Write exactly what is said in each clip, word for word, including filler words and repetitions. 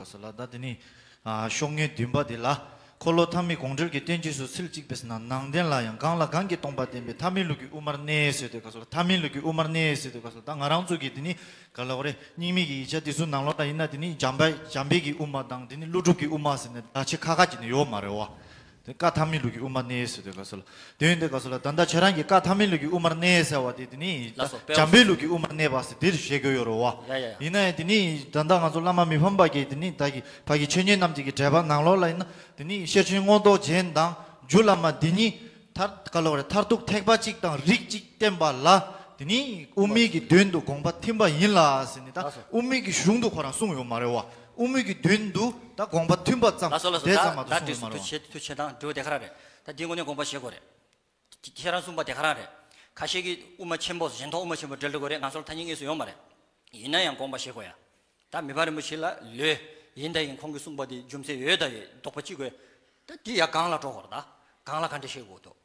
སོ་ལ་ད་དེ་ནི་ཤོག་ངོས་བདུན་པ་དེ་ལ། འཁོར་ལོ་ཐ་མའི་དགོངས་འགྲེལ་གྱི་བསྟན་བཅོས་སུ་ཚུལ་གཅིག་པས་ན། ནང་བསྟན་ལ་ཡང་གང་ལ་གང་གིས་སྟོང་པར་བསྟན་པའི་ཐ་མའི་ལུགས་ཀྱི་དབུ་མར་གནས་ཟེར་དུས་སྐབས་སུ་ལ། ཐ་མའི་ལུགས་ཀྱི་དབུ་མར་གནས་ཟེར་དུས་སྐབས་སུ་ལ། ད་ང་རང་ཚོ་གི་དེ་ནི་ག་ལ་བ་རེད། རྙིང་མའི་གི་ཡིག་ཆ་དེ་ཚོའི་ནང་ལོགས་ལ་ཡིན་ན། དེ་ནི་འཇམ་དཔལ་འཇམ་དཔལ་གྱི་དབུ་མ་དང་། དེ་ནི་ཀླུ་སྒྲུབ་ཀྱི་དབུ་མ་ཟེར་ནས་བརྡ་ཆད་ཁ་ཁ་ཅིག་ནི་ཡོད་མ་རེད་བ། དེ་བཀའ་ཐ་མའི་ལུགས་ཀྱི་དབུ་མར་གནས་ཟེར་དུས་སྐབས་སུ་ལ། དེ་ཡིན་དུས་སྐབས་སུ་ལ། ད་ལྟ་ཁྱེད་རང་གིས་བཀའ་ཐ་མའི་ལུགས་ཀྱི་དབུ་མར་གནས་ཟེར་བ་དེ། དེ་ནི་ལགས་སོ། དཔེ་འཇམ་དཔལ་ལུགས་ཀྱི་དབུ་མར་གནས་པ་ཟེར་དེར་བཤད་དགོས་ཡོད་རེད་བ། ཡ་ཡ་ཡ། ཡིན་ན་ཡང་དེ་ནི་ད་ལྟ་ང་ཚོ་བླ་མ་མི་ཕམ་པ་གིས་དེ་ནི་ད་གི་ཕ་གི་ཆོས་ཉན་རྣམས་ཀྱི་གི་འགྲེལ་པ་ནང་ལོགས་ལ་ཡིན་ན། དེ་ནི་ཤེར་ཕྱིན་མངོན་རྟོགས་རྒྱན་དང་རྒྱུད་བླ་མ་འདི་ཉིད་མཐར་ག་ལ་བ་རེད། མཐར་ཐུག་ཐེག་པ་གཅིག་དང་རིགས་གཅིག་བསྟན་པ་ལ། དེ་ནི་དབུ་མའི་གི་དོན་དུ་དགོངས་པ་མཐུན་པ་ཡིན་ལ་ཟེར་ནས། ད་ལགས་སོ། དབུ་མའི་གི་གཞུང་དུ་ཁོ་རང་གསུངས་ཡོད་མ་རེད་བ། དབུ་མའི་གི་དོན་དུ་ད་དགོངས་པ་མཐུན་པ་ཙམ། ལགས་སོ་ལགས་སོ། དེ་ད་ཙམ་མ་ད་གཏོགས་གསུངས་ཡོད་མ་རེད་བ། ཐུགས་ཆེ་ཐུགས་ཆེ་དང་། དྲི་བ་དེ་ག་རང་རེད། ད་འདི་དངོས་གནས་དགོངས་པ་བཞེས་དགོས་རེད། ཁྱེད་རང་གསུངས་པ་དེ་ག་རང་རེད། ཁ་ཤས་ཀྱིས་དབུ་མ་ཆེན་པོ། གཞན་དག་དབུ་མ་ཆེན་པོ་འགྲེལ་འགྲོ་གི་རེད། ང་ཚོར་ཐ་སྙད་དངོས་སུ་ཡོད་མ་རེད། ཡིན་ན་ཡང་དགོངས་པ་བཞེས་དགོས་ཡ། ད་མི་ཕམ་རིན་པོ་ཆེ་ལ་ལོས་ཡིན་ད་ཡིན། ཁོང་གིས་གསུངས་པ་དེ་རྒྱུ་མཚན་ཡོད་ད་ཡོད་དོགས་པ་ཅི་དགོས། ད་དེ་ཡ་གང་ལ་འགྲོ་དགོས་རེད། ད་གང་ལ་ག་འདྲ་བཤད་དགོས་འདུག་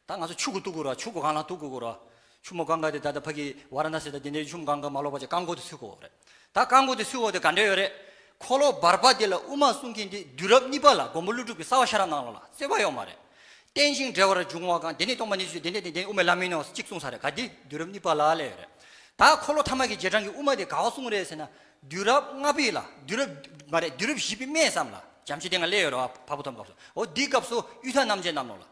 ད་ང་ཚོ་ཆུ་གུ་གཏུག་དགོས་རེད། ཆུ་གུ་གང་ལ་གཏུག་དགོས་རེད། ཆུ་མོ་གང་ག་དེ་ད་ལྟ་ཕ་གི་ཝཱ་ར་ཎ་སི་དང་དེ་འདྲའི་ཆུ་མོ་གང་ག་མ་ལོག་པ་ཅིག་རྐང་མགོ་དེ་ཚུད་དགོས་རེད། ད་རྐང་མགོ་དེ་ཚུད་དགོས་དེ་ག་འདྲ་ཡོད་རེད། འཁོར་ལོ་བར་པ་དེ་ལ་དབུ་མ་གསུང་མཁན་དེ་དུས་རབས་གཉིས་པ་ལ་མགོན་པོ་ཀླུ་སྒྲུབ་ཀྱི་རྩ་བ་ཤེས་རབ་ནང་ལོགས་ལ་རྩོད་པ་ཡོད་མ་རེད། རྟེན་ཅིང་འབྲེལ་བར་འབྱུང་བ་གང་། དེ་ནི་སྟོང་པ་ཉིད་ཀྱི་ཆོས། དེ་ནི་དེ་ནི་དབུ་མའི་ལམ་ཡིན་ནོ་གཅིག་གསུངས་ས་རེད། ག་དེ་དུས་རབས་གཉིས་པ་ལ་ལས་ཡོད་རེད། ད་འཁོར་ལོ་ཐ་མ་གི་རྗེས་འབྲང་གི་དབུ་མ་དེ་ག་བ་གསུངས་རེད་ཟེར་ན། དུས་རབས་ལྔ་པའི་ལ། དུས་རབས་མ་རེད། དུས་རབས་བཞི་པའི་སྨད་ཙམ་ལ། བྱམས་ཆོས་སྡེ་ལྔ་ལས་ཡོད་རེད་བ། འཕགས་པ་ཐོབ་སྐབས་སུ། འོ་འདིའི་སྐབས་སུ་གཡུལ་ཐབས་རྣམ་འབྱེད་རྣམས་ལོ་ལ།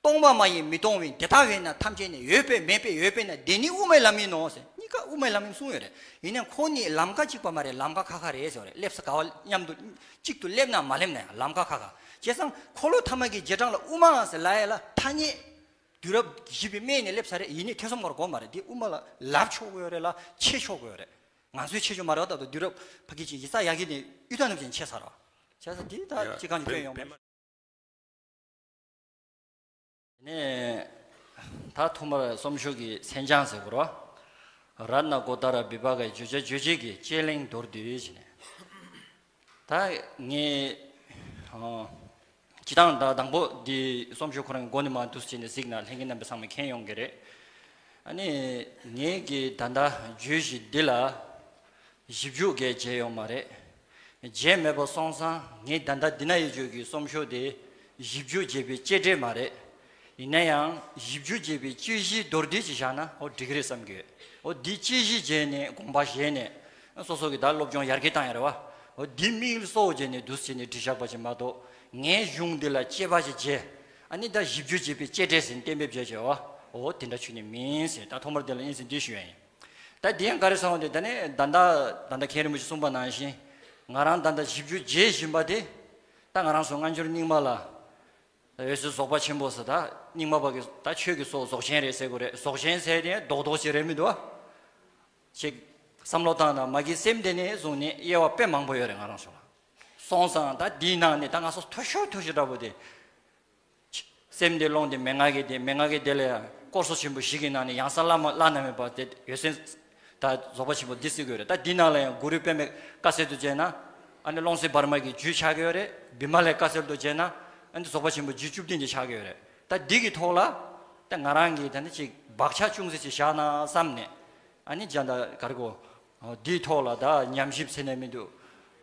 སྟོང་པ་མ་ཡིན་མི་སྟོང་བའི། དེ་ལྟ་བས་ན་ཐམས་ཅད་ནི། ཡོད་པས་མེད་པས་ཡོད་པས་ན། དེ་ནི་དབུ་མའི་ལམ་ཡིན་ནོ་ཟེར། གཉིས་ཀ་དབུ་མའི་ལམ་ཡིན་གསུངས་ཡོད་རེད། ཡིན་ནའང་ཁོ་གཉིས་ལམ་ཀ་གཅིག་པ་མ་རེད། ལམ་ཀ་ཁ་ཁ་རེད་ཟེར་བ་རེད། སླེབས་ས་ག་བ་མཉམ་དུ་གཅིག་ཏུ་སླེབས་ན་མ་སླེབས་ན་ཡང་ལམ་ཀ་ཁ་ཁ། བྱས་ཙང་འཁོར་ལོ་ཐ་མ་གི་རྗེས་འབྲང་ལ་དབུ་མ་ཟེར་ལབ་ཡ་ལ་ཐ་སྙད་དུས་རབས་བཞི་པའི་སྨད་ནས་སླེབས་ས་རེད། ཡིན་ནའི་ཐེ་ཚོམ་ག་རེ་དགོས་མ་རེད། འདི་དབུ་མ་ལ་ལབ་ཆོག་གི་ཡོད་རེད་ལ་ཕྱེ་ཆོག་གི་ཡོད་རེད། ང་ཚོའི་ཆེད་ཆོག་མ་རེད་བ། ད་དུང་དུས་རབས་ཕ་གི་ཅིག་ཡིག་ཚགས་ཡག་གི་ནས་གཡུལ་ཐབས་རྣམ་འབྱེད་ཕྱེ་ཚར་བ། བྱས་ཙང་འདི་ད་ཅི་གང་ཅི་སྐྱོན་ཡོང་མ་རེད། ནས་ད་ཐོག་མར་གསུང་ཆོས་ཀྱི་མཚན་བྱང་ཟེར་དགོས་རོ། རཏྣ་གོ་ཏ་ར་བི་བྷ་གའི་བརྗོད་བྱ་རྗོད་བྱེད་ཀྱི་དཔྱད་གླེང་མདོར་བསྡུས་བྱས་ནས། ད་ངས་ཨ་སྤྱི་བཏང་ད་དང་པོ་འདི་གསུང་ཆོས་ཁོ་རང་མགོ་ནས་མར་འདུག་སེ་བྱས་ནས་གཟིགས་ན་ལྷན་རྒྱས་རྣམ་པས་ཚང་མས་མཁྱེན་ཡོང་གི་རེད། ཨ་ནི་ངས་ཀྱི་ད་ལྟ་བརྗོད་གཞི་འདི་ལ་ཞིབ་འཇུག་གས་བྱས་ཡོད་མ་རེད། བྱས་མེད་པ་སོང་ཙང་ངས་ད་ལྟ་འདི་ན་ཡོད་ཆོས་ཀྱི་གསུང་ཆོས་དེ་ཞིབ་འཇུག་བྱས་པའི་དཔྱད་འབྲས་མ་རེད། ཡིན་ན་ཡང་ཞིབ་འཇུག་བྱས་པའི་དཔྱད་གཞིའི་མདོར་བསྡུས་ཅིག་བཞག་ན་ཨོ་འགྲིག་གི་རེད་བསམ་གྱི་ཡོད། ཨོ་འདི་དཔྱད་གཞི་བྱས་ནས་དགོངས་པ་བཞེས་ནས་སོ་སོ་གི་ད་སློབ་སྦྱོང་ཡར་རྒྱས་བཏང་ཡ་རེད་བ། ཨོ་འདི་དམིགས་ཡུལ་གཙོ་བོ་བྱས་ནས་འདུག་སེ་བྱས་ནས་བྲིས་བཞག་པ་ཅིག་མ་གཏོགས། ངས་གཞུང་འདི་ལ་དཔྱད་པ་ཅིག་བྱས། ཨ་ནི་ད་ཞིབ་འཇུག་བྱས་པའི་དཔྱད་འབྲས་ཟེར་གཏན་འབེབས་བྱས་བྱས་བ། ཨོ་དེ་འདྲ་ཆུ་ནི་མིན་ཟེར། ད་ཐོག་མར་དེ་ལ་ཨིན་ཟེར་འདི་ཞུ་ཡ་ཡིན། ད་འདི་ཡང་ག་རེ་སོང་སྟེ། ད་ནི་ད་ལྟ་ད་ལྟ་མཁན་རིན་པོ་ཆེ་གསུངས་པ་ནང་བཞིན། ང་རང་ད་ལྟ་ཞིབ་འཇུག་བྱེད་བཞིན་པ་དེ། ད་ང་རང་ཚོ་སྔ་འགྱུར་རྙིང་མ་ལ། འོད་གསལ་རྫོགས་པ་ཆེན་པོ་ཟེར། ད་རྙིང་མ་པ་གི་ད་ཆོས་ཀྱི་སྲོག་རྫོགས་ཆེན་རེད་ཟེར་དགོས་རེད། རྫོགས་ཆེན་ཟེར་དེ་རྡོག་རྡོག་ཅིག་རེད་མི་འདུག་ཨ། ཅིག་བསམ་བློ་བཏང་ན་མ་གི་སེམས་དེ་ནས་བཟུང་ནས་དབྱེ་བ་དཔེ་མང་པོ་ཡོད་རེད་ང་རང་ཚོ་ལ། སོང་ཙང་ད་འདིའི་ནང་ནས་ད་ང་ཚོ་མཐོ་ཤོས་མཐོ་ཤོས་འདྲ་པོ་དེ། སེམས་དེ་ཀློང་དེ་མན་ངག་གི་དེ། མན་ངག་གི་དེ་ལ་ཡང་དཀོར་ཟོར་ཆེན་པོ་བཞི་གི་ནང་ནས་ཡང་གསང་བླ་མ་བླ་ན་མེད་པ་དེ་འོད་གསལ། ད་རྫོགས་པ་ཆེན་པོ་འདི་བརྩི་དགོས་རེད། ད་འདི་ནང་ལ་ཡང་གུ་རུ་པདྨས་བཀའ་སྩལ་དུ་བྱས་ན། ཨ་ནི་ཀློང་གསལ་བར་མ་གི་རྒྱུད་ཆགས་ཀྱི་ཡོད་རེད། བི་མ་ལའི་བཀའ་སྩལ་དུ་བྱས་ན། ཨ་ནི་རྫོགས་པ་ཆེན་པོ་རྒྱུད་བཅུ་བདུན་དེ་ཆགས་ཀྱི་ཡོད་རེད། ད་འདི་གི་ཐོག་ལ་ད་ང་རང་གིས་ད་ནི་ཅིག་བག་ཆགས་ཅུང་ཟད་ཅིག་བཞག་ན་བསམ་ནས། ཨ་ནི་ཅང་ད་ག་རེ་གོ། འདིའི་ཐོག་ལ་ད་ཉམས་ཞིབ་ཟེར་ནས་མི་འདུག་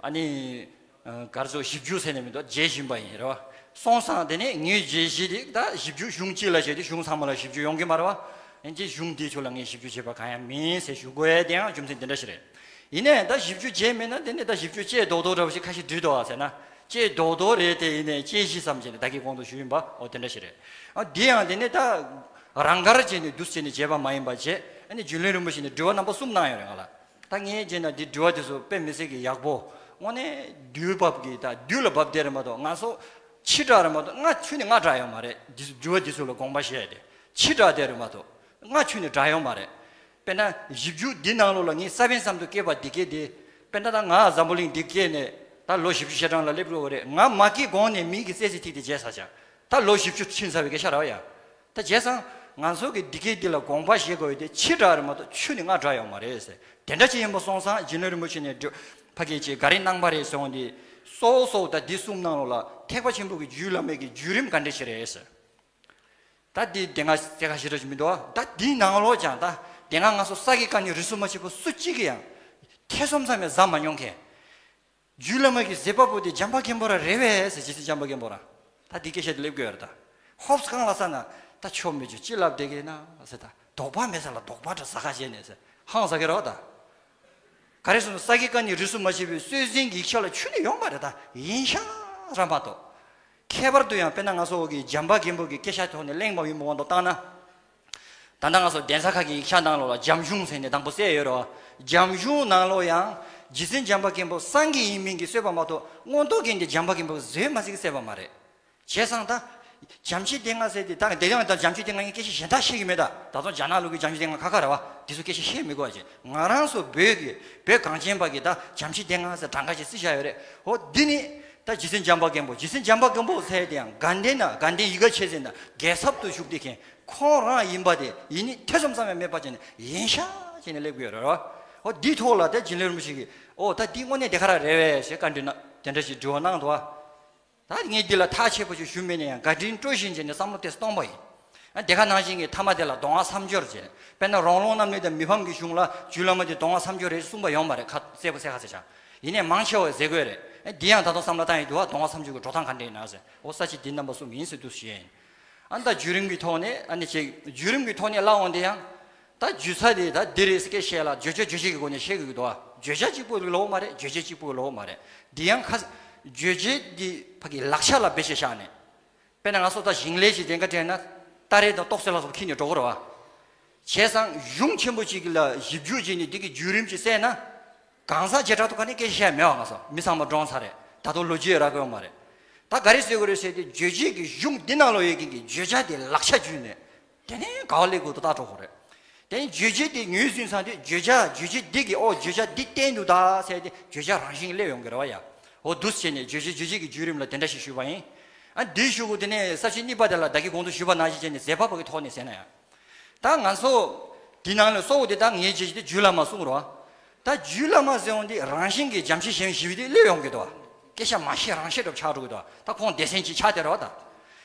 ཨ་ནི་ག་རེ་ཟེར། ཞིབ་འཇུག་ཟེར་ནས་མི་འདུག་བྱེད་བཞིན་པ་ཡིན་རེད་བ། སོང་ཙང་དེ་ནས་ངའི་བརྗོད་གཞི་དེ་ད་ཞིབ་འཇུག་གཞུང་གཅིག་ལ་བྱས་ཏེ་གཞུང་ཚང་མ་ལ་ཞིབ་འཇུག་ཡོང་གི་མ་རེད་བ། ཡིན་གཅིག་གཞུང་འདིའི་ཕྱོགས་ལ་ངས་ཞིབ་འཇུག་བྱས་པ་གང་ཡང་མིན་ཟེར་ཞུ་དགོས་ཡ་དེ་ཡང་རྒྱུ་མཚན་དེ་འདྲ་ཞིག་རེད། ཡིན་ནའི་ད་ཞིབ་འཇུག་བྱས་མེད་ན་དེ་ནས་ད་ཞིབ་འཇུག་བྱས་རྡོག་རྡོག་འདྲ་བོ་ཞིག་ཁ་ཤས་འདྲི་འདུག་ཨ་ཟེར་ན། བྱས་རྡོག་རྡོག་རེད་དེ། ཡིན་ནའི་དཔྱད་གཞི་ཙམ་བྱས་ནས་ད་གིན་གོང་དུ་ཞུས་ཡིན་པ་ཨོ་དེ་འདྲ་ཞིག་རེད། ཨ་འདི་ཡང་དེ་ནས་ད་རང་དགར་བྱས་ནས་འདུག་སེ་བྱས་ནས་བྱས་པ་མ་ཡིན་པ་བྱས། ཨ་ནི་རྒྱུན་ལས་རིན་པོ་ཆེ་ནས་དྲི་བ་རྣམ་པ་གསུམ་གནང་ཡོད་རེད་ང་ལ། ད་ངས་བྱས་ན་འདི་དྲི་བ་དེ་ཚོ་དཔེ་མི་སྲིད་ཀྱི་ཡག་པོ། དངོས་གནས་དུས་བབ་ཀྱི་ད་དུས་ལ་བབ་བསྡད་རེད་མ་གཏོགས་ང་ཚོ་ཕྱི་དྲགས་རེད་མ་གཏོགས་སྔ་ཆུ་ནས་སྔ་དྲགས་ཡོད་མ་རེད། འདི་ཚོ་དྲི་བ་འདི་ཚོ་ལ་དགོངས་པ་བཞེས་ཡ་དེ་ཕྱི་དྲགས་བསྡད་རེད་མ་གཏོགས་སྔ་ཆུ་ནས་དྲགས་ཡོད་མ་རེད། དཔེར་ན་ཞིབ་འཇུག་འདི་ནང་ལོགས་ལ་ངས་ས་བོན་ཙམ་དུ་སྐྱེས་པ་འདི་སྐད་དེ། དཔེར་ན་ད་ང་འཛམ་བུ་གླིང་འདི་སྐྱེས་ནས་ད་ལོ་བཞི་བཅུ་ཞེ་གྲངས་ལ་སླེབས་འགྲོ་བ་རེད། ང་མ་སྐྱེས་གོང་ནས་མིའི་གི་རྩེད་ཟེར་ཐིག་དེ་བྱས་ཚར་ཅག་ད་ལོ་བཞི་བཅུ་ཕྱིན་ཚར་བའི་སྐད་ཆ་རེད་བ་ཡ། ད་བྱས་ཙང་ང་ཚོ་གི་འདི་སྐད་འདི་ལ་དགོངས་པ་བཞེས་དགོས་ཡོད་དེ་ཕྱི་དྲགས་རེད་མ་གཏོགས་ཆུ་ནས་སྔ་དྲགས་ཡོད་མ་རེད་ཟེར། དེ་འདྲ་ཅིག་ཡིན་པ་སོང་ཙང་རྒྱུན་ལས་རིན་པོ་ཆེ་ནས་འགྲོ་ཕ་གི་ཅིག་ག་རེ་གནང་པ་རེད་ཟེར་འོང་དེ། སོ་སོ་ད་འདི་གསུམ་ནང་ལོགས་ལ་ཐེག་པ་ཆེན་པོ་གི་རྒྱུད་བླ་མེད་ཀྱི་བརྒྱུད་རིམ་ག་འདྲ་ཞིག་རེད་ཟེར། ད་འདི་དེ་སྔ་གསལ་ཁ་ཞེ་དྲག་ཅིག་མི་འདུག་ད་འདིའི་ནང་ལོགས་ཀྱང་ད་དེ་སྔ་ང་ཚོ་ས་དགེ་བཀའ་རྙིང་རིས་སུ་མ་ཆད་པ་སུ་གཅིག་གིས་ཡང་ཐེ་ཚོམ་ཙམ་ཡང་ཟ་མ་མྱོང་མཁན། རྒྱུད་བླ་མ་གི་བཟོད་པ་པོ་དེ་བྱམས་པ་མགོན་པོ་ར་རེད་པས་ཟེར། རྗེ་བཙུན་བྱམས་པ་མགོན་པོ་ར། ད་འདི་སྐད་ཆ་དེ་སླེབས་དགོས་ཡ་རེད་ད། ཧོབ་སེ་གང་ལ་ས་ན་ད་ཆོ་མི་རྒྱུ་ཅི་ལབ་བསྡད་ཀྱི་ན་ཟེར། ད་དོགས་པ་མེད་ས་ལ་དོགས་པ་འདྲ་ཟ་ཁ་བྱས་ནས་ཟེར་ཧང་ཟ་གི་རེད་བ་ད། ག་རེ་ཟེར་ན་ས་དགེ་བཀའ་རྙིང་རིས་སུ་མ་ཆད་པའི་སྲོལ་འཛིན་གྱི་ཡིག་ཆ་ལ་ཁྱོན་ནས་ཡོད་མ་རེད་ད། ཡིན་ཤག་ར་མ་གཏོགས། ཁྱད་པར་དུ་ཡང་དཔེར་ན་ང་ཚོ་གི་བྱམས་པ་མགོན་པོ་གི་སྐད་ཆ་ཐོག་ནས་གླེང་བ་ཡིན་པའི་དབང་དུ་བཏང་ན། ད་ལྟ་ང་ཚོ་གདན་ས་ཁག་གི་ཡིག་ཆ་ནང་ལོགས་ལ་འཇམ་གཞུང་ཟེར་ནས་དང་པོ་གསལ་ཡོད་རེད་བ། འཇམ་གཞུང་ནང་ལོགས་ཡང་རྗེ་བཙུན་བྱམས་པ་མགོན་པོ་སངས་རྒྱས་ཡིན་མིན་གྱི་རྩོད་པ་མ་གཏོགས་མངོན་རྟོགས་རྒྱན་གྱི་བྱམས་པ་མགོན་པོ་བཟོས་མ་ཟིག་གི་རྩོད་པ་མ་རེད། བྱས་ཙང་ད། བྱམས་ཆོས་སྡེ་ལྔ་ཟེར་དེ་ད་དེ་ཡང་ད་བྱམས་ཆོས་སྡེ་ལྔ་ངས་སྐད་ཆ་གཞན་དག་བཤད་ཀྱི་མེད་ད། ད་དུང་རྒྱ་ནག་ལུགས་ཀྱི་བྱམས་ཆོས་སྡེ་ལྔ་ཁ་ཁ་རེད་བ། དེ་ཚོ་སྐད་ཆ་བཤད་མི་དགོས་པ་བྱས། ང་རང་ཚོ་བོད་ཀྱི་བོད་གངས་ཅན་པ་གི་ད་བྱམས་ཆོས་སྡེ་ལྔ་ཟེར་གྲངས་ཀ་ཞིག་རྩི་བཞག་ཡོད་རེད། འོ་འདི་ནི་ད་རྗེ་བཙུན་བྱམས་པ་མགོན་པོ། རྗེ་བཙུན་བྱམས་པ་མགོན་པོ་ཟེར་དེ་ཡང་དགའ་ལྡན་ན་དགའ་ལྡན་ཡིད་དགའ་ཆེ་ཟེར་ན་རྒྱལ་ཚབ་ཏུ་བཞུགས་བསྡད་མཁན་ཁོང་རང་ཡིན་པ་དེ་ཡིན་ནི་ཐེ་ཚོམ་ཙམ་ཡང་མེད་པ་བྱས་ནས་ཡིན་ཤག་བྱས་ནས་སླེབས་ཀྱི་ཡོད་རེད་བ། འོ་འདིའི་ཐོག་ལ་ད་འཇིགས་མེད་རིན་པོ་ཆེ་གིས་འོ་ད་འདི་དངོས་གནས་དེ་ག་རང་རེད་པས་ཞེས་བཀའ་འདྲི་གནང་དེ་འདྲ་ཞིག་དྲི་བ་གནང་འདུག་བ། ད་ངས་འདི་ལ་ཐག་ཆོད་པོ་ཞིག་ཞུ་མེད་ན་ཡང་བཀའ་དྲིན་སྤྲོ་བཞིན་བྱས་ནས་བསམ་བློ་དེ་གཏོང་པ་ཡིན། ཨ་དེ་ག་ནང་བཞིན་གྱི་མཐའ་མ་དེ་ལ་མདོ་སྔགས་མཚམས་སྦྱོར་བྱས། དཔེར་ན་རོང་ལུང་རྣམ་གླིང་དང་མི་ཕམ་གྱི་གཞུང་ལ་རྒྱུད་བླ་མ་དེ་མདོ་སྔགས་མཚམས་སྦྱོར་རེད་གསུངས་པ་ཡོད་མ་རེད། ཁ་གསལ་པོ་གསལ་ཁ་གསལ་ཆགས། ཡིན་ནའི་མང་ཆེ་བས་ཟེར་དགོས་རེད། ཨ་འདི་ཡང་ད་དུང་བསམ་བློ་བཏང་ཡི་འདུག་བ། མདོ་སྔགས་མཚམས་སྦྱོར་གྱི་འགྲོ་སྟངས་ག་འདྲ་ཡིན་ན་ཟེར། འོ་ས་བཅད་འདི་རྣམ་པ་གསུམ་ཡིན་ཟེར་འདུག་ཞེས། ཨ་ད་བརྒྱུད་རིམ་གྱི་ཐོག་ནས་ཨ་ནི་ཅིག་བརྒྱུད་རིམ་གྱི་ཐོག་ནས་ལབ་འོང་དེ་ཡང་། ད་བརྒྱུད་ས་དེ་ད་འདི་རེད་ཟེར་སྐད་བཤད་ལ་བརྗོད་བྱ་རྗོད་བྱེད་ཀྱི་སྒོ་ནས་བཤད་དགོས་ཀྱི་འདུག་བ། བརྗོད་བྱ་གཅིག་པུ་ལོག་མ་རེད། རྗོད་བྱེད་གཅིག་པུ་ལོག་མ་རེད། འདི་ཡང་ཁ་བརྗོད་བྱེད་འདི་ཕ་གི་ལག་ཆ་ལ་བེད་སྤྱད་བཞག་ནས། དཔེར་ན་ང་ཚོ་ད་ཞིང་ལས་ཀྱི་དེ་འགའ་དྲན་ན་སྟ་རེ་དང་ཏོག་ཙེ་ལ་སོགས་ཁྱེར་ནས་འགྲོ་གི་རེད་བ། བྱས་ཙང་གཞུང་ཆེན་པོ་གཅིག་ལ་ཞིབ་འཇུག་བྱས་ནས་འདི་གི་བརྒྱུད་རིམ་གྱིས་བསལ་ན། གང་ཟག་བྱེ་བྲག་ཏུ་ག་ནས་སྐད་ཆ་བཤད་མེད་བ། ང་ཚོ་མི་ཚང་མ་འདྲོངས་ཚར་རེད། ད་དུང་ལོ་རྒྱུས་རག་གི་ཡོད་མ་རེད། ད་ག་རེ་ཟེར་དགོས་རེད་ཟེར་དུས་རྗོད་བྱེད་ཀྱི་གཞུང་འདི་ནང་ལོགས་ཡོད་མཁན་གྱི་བརྗོད་བྱ་དེ་ལག་ཆ་བརྒྱུད་ནས་དེ་ནས་ག་བ་སླེབས་དགོས་འདུག་ད་འགྲོ་དགོས་རེད། དེ་ནས་རྗོད་བྱེད་དེ་ངོས་ཟིན་ཚར་དུས་བརྗོད་བྱ་རྗོད་བྱེད་འདི་གི་ཨོ་བརྗོད་བྱ་འདི་བསྟན་འདུག་ད་ཟེར་ཏེ་བརྗོད་བྱ་རང་བཞིན་སླེབས་ཡོང་གི་རེད་བ་ཡ། འོ་འདུག་སེ་བྱས་ནས་རྗོད་བྱེད་རྗོད་བྱེད་ཀྱི་བརྒྱུད་རིམ་ལ་དེ་འདྲ་ཞིག་ཞུས་པ་ཡིན། ཨ་འདིའི་གཞུག་གུ་དེ་ནས་ས་བཅད་གཉིས་པ་དེ་ལ་བདག་གིས་གོང་དུ་ཞུས་པ་ནང་བཞིན་བྱས་ནས་བཟོད་པ་པོ་གི་ཐོག་ནས་ཟེར་ན་ཡང་། ད་ང་ཚོ་འདི་ནང་ལ་གཙོ་བོ་དེ་ད་ངས་བྱས་ཀྱི་དེ་རྒྱུད་བླ་མ་གསུངས་རོགས། ད་རྒྱུད་བླ་མ་ཟེར་འོང་དེ་རང་བཞིན་གྱིས་བྱམས་ཆེན་གཞན་ཞི་བའི་དེ་སླེབས་ཡོང་གི་འདུག་སྐད་ཆ་མ་བཤད་རང་བཤད་འདྲ་པོ་ཆགས་འགྲོ་གི་འདུག་ད་ཁོང་སྡེ་ཚན་གཅིག་ཆགས་བསྡད་རོགས་ད།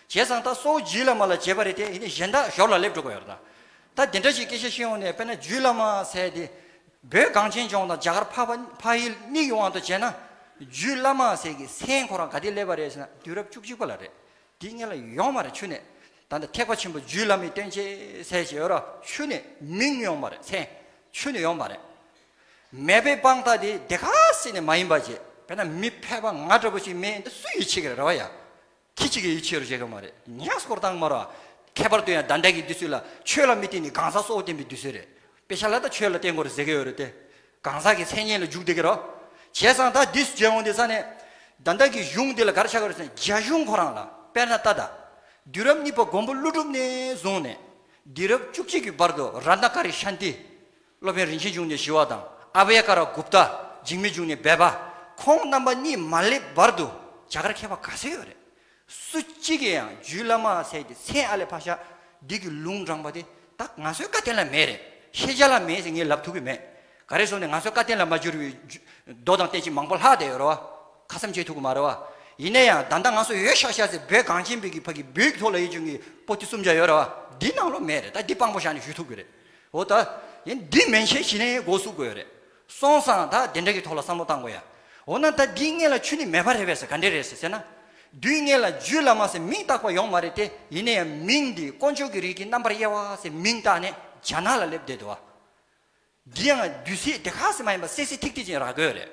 བྱས་ཙང་ད་གཙོ་བོ་རྒྱུད་བླ་མ་ལ་བྱས་པ་རེད་དེ་ཡིན་ནའི་གཞན་དག་ཞོར་ལ་སླེབས་འགྲོ་གི་ཡོད་རེད་ད། ད་དེ་འདྲ་ཞིག་སྐད་ཆ་བཤད་འོང་ནས་དཔེར་ན་རྒྱུད་བླ་མ་ཟེར་དེ། བོད་གངས་ཅན་ལྗོངས་དང་རྒྱ་གར་འཕགས་པ་འཕགས་ཡུལ་གཉིས་ཀྱི་དབང་དུ་བྱས་ན། རྒྱུད་བླ་མ་ཟེར་གྱི་མཚན་ཁོ་རང་ག་དུས་སླེབས་པ་རེད་ཟེར་ན་དུས་རབས་བཅུ་གཅིག་པ་ལ་རེད། དེའི་སྔོན་ལ་ཡོང་མ་རེད་ཆུ་ནས། ད་ལྟ་ཐེག་པ་ཆེན་པོ་རྒྱུད་བླ་མའི་བསྟན་བཅོས་ཟེར་གྱི་ཡོད་ར་ཆུ་ནས་མིང་ཡོང་མ་རེད་མཚན། ཆུ་ནས་ཡོང་མ་རེད། མེད་པའི་དཔང་རྟགས་དེ་དེ་ག་སྲིད་ནས་མ་ཡིན་པ་བྱས་དཔེར་ན་མི་ཕལ་པ་ང་འདྲ་པོ་ཞིག་མེད་འདི་སུས་ཡིད་ཆེས་ཀྱི་རེད་ར་བ་ཡ། ཁྱི་གཅིག་གིས་ཡིད་ཆེས་རུ་བྱེད་ཀྱི་མ་རེད། ཉག་སྐོར་བཏང་མ་ར། ཁྱད་པར་དུ་ཡང་ད་ལྟ་གི་དུས་ཚོད་ལ་ཆོས་ལ་མི་བརྟེན་ནས་གང་ཟག་གཙོ་བོ་བསྟན་པའི་དུས་ཚོད་རེད། དཔེ་ཆ་ལ་ད་ཆོས་ལ་བརྟེན་དགོས་རེད་ཟེར་གྱི་ཡོད་རེད་དེ། གང་ཟག་གི་མཚན་ཉིད་ལ་འཇུག་བསྡད་ཀྱི་རོ། བྱས་ཙང་ད་འདི་སུ་བྱས་འོང་དེ་ས་ནས། ད་ལྟ་གི་གཞུང་འདི་ལ་ག་རེ་ཆགས་ཀྱི་རེད་ཟེར་ན་རྒྱ་གཞུང་ཁོ་རང་ལ་དཔེར་ན་ད་ལྟ། དུས་རབས་གཉིས་པ་མགོན་པོ་ཀླུ་སྒྲུབ་ནས་བཟུང་ནས། དུས་རབས་བཅུ་གཅིག་གི་བར་དུ་རཏྣ་ཀ་རི་ཤཱན་ཏི། སློབ་དཔོན་རིན་ཆེན་འབྱུང་གནས་ཞི་བ་དང་ཨ་བྷྱ་ཀ་ར་གུཔྟ། འཇིགས་མེད་འབྱུང་གནས་སྦས་པ། ཁོང་རྣམ་པ་གཉིས་མ་སླེབས་བར་དུ་རྒྱ་གར་མཁས་པ་ག་ཚོད་ཡོད་རེད། སུ་གཅིག་གིས་ཡང་རྒྱུད་བླ་མ་ཟེར་གྱི་མཚན་ཨ་ལས་ཕར་བཞག་འདི་གི་ལུང་དྲངས་པ་དེ་ད་ང་ཚོའི་བཀའ་བསྟན་ལ་མེད་རེད། ཤེས་བྱ་ལ་མེད་ཟེར་ངས་ལབ་ཐུབ་ཀྱི་མེད། ག་རེ་ཟེར་ན་ང་ཚོའི་བཀའ་བསྟན་ལ་མ་གྱུར་བའི་རྒྱུ་མདོ་དང་རྟེན་ཅིག་མང་པོ་ལྷག་བསྡད་ཡོད་རེད་བ། ཁ་བསམ་བྱེད་ཐུབ་ཀྱི་མ་རེད་བ། ཡིན་ན་ཡང་ད་ལྟ་ང་ཚོ་ཡོད་ཤག་ཤག་ཟེར་བོད་གངས་ཅན་པའི་གི་ཕ་གི་བོད་ཀྱི་ཐོག་ལ་ཡིད་འབྱུང་གི་པོ་ཏི་གསུམ་ཆ་ཡོད་རེད་བ། འདི་ནང་ལོགས་མེད་རེད། ད་འདི་དཔང་པོ་བཞག་ནས་ཞུ་ཐུབ་ཀྱི་རེད། འོ་ད། ཡིན་འདི་མན་ཆད་གཞི་ནས་འགོ་བཙུགས་དགོས་རེད། སོང་ཙང་ད་དེ་འདྲ་གི་ཐོག་ལ་བསམ་བློ་བཏང་དགོས་ཡ། འོ་ན་ད་འདིའི་སྔོན་ལ་ཆུ་ནི་མེད་པ་རེད་པས་ཟེར་ག་འདྲས་རེད་ཟེར་ཟེར་ན། འདིའི་སྔོན་ལ་རྒྱུད་བླ་མ་ཟེར་མིང་བཏགས་པ་ཡོང་མ་རེད་དེ་ཡིན་ན་ཡང་མིང་འདི་དཀོན་མཆོག་གི་རིགས་ཀྱི་རྣམ་པར་དབྱེ་བ་ཟེར་མིང་བཏགས་ནས་རྒྱ་ནག་ལ་སླེབས་བསྡད་འདུག་བ། འདི་ཡང་དུས་ཚོད་དེ་ག་ཟེར་མ་ཡིན་པ་གསལ་གསལ་ཐིག་ཐིག་ཅིག་རག་གི་ཡོད་རེད།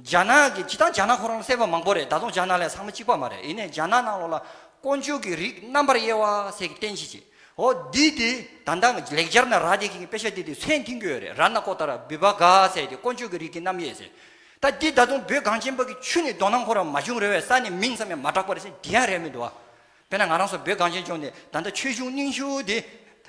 རྒྱ་ནག་གི་སྤྱིར་བཏང་རྒྱ་ནག་ཁོ་རང་ལ་གསལ་བ་མང་པོ་རེད། ད་དུང་རྒྱ་ནག་ལ་ཚང་མ་གཅིག་པ་མ་རེད། ཡིན་ནའི་རྒྱ་ནག་ནང་ལོགས་ལ་དཀོན་མཆོག་གི་རིགས་རྣམ་པར་དབྱེ་བ་ཟེར་གྱི་བསྟན་བྱེད་ཅིག་འོ་འདི་དེ་ད་ལྟ་ལེགས་སྦྱར་ན་རག་བསྡད་མཁན་གྱི་དཔེ་ཆ་དེ་དེ་མཚན་འཐེན་གྱི་ཡོད་རེད། རཏྣ་ཀོ་ཏ་ར་བི་བྷ་ག་ཟེར་དེ་དཀོན་མཆོག་གི་རིགས་ཀྱི་རྣམ་དབྱེ་ཟེར། ད་འདི་ད་དུང་བོད་གངས་ཅན་པ་གི་ཆུ་ནས་དོ་སྣང་ཁོ་རང་མ་བྱུང་རེད་པས་ས་ནས་མིང་ཙམ་ཡང་མ་གྲགས་པ་རེད་ཟེར་འདི་ཡང་རེད་མི་འདུག་བ། དཔེར་ན་ང་རང་ཚོ་བོད་གངས་ཅན་ལྗོངས་ནས་ད་ལྟ་ཆོས་འབྱུང་རྙིང་ཤོས་དེ།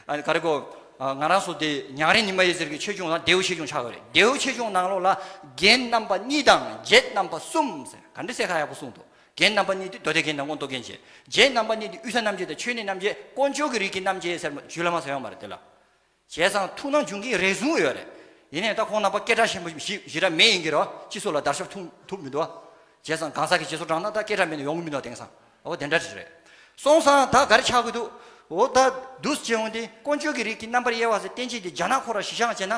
ཨ་ག་རེ་གོ། ང་རང་ཚོ་དེ་ཉང་རལ་ཉི་མ་ཡེ་ཟེར་གྱི་ཆོས་འབྱུང་དང་ལྡེའུ་ཆོས་འབྱུང་ཆགས་ཡོད་རེད། ལྡེའུ་ཆོས་འབྱུང་ནང་ལོགས་ལ་རྒྱན་རྣམ་པ་གཉིས་དང་བརྒྱད་རྣམ་པ་གསུམ་ཟེར་ག་འདྲ་གསལ་ཁ་ཡག་པོ་གསུངས་འདུག་རྒྱན་རྣམ་པ་གཉིས་དེ་མདོ་སྡེ་རྒྱན་དང་མངོན་རྟོགས་རྒྱན་བྱས། བརྒྱད་རྣམ་པ་གཉིས་དེ་དབུས་ས་རྣམ་འབྱེད་དང་ཆོས་ཉིད་རྣམ་འབྱེད་དཀོན་མཆོག་གི་རིགས་ཀྱི་རྣམ་འབྱེད་ཟེར་རྒྱུད་བླ་མ་ཟེར་ཡོད་མ་རེད་དེ་ལ། བྱས་ཙང་ཐུགས་སྣང་བྱུང་གི་རེ་ཟུང་ཡོད་རེད། ཡིན་ནའི་ད་ཁོང་རྣམ་པ་སྐད་གྲགས་ཆེན་པོ་ཞིག་ཞེ་དྲག་མེད་ཡིན་གྱི་རོ་སྤྱི་ཚོགས་ལ་དར་ཁྱབ་ཐུབ་ཐུབ་མི་འདུག་བ། བྱས་ཙང་གང་ཟག་གི་རྗེས་སུ་འབྲངས་ན་ད་སྐད་གྲགས་མེད་ན་ཡོང་གི་མི་འདུག་དེང་སང་འོ་དེ་འདྲ་ཞིག་རེད། སོང་ཙང་ད་ག་རེ་ཆགས་ཀྱི་འདུག་འོ་ད་འདུག་སེ་བྱས་འོང་དེ་དཀོན་མཆོག་གི་རིགས་ཀྱི་རྣམ་པར་དབྱེ་བ་ཟེར་བསྟན་བྱེད་དེ་རྒྱ་ནག་ཁོ་ར་གཞི་བཞག་བྱས་ན།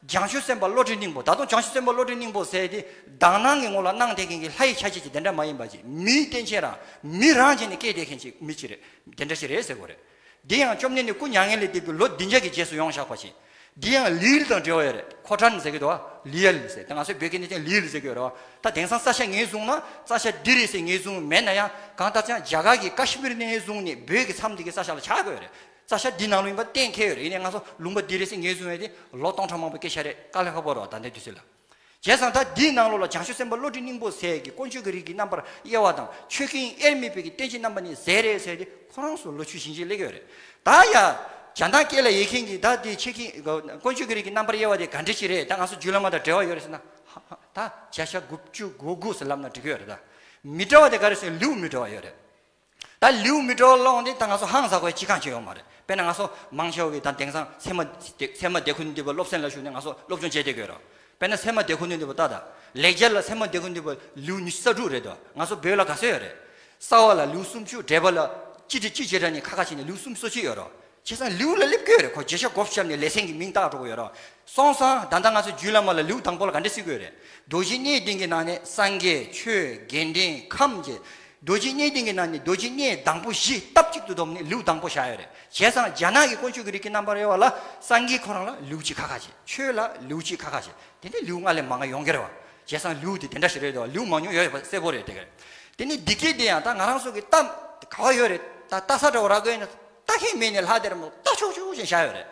བྱང་ཆུབ་སེམས་དཔའ་བློ་གྲོས་སྙིང་པོ། ད་དུང་བྱང་ཆུབ་སེམས་དཔའ་བློ་གྲོས་སྙིང་པོ་ཟེར་དེ་དག་སྣང་གི་ངོ་ལ་སྣང་བསྡད་མཁན་གྱི་ལྷ་ཡི་ཆ་བྱད་ཅིག་དེ་འདྲ་མ་ཡིན་པ་ཅིག་མིའི་རྟེན་ཅན་རང་མི་རང་བྱས་ནས་སྐྱེས་བསྡད་མཁན་ཅིག་མི་ཅིག་རེད། དེ་འདྲ་ཞིག་རེད་ཟེར་དགོས་རེད། འདི་ཡང་བཅོམ་ལྡན་འདས་སྐུ་མྱ་ངན་ལས་འདས་པའི་ལོ་བདུན་བརྒྱ་གི་རྗེས་སུ་ཡོང་བཞག་པ་ཅིག་འདི་ཡང་ལིལ་དང་འབྲེལ་བ་ཡོད་རེད། ཁོ་ཁྲན་ཟེར་གྱི་འདུག་བ། ལིལ་ཟེར་ད་ང་ཚོའི་བོད་སྐད་ནས་ཀྱང་ལིལ་ཟེར་གྱི་ཡོད་རེད་བ། ད་དེང་སང་ས་ཆ་ངོས་བཟུང་ན་ས་ཆ་འདི་རེད་ཟེར་ངོས་བཟུང་མེད་ན་ཡང་གང་ལྟར་ཀྱང་རྒྱ་གར་གྱི་ཀ་ཤི་མིར་ནས་བཟུང་ནས་བོད་ཀྱི་མཚམས་འདི་གི་ས་ཆ་ལ་ཆགས་དགོས་རེད། ས་ཆ་འདི་ནང་ལོགས་ཡིན་པ་གཏན་འཁེལ་ཡོད་རེད། ཡིན་ནའི་ང་ཚོ་ལུང་པ་འདི་རེད་ཟེར་ངོས་བཟུང་བས་དེ་ལོ་སྟོང་ཕྲག་མང་པོ་སྐད་ཆ་རེད། དཀའ་ལས་ཁག་པོ་རེད་བ་ད་ལྟའི་དུས་ཚོད་ལ། བྱས་ཙང་ད་འདིའི་ནང་ལོགས་ལ་བྱང་ཆུབ་སེམས་དཔའ་བློ་གྲོས་སྙིང་པོ་ཟེར་གྱི་དཀོན་མཆོག་གི་རིགས་ཀྱི་རྣམ་པར་དབྱེ་བ་དང་ཆོས་མཁན་དབྱེར་མེད་པའི་གི་རྟེན་ཅན་རྣམ་པ་གཉིས་ཟེར་རེད་ཟེར་ཏེ་ཁོ་རང་ཚོ་ལོ་རྒྱུས་ཤིང་ཤིང་སླེབས་ཡོད་རེད། ད་ཡ་རྒྱ་ནག་སྐད་ལ་ཡེ་མཁན་གྱི་ད་དེ་ཆོས་མཁན་དཀོན་མཆོག་གི་རིགས་ཀྱི་རྣམ་པར་དབྱེ་བ་དེ་ག་འདྲ་ཞིག་རེད། ད་ང་ཚོ་རྒྱུད་བླ་མ་དང་འབྲེལ་བ་ཡོད་རེད་ཟེར་ན་ཧ་ཧ་ད་བརྒྱ་ཆ་དགུ་བཅུ་གོ་དགུ་ཟེར་ལབ་ན་འགྲིག་གི་ཡོད་རེད། ད་མི་འདྲ་བ་དེ་ག་རེ་ཟེར་ན་ལེའུ་མི་འདྲ་བ་ཡོད་རེད། ད་ལེའུ་མི་འདྲ་བ་ཀློག་འདི་ད་ང་ཚོ་ཧང་སང་དགོས་ཅི་གང་ཅི་ཡོད་མ་རེད། དཔེར་ན་ང་ཚོ་མང་ཆེ་བ་གིས་ད་དེང་སང་ཚད་མ་ཚད་མ་སྡེ་ཁུལ་འདི་པ་སློབ་ཚན་ལ་ཞུགས་ནས་ང་ཚོ་སློབ་སྦྱོང་བྱས་བསྡད་ཀྱི་ཡོད་རེད། དཔེར་ན་ཚད་མ་སྡེ་ཁུལ་འདི་པ་ལྟ་ད། ལེགས་སྦྱར་ལ་ཚད་མ་སྡེ་ཁུལ་འདི་པ་ལེའུ་ཉི་ཤུ་རྩ་དྲུག་རེད་དོ། ང་ཚོ་བོད་ལ་ག་ཚོད་ཡོད་རེད། རྩ་བ་ལ་ལེའུ་སུམ་ཅུ། འགྲེལ་པ་ལ་སྤྱི་དེ་སྤྱི་བྱེ་བྲག་ནས་ཁ་ཁ་བྱས་ནས་ལེའུ་སུམ་ཅུ་སོ་གཅིག་ཡོད་རེད། བྱས་ཙང་ལེའུ་ལ་སླེབས་ཀྱི་ཡོད་རེད། ཁོ་བརྗོད་བྱ་བགོ་བཤམས་ནས་ལེ་ཚན་གྱི་མིང་བཏགས་འགྲོ་གི་ཡོད་རེད། སོང་ཙང་ད་ལྟ་ང་ཚོ་རྒྱུད་བླ་མ་ལ་ལེའུ་དང་པོ་ལ་ག་འདྲ་ཟེར་གྱི་ཡོད་རེད། རྡོ་རྗེ་གནས་བརྟན་གྱི་ནང་ནས་སངས་རྒྱས་ཆོས་དགེ་འདུན་ཁམས་ཀྱི། རྡོ་རྗེ་གནས་བརྟན་གྱི་ནང་ནས་རྡོ་རྗེ་གནས་དང་པོ་བཞི་སྟབས་གཅིག་ཏུ་བསྡོམས་ནས་ལེའུ་དང་པོ་བཞག་ཡོད་རེད། བྱས་ཙང་རྒྱ་ནག་གི་དཀོན་མཆོག་གི་རིགས་ཀྱི་རྣམ་པར་དབྱེ་བ་ལ་སངས་རྒྱས་ཁོ་རང་ལ་ལེའུ་གཅིག་ཁ་ཁ་བྱས། ཆོས་ལ་ལེའུ་གཅིག་ཁ་ཁ་བྱས། དེ་ནས་ལེའུ་ལྔ་ལས་མང་ང་ཡོང་གི་རེད་བ། བྱས་ཙང་ལེའུ་དེ་དེ་འདྲ་ཞིག་རེད་དོ། ལེའུ་མང་ཉུང་ཡོད་ཡོད་པ་གསལ་པོ་རེད་དེ་ག་རེད། དེ་ནས་འདི་སྐད་དེ་ཡང་ད་ང་རང་ཚོ་གི་ལྟ་ག་བ་ཡོད་རེད། ད་ལྟ་ས་འདྲ་བོ་རག་གི་ཡོད་ན་ལྟ་མཁན་མེད་ནས་ལྷག་དེར་མོ་ལྟ་ཆོག་ཆོག་ཅིག་བཞག་ཡོད་རེད།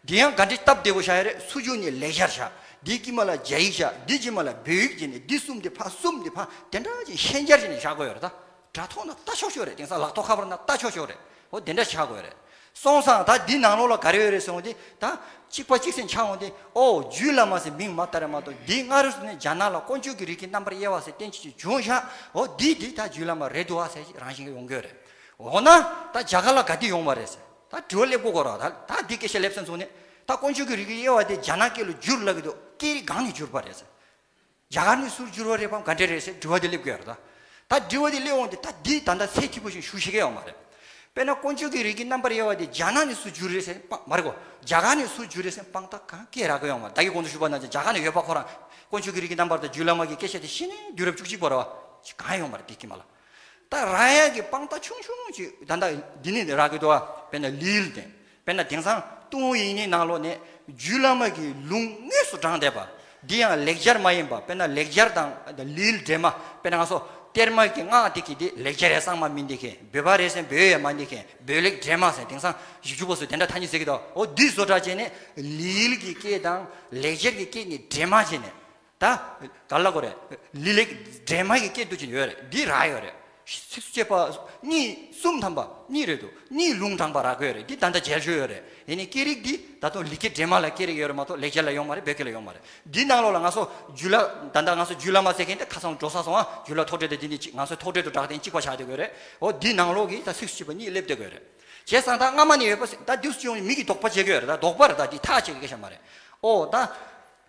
འདི་ཡང་ག་འདྲའི་སྟབས་བདེ་པོ་བཞག་ཡོད་རེད། ཚུར་རྒྱུག་ནས་ལེགས་སྦྱར་བཞག་འདི་དཀྱིལ་མ་ལ་རྒྱ་ཡིག་བཞག་འདི་དཀྱིལ་མ་ལ་བོད་ཡིག་བྱས་ནས་འདི་གསུམ་འདི་ཕར་གསུམ་འདི་ཕར་དེ་འདྲ་ཅིག་ཤན་སྦྱར་བྱས་ནས་བཞག་དགོས་ཡོད་རེད་ད། དྲ་ཐོག་ན་ལྟ་ཆོག་ཆོག་རེད། དེང་སང་ལག་ཐོག་ཁ་པར་ན་ལྟ་ཆོག་ཆོག་རེད། འོ་དེ་འདྲ་ཆགས་དགོས་རེད། སོང་ཙང་ད་འདི་ནང་ལོགས་ལ་ག་རེ་ཡོད་རེད་ཟེར་འོང་དེ་ད་གཅིག་པ་གཅིག་སེམས་ཆགས་འོང་དེ་ཨོ་རྒྱུད་བླ་མ་ཟེར་མིང་མ་བཏགས་རེད་མ་གཏོགས་འདི་སྔ་རོལ་སུ་ནས་རྒྱ་ནག་ལ་དཀོན་མཆོག་གི་རིགས་ཀྱི་རྣམ་པར་དབྱེ་བ་ཟེར་བསྟན་བཅོས་ཅིག་བྱུང་ཤག་འོ་འདི་འདི་ད་རྒྱུད་བླ་མ་རེད་འདུག་བ་ཟེར་རང་བཞིན་གྱིས་ཡོང་གི་ཡོད་རེད། འོ་ན་ད་རྒྱ་གར་ལ་ག་འདི་ཡོང་བ་རེད་ཟེར་ད་དྲི་བ་སླེབས་དགོས་གོ་ར། ད་ད་འདི་སྐད་ཆ་སླེབས་ཚར་སོང་ནས་ད་དཀོན་མཆོག་གི་རིགས་ཀྱི་དབྱེ་བ་དེ་རྒྱ་ནག་སྐད་ལ་བསྒྱུར་ལབ་ཀྱི་འདུག་སྐད་རིགས་གང་ནས་བསྒྱུར་པ་རེད་ཟེར། རྒྱ་གར་ནས་སུར་བསྒྱུར་བ་རེད་པ་ག་འདྲ་རེད་ཟེར་དྲི་བ་དེ་སླེབས་ཀྱི་ཡོད་རེད་ད། ད་དྲི་བ་དེ་སླེབས་འོང་དེ་ད་འདི་ད་ལྟ་ཚད་མཐོ་པོ་ཞིག་ཞུ་ཤེས་ཀྱི་ཡོད་མ་རེད། དཔེར་ན་དཀོན་མཆོག་གི་རིགས་ཀྱི་རྣམ་པར་དབྱེ་བ་དེ་རྒྱ་ནག་ནས་སུར་བསྒྱུར་རེད་ཟེར་དཔང་མ་རེད་གོ། རྒྱ་གར་ནས་སུར་བསྒྱུར་རེད་ཟེར་དཔང་རྟགས་གང་སྐད་རག་གི་ཡོད་མ་རེད། ད་གིན་གོང་དུ་ཞུས་པ་ནང་བཞིན་རྒྱ་གར་ནས་ཡོད་པ་ཁོ་རང་དཀོན་མཆོག་གི་རིགས་ཀྱི་རྣམ་པར་དང་རྒྱུད་བླ་མ་གི་སྐད་ཆ་དེ་ཤེས་ནས་དུས་རབས་བཅུ་གཅིག་པ་རེད་བ། གང་ཡོད་མ་རེད་དེ་དཀྱིལ་མ་ལ། ད་རག་ཡག་གི་དཔང་རྟགས་ཆུང་ཆུང་ཅིག་ད་ལྟ་འདི་ནས་རག་གི་འདུག་བ། དཔེར་ན་ལིལ་དེ། དཔེར་ན་དེང་སང་ཏུན་ཧོང་དབྱིག་གཉེན་ནང་ལོགས་ནས་རྒྱུད་བླ་མ་གི་ལུང་དངོས་སུ་དྲངས་བསྡད་པ། འདི་ཡང་ལེགས་སྦྱར་མ་ཡིན་པ། དཔེར་ན་ལེགས་སྦྱར་དང་ལིལ་འདྲེས་མ། དཔེར་ན་ང་ཚོ་གཏེར་མ་གི་སྔགས་དེ་གི་དེ་ལེགས་སྦྱར་ཡང་གཙང་མ་མིན་དེ་གི་བོད་པ་རེད་ཟེར་བོད་ཡང་མ་འདི་གི་བོད་ལེགས་འདྲེས་མ་ཟེར་དེང་སང་ཞིབ་འཇུག་པ་ཚོས་དེ་འདྲ་ཐ་སྙད་ཟེར་གི་འདུག་འོ་འདི་བཟོ་གྲྭ་བྱས་ནས་ལིལ་གི་སྐད་དང་ལེགས་སྦྱར་གི་སྐད་གཉིས་འདྲེས་མ་བྱས་ནས། ད་ག་ལ་གོ་རེད། ལི་ལེགས་འདྲེས་མ་གི་སྐད་དུ་ཅིག་ཡོད་རེད། འདི་རག་ཡོད་རེད། ཚིགས་སུ་བཅད་པ་གཉིས་གསུམ་ཐམ་པ་གཉིས་རེད་འདུག་གཉིས་ལུང་དྲངས་པ་རག་གི་ཡོད་རེད། འདི་ད་ལྟ་མཇལ་རྒྱུ་ཡོད་རེད། ཡིན་ནའི་སྐད་རིགས་འདི་ད་དུང་ལི་སྐད་འདྲེས་མ་ལ་སྐད་རིགས་ཡོད་རེད་མ་གཏོགས་ལེགས་སྦྱར་ལ་ཡོད་མ་རེད། བོད་སྐད་ལ་ཡོད་མ་རེད། འདི་ནང་ལོགས་ལ་ང་ཚོ་རྒྱུད་བླ་ད་ལྟ་ང་ཚོ་རྒྱུད་བླ་མ་ཟེར་མཁན་དེ་ཁ་སང་འགྲོ་ས་སོང་ཨ། རྒྱུད་བླ་ཐོག་འགྲེལ་དེ་འདི་གཅིག་ང་ཚོའི་ཐོག་འགྲེལ་དུ་གྲགས་དེ་གཅིག་པ་ཆགས་བསྡད་ཀྱི་ཡོད་རེད། འོ་འདི་ནང་ལོགས་ཀྱི་ད་ཚིགས་སུ་བཅད་པ་གཉིས་སླེབས་བསྡད་ཀྱི་ཡོད་རེད། བྱས་ཙང་ད་སྔ་མ་ནས་ཡོད་པ་ཟེར་ད་འདི་སུ་ཅི་ཡོང་མི་གིས་དོགས་པ་བྱེད་ཀྱི་ཡོད་རེད། ད་དོགས་པ་རེད། ད་འདི་ཐག་བཅད་ཀྱི་སྐད་ཆ་མ་རེད། འོ་ད།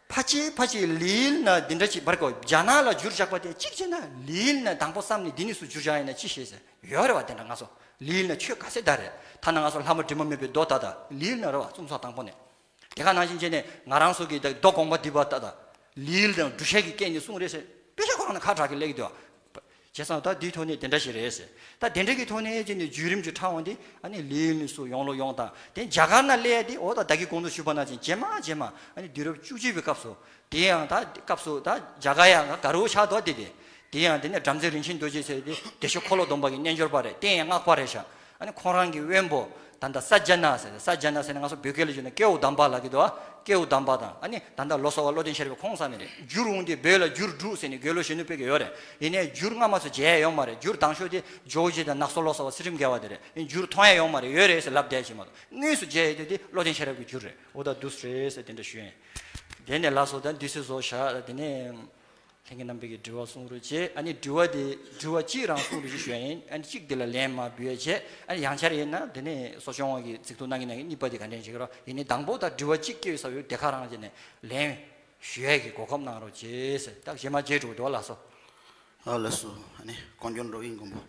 ཕལ་ཆེར་ཕལ་ཆེར་ལིལ་ན་འདི་འདྲ་ཅིག་བར་གོ་རྒྱ་ནག་ལ་བསྒྱུར་བཞག་པ་དེ་གཅིག་བྱས་ན་ལིལ་ན་དང་པོ་བསམ་ནས་འདི་ནས་སུ་བསྒྱུར་བཞག་ཡིན་ན་ཅི་ཤེས་ཟེར་ཡོད་རེད་བ། དེ་འདྲ་ང་ཚོ་ལིལ་ན་ཆོས་ག་ཚད་ད་རེད། ཐ་ན་ང་ཚོ་ལྷ་མོ་དྲི་མ་མེད་པའི་མདོ་ད་ད་ལིལ་ན་རེད་བ། གསུང་ཚོགས་དང་པོ་ནས་དེ་ག་ནང་བཞིན་བྱས་ནས་ང་རང་ཚོ་གི་ད་མདོ་དགོངས་པ་འདུས་པ་ད་ད་ལིལ་དང་འབྲུ་ཤ་གི་སྐད་ནས་གསུངས་རེད་ཟེར་དཔེ་ཆ་ཁོ་རང་ན་ཁ་གྲག་གི་སླེབས་ཀྱི་འདུག་བྱས་ཙང་ད་འདིའི་ཐོག་ནས་དེ་འདྲ་ཞིག་རེད་ཟེར། ད་དེ་འདྲ་གི་ཐོག་ནས་ཅི་ནས་བརྒྱུད་རིམ་གྱི་ཕྲ་བ་འདི་ཨ་ནི་ལས་ནས་སུ་ཡོང་ལོ་ཡོང་དང་དེ་རྒྱ་གར་ན་སླེབས་ཡ་དེ་འོ་ད་ད་གི་གོང་དུ་ཞུས་པ་ནང་བཞིན་རྗེས་མ་རྗེས་མ་ཨ་ནི་དུས་རབས་བཅུ་གཅིག་པའི་སྐབས་སུ་དེ་ཡང་ད་སྐབས་སུ་ད་རྒྱ་གར་ཡང་དགའ་རུ་ཆགས་འདུག་དེ་དེ་དེ་ཡང་དེ་ནས་བྲམ་ཟེ་རིན་ཆེན་རྡོ་རྗེ་ཟེར་དེ་བདེ་མཆོག་འཁོར་ལོ་སྡོམ་པ་གི་རྣལ་འབྱོར་པ་རེད། རྟེན་ཡང་སྔགས་པ་རེད་ཤག་ཨ་ནི་ཁོང་རང་གི་དབོན་པོ་ད་ལྟ་ས་ཛྙཱ་ན་ཟེར། ས་ཛྙཱ་ན་ཟེར་ན་ང་ཚོ་བོད་སྐད་ལ་བརྗོད་ན་ཀེའུ་དམ་པ་ལབ་ཀྱི་འདུག་ཀེའུ་དམ་པ་དང་ཨ་ནི་ད་ལྟ་ལོ་ཙཱ་བ་བློ་ལྡན་ཤེས་རབ་ཁོང་ས་ནས་རེད། བསྒྱུར་འོང་དུས་བོད་ལ་བསྒྱུར་འདུག་ཟེར་ནས་དགེ་སློང་གཞོན་ནུ་སྤེལ་གྱི་ཡོད་རེད། ཡིན་ནའི་བསྒྱུར་སྔ་མ་ཚོ་མཇལ་ཡ་ཡོད་མ་རེད། བསྒྱུར་དང་ཤོས་དེ་ཇོ་བོ་རྗེ་དང་ནག་ཚོ་ལོ་ཙཱ་བ་ཚུལ་ཁྲིམས་དགེ་བ་དེ་རེད། ཡིན་བསྒྱུར་མཐོང་ཡ་ཡོད་མ་རེད། ཡོད་རེད་ཟེར་ལབ་བསྡད་ཀྱི་མ་གཏོགས་དངོས་སུ་མཇལ་ཡ་དེ་དེ་བློ་ལྡན་ཤེས་རབ་ཀྱི་བསྒྱུར་རེད། འོ་ད་འདུག་སེ་རེད་ཟེར་དེ་འདྲ་ཞུ་ཡིན། དེ་ནས་ལགས་སོ། ད་འདུག་སེ་བཟོ་བཞག་དེ་ནས། ལྷན་རྒྱས་རྣམ་པས་ཀྱི་དྲི་བ་གསུང་རོགས་བྱེད། ཨ་ནི་དྲི་བ་དེ་དྲི་བ་གཅིག་རང་གསུང་རོགས་ཞེས་ཞུ་ཡ་ཡིན། ཨ་ནི་གཅིག་དེ་ལ་ལན་མར་འབུལ་ཡ་བྱེད། ཨ་ནི་ཡང་བསྐྱར་ཡིན་ན་དེ་ནས་གསོ་སྦྱོང་བ་གི་ཚིག་ཐོ་གནང་གི་གནང་གི་གཉིས་པ་དེ་ག་འདྲ་བྱེད་ཀྱི་རོགས། ཡིན་ནའི་དང་པོ་ད་དྲི་བ་གཅིག་སྐྱེ་ཡོད་ས་ཡོད་དེ་ཁ་རང་བྱས་ནས་ལན་ཞུ་ཡ་གི་གོ་སྐབས་གནང་རོགས་བྱེད་ཟེར། ད་རྗེས་མ་རྗེས་འགྲོ་གི་འདུག་བ། ལགས་སོ། ཨ་ལགས་སོ། ཨ་ནི་དཀོན་མཆོག་འགྲོ་བའི་མགོན་པོ།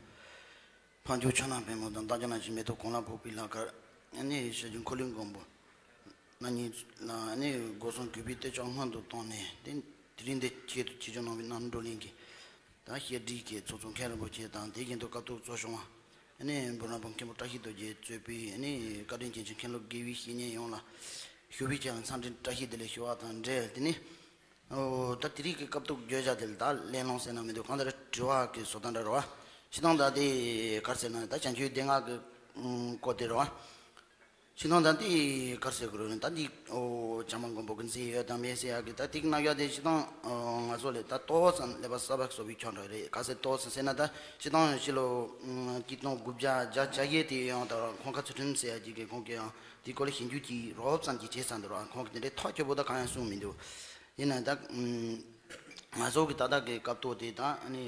འཕགས་མཆོག་ཕྱག་ན་པདྨོ་དང་། བདག་ཅག་ནང་བཞིན་མེ་ཏོག་གང་ལ་ཕོག་པའི་ལྷ་སྐལ། ཨ་ནི་ཞལ་བྱུང་འཁོར་ལོའི་མགོན་པོ། ན་ནིང་ལ་ནི་སྒོ་གསུམ་གུས་པའི་བསྟོད་ཕྱག་སྔོན་དུ་བཏང་ནས་དེ་དེ་རིང་འདི་ཆེད་དུ་ཆེད་སྦྱོང་གནང་བའི་རྣམ་གྲོལ་གླིང་གི་ད་བཤད་སྒྲིག་གི་ཚོགས་གཙོ་མཁན་རིན་པོ་ཆེ་དང་དེ་བཞིན་དུ་སྐབས་ཐོག་གཙོ་སྐྱོང་བ་ནི་འབུམ་རམས་པ་མཁན་པོ་བཀྲ་ཤིས་རྡོ་རྗེ་གཙོས་པའི་ནི་བཀའ་དྲིན་ཅན་གྱི་མཁན་སློབ་དགེ་བའི་བཤེས་གཉེན་ཡོངས་ལ་ཞུ་བའི་ཆེད་ལ་འཚམས་འདྲི་བཀྲ་ཤིས་བདེ་ལེགས་ཞུ་བ་དང་འབྲེལ་དེ་ནི། ཨོ། ད་དེ་རིང་གི་སྐབས་ཐོག་བརྗོད་བྱ་དེ་ལ་ད་གླེང་སློང་ཟེར་ན་མི་འདུག་གང་ལྟར་དྲི་བ་གི་བཟོ་ལྟ་འདྲ་རེད་བ། སྤྱིར་བཏང་ད་དེ་ག་རེ་ཟེར་ན་ད་བྱང་ཆུབ་སྡེ་ལྔ་གི་སྐོར་དེ་རེད་བ། སྤྱིར་བཏང་ད་དེ་ག་རེ་ཟེར་དགོས་རེད་ན་ད་དེ་ཨོ་བྱམས་པ་མགོན་པོ་གི་མཛད་ཡོད་དམ་མེད་ཟེར་ཡག་གི་ད་དེ་གི་རྣམ་གཞག་དེ་སྤྱིར་བཏང་ང་ཚོ་ལས་ད་ཏོག་ཙམ་ཀླད་པ་གསར་པ་བཟོ་བའི་ཁྱོན་འདྲ་རེད། ག་ཟེར་ཏོག་ཙམ་ཟེར་ན་ད་སྤྱིར་བཏང་ཕྱི་ལོ་གཅིག་སྟོང་དགུ་བརྒྱ་བརྒྱད་ཅུ་གྱ་བརྒྱད་དེ་ཡང་ད་ཁོང་ཁ་ཚུལ་ཁྲིམས་ཟེར་ཡག་གི་གི་ཁོང་གི་ཡང་དེ་སྐོར་ལ་ཞིབ་འཇུག་ཅིག་རོབ་ཙམ་ཅིག་བྱས་ཚར་འདུག་ར། ཁོང་གིས་དེ་འདྲའི་ཐག་ཆོད་པོ་ད་གང་ཡང་གསུངས་མི་འདུག་ཡིན་ནའང་ད། ང་ཚོ་གི་ད་ལྟ་གི་སྐབས་ཐོག་དེ་ད་ནི་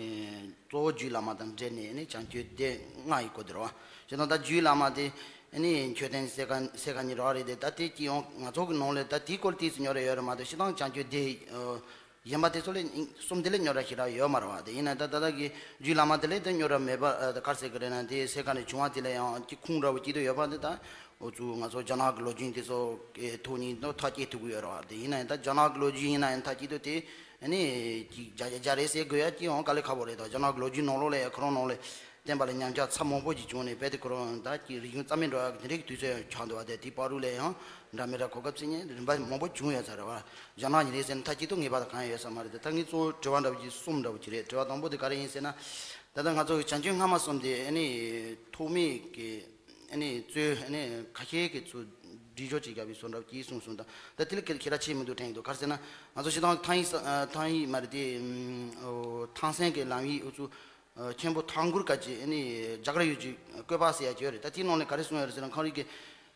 གཙོ་བོ་རྒྱུད་བླ་མ་དང་འབྲེལ་ནས་ནི་བྱང་ཆུབ་སྡེ་ལྔ་ཡི་སྐོར་དེ་རེད་བ། བྱས་ཙང་ད་རྒྱུད་བླ་མ་དེ་ནི་མཆོད་རྟེན་གསེར་ཁ་གསེར་ཁ་གཉིས་རེད་བ། རེད་དེ་ད་དེ་སྤྱི་ཡོངས་ང་ཚོ་གི་ནང་ལ་ད་དེའི་སྐོར་ཏོག་ཙམ་རྙོག་དྲ་ཡོད་རེད་མ་གཏོགས་སྤྱིར་བཏང་བྱང་ཆུབ་སྡེ་གཞན་པ་དེ་ཚོ་ལས་གསུམ་དེ་ལས་རྙོག་དྲ་ཞེ་དྲག་ཡོད་མ་རེད་བ། དེ་ཡིན་ན་ད་ད་ལྟ་གི་རྒྱུད་བླ་མ་དེ་ལས་ད་རྙོག་དྲ་མེད་པ་ཨ་ག་རེ་ཟེར་གི་རེད་ན་དེ་གསེར་ཁ་ནས་བྱུང་བ་དེ་ལ་ཡང་ཅིག་ཁུངས་འདྲ་བོ་ཅིག་ཏུ་ཡོད་པ་འདི་ད། འུ་ཚོ་ང་ཚོ་རྒྱ་ནག་གི་ལོ་རྒྱུས་དེ་ཚོ་གི་ཐོག་ནས་ཐག་བཅད་ཐུབ་ཀྱི་ཡོད་རེད་བ། དེ་ཡིན་ན་ཡང་ད་རྒྱ་ནག་གི་ལོ་རྒྱུས་ཡིན་ན་ཡང་ཐག་བཅད་ཐུབ་དེ་ཨ་ནི་ཅིག་རྒྱ་རྒྱ་རེད་ཟེར་དགོས་ཡ་ཅིག་ཡང་དཀའ་ལས་ཁག་པོ་རེད། ད་རྒྱ་ནག་གི་ལོ་རྒྱུས་ནང་ལོགས་ལ་ཡང་ཁོ་རང་ནང་ལ་བསྟན་པ་ལ་ཉམས་ཆག་ཚབས་མང་པོ་ཅིག་བྱུང་ནས་རྦད་དེ་ཁོ་རང་ད་ཅིག་རིག་གཞུང་རྩ་མེད་འགྲོ་ཡ་གི་དེ་འདྲའི་གི་དུས་ཚོད་ཡང་ཆགས་འདུག་བ། དེ་དེའི་བར་དུ་ལ་ཡང་འདྲ་མི་འདྲ་གོ་སྐབས་ཚིག་ངན་རིམ་པ་མང་པོ་བྱུང་ཡོད་ས་རེད་བ། རྒྱ་ནག་ཡིན་རེད་ཟེར་ན་ཐག་བཅད་ཐུབ་ངེས་པར་དུ་གང་ཡང་ཡོད་ས་མ་རེད། དེ་ད་ངས་གཙོ་བོ་དྲི་བ་འདྲ་བོ་ཅིག་གསུམ་འདྲ་བོ་ཅིག་རེད། དྲི་བ་དང་པོ་དེ་ག་རེ་ཡིན་ཟེར་ན། ད་ལྟ་ང་ཚོ་གི་བྱང་ཆུབ་སྔ་མ་གསུམ་དེ་ཨ་ནི་ཐོགས་མེད་ཀྱི་ཨ་ནི་གཙོས་ཨ་ནི་ཁ་ཤས་ཀྱི་ཚུར་སྒྲིག་སྦྱོར་བྱེད་དགོས་པའི་བཟོ་འདྲ་ཅིག་གསུངས་སོང་། ད་ད་དེ་ལ་ཁྱེད་ཁྱེད་རང་ཆེས་མི་འདུག་དྲན་གྱི་འདུག་ག་རེ་ཟེར་ན་ང་ཚོ་སྤྱིར་བཏང་ཐང་ཡིག་ས་ཨ་ཐང་ཡིག་མ་རེད་དེ་ཨོ་ཐང་སན་གྱི་ལམ་ཡིག་འུ་ཚོ་ཨ་མཁན་པོ་ཐང་གུར་ག་ཅིག་ཨ་ནི་རྒྱ་གར་ཡུལ་གྱི་བཀོད་པ་ཟེར་ཡ་ཅིག་ཡོད་རེད། ད་དེའི་ནང་ནས་ག་རེ་གསུངས་ཡོད་རེད་ཟེར་ན་ཁོང་རིགས་ཀྱི་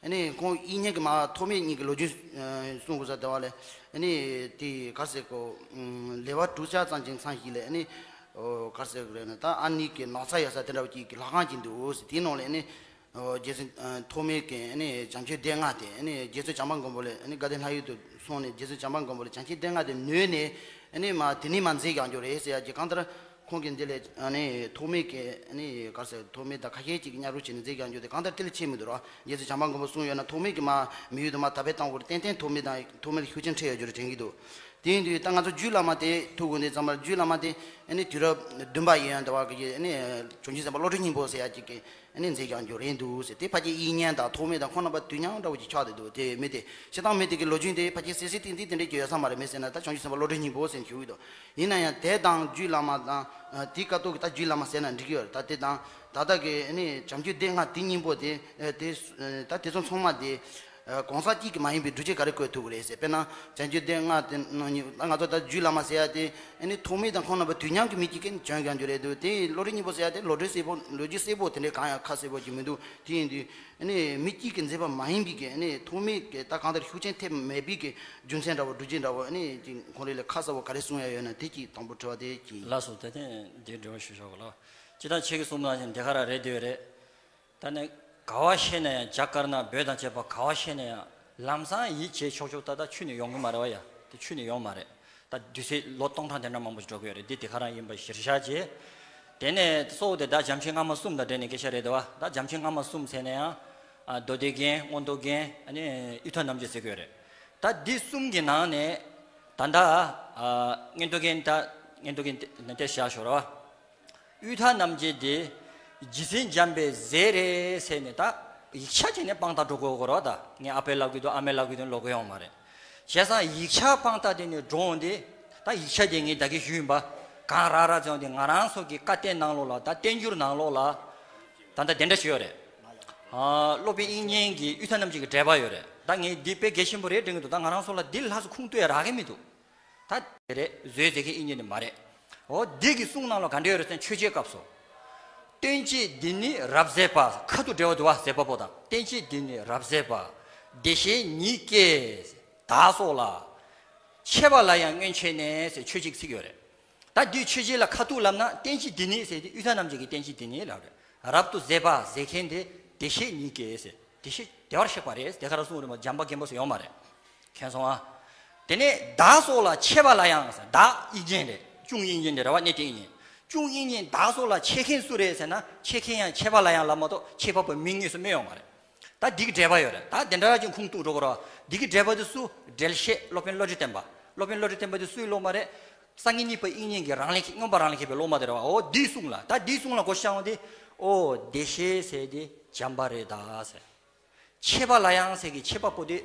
ཨ་ནི་ཁོང་དབྱིག་གཉེན་གྱི་མ་ཐོགས་མེད་གཉིས་ཀྱི་ལོ་རྒྱུས་ཨ་གསུང་དགོས་ས་དེ་བ་ལས་ཨ་ནི་དེ་ག་རེ་ཟེར་གོ་ལེ་བ་དྲུག་ཅུ་ཙམ་ཅིག་ཚང་ཞིག་ལས་ཨ་ནི་ཨོ་ག་རེ་ཟེར་གོ་རེད་ན་ད་ཨ་ནི་གི་ནགས་ཚལ་ཡོད་ས་དེ་འདྲ་བ་ཅིག་གི་ལྷ་ཁང་ཅིག་འདུག་ཟེར། དེའི་ནང་ལས་ཨ་ནི་ཨོ་རྗེ་བཙུན་ཨ་ཐོགས་མེད་ཀྱི་ཨ་ནི་བྱང་ཆུབ་སྡེ་ལྔ་དེ་ཨ་ནི་རྗེ་བཙུན་བྱམས་པ་མགོན་པོ་ལས་ཨ་ནི་དགའ་ལྡན་ལྷ་ཡུལ་དུ་སོང་ནས་རྗེ་བཙུན་བྱམས་པ་མགོན་པོ་ལས་བྱང་ཆུབ་སྡེ་ལྔ་དེ་ནོས་ནས་ཨ་ནི་མ་དེ་ནས་མ་མཛད་ཀྱང་འགྱུར་རེད་ཟེར་ཡ་ཅིག་གང་ལྟར། ཁོང་གིས་འདི་ལས་ཨ་ནི་ཐོགས་མེད་ཀྱི་ཨ་ནི་ག་རེ་ཟེར་ཐོགས་མེད་དང་ཁ་ཤས་ཅིག་གཉའ་རོགས་བྱས་ནས་མཛད་ཀྱང་འགྱུར་ཏེ་གང་ལྟར་དེ་ལ་ཆེས་མི་འདུག་ར། རྗེ་བཙུན་བྱམས་པ་མགོན་པོ་གསུངས་ཡོད་ན་ཐོགས་མེད་ཀྱི་མ་མི་ཡུལ་དུ་མ་ད་ཕེབས་བཏང་དགོས་རེད། ཏན་ཏན་ཐོགས་མེད་དང་ཐོགས་མེད་ལ་ཤུགས་རྐྱེན་ཕྲད་ཡོད་རྒྱུ་རེད་དྲན་གྱི་འདུག་དེ་ཡིན་དུས་ད་ང་ཚོ་རྒྱུད་བླ་མ་དེ་ཐུག་དགོས་འདི་ཙམ་པར་རྒྱུད་བླ་མ་དེ་ཨ་ནི་དུས་རབས་བདུན་པ་ཡིན་ཡང་འདྲ་བ་གི་ཨ་ནི་བྱང་ཆུབ་སེམས་དཔའ་བློ་གྲོས་སྙིང་པོ་ཟེར་ཡ་ཅིག་གིས་ཨ་ནི་མཛད་ཀྱང་འགྱུར་རེད་འདུག་ཟེར། དེ་ཕལ་ཆེར་དབྱིག་གཉེན་དང་ཐོགས་མེད་དང་ཁོང་རྣམ་པ་དུས་མཉམ་འདྲ་བོ་ཅིག་ཆགས་བསྡད་འདུག་དེ་མི་དེ་བྱེད་སྟངས་མི་དེ་གི་ལོ་རྒྱུས་དེ་ཕལ་ཆེར་གསལ་གསལ་ཐིང་ཐིང་དེ་འདྲས་ཀྱི་ཡོད་ས་མ་རེད། མི་ཟེར་ན་ད་བྱང་ཆུབ་སེམས་དཔའ་བློ་གྲོས་སྙིང་པོ་ཟེར་ནས་ཞུ་གི་འདུག་ཡིན་ན་ཡང་དེ་དང་རྒྱུད་བླ་མ་དང་ཨ་དེའི་སྐབས་ཐོག་གི་ད་རྒྱུད་བླ་མ་ཟེར་ན་འགྲིག་གི་ཡོད་རེད། ད་དེ་དང་ད་ལྟ་གི་ཨ་ནི་བྱང་ཆུབ་སྡེ་ལྔ་དེ་སྙིང་པོ་དེ་ཨ་དེ་ཨ་ད་དེ་ཚོ་ཚང་མ་དེ་ཨ་གང་ཟག་གཅིག་གིས་མ་ཡིན་པའི་སྒྲུབ་བྱེད་ག་རེ་བཀོད་ཐུབ་ཀྱི་རེད་ཟེར། དཔེར་ན་བྱང་ཆུབ་སྡེ་ལྔ་དེ་ནང་ཉིད་ད་ང་ཚོ་ད་རྒྱུད་བླ་མ་ཟེར་ཡ་དེ་ཨ་ནི་ཐོགས་མེད་དང་ཁོང་རྣམ་པ་དུས་མཉམ་གྱི་མི་གཅིག་གིས་བྱོན་ཀྱང་འགྱུར་རེད་འདུག་དེ་བློ་གྲོས་སྙིང་པོ་ཟེར་ཡ་དེ་ལོ་རྒྱུས་གསལ་པོ་ལོ་རྒྱུས་གསལ་པོ་དེ་འདྲའི་གང་ཡང་ཁ་གསལ་པོ་ཅིག་མི་འདུག་དེ་ཡིན་དུས། ཨ་ནི་མི་གཅིག་གིས་མཛད་པ་མ་ཡིན་པའི་གི་ཨ་ནི་ཐོགས་མེད་ཀྱི་ད་གང་ལྟར་ཤུགས་རྐྱེན་ཐེབས་མེད་པའི་གི་རྒྱུ་མཚན་འདྲ་བོ་སྒྲུབ་བྱེད་འདྲ་བོ་ཨ་ནི་ཅིག་ཁོང་རང་ལ་ཁ་གསལ་བོ་ག་རེ་གསུང་ཡ་ཡོད་ན་དེ་ཅིག་དང་པོ་དྲི་བ་དེ་ཅིག་ལགས་སོ། དེ་ནས་འདིའི་འགྲེལ་བ་ཞུ་ཆོག་གི་ལགས། ཅི་ལྟར་ཁྱེད་ཀྱིས་གསུངས་པ་ནང་བཞིན་དེ་ག་རང་རེད་འདོད་རེད། ད་ནི་ག་བ་བཤད་ན་ཡང་རྒྱ་དཀར་ནག་བོད་དང་བཅས་པ་ག་བ་བཤད་ན་ཡང་ལམ་སང་ཡིད་ཆེས་ཆོག་ཆོག་ཏག་ཏག་ཆུད་ནས་ཡོང་གི་མ་རེད་བ་ཡ། དེ་ཆུད་ནས་ཡོང་མ་རེད། ད་དུས་ཚོད་ལོ་སྟོང་ཕྲག་དེ་འདྲ་མང་པོ་ཞིག་འགྲོ་གི་ཡོད་རེད། འདི་དེ་ག་རང་ཡིན་པ་གཞིར་བཞག་བྱས། དེ་ནས་གཙོ་བོ་དེ་ད་བྱམས་ཆེན་སྔ་མ་གསུམ་དང་འབྲེལ་ནས་སྐད་ཆ་རེད་དེ་བ། ད་བྱམས་ཆེན་སྔ་མ་གསུམ་ཟེར་ན་ཡང་ཨ་མདོ་སྡེ་རྒྱན། མངོན་རྟོགས་རྒྱན། ཨ་ནི་དབུས་མཐའ་རྣམ་འབྱེད་ཟེར་གི་ཡོད་རེད། ད་འདི་གསུམ་གྱི་ནང་ནས་ད་ལྟ་ཨ་མངོན་རྟོགས་རྒྱན། ད་མངོན་རྟོགས་རྒྱན་དེ་དེ་བཞག་ཞོར་བ། དབུས་མཐའ་རྣམ་འབྱེད་དེ་རྗེ་བཙུན་འཇམ་པའི་ཟས་རེད་ཟེར་ནས་ད་ཡིག་ཆ་བྱས་ནས་དཔང་རྟགས་འགྲོ་དགོས་ཀྱི་རེད་བ། ད་ངས་ཨ་ཕས་ལབ་གི་འདུག་ཨ་མས་ལབ་གི་འདུག་ལབ་གི་ཡོད་མ་རེད། བྱས་ཙང་ཡིག་ཆ་དཔང་རྟགས་དེ་ནས་འགྲོ་འོང་དེ། ད་ཡིག་ཆ་དེ་ངས་ད་གིན་ཞུས་ཡིན་པ། གང་རག་རག་ཙམ་དེ་ང་རང་ཚོ་གི་བཀའ་བསྟན་ནང་ལོགས་ལ། ད་བསྟན་འགྱུར་ནང་ལོགས་ལ་ད་ལྟ་དེ་འདྲ་ཞིག་ཡོད་རེད། ཨ་སློབ་དཔོན་དབྱིག་གཉེན་གྱི་དབུས་མཐའ་རྣམ་འབྱེད་ཀྱི་འགྲེལ་པ་ཡོད་རེད། ད་ངས་འདི་དཔེ་གལ་ཆེན་པོ་རེད་དྲན་གི་འདུག་ད་ང་རང་ཚོ་ལ་འདི་ལྷག་ཙམ་ཁུངས་གཏུགས་ཡ་རག་གི་མི་འདུག་ད་དེ་རེད། བཟོས་མཛད་མཁན་དབྱིག་གཉེན་དེ་མ་རེད། འོ་འདི་གི་གསུང་ནང་ལ་ག་འདྲ་ཡོད་རེད་ཟེར་ན་མཆོད་བརྗོད་སྐབས་སུ། བསྟན་བཅོས་འདི་ནི་རབ་མཛད་པ། ཁ་ཐུག་འགྲེལ་བ་འདུག་བ། མཛད་པ་པོ་དང་། བསྟན་བཅོས་འདི་ནི་རབ་མཛད་པ། བདེ་གཤེགས་ཉིད་ཀྱིས་བདག་སོགས་ལ། འཆད་པ་ལ་ཡང་སྔོན་ཆད་ནས་ཟེར་མཆོད་བརྗོད་ཀྱི་ཚིག་ཡོད་རེད། ད་འདིའི་མཆོད་བརྗོད་ལ་ཁ་ཐུག་ལབ་ན་བསྟན་བཅོས་འདི་ནི་ཟེར་དེ་དབུས་མཐའ་རྣམ་འབྱེད་ཀྱི་བསྟན་བཅོས་འདི་ནི་ལབ་རེད། རབ་ཏུ་མཛད་པ་ཟེར་མཁན་དེ་བདེ་གཤེགས་ཉིད་ཀྱིས་ཟེར། བདེ་གཤེགས་བདེ་བར་གཤེགས་པ་རེད། དེ་ག་རང་གསུངས་རེད་མ། འཇམ་དཔལ་མགོན་པོ་ཟེར་ཡོད་མ་རེད། མཁྱེན་སོང་ཨ། དེ་ནས་བདག་སོགས་ལ་འཆད་པ་ལ་ཡང་ཟེར། བདག་དབྱིག་གཉེན་རེད། གཅུང་དབྱིག་གཉེན་དེ་རེད་བ། གནས་བརྟན་དབྱིག་གཉེན། གཅུང་དབྱིག་གཉེན་བདག་སོགས་ལ་འཆད་མཁན་སུ་རེད་ཟེར་ན། འཆད་མཁན་ཡང་འཆད་པ་ལ་ཡང་ལབ་མ་གཏོགས་འཆད་པ་པོའི་མིང་དངོས་སུ་སྨོས་ཡོད་མ་རེད། ད་འདི་གི་འགྲེལ་པ་ཡོད་རེད། ད་དེ་འདྲ་ཅིག་ཁུངས་གཏུགས་འགྲོ་གི་རེད། འདི་གི་འགྲེལ་པ་དེ་སུ། འགྲེལ་བཤད་སློབ་དཔོན་བློ་གྲོས་བརྟན་པ། སློབ་དཔོན་བློ་གྲོས་བརྟན་པ་དེ་སུའི་སློབ་མ་རེད། སངས་རྒྱས་གཉིས་པ་དབྱིག་གཉེན་གྱི་རང་ལུགས་མངོན་པ་རང་ལུགས་མཁས་པའི་སློབ་མ་དེ་རེད་བ། འོ་འདིའི་གསུང་ལ། ད་འདིའི་གསུང་ལ་གོ་ཤེས་བྱ་བ་དེ། ཨོ་བདེ་གཤེགས་ཟེར་དེ་བྱམས་པ་རེད་ད་ཟེར། མཆེད་པ་ལ་ཡང་ཟེར་གི་མཆེད་པ་པོ་དེ།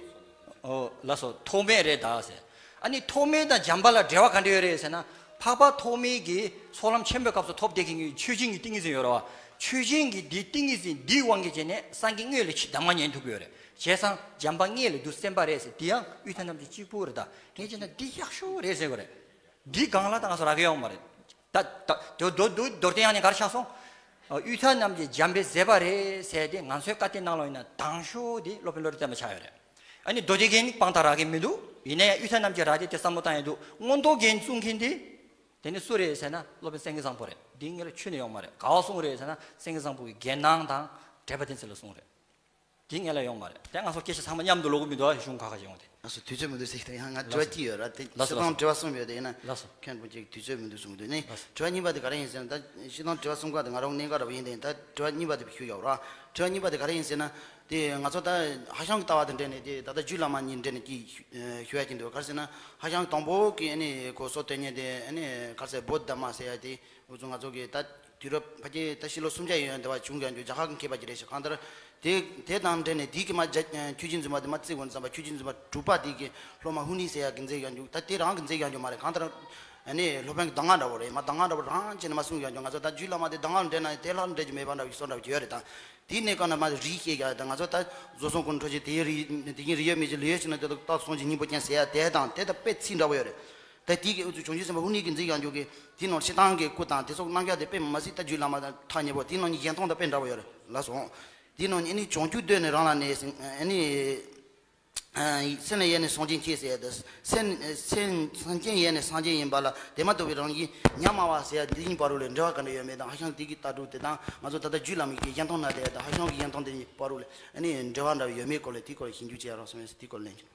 ཨོ་ལགས་སོ། ཐོགས་མེད་རེད་ད་ཟེར། ཨ་ནི་ཐོགས་མེད་དང་བྱམས་པ་ལ་འབྲེལ་བ་ག་འདྲ་ཡོད་རེད་ཟེར་ན། འཕགས་པ་ཐོགས་མེད་ཀྱིས་ཚོགས་ལམ་ཆེན་པོའི་སྐབས་སུ་ཐོབ་བསྡད་མཁན་གྱི་ཆོས་སྦྱིན་གྱི་ཏིང་ངེ་འཛིན་ཡོད་རེད་བ། ཆོས་སྦྱིན་གྱི་འདིའི་ཏིང་ངེ་འཛིན་འདིའི་དབང་གིས་བྱས་ནས་སངས་རྒྱས་དངོས་ལ་ཕྱི་གདམས་ངག་ཉན་ཐུབ་ཀྱི་ཡོད་རེད། བྱས་ཙང་བྱམས་པ་དངོས་ལ་འདུག་སེམས་དཔའ་རེད་ཟེར། འདི་ཡང་ཡུལ་ཐ་རྣམས་ཀྱི་གཅིག་པུ་རེད་ད། ངས་བྱས་ན་འདི་ཡག་ཤོས་རེད་ཟེར་གི་རེད། འདི་སྒང་ལ་ད་ང་ཚོ་རག་གི་ཡོད་མ་རེད། ད་ད་དོ་དོ་དོ་མདོར་བསྟན་ཡང་ནས་ག་རེ་ཆགས་སོང་། ཨ། ཡུལ་ཐ་རྣམས་ཀྱི་བྱམས་པའི་མཛད་པ་རེད་ཟེར་ཏེ། ང་ཚོའི་བཀའ་བསྟན་ནང་ལོགས་ཡིན་ན་དང་ཤོས་དེ་སློབ་དཔོན་བློ་གྲོས་བརྟན་པ་ཆགས་ཡོད་རེད། ཨ་ནི་མདོ་སྡེ་རྒྱན་དཔང་རྟགས་རག་གི་མི་འདུག་ཡིན་ན་ཡང་ཡུལ་ཐ་རྣམས་ཀྱི་རག་དེ་དེ་བསམ་བློ་བཏང་ཡ་འདུག་མངོན་རྟོགས་རྒྱན་གསུང་མཁན་དེ། དེ་ནི་སུ་རེད་ཟེར་ན། སློབ་དཔོན་སེང་གེ་བཟང་པོ་རེད། འདི་ངས་ལ་ཆུད་ནས་ཡོང་མ་རེད། ག་བ་གསུང་རེད་ཟེར་ན། སེང་གེ་བཟང་པོ་གི་རྒྱན་སྣང་དང་འགྲེལ་པ་བསྟན་འཛིན་ལ་གསུང་རེད། འདི་ངས་ལ་ཡོང་མ་རེད། དེ་ང་ཚོ་སྐད་ཆ་ཚང་མ་མཉམ་དུ་ལོག་གི་མི་འདུག་གཞུང་ཁ་ཁ་ཞིག་ཡོང་དེ། ལགས་སོ། དུས་ཚོད་མི་འདུག་ཟེར་གི། ཡང་ང་དྲི་བ་གཅིག་ཡོད་ར། དེ་ལགས་སོ། སྤྱིར་བཏང་དྲི་བ་གསུམ་ཡོད་དེ། ཡིན་ན་ལགས་སོ། མཁན་པོ་ཅིག་དུས་ཚོད་མི་འདུག་གསུང་གི་འདུག་ནི། ལགས་སོ། དྲི་བ་གཉིས་པ་དེ་ག་རེ་ཡིན་ཟེར་ན། ད་སྤྱིར་བཏང་དྲི་བ་གསུམ་ཀ་དེ་ང་རང་གནད་འགག་འདྲ་པོ་ཡིན་དེ། ད་དྲི་བ་གཉིས་པ་དེ་ཞུ་ཡོད་ར། དྲི་བ་གཉིས་པ་དེ་ག་རེ་ཡིན་ཟེར་ན། དེ་ང་ཚོ་ད་ཧྭ་ཤང་གི་ལྟ་བ་དང་འབྲེལ་ནས། དེ་ད་ལྟ་རྒྱུད་བླ་མ་གཉིས་འབྲེལ་ནས་ཅིག་ཞུ་ཡ་ཅིག་འདུག་ག་རེ་ཟེར་ན། ཧྭ་ཤང་དང་པོ་གི་ཨ་ནི་གོ་སོ་དེ་ཉིད་དེ། ཨ་ནི་ག་རེ་ཟེར། བོ་དྷི་དྷརྨ་ཟེར་ཡ་དེ། འུ་ཚོ་ང་ཚོ་གི་ད་དུས་རབས་ཕལ་ཆེར་ད་ཕྱི་ལོ་སུམ་བརྒྱ་ཡན་ཡོལ་དེ་བ་བྱུང་ཡོད་རྒྱུ། རྒྱ་གར་གྱི་མཁས་པ་ཅིག་རེད་ཤག་གང་ལྟར་དེ་དེ་དང་འབྲེལ་ནས། དེ་གི་མ་རྒྱ་ཆོས་རྗེ་བཙུན་མ་དེ་མ་བརྩི་དགོས་བསམ་པ། ཆོས་རྗེ་བཙུན་མ་དྲུག་པ་དེ་གི་སློབ་མ་ཧུ་ནི་ཟེར་ཡ་གི་མཛད་ཡོད་རྒྱུ། ད་དེ་རང་གི་མཛད་ཡོད་རྒྱུ་མ་རེད། གང་ལྟར་ཨ་ནི་སློབ་དཔོན་གྱི་གདམས་ངག་འདྲ་པོ་རེད། མ་གདམས་ངག་འདྲ་པོ་རང་བྱས་ནས་མ་གསུངས་ཡོད་རྒྱུ། ང་ཚོ་ད་རྒྱུད་བླ་མ་དེ་གདམས་ངག་འདྲེན་ན་དེ་ལྷག་འདྲེན་རྒྱུ་མེད་པ་འདྲ་བའི་བཟོ་འདྲ་བོ་ཅིག་ཡོད་རེད། ད་དེའི་གནས་སྐབས་ན་མ་རིགས་བཤད་ཡ། ད་ང་ཚོ་ད་བཟོ་ཚོང་ཁོ་འཕྲོ་ཅིག་དེ་རིགས་དེ་གི་རིགས་ཡོད་མེད་ཅིག་ལོས་ཡོད་ཅིག་ན། དེ་དག་རྟགས་ཟུང་གི་སྙིང་པོ་ཅན་ཟེར་ཡ་དེ་དང་། དེ་ད་དཔེ་ཚིག་འདྲ་པོ་ཡོད་རེད། ད་དེ་གི་འུ་ཚོ་བྱང་ཆུབ་སེམས་དཔའ་ཧུ་ནི་གི་མཛད་ཡོད་རྒྱུ་གི་དེ་ནང་སྤྱིར་བཏང་གི་སྐུ་དང་དེ་ཚོ་རྣམ་གཞག་དེ་དཔེ་མ་སྲིད་ད་རྒྱུད་བླ་མ་དང་ཐག་ཉེ་པོ། དེ་ནང་ནས་གཞན་སྟོང་དང་དཔེ་འདྲ་པོ་ཡོད་རེད། ལགས་སོ། དེ་ནང་ནས་ཨ་ནི་བྱང་ཆུབ་འདོད་ནི་རང་ལ་གནས་ཟེར། ཨ་ནི་སེམས་ལ་ཡེངས་ནས་སེམས་ཅན་མཁྱེན་ཟེར་ཡ་དང་། སེམས་སེམས་སེམས་ཅན་ཡེངས་ནས་སེམས་ཅན་ཡིན་པ་ལ། དེ་མ་གཏོགས་པའི་རང་བཞིན་ཉམས་དམའ་བ་ཟེར་ཡ་འདི་གཉིས་བར་དུ་ལ་འབྲེལ་བ་ག་འདྲ་ཡོད་མེད་དང་། ཧྭ་ཤང་དེ་གི་ལྟ་གྲུབ་དེ་དང་ང་ཚོ་ད་ལྟ་རྒྱུད་བླ་མ་གི་གཞན་སྟོང་ན་དེ་དང་ཧྭ་ཤང་གི་གཞན་སྟོང་དེ་གཉིས་བར་དུ་ལ་ཨ་ནི་འབྲེལ་བ་འདྲ་ཡོད་མེད་སྐོར་ལ། དེའི་སྐོར་ལ་ཞིབ་འཇུག་བྱེད་ཡ་རོགས་གསུངས་ཡ་ཟེར། དེའི་སྐོར་ལ་ལན་ཞུ།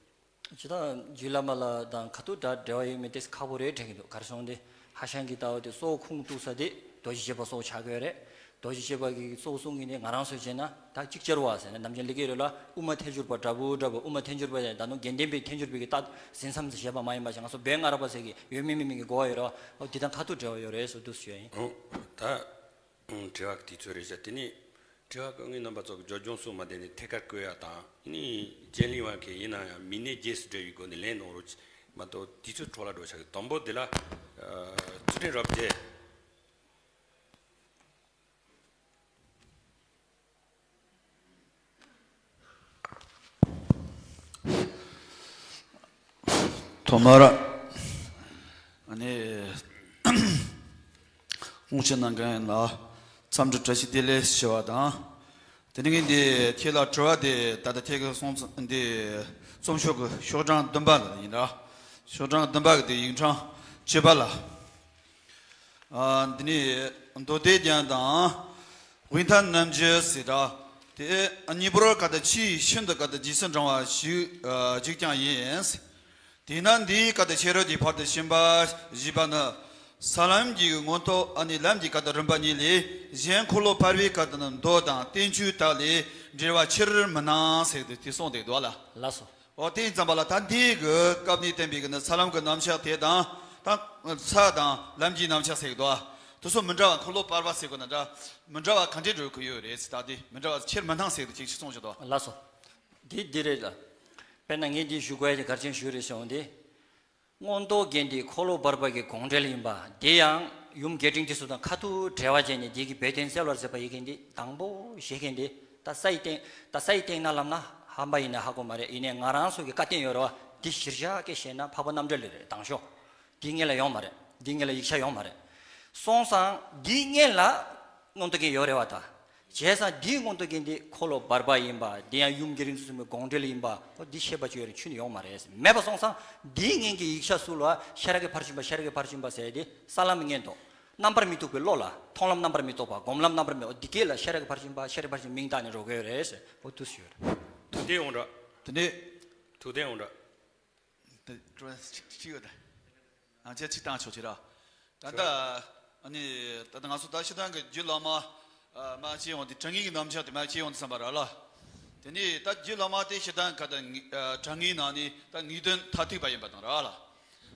ཇི་ལྟར་རྒྱུད་བླ་མ་ལ་དང་ག་དུས་དྲ་འབྲེལ་བ་ཡོད་མེད་དེ་ཁག་པོ་རེད་དྲན་གྱི་འདུག་ག་རེ་ཟེར་ན། དེ་ཧྭ་ཤང་གི་ལྟ་བ་དེ་གཙོ་བོ་ཁུངས་གཏུགས་ས་དེ་རྡོ་རྗེ་ཐེག་པ་གཙོ་བོ་ཆགས་ཀྱི་ཡོད་རེད། རྡོ་རྗེ་ཐེག་པ་གི་གཙོ་བོ་གསུང་གི་ནི། ང་རང་ཚོས་བྱས་ན་ད་ཅིག་ཅར་བ་ཟེར་ན། ནམ་རྒྱུན་ལེགས་སྐྱེས་རོལ་ལ་དབུ་མ་ཐལ་འགྱུར་བ་འདྲ་པོ་འདྲ་པོ། དབུ་མ་ཐལ་འགྱུར་བ་ཡང་ད་ནང་དགེ་ལྡན་པའི་ཐལ་འགྱུར་བའི་གི་རྟགས་ཟིན་མཚམས་སུ་བཞག་པ་མ་ཡིན་པ་ཞིག་ང་ཚོ་བོད་སྔ་རབས་པ་ཟེར་གི་ཡོད་མེད་མེད་མེད་ཀྱི་གོ་བ་ཡོད་རེད་བ། འོ་དེ་དང་ག་དུས་འབྲེལ་བ་ཡོད་རེད་ཟེར་འདུག་ཞུ་ཡ་ཡིན། འོ་ད། ཨང་། དྲི་བ་དེ་ཚོ་རེད་བཞག་དེ་ནས་དྲི་བ་ཀུན་གྱི་རྣམ་པ་ཚོ་གི་སྦྱོར་སྦྱོང་སོགས་མ་ལྡན་ནས་ཐད་ཀར་བཀོད་ཡ་དང་། ནི་རྒྱན་ལེན་པ་གི་ཡིན་ན་ཡང་མི་སྣའི་རྗེས་སུ་འབྲེལ་བའི་སྒོ་ནས་ལན་གནང་རོགས་མ་གཏོགས་དུས་ཚོད་འཕྲོ་བརླག་འགྲོ་ཆགས་ཀྱི། དང་པོ་དེ་ལ་ཚུལ་ཁྲིམས་རབ་རྒྱས། ཐོག་མར་ཨ་ནི་དབང་ཆེན་གནང་མཁན་ལ་འཚམས་འདྲི་བཀྲ་ཤིས་བདེ་ལེགས་ཞུ་བ་དང་། དེ་ནས་ངས་འདི་ཁྱེད་ལ་དྲི་བ་དེ་ད་ལྟ་ཁྱེད་ཀྱི་གསུང་འདི་རྩོམ་ཤོག་གི་ཤོག་གྲངས་བདུན་པ་ལ་ཡིན་ར། ཤོག་གྲངས་བདུན་པ་གི་དེ་ཡིག་ཕྲེང་བཅུ་པ་ལ། ཨ། འདི་ནི་མདོ་སྡེ་རྒྱན་དང་དབུས་མཐའ་རྣམ་འབྱེད་ཟེར་ར། དེ་གཉིས་པོར་ཀ་ད་ཆེས་ཤིན་ཏུ་ཀ་ད་རྗེས་སུ་འབྲང་བ་ཞིག་ཨ། ཞིག་ཀྱང་ཡིན། དེས་ན་འདིའི་ཀ་ད་ཕྱི་རོལ་གྱི་ཕར་དུ་ཕྱིན་པ་ཞེས་པ་ནི་ས་ལམ་གྱི་མངོན་རྟོགས། ཨ་ནི་ལམ་གྱི་ཀ་ད་རིམ་པ་ཉིད་ལས། གཞན་འཁོར་ལོ་བར་པའི་ཀ་ད་ནི་མདོ་དང་བསྟན་བཅོས་དག་ལས་འབྲེལ་བ་ཆེར་མི་སྣང་ཟེར་ཏེ་དེ་གསུངས་ཏེ་འདུག་ལ། ལགས་སོ། འོ་དེ་ཡིན་ཙམ་པ་ལ་ད་འདི་གི་སྐབས་ནས་བསྟན་པའི་གི་ནི་ས་ལམ་གྱི་རྣམ་གཞག་དེ་དང་། ད་ས་དང་ལམ་གྱི་རྣམ་གཞག་ཟེར་གི་འདུག་དེ་ཚོ་མི་འདྲ་བ། འཁོར་ལོ་བར་པ་ཟེར་གི་ན་འདྲ། མི་འདྲ་བ་ག་འདྲས་འགྲོ་གི་ཡོད་རེད་ཟེར། ད་དེ་མི་འདྲ་བ་ཆེར་མི་སྣང་ཟེར་གི་ཅིག་གསུངས་ཀྱི་འདུག་ལགས་སོ། འདི་འདི་རེད་ལ། དཔེར་ན་ངས་འདི་ཞུ་དགོས་ཡ་གི་གལ་ཆེན་ཞུ་རེད་ཞུ་འོང་དེ། མངོན་རྟོགས་རྒྱན་དེ་འཁོར་ལོ་བར་པ་གི་དགོངས་འགྲེལ་ཡིན་པ་དེ་ཡང་ཡུམ་རྒྱས་འབྲིང་དེ་ཚོ་དང་ཁ་ཐུག་འབྲེལ་བ་བྱས་ནས་དེ་གི་བོད་དོན་གསལ་བར་མཛད་པ་ཡི་གེ་འདི་དང་པོ་བཞེས་མཁན་དེ། ད་ས་ཡི་སྟེང་ད་ས་ཡི་སྟེང་ན་ལབ་ན་ཧམ་པ་ཡིན་ན་ཧ་གོ་མ་རེད། ཡིན་ནའི་ང་རང་ཚོ་གི་བཀའ་བསྟན་ཡོད་རེད་བ། འདི་གཞིར་བཞག་གི་བཤད་ན་འཕགས་པ་རྣམ་འགྲེལ་ལས་རེད། དང་ཤོས། འདི་སྔོན་ལ་ཡོང་མ་རེད། འདི་སྔོན་ལ་ཡིག་ཆ་ཡོང་མ་རེད། སོང་ཙང་འདི་སྔོན་ལ་མངོན་རྟོགས་རྒྱན་ཡོད་རེད་བ་ད། བྱས་ཙང་འདིའི་མངོན་རྟོགས་རྒྱན་འདི་འཁོར་ལོ་བར་པ་ཡིན་པ། འདི་ཡང་ཡུམ་རྒྱས་འབྲིང་དེ་ཚོ་གི་དགོངས་འགྲེལ་ཡིན་པ། འོ་འདི་ཤེས་པ་ཅིག་ཡོད་རེད། ཆུད་ནས་ཡོང་མ་རེད། མེད་པ་སོང་ཙང་འདིའི་སྔོན་གྱི་ཡིག་ཆ་ཚུར་ལ་ཤེས་རབ་ཀྱི་ཕར་ཕྱིན་པ། ཤེས་རབ་ཀྱི་ཕར་ཕྱིན་པ་ཟེར་དེ་ས་ལམ་མི་མངོན་རྟོགས། རྣམ་པར་མི་རྟོག་པའི་བློ་ལ། མཐོང་ལམ་རྣམ་པར་མི་རྟོག་པ། སྒོམ་ལམ་རྣམ་པར་མི། འོ་འདི་སྐད་ལ་ཤེས་རབ་ཀྱི་ཕར་ཕྱིན་པ། ཤེས་རབ་ཀྱི་ཕར་ཕྱིན་མིང་བཏགས་ནས་འགྲོ་གི་ཡོད་རེད་ཟེར། འོ་འདུག་སེ་ཡོད་རེད། དེ་འདྲས་ཡོང་འདྲ། དེ་འདྲས། དེ་འདྲས་ཡོང་འདྲ། དེ་འདྲས་ཅིག་ཅིག་ཡོད་རེད། ཨ་ཅག་ཅིག་བཏང་ཆོག་ཅིག་ར། ད་ལྟ་ཨ་ནི་ད་ལྟ་ང་ཚོ་ད་ཕྱི་དོན་གྱི་རྒྱུད་བླ་མ་ཨ་མ་བྱས་ཡོང་དེ། དྲང་ངེས་ཀྱི་རྣམ་གཞག་དེ་མ་བྱས་ཡོང་དེ་བསམ་པ་ར་ལ། དེ་ནས་ད་རྒྱུད་བླ་མ་དེ་ཞེ་སྡང་ག་ད་ངེས་ཨ་དྲང་ངེས་ནང་ནས་ད་ངེས་དོན་མཐར་ཐུག་པ་ཡིན་པ་དང་ར་ལ།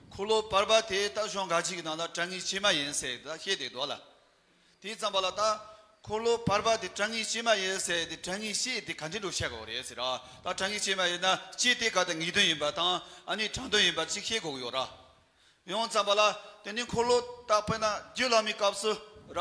འཁོར་ལོ་བར་པ་དེ་ད་གཞུང་འགའ་ཞིག་གི་ནང་ལ་དྲང་ངེས་ཕྱི་མ་ཡིན་ཟེར་ད་བཤད་དེ་འདུག་ལ། དེ་ཙམ་པ་ལ་ད་འཁོར་ལོ་བར་པ་དེ་དྲང་ངེས་ཕྱི་མ་ཡིན་ཟེར་དེ་དྲང་ངེས་ཕྱི་དེ་ག་འདྲ་འགྲོ་བཤད་དགོས་རེད་ཟེར་ར། ད་དྲང་ངེས་ཕྱི་མ་ཡིན་ན་ཕྱི་དེ་ག་ད་ངེས་དོན་ཡིན་པ་དང་ཨ་ནི་དྲང་དོན་ཡིན་པ་ཅིག་ཤེས་དགོས་ཡོད་ར། ཡོང་ཙམ་པ་ལ་དེ་ནི་འཁོར་ལོ་ད་དཔེར་ན་རྒྱུད་བླ་མའི་སྐབས་སུ་ར།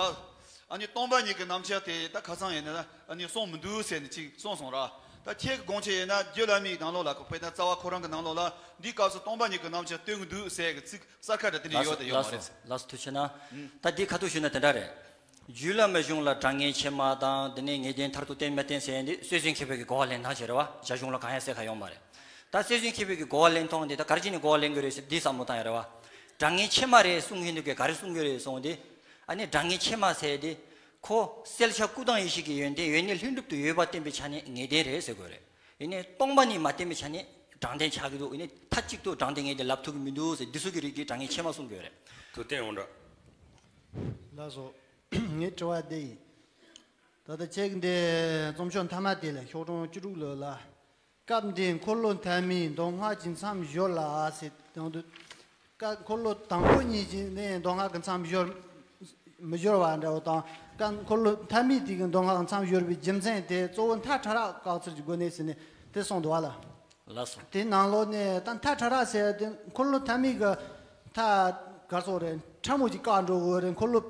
ཨ་ནི་སྟོང་པ་ཉིད་ཀྱི་རྣམ་གཞག་དེ་ད་ཁ་སང་ཡིན་ན་ཨ་ནི་གསུངས་མི་འདུག་ཟེར་ནས་ཅིག་གསུངས་སོང་ར། ད་ཁྱེད་ཀྱི་དགོངས་འཆར་ཡིན་ན་རྒྱུད་བླ་མའི་ནང་ལོགས་ལ་དཔེར་ན་རྩ་བ་ཁོ་རང་གི་ནང་ལོགས་ལ་འདིའི་སྐབས་སུ་སྟོང་པ་ཉིད་ཀྱི་རྣམ་གཞག་སྟོན་གྱི་འདུག་ཟེར་གྱི་ཚིག་གསལ་ཁ་འདྲ་དེ་འདྲ་ལགས་ཡོད་སོ། དེ་ཡོད་ལགས་མ་རེད། སོ། ལགས་སོ། ཐུགས་རྗེ་གནང་། ད་འདི་ཁ་ཐུག་ཞུས་ན་དེ་འདྲ་རེད། རྒྱུད་བླ་མའི་གཞུང་ལ་དྲང་ངེས་ཕྱི་མ་དང་དེ་ནས་ངེས་དོན་མཐར་ཐུག་བསྟན་མི་བསྟན་ཟེར་ཡ་འདི་སྲོལ་རྒྱུན་མཁས་པའི་གི་གོ་བ་ལེན་སྟངས་ཤིག་རེད་བ། རྒྱ་གཞུང་ལ་གང་ཡང་ཟེར་ཁ་ཡོང་མ་རེད། ད་སྲོལ་རྒྱུན་མཁས་པའི་གི་གོ་བ་ལེན་སྟངས་འདི་ད་ག་རེ་བྱས་ནས་གོ་བ་ལེན་དགོས་རེད་ཟེར་འདི་བསམ་བློ་བཏང་ཡ་རེད་བ། དྲང་ངེས་ཕྱི་མ་རེད་གསུང་མཁན་འདུག་གི་ག་རེ་གསུང་གི་རེད་གསུངས་ཏེ། ཨ་ནི་དྲང་ངེས་ཕྱི་མ་ཟེར་ཏེ། ཁོ་གསལ་ཆ་སྐུ་དང་ཡེ་ཤེས་ཀྱི་ཡོན་ཏན་ཡོད་ནི་ལྷུན་གྲུབ་ཏུ་ཡོད་པ་བསྟན་པའི་ཆ་ནས་ངེས་དོན་རེད་ཟེར་དགོས་རེད། ཡིན་ནའི་སྟོང་པ་ཉིད་མ་བསྟན་པའི་ཆ་ནས་དྲང་བདེན་ཆགས་ཀྱི་འདུག་ཡིན་ནའི་མཐའ་གཅིག་ཏུ་དྲང་བདེན་ངེས་དོན་ལབ་ཐུབ་ཀྱི་མི་འདུག་ཟེར་འདི་ཚོ་གི་རིགས་ཀྱི་དྲང་ངེས་ཕྱི་མ་གསུང་དགོས་རེད། ཐུབ་བསྟན་ཡོངས་གྲགས། ལགས་སོ། ངའི་དྲི་བ་འདི་ཡིན། ད་ལྟ་ཁྱེད་ཀྱི་འདི་རྩོམ་ཤོག་མཐའ་མ་དེ་ལ་ཤོག་གྲངས་བཅུ་དྲུག་ལོ་ལ། སྐབས་འདིའི་འཁོར་ལོ་མཐའ་མིའི་མདོ་སྔགས་ཀྱི་མཚམས་སྦྱོར་ལ་ཟེར་དང་དུ། སྐབས་འཁོར་ལོ་དང་པོ་གཉིས་ཀྱི་ནས་མདོ་སྔགས་ཀྱི་མཚམས་སྦྱོར། མི་སྦྱོར་བ་འདྲ་བོ་དང་། སྐབས་འཁོར་ལོ་མཐའ་མའི་དུས་ཀྱི་མདོ་སྔགས་ཀྱི་མཚམས་སྦྱོར་བའི་རྒྱུ་མཚན་དེ་གཙོ་བོ་མཐའ་ཕྲ་རགས་བཀག་ཚུལ་གྱི་སྒོ་ནས་ཟེར་ནས་དེ་གསུངས་འདུག་བ་ལ། ལགས་སོ། དེ་ནང་ལོགས་ནས་ད་མཐའ་ཕྲ་རགས་ཟེར་དེ་འཁོར་ལོ་མཐའ་མའི་གི་མཐའ་ག་རེ་ཟེར་དགོས་རེད། ཕྲ་མོ་ཅིག་བཀག་འགྲོ་དགོས་རེད། འཁོར་ལོ་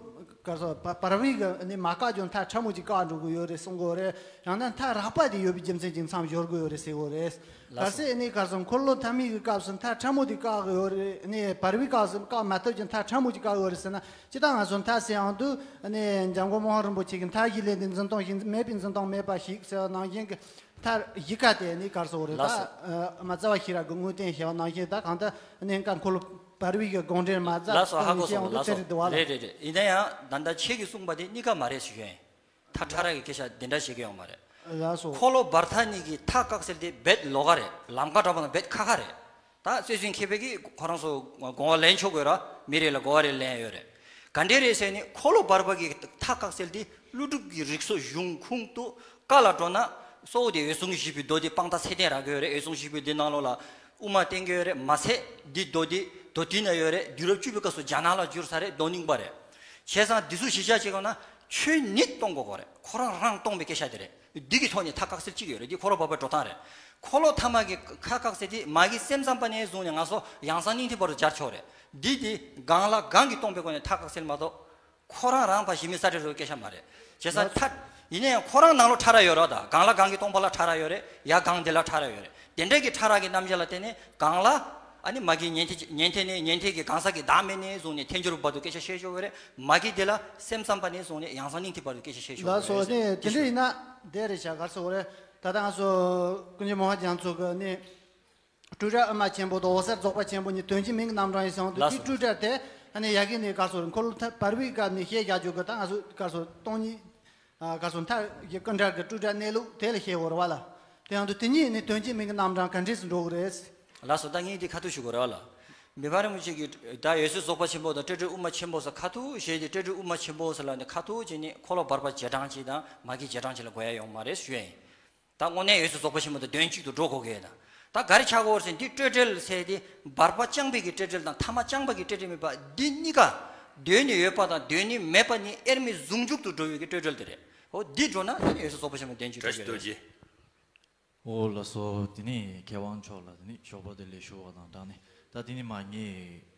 ག་རེ་ཟེར་བ་བར་པའི་གི་ནི་མ་བཀག་རྒྱུ་མཐའ་ཕྲ་མོ་ཅིག་བཀག་འགྲོ་དགོས་ཡོད་རེད་གསུང་དགོས་རེད། ཡང་ན་མཐའ་རགས་པ་དེ་ཡོད་པའི་རྒྱུ་མཚན་ཅིག་མཚམས་སྦྱོར་དགོས་ཡོད་རེད་ཟེར་དགོས་རེད། གལ་སྲིད་ནི་ག་རེ་ཟེར་འཁོར་ལོ་མཐའ་མའི་གི་སྐབས་སུ་མཐའ་ཕྲ་མོ་དེ་བཀག་གི་ཡོད་རེད། ནི་བར་པའི་སྐབས་སུ་བཀག་མ་ཐུབ་ཀྱི་མཐའ་ཕྲ་མོ་ཅིག་བཀག་གི་ཡོད་རེད་ཟེར་ན། ཅི་ལྟར་ང་ཚོ་མཐའ་ཟེར་ཡང་དུ་ནི་འཇམ་མགོན་སྨོན་ལམ་རིན་པོ་ཆེ་གི་མཐའ་བཞི་ལས་འདས་འཛིན་སྟངས་ཤིག་མེད་པའི་འཛིན་སྟངས་མེད་པ་ཞིག་ཟེར་བ་ནང་བཞིན་གྱི་མཐའ་བཞི་ཀ་དེ་ནི་ག་རེ་ཟེར་དགོས་རེད། ད་ལགས་སོ། ཨ་མ་རྩ་བ་ཤེས་རབ་ཀྱི་དངོས་བསྟན་ཞེས་པ་ནང་བཞིན་ད་གང་ལྟར་ནི་བཀའ་འཁོར་ལོ་བར་པའི་གི་དགོངས་འགྲེལ་མ་རྩ་ལགས་སོ། ཧ་གོ་སོང་། ཡང་དུ་ལགས་དེ་སོ། རེད་འདུག་བ་ལ། རེད་རེད་རེད། ཡིན་ན་ཡང་ད་ལྟ་ཁྱེད་ཀྱིས་གསུངས་པ་དེ་གཉིས་ཀ་མ་རེད་ཞུ་ཡ་ཡིན། མཐའ་ཕྲ་རགས་ཀྱི་སྐད་ཆ་དེ་འདྲ་བཤད་ཀྱི་ཡོད་མ་རེད། ལགས་སོ། འཁོར་ལོ་བར་མཐའ་གཉིས་ཀྱི་མཐའ་བཀག་སེལ་དེ་རྦད་ལོགས་ཀ་རེད། ལམ་ཀ་འདྲ་པོ་དང་རྦད་ཁ་ཁ་རེད། ད་སྲོལ་རྒྱུན་མཁས་པའི་གིས་ཁོ་རང་ཚོ་དགོངས་པ་ལེན་ཆོག་གི་ར། མི་རེ་ལ་དགོངས་པ་རེ་ལེན་ཡོད་རེད། ག་འདྲས་རེད་ཟེར་ནས་འཁོར་ལོ་བར་པ་གི་མཐའ་བཀག་སེལ་དེ་ཀླུ་སྒྲུབ་ཀྱི་རིགས་སོ་གཞུང་ཁུངས་གཏུགས་བཀའ་ལ་འགྲོ་ན་གཙོ་བོ་དེ་འོད་སྲུང་བཞི་པའི་མདོ་དེ་དཔང་རྟགས་ཚད་ལྡན་རག་གི་ཡོད་རེད། འོད་སྲུང་བཞི་པའི་འདི་ནང་ལོགས་ལ་དབུ་མ་བསྟན་གྱི་ཡོད་རེད། མ་ཚད་འདི་མདོ་དེ་མདོ་དེ་ན་ཡོད་རེད། དུས་རབས་བཅུ་པའི་སྐབས་སུ་རྒྱ་ནག་ལ་བསྒྱུར་ཚར་རེད། མདོ་རྙིང་པ་རེད། བྱས་ཙང་འདི་ཚོ་གཞི་བཞག་བྱེད་དགོས་ན་ཆོས་ཉིད་སྟོང་དགོས་གོ་རེད། ཁོ་རང་རང་སྟོང་པའི་སྐད་ཆ་དེ་རེད། འདི་གི་ཐོག་ནས་མཐའ་བཀག་སེལ་གཅིག་ཡོད་རེད། འདི་འཁོར་ལོ་བར་པའི་འགྲོ་སྟངས་རེད། འཁོར་ལོ་ཐ་མ་གི་མཐའ་བཀག་སེལ་དེ་མ་གི་སེམས་ཙམ་པ་ནས་བཟུང་ནས་ང་ཚོ་ཡང་གསང་སྙིང་ཐིག་བར་དུ་སྦྱར་ཆོག་རེད། འདི་དེ་གང་ལ་གང་གི་སྟོང་པའི་སྒོ་ནས་མཐའ་བཀག་སེལ་མ་གཏོགས། ཁོ་རང་རང་ཕར་གཞི་མེད་ས་འབྲས་བུའི་སྐད་ཆ་མ་རེད། བྱས་ཙང་མཐའ། ཡིན་ན་ཡང་ཁོ་རང་ནང་ལོགས་ཕྲ་རགས་ཡོད་རེད། ད་གང་ལ་གང་གི་སྟོང་པ་ལ་ཕྲ་རགས་ཡོད་རེད། ཡ་གང་དེ་ལ་ཕྲ་རགས་ཡོད་རེད། དེ་འདྲ་གི་ཕྲ་རགས་ཀྱི་རྣམ་གཞག་ལ་བརྟེན་ནས་གང་ལ། ཨ་ནི་མ་གི་ཉན་ཐོས་ཉན་ཐོས་ནས་ཉན་ཐོས་ཀྱི་གང་ཟག་གི་བདག་མེད་ནས་བཟུང་ནས་ཐལ་འགྱུར་བར་དུ་སྐད་ཆ་བཤད་ཆོག་གི་རེད། མ་གི་དེ་ལ་སེམས་ཙམ་པ་ནས་བཟུང་ནས་ཡང་གསང་སྙིང་ཐིག་བར་དུ་སྐད་ཆ་བཤད་ཆོག་གི་རེད། ལགས་སོ། ནི་དེ་འདྲ་ཡིན་ན་དེ་རེད་བྱ་ག་རེ་ཟེར་དགོས་རེད། ད་ལྟ་ང་ཚོ་ཀུན་མཁྱེན་མོ་ཧ་རྒྱ་མཚོ་གི་ནི། སྤྲོས་བྲལ་དབུ་མ་ཆེན་པོ་དང་འོད་གསལ་རྫོགས་པ་ཆེན་པོ་གཉིས་དོན་གཅིག་མིང་གི་རྣམ་གྲངས་ཡིན་ཟེར་བ་འདུག་ལགས་སོ། དེའི་སྤྲོས་བྲལ་དེ་ཨ་ནི་ཡ་གི་ནས་ག་རེ་ཟེར་འཁོར་ལོ་ཐ་བར་པའི་སྐབས་ནས་བཤད་བཞག་རྒྱུ་གི་ད་ང་ཚོ་ག་རེ་ཟེར་སྟོང་ཉིད། ཨ་ག་རེ་ཟེར་མཐའ་ཡི་ཀུན་བྲལ་གྱི་སྤྲོས་བྲལ་གནས་ལུགས་དེ་ལ་བཤད་དགོས་རེད་བ་ལ། དེ་ཡང་དུ་དེ་གཉིས་ནི་དོན་གཅིག་མིང་གི་རྣམ་གྲངས་ག་འདྲས་སུ་འགྲོ་གི་རེད། ལགས་སོ། ད་ངས་འདི་ཁ་ཐུག་ཞུ་དགོས་རེད་བ་ལ། མི་ཕམ་རིན་པོ་ཆེ་གིས་ད་འོད་གསལ་རྫོགས་པ་ཆེན་པོ་དང་སྤྲོས་བྲལ་དབུ་མ་ཆེན་པོ་ཟེར་ཁ་ཐུག་བཤད་དེ་སྤྲོས་བྲལ་དབུ་མ་ཆེན་པོ་ཟེར་ལབ་ནས་ཁ་ཐུག་བྱས་ནས་འཁོར་ལོ་བར་པ་རྗེས་འབྲང་གཅིག་དང་མ་གི་རྗེས་འབྲང་གཅིག་ལ་གོ་ཡ་ཡོང་མ་རེད་ཞུ་ཡ་ཡིན། ད་དངོས་གནས་འོད་གསལ་རྫོགས་པ་ཆེན་པོ་དང་དོན་གཅིག་ཏུ་འགྲོ་དགོས་ཀྱི་ཡོད་ན། ད་ག་རེ་ཆགས་ཀྱི་ཡོད་རེད་ཟེར་ན་འདི་སྤྲོས་བྲལ་ཟེར་དེ་བར་པ་རྐྱང་པའི་གི་སྤྲོས་བྲལ་དང་ཐ་མ་རྐྱང་པ་གི་སྤྲོས་བྲལ་མེད་པ་འདི་གཉིས་ཀ་དོན་ནི་ཡོད་པ་དང་དོན་ནི་མེད་པ་གཉིས་དབྱེར་མེད་ཟུང་འཇུག་ཏུ་འགྲོ་བའི་གི་སྤྲོས་བྲལ་དེ་རེད། འོ་འདི་འགྲོ་ན་འདི་ནི་འོད་གསལ་རྫོགས་པ་ཆེན་པོའི་དོན་གཅིག་འགྲོ་གི་ཡོད་རེད། འོ་ལགས་སོ། དེ་ནི་མཁས་དབང་མཆོག་ལ་དེ་ནི་ཞོགས་པ་དེ་ལས་ཞུ་བ་དང་སྦྲགས་ནས་ད་དེ་ནི་མ་ངས།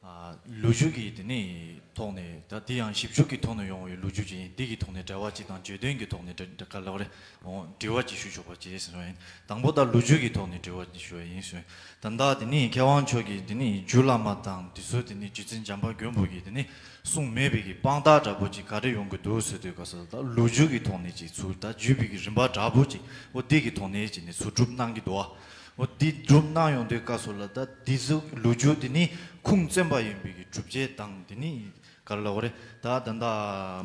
ཨ་ལོ་རྒྱུས་ཀྱི་དེ་ནི་ཐོག་ནས་ད་དེ་ཡང་ཞིབ་འཇུག་གི་ཐོག་ནས་ཡོང་བའི་ལོ་རྒྱུས་ཅིག་ཡིན། དེ་གི་ཐོག་ནས་འབྲེལ་བ་ཅིག་དང་བརྗོད་དོན་གྱི་ཐོག་ནས་འབྲེལ་འབྲེལ་ག་ལབ་རེད། འོ་འབྲེལ་བ་ཅིག་ཞུ་ཆོག་པ་བྱས་ཟེར་བ་ཡིན། དང་པོ་ད་ལོ་རྒྱུས་ཀྱི་ཐོག་ནས་འབྲེལ་བ་ཅིག་ཞུ་བ་ཡིན་ཞུ། ད་ལྟ་དེ་ནི་མཁས་དབང་མཆོག་གིས་དེ་ནི་རྒྱུད་བླ་མ་དང་དེ་ཚོ་དེ་ནི་རྗེ་བཙུན་བྱམས་པ་མགོན་པོ་གིས་དེ་ནི་གསུངས་མེད་པའི་གི་དཔང་རྟགས་འདྲ་པོ་ཅིག་ག་རེ་ཡོང་གི་འདུག་ཟེར་དུས་སྐབས་སུ་ད་ལོ་རྒྱུས་ཀྱི་ཐོག་ནས་ཅིག་ཚུར་ད་བརྒྱུད་པའི་གི་རིམ་པ་འདྲ་པོ་ཅིག་འོ་དེ་གི་ཐོག་ནས་ཅིག་ནི་ཚུར་སྒྲུབ་གནང་གི་འདུག་བ། འོ་འདི་སྒྲུབ་གནང་ཡོང་དུས་སྐབས་སུ་ལ་ད་འདི་ཚོ་ལོ་རྒྱུས་འདི་ནི་ཁུངས་བཙན་པ་ཡིན་པའི་གི་སྒྲུབ་བྱེད་དང་འདི་ནི་ག་རེ་ལབ་དགོས་རེད། ད་ད་ལྟ་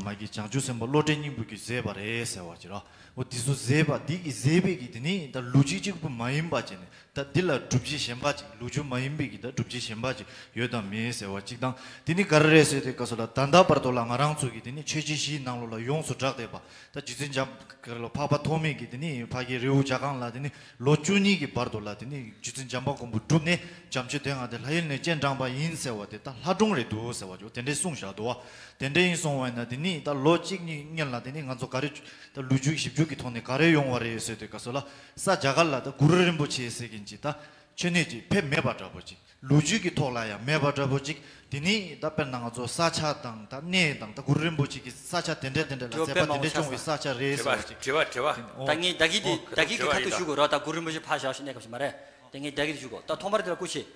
མ་གི་བྱང་ཆུབ་སེམས་དཔའ་བློ་གྲོས་སྙིང་པོ་གིས་མཛད་པ་རེད་ཟེར་བ་ཅིག་ར། འོ་འདི་ཚོ་མཛད་པ་འདི་གི་མཛད་པའི་གི་འདི་ནི་ད་ལོ་རྒྱུས་གཅིག་པུ་མ་ཡིན་པ་བྱས་ནས་ ད་འདི་ལ་སྒྲུབ་བྱེད་གཞན་པ་ཅིག་ལུག་རྒྱུ་མ་ཡིན་པའི་གི་ད་སྒྲུབ་བྱེད་གཞན་པ་ཅིག་ཡོད་དམ་མེད་ཟེར་བ་ཅིག་དང་། དེ་ནི་ག་རེ་རེད་ཟེར་དུས་སྐབས་སུ་ལ་ད་ལྟ་བར་དུ་ལ་ང་རང་ཚོ་གི་དེ་ནི་ཆོས་བརྒྱུད་བཞིའི་ནང་ལོགས་ལ་ཡོངས་སུ་གྲགས་བསྡད་པ། ད་རྗེ་བཙུན་འཇམ་ག་རེ་ལ་འཕགས་པ་ཐོགས་མེད་ཀྱིས་དེ་ནི་ཕ་གི་རི་བོ་བྱ་རྐང་ལ་དེ་ནི་ལོ་བཅུ་གཉིས་ཀྱི་བར་དུ་ལ་དེ་ནི་རྗེ་བཙུན་འཇམ་དཔལ་མགོན་པོ་བསྒྲུབས་ནས་བྱམས་ཆོས་སྡེ་ལྔ་དེ་ལྷ་ཡུལ་ནས་སྤྱན་དྲངས་པ་ཡིན་ཟེར་བ་དེ་ད་ལྷ་སྒྲུང་རེད་འདུག་ཟེར་བ་ཅིག་དེ་འདྲས་གསུངས་བཞག་འདུག་བ། དེ་འདྲས་ཡིན་སོང་བ་ཡིན་ན་དེ་ནི་ད་ལོ་གཅིག་གཉིས་སྔོན་ལ་དེ་ནི་ང་ཚོ་ག་རེ་ད་ལོ་རྒྱུས་ཞིབ་འཇུག་གི་ཐོག་ནས་ག་རེ་ཡོང་བ་རེད་ཟེར་དུས་སྐབས་སུ་ལ། ས་རྒྱ་གར་ལ་ད་གུ་རུ་རིན་པོ་ཆེ་ཟེར་མཁན་ཅིག་ད་མཆོད་གནས་ཅིག་ཕེབས་མེད་པ་འདྲ་པོ་ཅིག་ལོ་རྒྱུས་ཀྱི་ཐོག་ལ་ཡང་མེད་པ་འདྲ་པོ་ཅིག་དེ་ནི་ད་དཔེར་ན་ང་ཚོ་ས་ཆ་དང་ད་གནས་དང་ད་གུ་རུ་རིན་པོ་ཆེ་གི་ས་ཆ་དེ་འདྲ་དེ་འདྲ་ལ་དེ་མཛད་པ་དེ་འདྲ་བྱུང་བའི་ས་ཆ་རེད་ཟེར་བ་ཅིག་དྲི་བ་དྲི་བ། ད་ངས་ད་གི་དེ་ད་གི་གི་ཁ་ཐུག་ཞུ་དགོས་ར། ད་གུ་རུ་རིན་པོ་ཆེ་ཕར་བཞག་ཤིག་གནས་སྐབས་ཤིག་མ་རེད། དེ་ངས་ད་གི་དེ་ཞུ་དགོས། ད་ཐོག་མར་དེ་ལ་སྐུ་མཁྱེན།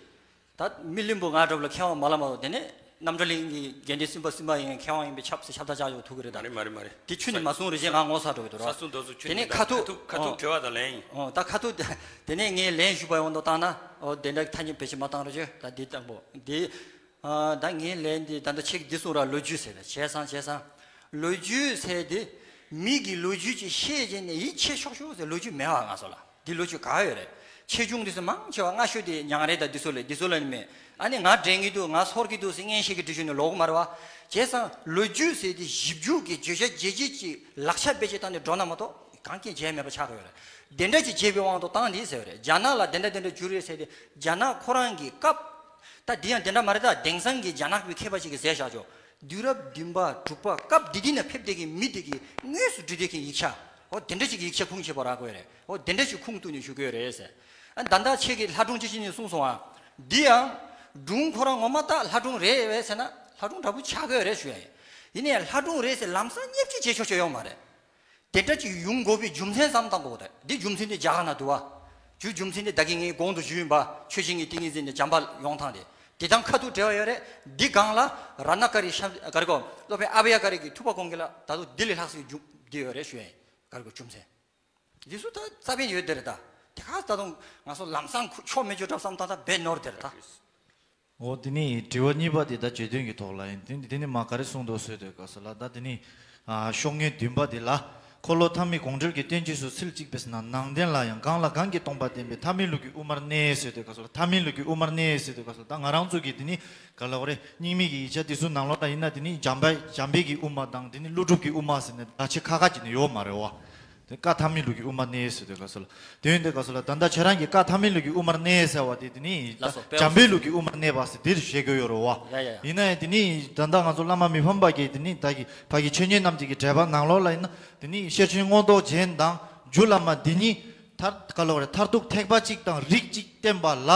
ད་མི་བླུན་པོ་ང་འདྲ་པོ་ལ་མཁས་དབང་མ་ལ་མ་གཏོགས་དེ་ནས་རྣམ་གྲོལ་གླིང་གི་དགེ་འདུན་སེམས་དཔའ་སེམས་དཔའ་ཡིན་མཁས་དབང་ཡིན་པའི་ཁྱབ་སེ་ཁྱབ་བརྡ་ཆགས་ཡོད་ཐུག་གི་རེད་ད། མ་རེད་མ་རེད་མ་རེད། དེ་ཆུ་ནི་མ་གསུང་རེ་བཞིན་ང་ངོ་ཚ་འགྲོ་གི་འདུག་ར། ས་གསུང་རྡོ་གསུང་ཆུ་དེ་ནས་ནི་ཁ་ཐུག་ཁ་ཐུག་ཁ་ཐུག་དྲི་བ་དང་ལན་ཡིན། ཨོ་ད་ཁ་ཐུག་དེ་ནས་ངས་ལན་ཞུ་བ་ཡོང་དུ་བཏང་ན། ཨོ་དེ་འདྲ་ཐ་སྙད་བེད་སྤྱོད་མ་བཏང་རོགས་བྱོས། ད་འདི་དང་པོ་འདི། ཨ་ད་ངས་ལན་འདི་ད་ལྟ་ཁྱེད་ཀྱིས་འདི་གསུང་ར། ལོ་རྒྱུས་ཟེར་ད་བྱས་ཙང་བྱས་ཙང་། ལོ་རྒྱུས་ཟེར་དེ་མི་གི་ལོ་རྒྱུས་ཅིག་ཤེས་བྱས་ནས་ཡིད་ཆེས་ཆོག་ཆོག་ཟེར་ལོ་རྒྱུས་མེད་བ་ང་ཚོ་ལ། འདི་ལོ་རྒྱུས་ག་ཡོད་རེད། ཆེ་ཆུང་འདི་ཚོ་མང་ཆེ་བ་སྔ་ཤོས་དེ་ཉང་རེད་ད། འདི་ཚོ་ལས་འདི་ཚོ་ལ་ནི་མེད། ཨ་ནི་ང་དྲན་གི་འདུག་ང་ཚོར་གི་འདུག་ཟེར་མངོན་ཤེས་ཀྱི་འདྲི་ཞུ་ནས་ལོག་གི་མ་རེད་བ། བྱས་ཙང་ལོ་རྒྱུས་ཟེར་དེ་ཞིབ་འཇུག་གི་བརྗོད་བྱ་རྒྱས་བརྗོད་ཀྱི་ལག་ཆ་བེད་སྤྱོད་བཏང་ནས་འགྲོ་ན་མ་གཏོགས་གང་གིན་བྱས་མེད་པ་ཆགས་ཀྱི་ཡོད་རེད། དེ་འདྲ་ཅིག་བྱས་པའི་དབང་དུ་བཏང་འདི་ཟེར་བ་རེད། རྒྱ་ནག་ལ་དེ་འདྲ་དེ་འདྲ་འགྱུར་རེད་ཟེར་དེ་རྒྱ་ནག་ཁོ་རང་གི་སྐབས། ད་འདི་ཡང་དེ་འདྲ་མ་རེད་ད། དེང་སང་གི་རྒྱ་ནག་པའི་མཁས་པ་ཅིག་གིས་ཟེར་བཞག་ཆོག་དུས་རབས་བདུན་པ་དྲུག་པ་སྐབས་འདི་འདི་ནས་ཕེབས་བསྡད་ཀྱི་མི་དེ་གིས་དངོས་སུ་འབྲི་བསྡད་ཀྱི་ཡིག་ཆ། ཨོ་དེ་འདྲ་ཅིག་གི་ཡིག་ཆ་ཁུངས་སྐྱེལ་བ་རག་གི་ཡོད་རེད། ཨོ་དེ་འདྲ་ཅིག་ཁུངས་གཏུགས་ནས་ཞུ་གི་ཡོད་རེད་ཟེར། ཨ་ད་ལྟ་ཁྱེད་ཀྱིས་ལྷ་སྒྲུང་ཅི་ཅི་ནས་གསུངས་སོང་ཨ། འདི་ཡང་སྒྲུང་ཁོ་རང་ངོ་མ་ད་ལྷ་སྒྲུང་རེད་བས་ཟེར་ན་ལྷ་སྒྲུང་འདྲ་པོ་ཆགས་ཀྱི་ཡོད་རེད་ཞུ་ཡ་ཡིན། ཡིན་ནའི་ལྷ་སྒྲུང་རེད་ཟེར་ལམ་སང་བརྙས་བཅོས་བྱེད་ཆོག་ཆོག་ཡོད་མ་རེད། དེ་འདྲ་ཅིག་ཡོང་དགོས་པའི་རྒྱུ་མཚན་བསམ་བཏང་དགོས་རེད། འདི་རྒྱུ་མཚན་དེ་རྒྱ་གར་ན་འདུག་བ། རྒྱུ་རྒྱུ་མཚན་དེ་ད་གིན་ངས་གོང་དུ་ཞུས་ཡིན་པ། ཆོས་བཞིན་གྱི་ཏིང་ངེ་འཛིན་དེ་འཇམ་དཔལ་ཡོང་ཐང་དེ། དེ་དང་ཁ་ཐུག་འབྲེལ་བ་ཡོད་རེད། འདི་སྒང་ལ་རཏྣ་ཀ་རི་ཤམ་ག་རེ་གོ་སློབ་དཔོན་ཨ་བྷ་ཡ་ཀ་རི་གི་ཐུབ་པ་དགོངས་རྒྱན་ལ་ད་དུང་འདི་ལས་ལྷག་སའི་རྒྱུ་འདི་ཡོད་རེད་ཞུ་ཡ་ཡིན། ག་རེ་གོ་རྒྱུ་མཚན། འདི་ཚོ་ད་རྩ་བའི་ཡོད་དེ་རེད་ད། དེ་ག་ད་དུང་ང་ཚོ་ལམ་སང་ཁུ་ཆོ་མེད་ཆོ་འདྲ་བསམ་ད་ད་བེད་ནོར་དེ་རེད་ད། འོ་དེ་ནི་དྲི་བ་གཉིས་པ་དེ་ད་བརྗོད་དོན་གྱི་ཐོག་ལ་ཡིན། དེ་ནི་དེ་ནི་མ་ག་རེ་གསུངས་འདུག་ཟེར་དུས་སྐབས་སུ་ལ་ད་དེ་ནི་ཨ་ཤོག་ངོས་བདུན་པ་དེ་ལ། འཁོར་ལོ་ཐ་མའི་དགོངས་འགྲེལ་གྱི་བསྟན་བཅོས་སུ་ཚུལ་གཅིག་པས་ན་ནང་བསྟན་ལ་ཡང་གང་ལ་གང་གིས་སྟོང་པར་བསྟན་པའི་ཐ་མའི་ལུགས་ཀྱི་དབུ་མར་གནས་ཟེར་དུས་སྐབས་སུ་ལ། ཐ་མའི་ལུགས་ཀྱི་དབུ་མར་གནས་ཟེར་དུས་སྐབས་སུ་ལ་ད་ང་རང་ཚོ་གི་དེ་ནི་ག་ལ་བ་རེད། རྙིང་མའི་གི་ཡིག་ཆ་དེ་ཚོའི་ནང་ལོགས་ལ་ཡིན་ན་དེ་ནི་འཇམ་པའི་འཇམ་པའི་གི་དབུ་མ་དང་དེ་ནི་ཀླུ་སྒྲུབ་ཀྱི་དབུ་མ་ཟེར་ནས་བརྡ་ཆད་ཁ་ཁ་ཅིག་ནི་ཡོད་མ་རེད་བ། དེ་བཀའ་ཐ་མའི་ལུགས་ཀྱི་དབུ་མར་གནས་ཟེར་དུས་སྐབས་སུ་ལ། དེ་ཡིན་དུས་སྐབས་སུ་ལ་ད་ལྟ་ཁྱེད་རང་གིས་བཀའ་ཐ་མའི་ལུགས་ཀྱི་དབུ་མར་གནས་ཟེར་བ་དེ་དེ་ནི་ལགས་སོ། དཔེ་འཇམ་པའི་ལུགས་ཀྱི་དབུ་མར་གནས་པ་ཟེར་དེ་བཤད་ཀྱི་ཡོད་རེད་བ། ཡ་ཡ་ཡ། ཡིན་ན་ཡང་དེ་ནི་ད་ལྟ་ང་ཚོ་བླ་མ་མི་ཕམ་པ་གིས་དེ་ནི་ད་གི་ཕ་གི་ཆོས་ཉན་རྣམས་ཀྱི་གི་འགྲེལ་པ་ནང་ལོགས་ལ་ཡིན་ན་དེ་ནི་ཤེར་ཕྱིན་མངོན་རྟོགས་རྒྱན་དང་རྒྱུ་བླ་མ་འདི་གཉིས་མཐར་ག་ལ་བ་རེད། མཐར་ཐུག་ཐེག་པ་གཅིག་དང་རིགས་གཅིག་བསྟན་པ་ལ་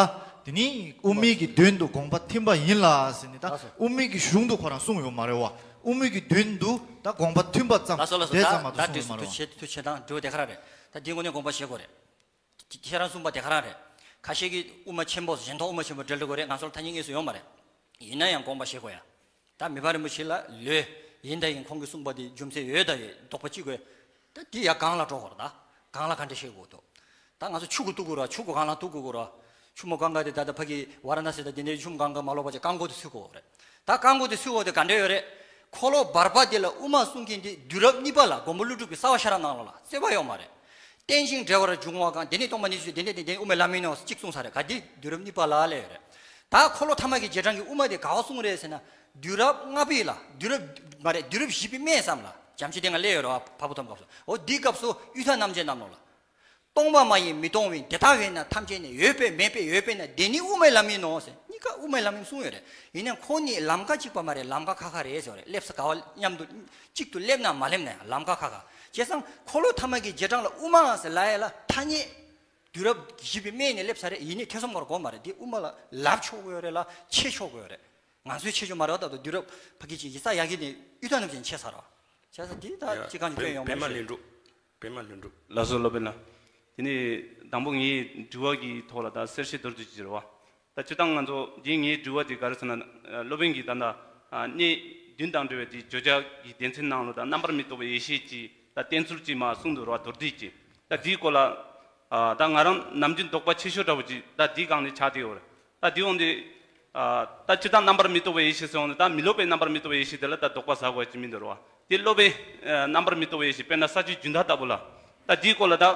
དེ་ནི་དབུ་མའི་གི་དོན་དུ་དགོངས་པ་མཐུན་པ་ཡིན་ལ་ཟེར་ནས་ད་ལགས་སོ། དབུ་མའི་གི་གཞུང་དུ་ཁོ་རང་གསུངས་ཡོད་མ་རེད་བ། དབུ་མའི་གི་དོན་དུ་ད་དགོངས་པ་མཐུན་པ་ཙམ། ལགས་སོ་ལགས་སོ། དེ་ད་ཙམ་མ་གཏོགས་ད་གསུངས་ཡོད་མ་རེད་བ། ཐུགས་རྗེ་ཆེ་ཐུགས་རྗེ་ཆེ། ད་འགྲོ་དེ་ག་རང་རེད། ད་འདི་དངོས་གནས་དགོངས་པ་བཞེས་དགོས་རེད། ཁྱེད་རང་གསུངས་པ་དེ་ག་རང་རེད། ཁ་ཤས་ཀྱིས་དབུ་མ་ཆེན་པོ་གཞན་དང་དབུ་མ་ཆེན་པོ་འབྲེལ་འགྲོ་དགོས་རེད། ང་ཚོར་ཐ་སྙད་དངོས་སུ་ཡོད་མ་རེད། ཡིན་ན་ཡང་དགོངས་པ་བཞེས་དགོས་ཡ། ད་མི་ཕམ་རིན་པོ་ཆེ་ལ་ལོས་ཡིན་ད་ཡིན་ཁོང་གིས་གསུངས་པ་དེ་རྒྱུ་མཚན་ཡོད་ད་ཡོད་དོགས་པ་ཅི་དགོས། ད་འདི་ཡ་གང་ལ་འགྲོ་དགོས་རེད། ད་གང་ལ་ག་འདྲ་བཤད་དགོས་འདུག་ད་ང་ཚོ་ཆུ་གུ་གཏུག་དགོས་ར། ཆུ་གུ་གང་ལ་གཏུག་དགོས་ར། ཆུ་མོ་གང་ག་དེ་ད་ལྟ་ཕ་གི་ཝ་ར་ཎ་སི་ད་དེ་འདྲའི་ཆུ་མོ་གང་ག་མ་ལོག་པ་ཅིག་རྐང་མགོ་དེ་ཚུད་དགོས་རེད། ད་རྐང་མགོ་དེ་ཚུད་དགོས་དེ་ག་འདྲ་ཡོད་རེད། འཁོར་ལོ་བར་པ་དེ་ལ་དབུ་མ་གསུང་མཁན་དེ་དུས་རབས་གཉིས་པ་ལ་མགོན་པོ་ཀླུ་སྒྲུབ་ཀྱི་རྩ་བ་ཤེས་རབ་ནང་ལོགས་ལ་རྩོད་པ་ཡོད་མ་རེད། རྟེན་ཅིང་འབྲེལ་བར་འབྱུང་བ་གང་། དེ་ནས་སྟོང་པ་ཉིད་ཚུལ་དེ་ནས་དེ་དེ་དབུ་མའི་ལམ་ཡིན་ནོ་གཅིག་གསུངས་ས་རེད། ག་དེ་དུས་རབས་གཉིས་པ་ལ་ལས་ཡོད་རེད། ད་འཁོར་ལོ་ཐ་མ་གི་རྗེས་འབྲང་གི་དབུ་མ་དེ་ག་བ་གསུངས་རེད་ཟེར་ན། དུས་རབས་ལྔ་པའི་ལ། དུས་རབས་མ་རེད། དུས་རབས་བཞི་པའི་སྨད་ཙམ་ལ་བྱམས་ཆོས་སྡེ་ལྔ་སླེབས་ཡོད་རེད་བ། འཕགས་པ་ཐོབ་སྐབས་སུ། འོ་འདིའི་སྐབས་སུ་དབུས་མཐའ་རྣམ་འབྱེད་རྣམས་ལོ་ལ། སྟོང་པ་མ་ཡིན་མི་སྟོང་བའི། དེ་ལྟ་བས་ན་ཐམས་ཅད་ནི། ཡོད་པས་མེད་པས་ཡོད་པས་ན། དེ་ནི་དབུ་མའི་ལམ་ཡིན་ནོ་ཟེར། གཉིས་ཀ་དབུ་མའི་ལམ་ཡིན་གསུངས་ཡོད་རེད། ཡིན་ནའང་ཁོ་གཉིས་ལམ་ཁ་གཅིག་པ་མ་རེད། ལམ་ཁ་ཁ་ཁ་རེད་ཟེར་བ་རེད། སླེབས་ས་ག་བ་མཉམ་དུ་གཅིག་ཏུ་སླེབས་ན་མ་སླེབས་ན་ཡང་ལམ་ཁ་ཁ་ཁ། བྱས་ཙང་འཁོར་ལོ་ཐ་མ་གི་རྗེས་འབྲང་ལ་དབུ་མ་ཟེར་ལབ་ཡ་ལ་ཐ་སྙད་དུས་རབས་བཞི་པའི་སྨད་ནས་སླེབས་ས་རེད། ཡིན་ནའི་ཐོས་བསམ་སྒོམ་དགོས་མ་རེད། འདི་དབུ་མ་ལ་ལབ་ཆོག་གི་ཡོད་རེད་ལ་འཆད་ཆོག་གི་ཡོད་རེད། ང་ཚོའི་ཆེ་ཆུང་མ་རེད་བ། ད་དུང་དུས་རབས་ཕ་གི་ཅིག་ཡིག་ཚགས་ཡག་གི་ནི་དབུས་མཐའ་རྣམ་འབྱེད་ཆེ་ས་རེད་བ། བྱས་ཙང་འདི་ད་ཡ། ཅི་གང་ཅི་དཔེ་ཡོང་མ་པད་མ་ཤེས། ལྷུན་གྲུབ། པད་མ་ལྷུན་གྲུབ། ལགས་སོ་སློབ་དཔོན་ལགས། དེ་ནས་དང་པོ་ངའི་དྲི་བ་གི་ཐོག་ལ་ད་གསལ་བཤད་མདོར་བསྡུས་ཅིག་རེད་བ། ད་སྤྱིར་བཏང་ང་ཚོ་འདི་ངའི་དྲི་བ་དེ་ག་རེ་ཟེར་ན། སློབ་དཔོན་གྱིས་ད་ལྟ་ཨ་གནས་བདུན་དང་འབྲེལ་བའི་དེ་བརྗོད་བྱ་གི་སྡེ་ཚན་ནང་ལོ་ད་རྣམ་པར་མི་རྟོག་པའི་ཡེ་ཤེས་ཀྱི་ད་བསྟན་ཚུལ་ཅིག་མར་གསུངས་འདུག་རེད་བ། མདོར་བསྡུས་ཀྱི། ད་འདིའི་སྐོར་ལ་ཨ་ད་ང་རང་ནམ་རྒྱུན་དོགས་པ་ཆེ་ཤོས་འདྲ་བོ་ཅིག་ད་འདིའི་སྒང་ནས་ཆགས་བསྡད་ཡོད་རེད། ད་དེ་འོང་དུས། ཨ་ད་སྤྱིར་བཏང་རྣམ་པར་མི་རྟོག་པའི་ཡེ་ཤེས་ཟེར་འོང་དུས་ད་མི་སློབ་པའི་རྣམ་པར་མི་རྟོག་པའི་ཡེ་ཤེས་དེ་ལ་ད་དོགས་པ་ཟ་དགོས་ཀྱི་མི་འདུག་རེད་བ། དེ་སློབ་པའི་ཨ་རྣམ་པར་མི་རྟོག་པའི་ཡེ་ཤེས་དཔེར་ན་ས་བཅུའི་རྒྱུན་མཐའ་ལྟ་བུ་ལ། ད་དེའི་སྐོར་ལ་ད་ཨ་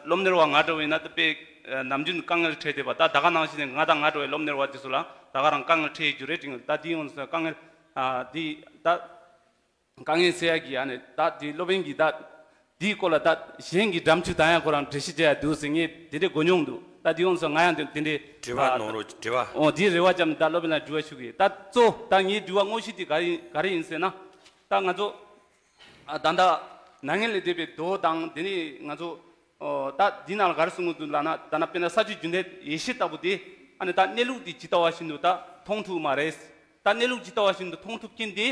སློབ་གཉེར་བ་ང་འདྲ་བོ་ཡིན་ན་ད་དཔེ་ ནམ་རྒྱུན་དཀའ་ངལ་འཕྲད་བསྡད་པ། ད་ད་ག་ནང་བཞིན་ནས་ང་དང་ང་འདྲ་བའི་སློབ་གཉེར་བ་དེ་ཚོ་ལ་ད་ག་རང་དཀའ་ངལ་འཕྲད་ཡོད་རྒྱུ་རེད་དྲན་གི་འདུག་ད་དེ་ཡོང་དུས་དཀའ་ངལ་ཨ་དེ་ད་དཀའ་ངལ་སེལ་ཡག་གི་ཨ་ནི་ད་དེ་སློབ་དཔོན་གྱིས་ད་དེའི་སྐོར་ལ་ད་གཞན་གྱི་འགྲམ་ཆུ་ད་ཡང་ཁོ་རང་འགྲེལ་བཤད་བྱེད་ཡག་འདུག་ཟེར། ངས་དེ་འདྲའི་གོ་མྱོང་འདུག་ད་དེ་ཡོང་དུས་ང་ཡང་དེ་དེ་འདྲའི་དྲི་བ་ཨ་གནང་རོགས། དྲི་བ། འོ་དེའི་རེ་བ་བཅངས་ནས་ད་སློབ་དཔོན་ལ་དྲི་བ་ཞུ་གི། ད་གཙོ་ད་ངའི་དྲི་བ་དངོས་གཞི་དེ་ག་རེ་ཡིན་ག་རེ་ཡིན་ཟེར་ན། ད་ང་ཚོ་ཨ་ད་ལྟ་ནད་ངན་ལས་འདས་པའི་མདོ་དང་དེ་ནས་ང་ཚོ་ཨོ་ད་འདི་ནང་ལ་ག་རེ་གསུང་གི་འདུག་ལབ་ན། ད་ནི་དཔེར་ན་ས་བཅུད་རྒྱུན་ལྡན་ཡེ་ཤེས་ལྟ་བུ་དེ་ཨ་ནི་ད་གནས་ལུགས་དེ་ཇི་ལྟ་བ་བཞིན་དུ་ད་མཐོང་ཐུབ་མ་རེད། ད་གནས་ལུགས་ཇི་ལྟ་བ་བཞིན་དུ་མཐོང་ཐུབ་མཁན་དེ་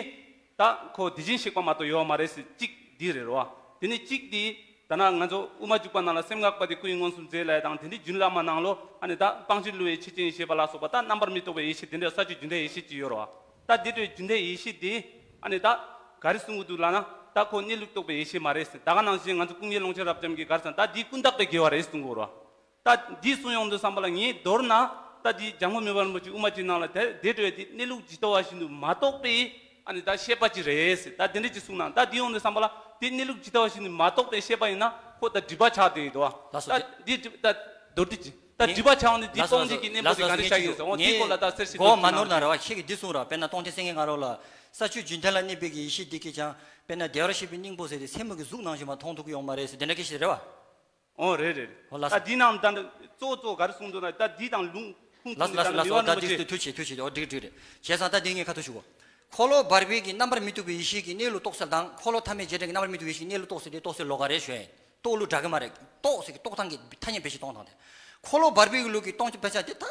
ད་ཁོ་དེ་བཞིན་གཤེགས་པ་མ་གཏོགས་ཡོད་མ་རེད་ཟེར་གཅིག་འདི་རེད་རོ། དེ་ནས་གཅིག་དེ་ད་ནི་ང་ཚོ་དབུ་མ་འཇུག་པ་ནང་ལ་སེམས་ངག་པ་དེ་སྐུ་ཡི་མངོན་སུམ་མཛད་ལབ་དང་། དེ་འདྲའི་རྒྱུན་བླ་མ་ནང་ལོ་ཨ་ནི་ད་སྤང་བྱ་བསླུ་བའི་ཆོས་ཅན་ཞེས་པ་ལ་སོགས་པ་ད་རྣམ་པར་མི་རྟོག་པའི་ཡེ་ཤེས་དེ་འདྲའི་ས་བཅུད་རྒྱུན་ལྡན་ཡེ་ཤེས་ཅིག་ཡོད་རོ། ད་དེ་འདྲའི་རྒྱུན་ལྡན་ཡེ་ཤེས་དེ་ཨ་ནི་ད་ག་རེ་གསུང་གི་འདུག་ལབ་ན། ད་ཁོ་གནས་ལུགས་རྟོགས་པའི་ཡེ་ཤེས་མ་རེད་ཟེར། ད་ག་ནང་བཞིན་ང་ཚོ་སྐུ་ངོ་ཀློང་ཆེན་རབ་འབྱམས་ཀྱིས་ག་རེ་ཟེར་ན། ད་འདི་ཀུན་བརྟགས་པའི་དགེ་བ་རེད་གསུང་གི་ཡོད་རོ། ད་འདི་གསུང་ཡོང་དུས་ཙམ་པ་ལ་ངས་མདོར་ན་ད་འདི་འཇམ་མགོན་མི་ཕམ་རིན་པོ་ཆེ་དབུ་མ་པའི་ནང་ལ་དེ་དེ་འགྲོ་བའི་འདི་གནས་ལུགས་ཇི་ལྟ་བ་བཞིན་དུ་མ་རྟོགས་པའི་ཨ་ནི་ད་ཤེས་པ་ཅིག་རེད་ཟེར། ད་དེ་འདྲ་ཅིག་གསུངས་ན། ད་འདི་ཡོང་དུས་ཙམ་པ་ལ་དེ་གནས་ལུགས་ཇི་ལྟ་བ་བཞིན་དུ་མ་རྟོགས་པའི་ཤེས་པ་ཡིན་ན་ཁོ་ད་སྒྲིབ་པ་ཆགས་བསྡད་ཡོད་དོ། ལགས་སོ། ད་འདི་སྒྲིབ་ད་མདོར་བསྡུས་ཅིག་ད་ངས་སྒྲིབ་པ་ཆགས་འོང་དུས་འདི་ལགས་སོ། སྟོང་ཉིད་ཀྱི་གནས་ལགས་སོ། པོ་དེ་ག་འདྲ་ཤར་ཡོད་ཟེར། འོ་དེའི་སྐོར་ལ་ད་གསལ་བཤད་གོ་མ་ནོར་ན་རེ་བ། ཁྱེད་ཀྱིས་འདི་གསུངས་ར། དཔེར་ན་སྟོང་ཆེན་སེང་གེ་ང་རོ་ལ་ས་བཅུད་རྒྱུན་ལྡན་ལ་གནས་པའི་གི་ཡེ་ཤེས་འདི་གིས་ཀྱང་དཔེར་ན་བདེ་བར་གཤེགས་པའི་སྙིང་པོ་ཟེར་ཏེ་སེན་མོ་གི་གཟུགས་ནང་བཞིན་མ་མཐོང་ཐུབ་ཀྱི་ཡོད་མ་རེད་ཟེར། དེ་འདྲ་སྐད་ཆ་རེད་བ། ཨོ་རེད་རེད་རེད། ཨོ་ལགས་ད་སོ། འདི་ནང་ད་གཙོ་བོ་གཙོ་བོ་ག་རེ་གསུངས་འདུག་ན། ད་འདི་དང་ལུང་ཁུངས་ལགས་སོ་ལགས་སོ་ལགས་སོ། ད་འདི་ཐུགས་རྗེ་ཆེ་ཐུགས་རྗེ་ཆེ། ཨོ་འགྲིག་འགྲིག་རེད། བྱས་ཙང་ད་འདི་ངས་ཁ་ཐུག་ཞུ་གོ། འཁོར་ལོ་བར་པའི་གི་རྣམ་པར་མི་རྟོག་པའི་ཡེ་ཤེས་ཀྱི་གནས་ལུགས་རྟོགས་ཚུལ་དང་། འཁོར་ལོ་ཐ་མའི་རྗེས་དྲན་གྱི་རྣམ་པར་མི་རྟོག་པའི་ཡེ་ཤེས་ཀྱི་གནས་ལུགས་རྟོགས་ཚུལ་དེ་རྟོགས་ཚུལ་ལོགས་ཀ་རེད་ཞུ་ཡ་ཡིན། རྟོགས་ཚུལ་གྱི་རྟོགས་སྟངས་ཀྱི་ཐ་སྙད་བེད་སྤྱོད་གཏོང་སྟངས་དེ། འཁོར་ལོ་བར་པའི་གི་ལུགས་ཀྱི་སྟོང་ཆ་དཔེ་ཆ་དེ་ད་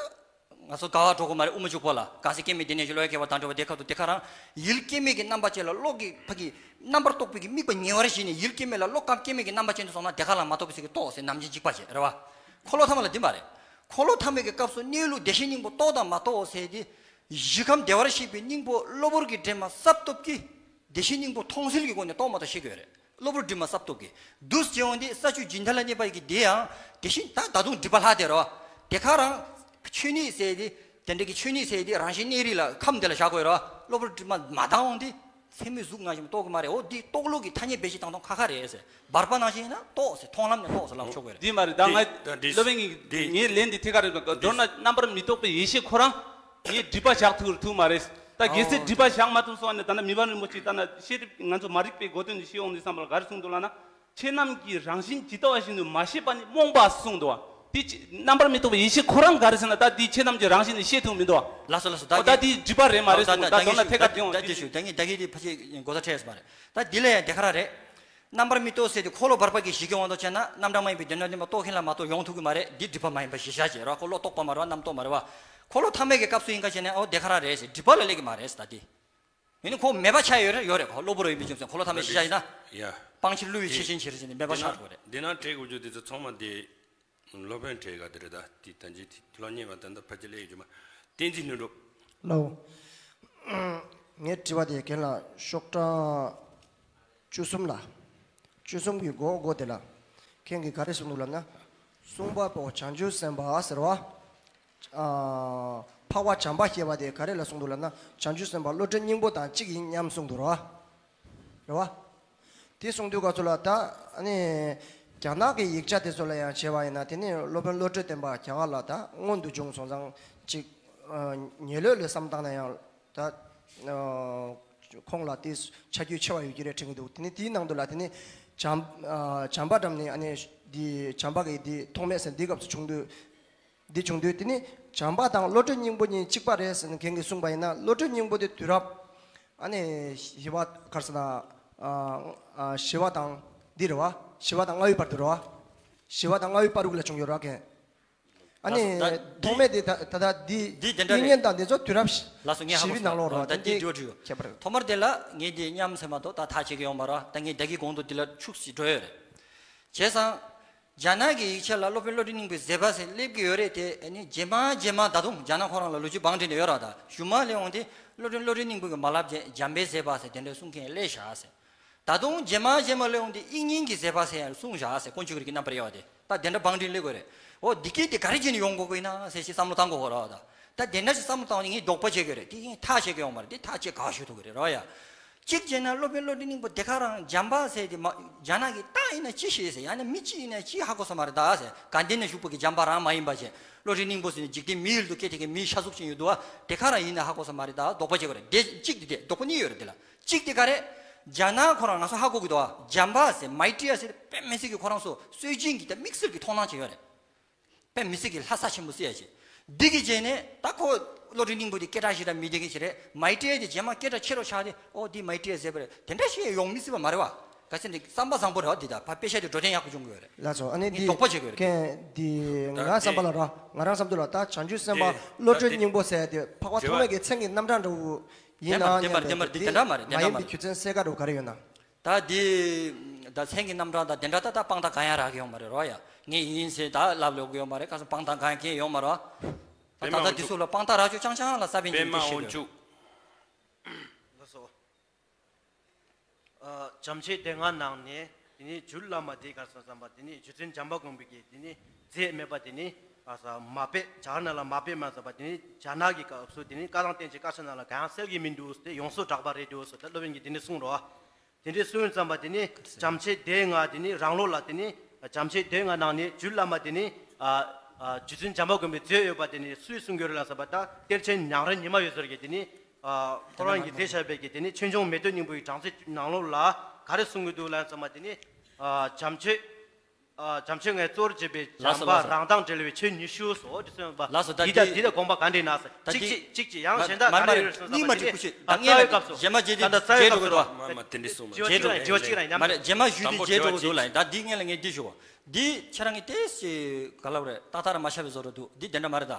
ང་ཚོ་དགའ་བ་འགྲོ་གི་མ་རེད། དབུ་མ་འཇུག་པ་ལ་ག་ཟེར་སྐྱེ་མེད་བདེ་གནས་ཀྱི་བློ་ཡི་སྐྱེ་བ་དང་བྲལ་བ་དེ་ཁ་ཐུག་དེ་ཁ་རང་ཡུལ་སྐྱེ་མེད་ཀྱི་རྣམ་པ་ཅན་ལ་བློ་གི་ཕ་གི་རྣམ་པར་རྟོག་པའི་གི་དམིགས་པ་ཉེ་བར་ཞི་ནས་ཡུལ་སྐྱེ་མེད་ལ་བློ་ཁམས་སྐྱེ་མེད་ཀྱི་རྣམ་པ་ཅན་དུ་སོང་ན་དེ་ཁ་ལ་མ་རྟོགས་པའི་ཚིག་གི་རྟོགས་ཟེར་ནམ་རྒྱུན་འཇིགས་པ་བྱེད་རེད་བ། འཁོར་ལོ་ཐ་མ་ལ་འདི་མ་རེད། འཁོར་ལོ་ཐ་མའི་གི་སྐབས་སུ་གནས་ལུགས་བདེ་གཤེགས་སྙིང་པོ་རྟོགས་དང་མ་རྟོགས་ཟེར་དེ། གཞི་ཁམས་བདེ་བར་གཤེགས་པའི་སྙིང་པོ་གློ་བུར་གྱི་དྲི་མ་གསར་ཐོབ་ཀྱིས་བདེ་གཤེགས་སྙིང་པོ་མཐོང་སེལ་གྱི་སྒོ་ནས་རྟོགས་མ་རྟོགས་ཤེས་དགོས་རེད། གློ་བུར་དྲི་མ་གསར་ཐོབ་ཀྱིས་འདུག་སེ་བྱས་ཡོང་དུས་ས་བཅུད་རྒྱུན་མཐའ་ལ་གནས་པ་ཡི་གི་དེ་ཡང་དེ་བཞིན་ད་ད་དུང་སྒྲིབ་པ་ལྷག་བསྡད་རོ། དེ་ཁ་རང་ཆོས་ཉིད་ཟེར་དེ་དེ་འདྲ་གི་ཆོས་ཉིད་ཟེར་དེ་རང་བཞིན་གནས་རིགས་ལ་ཁམས་དེ་ལ་བཞག་དགོས་རོ། གློ་བུར་དྲི་མ་མ་དྭངས་ཡོང་དུས་སེན་མོའི་གཟུགས་ནང་བཞིན་རྟོགས་གི་མ་རེད། འོ་འདི་རྟོགས་ལུགས་ཀྱི་ཐ་སྙད་བེད་སྤྱོད་བཏང་སྟངས་ཁ་ཁ་རེད་ཟེར། བར་པ་ནང་བཞིན་ཡིན་ན་རྟོགས་ཟེར། མཐོང་ལམ་ནས་རྟོགས་ཟེར་ལབ་ཆོག་གི་རེད། འདི་མ་རེད། ད་ང་འདི་སློབ་དཔོན་གྱི་འདི་ངའི་ལན་འདི་ཐད་ཀར་རེད། མདོར་ན་རྣམ་པར་མི་རྟོག་པའི་ཡེ་ཤེས་ཁོ་རང་ངས་སྒྲིབ་པ་བཞག་ཐུབ་ཐུབ་མ་རེད། ད་གལ་སྲིད་ཨོ་སྒྲིབ་པ་བཞག་མ་ཐུབ་སོང་ན་ད་ནི་མི་ཕམ་རིན་པོ་ཆེ་ད་ནི་ཤེས་རིག་ང་ཚོ་མ་རིག་པའི་གོ་དོན་འདི་ཤེས་ཡོང་དུས་ཙམ་པ་ལ་ག་རེ་གསུངས་འདུག་ལབ་ན། ཆོས་རྣམས་ཀྱི་རང་བཞིན་ཇི་ལྟ་བ་བཞིན་དུ་མ་ཤེས་པ་ནི་རྨོངས་པ་གསུངས་འདུག་བ། དེ་ཅི་རྣམ་པར་མི་རྟོག་པའི་ཡེ་ཤེས་ཁོ་རང་ག་རེ་ཟེར་ན། ད་དེ་ཆོས་རྣམས་ཀྱི་རང་བཞིན་ནི་ཤེས་ཐུབ་མི་འདུག་བ། ལགས་སོ་ལགས་སོ། ད་ཨོ་ད་དེ་སྒྲིབ་པ་རེད་མ་རེད་གསུངས་འདུག་ད་མདོར་ན་ཐད་ཀར་དེ་ཡོང་ད་དེ་ཞུ་ད་ངས་ད་གིན་དེ་ཕལ་ཆེར་མགོ་ཚ་ཁྲལ་ཡོད་མ་རེད། ད་དེ་ལས་ཡང་དེ་ག་རང་རེད། རྣམ་པར་མི་རྟོག་ཟེར་དེ་འཁོར་ལོ་བར་པ་གི་གཞི་གི་དབང་དུ་བྱས་ན་རྣམ་གྲངས་སྨྲ་བའི་དོན་དམ་བདེན་པ་རྟོགས་མཁན་ལ་མ་གཏོགས་ཡོང་ཐུབ་ཀྱི་མ་རེད། འདི་སྒྲིབ་པ་མ་ཡིན་པ་གཞི་བཞག་བྱས་ར། འཁོར་ལོ་རྟོགས་པ་མ་རེད་བ། རྣམ་རྟོག་མ་རེད་བ། འཁོར་ལོ་ཐ་མའི་གི་སྐབས་སུ་ཡིན་ག་བྱས་ན་ཨོ་དེ་ག་རང་རེད་ཟེར་སྒྲིབ་པ་ལ་སླེབས་ཀྱི་མ་རེད་ཟེར། ད་དེ་ཡིན་ནི་ཁོ་མེད་པ་ཆགས་ཡོད་རེད། ཡོད་རེད། ཁོ་གློ་བུར་ཡིན་པའི་རྒྱུ་མཚན་འཁོར་ལོ་ཐ་མའི་གཞི་བཞག་ཡིན་ན། ཡ། སྤང་བྱ་བསླུ་བའི་ཆོས་ཅན་ཕྱིར་ཟེར་ནས་མེད་པ་ཆགས་འགྲོ་གི་རེད། འདི་ན་འདི་ན་དྲི་དགོས་རྒྱུ་དེ་ཚོ་ཚང་མ་འདི། སློབ་དཔོན་གྲས་ག་དེ་རེད། ད་དེ་ད་ཅི་སློབ་གཉེར་བ་ད་ལྟ་ཕལ་ཆེར་སླེབས་ཡོད་རྒྱུ་མ། བསྟན་འཛིན་ནོར་འགྲོ། ལའོ། ངའི་དྲི་བ་དེ་རྒན་ལགས་ཤོག་གྲངས་བཅུ་གསུམ་ལ། བཅུ་གསུམ་གྱི་མགོ་མགོ་དེ་ལ། ཁྱེད་ཀྱིས་ག་རེ་གསུངས་འདུག་ལབ་ན། གསུངས་པ་པོ་བྱང་ཆུབ་སེམས་དཔའ་ཟེར་བ། ཨ། འཕགས་པ་བྱམས་པ་ཞེས་པ་དེ་ག་རེ་ལ་གསུངས་འདུག་ལབ་ན། བྱང་ཆུབ་སེམས་དཔའ་བློ་གྲོས་སྙིང་པོ་དང་གཅིག་ཡིན་སྙམ་གསུངས་འདུག་ར། རེད་བ། དེ་གསུང་དུས་ག་ཚོད་ལ་ད་ཨ་ནི་རྒྱ་ནག་གི་ཡིག་ཆ་དེ་ཚོ་ལ་ཡང་བྱས་པ་ཡིན་ན། དེ་ནི་སློབ་དཔོན་བློ་གྲོས་བསྟན་པ་རྒྱ་གར་ལ་ད་སྔོན་དུ་བྱུང་སོང་ཙང་ཅིག་ཨ། ཉེ་ལོས་ལ་བསམ་བཏང་ན་ཡང་ད་ཨ། ཁོང་ལ་དེ་ཆ་རྒྱུས་ཆེ་བ་ཡོད་ཀྱི་རེད་དྲན་གྱི་འདུག་དེ་ནི་དེའི་ནང་དུ་ལ་དེ་ནི་བྱམས་ཨ། བྱམས་པ་འགྲམ་ནས་ཨ་ནི་འདི་བྱམས་པ་གི་འདི་ཐོགས་མེད་ཟེར་འདི་སྐབས་སུ་བྱུང་དུས། འདི་བྱུང་དུས་དེ་ནི་བྱམས་པ་དང་བློ་གྲོས་སྙིང་པོ་གཉིས་གཅིག་པ་རེད་ཟེར་ནས་རྒན་གྱིས་གསུངས་པ་ཡིན་ན། བློ་གྲོས་སྙིང་པོ་དེ་དུས་རབས་ཨ་ནི་བཞི་བ་ག་རེ་ཟེར་ན། ཨ། ཨ། བཞི་བ་དང་འདི་རེད་བ། བཞི་བ་དང་ལྔ་བའི་བར་དུ་རེད་བ། བཞི་བ་དང་ལྔ་བའི་བར་དུ་ལ་བྱུང་ཡོད་རེད་བ། རྒན། ཨ་ནི་ལགས་སོ། ད་ཐོགས་མེད་དེ་ད་ད་ལྟ་འདི་འདི་དེ་འདྲ་རེད། སྙིང་ཉེ་དང་དེ་ཚོ་དུས་རབས་ལགས་སོ། ངས་ཧ་གོ་བཞག་བཞག་ལོ་རེད་བ། ད་དེ་འདི་འདི་འདྲ་ཡོད། ཁྱད་པར། ཐོག་མར་དེ་ལ་ངས་འདི་སྙམ་ཟེར་མ་གཏོགས་ད་ཐག་བཅད་ཀྱི་ཡོད་མ་རེད་བ། ད་ངས་ད་གིན་གོང་དུ་འདི་ལ་འཁྱུག་ཅིག་འགྲོ་ཡོད་རེད། བྱས་ཙང་། རྒྱ་ནག་གི་ཡིག་ཆ་ལ་སློབ་དཔོན་བློ་གྲོས་སྙིང་པོའི་མཛད་པ་ཟེར་སླེབས་ཀྱི་ཡོད་རེད་དེ། ཨ་ནི་རྗེས་མ་རྗེས་མ་ད་དུང་རྒྱ་ནག་ཁོ་རང་ལ་ལོ་རྒྱུས་བང་བསྒྲིགས་ནས་ཡོད་རེད། ད་གཞུག་མ་སླེབས་འོང་དེ་བློ་གྲོས་བློ་གྲོས་སྙིང་པོ་གི་མ་ལབ་རྗེས་འཇམ་དཔལ་མཛད་པ་ཟེར་དེ་འདྲ་གསུང་མཁན་སླེབས་བཞག་ཟེར། ད་དུང་རྗེས་མ་རྗེས་མ་སླེབས་འོང་དེ་དབྱིག་གཉེན་གྱི་མཛད་པ་ཟེར་ཡང་གསུངས་བཞག་ཟེར། དཀོན་མཆོག་གི་རིགས་ཀྱི་རྣམ་པར་དབྱེ་བ་དེ། ད་དེ་འདྲ་བང་བསྒྲིགས་སླེབས་དགོས་རེད། འོ་འདི་སྐད་དེ་ག་རེ་བྱས་ནས་ཡོང་དགོས་ཀྱི་ཡིན་ན་ཟེར་ཞིག་བསམ་བློ་བཏང་དགོས་རེད་ད། ད་དེ་འདྲ་ཞིག་བསམ་བློ་བཏང་བ་ནི་ངས་དོགས་པ་བྱེད་དགོས་རེད། དེ་ངས་ཐག་བཅད་ཀྱི་ཡོད་མ་རེད། དེ་ཐག་བཅད་ག་ཞུ་ཐུབ་ཀྱི་རེད་རོ་ཡ། གཅིག་བྱས་ན་སློབ་དཔོན་བློ་གྲོས་སྙིང་པོ་དེ་ག་རང་འཇམ་དཔལ་ཟེར་དེ་མ་རྒྱ་ནག་གི་རྟགས་ཡིན་ན་ཅི་ཞིག་ཟེར། ཡང་ན་མི་གཅིག་ཡིན་ན་ཅི་ཧ་གོ་ས་མ་རེད་ད་ཟེར། དགའ་ལྡན་ན་བཞུགས་པ་གི་འཇམ་དཔལ་རང་མ་ཡིན་པ་བྱས། བློ་གྲོས་སྙིང་པོ་ཟེར་ནས་འཇིག་རྟེན་མི་ཡུལ་དུ་སྐད་དེ་གི་མིའི་ཤ་གཟུགས་ཅན་ཡོད་འདུག་བ། དེ་ག་རང་ཡིན་ན་ཧ་གོ་ས་མ་རེད་ད། དོགས་པ་བྱེད་དགོས་རེད། དེ་གཅིག་དེ་དེ་དོགས་པ་གཉིས་ཡོད་རེད། དེ་ལ་གཅིག་དེ་ག་རེད། རྒྱ་ནག་ཁོ་རང་ང་ཚོ་ཧ་གོ་གི་འདུག་བ། འཇམ་དཔལ་ཟེར་མའི་ཏྲི་ཡ་ཟེར་དཔེ་མི་སྲིད་ཀྱི་ཁོ་རང་ཚོ་སྲོལ་རྒྱུན་གྱི་ད་དམིགས་བསལ་གྱི་མཐོང་སྣང་ཅིག་ཡོད་རེད། དཔེ་མི་སྲིད་ཀྱི་ལྷ་ས་ཆེན་པོ་ཟེར་ཡ་ཞིག་འདི་གི་རྗེས་ནས་ད་ཁོ་བློ་གྲོས་སྙིང་པོ་དེ་སྐད་གྲགས་ཞེ་དྲག་མི་ལྡན་མཁན་ཞིག་རེད། མའི་ཏྲི་ཡ་དེ་རྗེས་མ་སྐད་གྲགས་ཆེ་རུ་ཆགས་ཏེ། ཨོ་འདི་མའི་ཏྲི་ཡ་ཟེར་བ་རེད། དེ་འདྲ་ཞིག་ཡོང་མི་སྲིད་པ་མ་རེད་བ། ག་ཚད་འདི་བསམ་པ་བཟང་པོ་རེད་བ། འདི་ད་ཕ་དཔེ་ཆ་དེ་འགྲོ་དོན་ཡག་པོ་བྱུང་གི་ཡོད་རེད། ལགས་སོ། ཨ་ནི་ངས་འདི་དོགས་པ་བྱེད་དགོས་རེད། ཀན་འདི་ད་ང་བསམ་པ་དེ་ལ་ར། ང་རང་བསམ་དུས་ལ་ད་བྱང་ཆུབ་སེམས་དཔའ་དེ་བློ་གྲོས་སྙིང་པོ་ཟེར་དེ་འཕགས་པ་ཐོགས་མེད་ཀྱི་མཚན་གྱི་རྣམ་གྲངས་འདྲ་བོ་ཡིན་ནའང་སྙམ་པའི་དེ་དེ་འདྲ་མ་རེད། དེ་མ་འདྲ་ཡིན་མ་རེད། པའི་རྒྱུ་མཚན་གསལ་ཁ་འདྲ་བོ་ག་རེ་ཡོད་ན། ད་འདི་ད་མཚན་གྱི་རྣམ་གྲངས་དང་དེ་འདྲ་ད་ད་དཔང་རྟགས་གང་ཡང་རག་གི་ཡོད་མ་རེད་རོ་ཡ། ངས་ཡིན་ཟེར་ད་ལབ་ལོག་གི་ཡོད་མ་རེད། ཁ་སང་དཔང་རྟགས་གང་ཡང་ཡོད་མ་རེད། ད་ད་ལྟ་འདི་ཚོ་ལ་དཔང་རྟགས་རག་ཆོག་རྐྱང་རྐྱང་ལ་ས་པན་གྱི་འདི་ཤེས་དགོས། ལགས་སོ། ཨ། བྱམས་ཆོས་སྡེ་ལྔ་ནང་ནས་དེ་ནི་རྒྱུད་བླ་མ་དེ་ག་རེ་ཟེར་བསམ་པ། དེ་ནི་རྗེ་བཙུན་བྱམས་པ་མགོན་པོ་གིས་དེ་ནི་མཛད་མེད་པ། དེ་ནི་ག་རེ་ཟེར་མ་དཔེ་རྒྱ་གར་ནང་ལ་མ་དཔེ་མ་ཟེར་བ། དེ་ནི་རྒྱ་ནག་གི་སྐབས་སུ་དེ་ནི་བཀའ་གདམས་བསྟན་བཅོས་བཀའ་ཆེམས་ནང་ལ་གང་ཡང་གསལ་གྱི་མི་འདུག་ཟེར། ཡོངས་སུ་གྲགས་པ་རེད་འདུག་ཟེར། ད་སློབ་དཔོན་གྱིས་དེ་ནི་གསུངས་རོ། དེ་འདྲའི་གསུངས་ཙམ་པ་དེ་ནི་བྱམས་ཆོས་སྡེ་ལྔ་དེ་ནི་རང་ལོགས་ལ་དེ་ནི་བྱམས་ཆོས་སྡེ་ལྔ་ནང་ནས་རྒྱུད་བླ་མ་དེ་ནི་ཨ་ཨ་རྗེ་བཙུན་བྱམས་པ་མགོན་པོས་མཛད་ཡོད་པ་དེ་ནི་སུས་གསུང་གི་ཡོད་རེད་ལབ་ཟེར་བ། ད་གཏེར་ཆེན་ཉང་རལ་ཉི་མ་འོད་ཟེར་གྱིས་དེ་ནི་ཨ་ཁོ་རང་གིས་མཛད་བཞག་པའི་གི་དེ་ནི་ཆོས་འབྱུང་མེ་ཏོག་སྙིང་པོའི་གྲངས་ཚད་ནང་ལོགས་ལ་ག་རེ་གསུང་གི་འདུག་ལབ་ཙམ་པ་དེ་ནི་ཨ་བྱམས་ཆོས། ཨ་བྱམས་ཆོས་ལྔའི་གཙོར་བྱས་པའི་ལགས་སོ། བྱམས་པ་ལགས་སོ། རང་མདངས་འབྲེལ་བའི་ཆོས་ཉི་ཤུ་སོགས་འདི་ཚོ་ཡོད་པ། ལགས་སོ། ད་འདི་དང་འདི་འདི་དང་དགོངས་པ་ག་འདྲ་ཡིན་ན་ཟེར། ད་གཅིག་འདི་གཅིག་གཅིག་གཅིག་ཡང་མ་གཞན་དག་མ་ག་རེ་མ་ཡོད་རེད་ཟེར་ན། གཉིས་མ་དེ་འགྲིག་ནི་ཁུ་ཤེས། ད་ད་རྩ་བའི་སྐབས་སུ། རྗེས་མ་རྗེས་ད་ད་རྩ་བའི་སྐབས་སུ། མ་མ་དེ་འདྲ་གསུངས་མ་རྗེས་འགྲོ་གི་འདུག་ལ། ད་འདི་སྔོན་ལ་ངས་འདི་ཞུ་གོ། འདི་ཁྱེད་རང་གིས་ཏོག་ཙམ་ག་ལབ་རེད། ཏག་ཏག་ར་མ་ཤར་བའི་བཟོ་འདྲ་འདུག་འདི་དེ་འདྲ་མ་རེད་ད།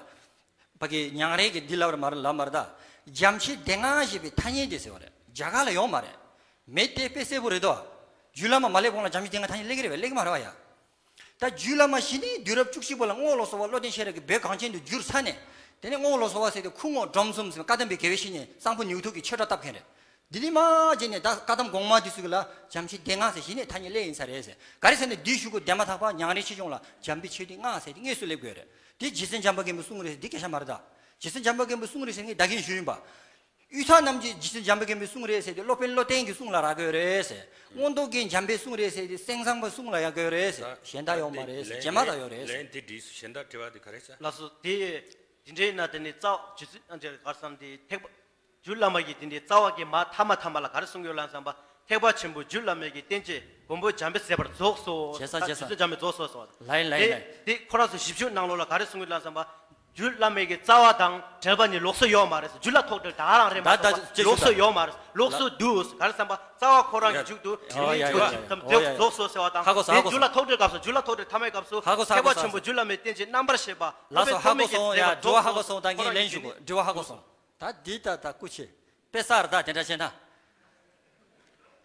ཕ་གི་ཉང་རལ་གྱིས་འདི་ལབ་ར་མ་རེད་ལབ་མ་རེད་ད། བྱམས་ཆོས་སྡེ་ལྔ་ཞེས་པའི་ཐ་སྙད་དེ་ཟེར་བ་རེད། རྒྱ་གར་ལ་ཡོད་མ་རེད། མེད་དེ་དཔེ་གསལ་པོ་རེད་དོ། རྒྱུད་བླ་མ་མ་སླེབས་གོང་ལ་བྱམས་ཆོས་སྡེ་ལྔ་ཐ་སྙད་སླེབས་ཀྱི་རེད་པས། སླེབས་ཀྱི་མ་རེད་བ་ཡ། ད་རྒྱུད་བླ་མ་གཞི་ནས་དུས་རབས་བཅུ་གཅིག་པ་ལ་རྔོག་ལོ་ཙཱ་བ་བློ་ལྡན་ཤེས་རབ་ཀྱིས་བོད་གངས་ཅན་དུ་བསྒྱུར་ཚར་ནས། དེ་ནས་རྔོག་ལོ་ཙཱ་བ་ཟེར་དེ་ཁུ་རྔོག་འབྲོམ་གསུམ་ཟེར་བཀའ་གདམས་པའི་དགེ་བའི་བཤེས་གཉེན་གཙང་པོ་ནེའུ་ཐུག་གིས་ཆོས་གྲྭ་བཏབ་མཁན་རེད། འདི་ནས་མར་བྱས་ནས་ད་བཀའ་གདམས་གོང་མ་འདི་ཚོ་གི་ལ་བྱམས་ཆོས་སྡེ་ལྔ་ཟེར་གཞི་ནས་ཐ་སྙད་སླེབས་ཡིན་ས་རེད་ཟེར། ག་རེ་ཟེར་ན་འདི་ཞུ་དགོས། དེ་མ་ཐག་པ་ཉང་རལ་ཆོས་འབྱུང་ལ་བྱམས་པའི་ཆོས་སྡེ་ལྔ་ཟེར་དེ་དངོས་སུ་སླེབས་དགོས་རེད། དེ་རྗེ་བཙུན་བྱམས་པ་མགོན་པོའི་གསུང་རེད་ཟེར། འདི་སྐད་ཆ་མ་རེད་ད། རྗེ་བཙུན་བྱམས་པ་མགོན་པོའི་གསུང་རེད་ཟེར་ངས་ད་གིན་ཞུས་ཡིན་པ། གཡུ་ཐོག་རྣམ་རྒྱལ་རྗེ་བཙུན་བྱམས་པ་མགོན་པོའི་གསུང་རེད་ཟེར་དེ་སློབ་དཔོན་བློ་ལྡན་གྱི་གསུང་ལ་རག་གི་ཡོད་རེད་ཟེར། མངོན་རྟོགས་རྒྱན་བྱམས་པའི་གསུང་རེད་ཟེར་དེ་སེང་བཟང་པོའི་གསུང་ལ་ཡང་གི་ཡོད་རེད་ཟེར། གཞན་དག་ཡོད་མ་རེད་ཟེར། རྗེས་མ་དག་ཡོད་རེད་ཟེར། ལན་དེ་འགྲིག་སོང་། གཞན་དག་དྲི་བ་དེ་ག་རེ་ཟེར། ལགས་སོ། དེ་དེ་འདྲའི་ན་དེ་ནི་རྩ་བ་རྗེ་བཙུན་ཨ་འདྲ་གར་སམ་དེ་ཐེག་པ། རྒྱུད་བླ་མ་གི་དེ་འདྲའི་རྩ་བ་གི་མ་ཐ་མ་ཐ་མ་ལ་ག་རེ་གསུང་གི་ཡོད་ལབ་ཙམ་པ། ཐེག་པ་ཆེན་པོ་རྒྱུད་བླ་མའི་གི་བསྟན་བཅོས་མགོན་པོ་བྱམས་པས་མཛད་པར་རྫོགས་སོ། བྱས་ཙང་བྱས་ཙང་། རྗེ་བཙུན་བྱམས་པས་རྫོགས་སོ་ཟེར་བ་དང་། ལགས་ཡིན་ལགས་ཡིན་ལགས་ཡིན། དེ་ཁོ་རང་ཚོ་ཞིབ་འཇུག་ནང་ལོགས་ལ་ག་རེ་གསུང་གི་ཡོད་ལབ་ཙམ་པ། རྒྱུད་བླ་མའི་གི་རྩ་བ་དང་འབྲེལ་བ་ནི་ལོགས་སུ་ཡོད་མ་རེད། རྒྱུད་ལ་ཐོགས་འབྲེལ་ད་ག་རང་རེད་མ་གཏོགས་ལོགས་སུ་ཡོད་མ་རེད། ལོགས་སུ་འདུག་ག་རེ་ཙམ་པ། རྩ་བ་ཁོ་རང་གི་མཇུག་ཏུ་དེ་ནི་ཡ་ཡ་ཡ་ཡ། རྫོགས་སོ་ཟེར་བ་དང་། ཧ་གོ་སོང་། དེ་ཧ་གོ་རྒྱུད་ལ་སོང་། ཐོགས་འབྲེལ་སྐབས་སུ། རྒྱུད་ལ་ཐོགས་འབྲེལ་ཐ་མའི་སྐབས་སུ། ཧ་གོ་སོང་། ཧ་གོ་སོང་། ཐེག་པ་ཆེན་པོ་རྒྱུད་བླ་མའི་བསྟན་བཅོས་རྣམ་པར་ཤེས་པ། ལགས་སོ། ཧ་གོ་སོང་། ཡ། དྲི་བ་ཧ་གོ་སོང་། ད་ངས་ལན་ཞུ་དགོས། དྲི་བ་ཧ་གོ་སོང་། ད་འདི་ད་ད་སྐུ་མཁྱེན། དཔེ་གསར་ད་དེ་འདྲ་བྱས་ན།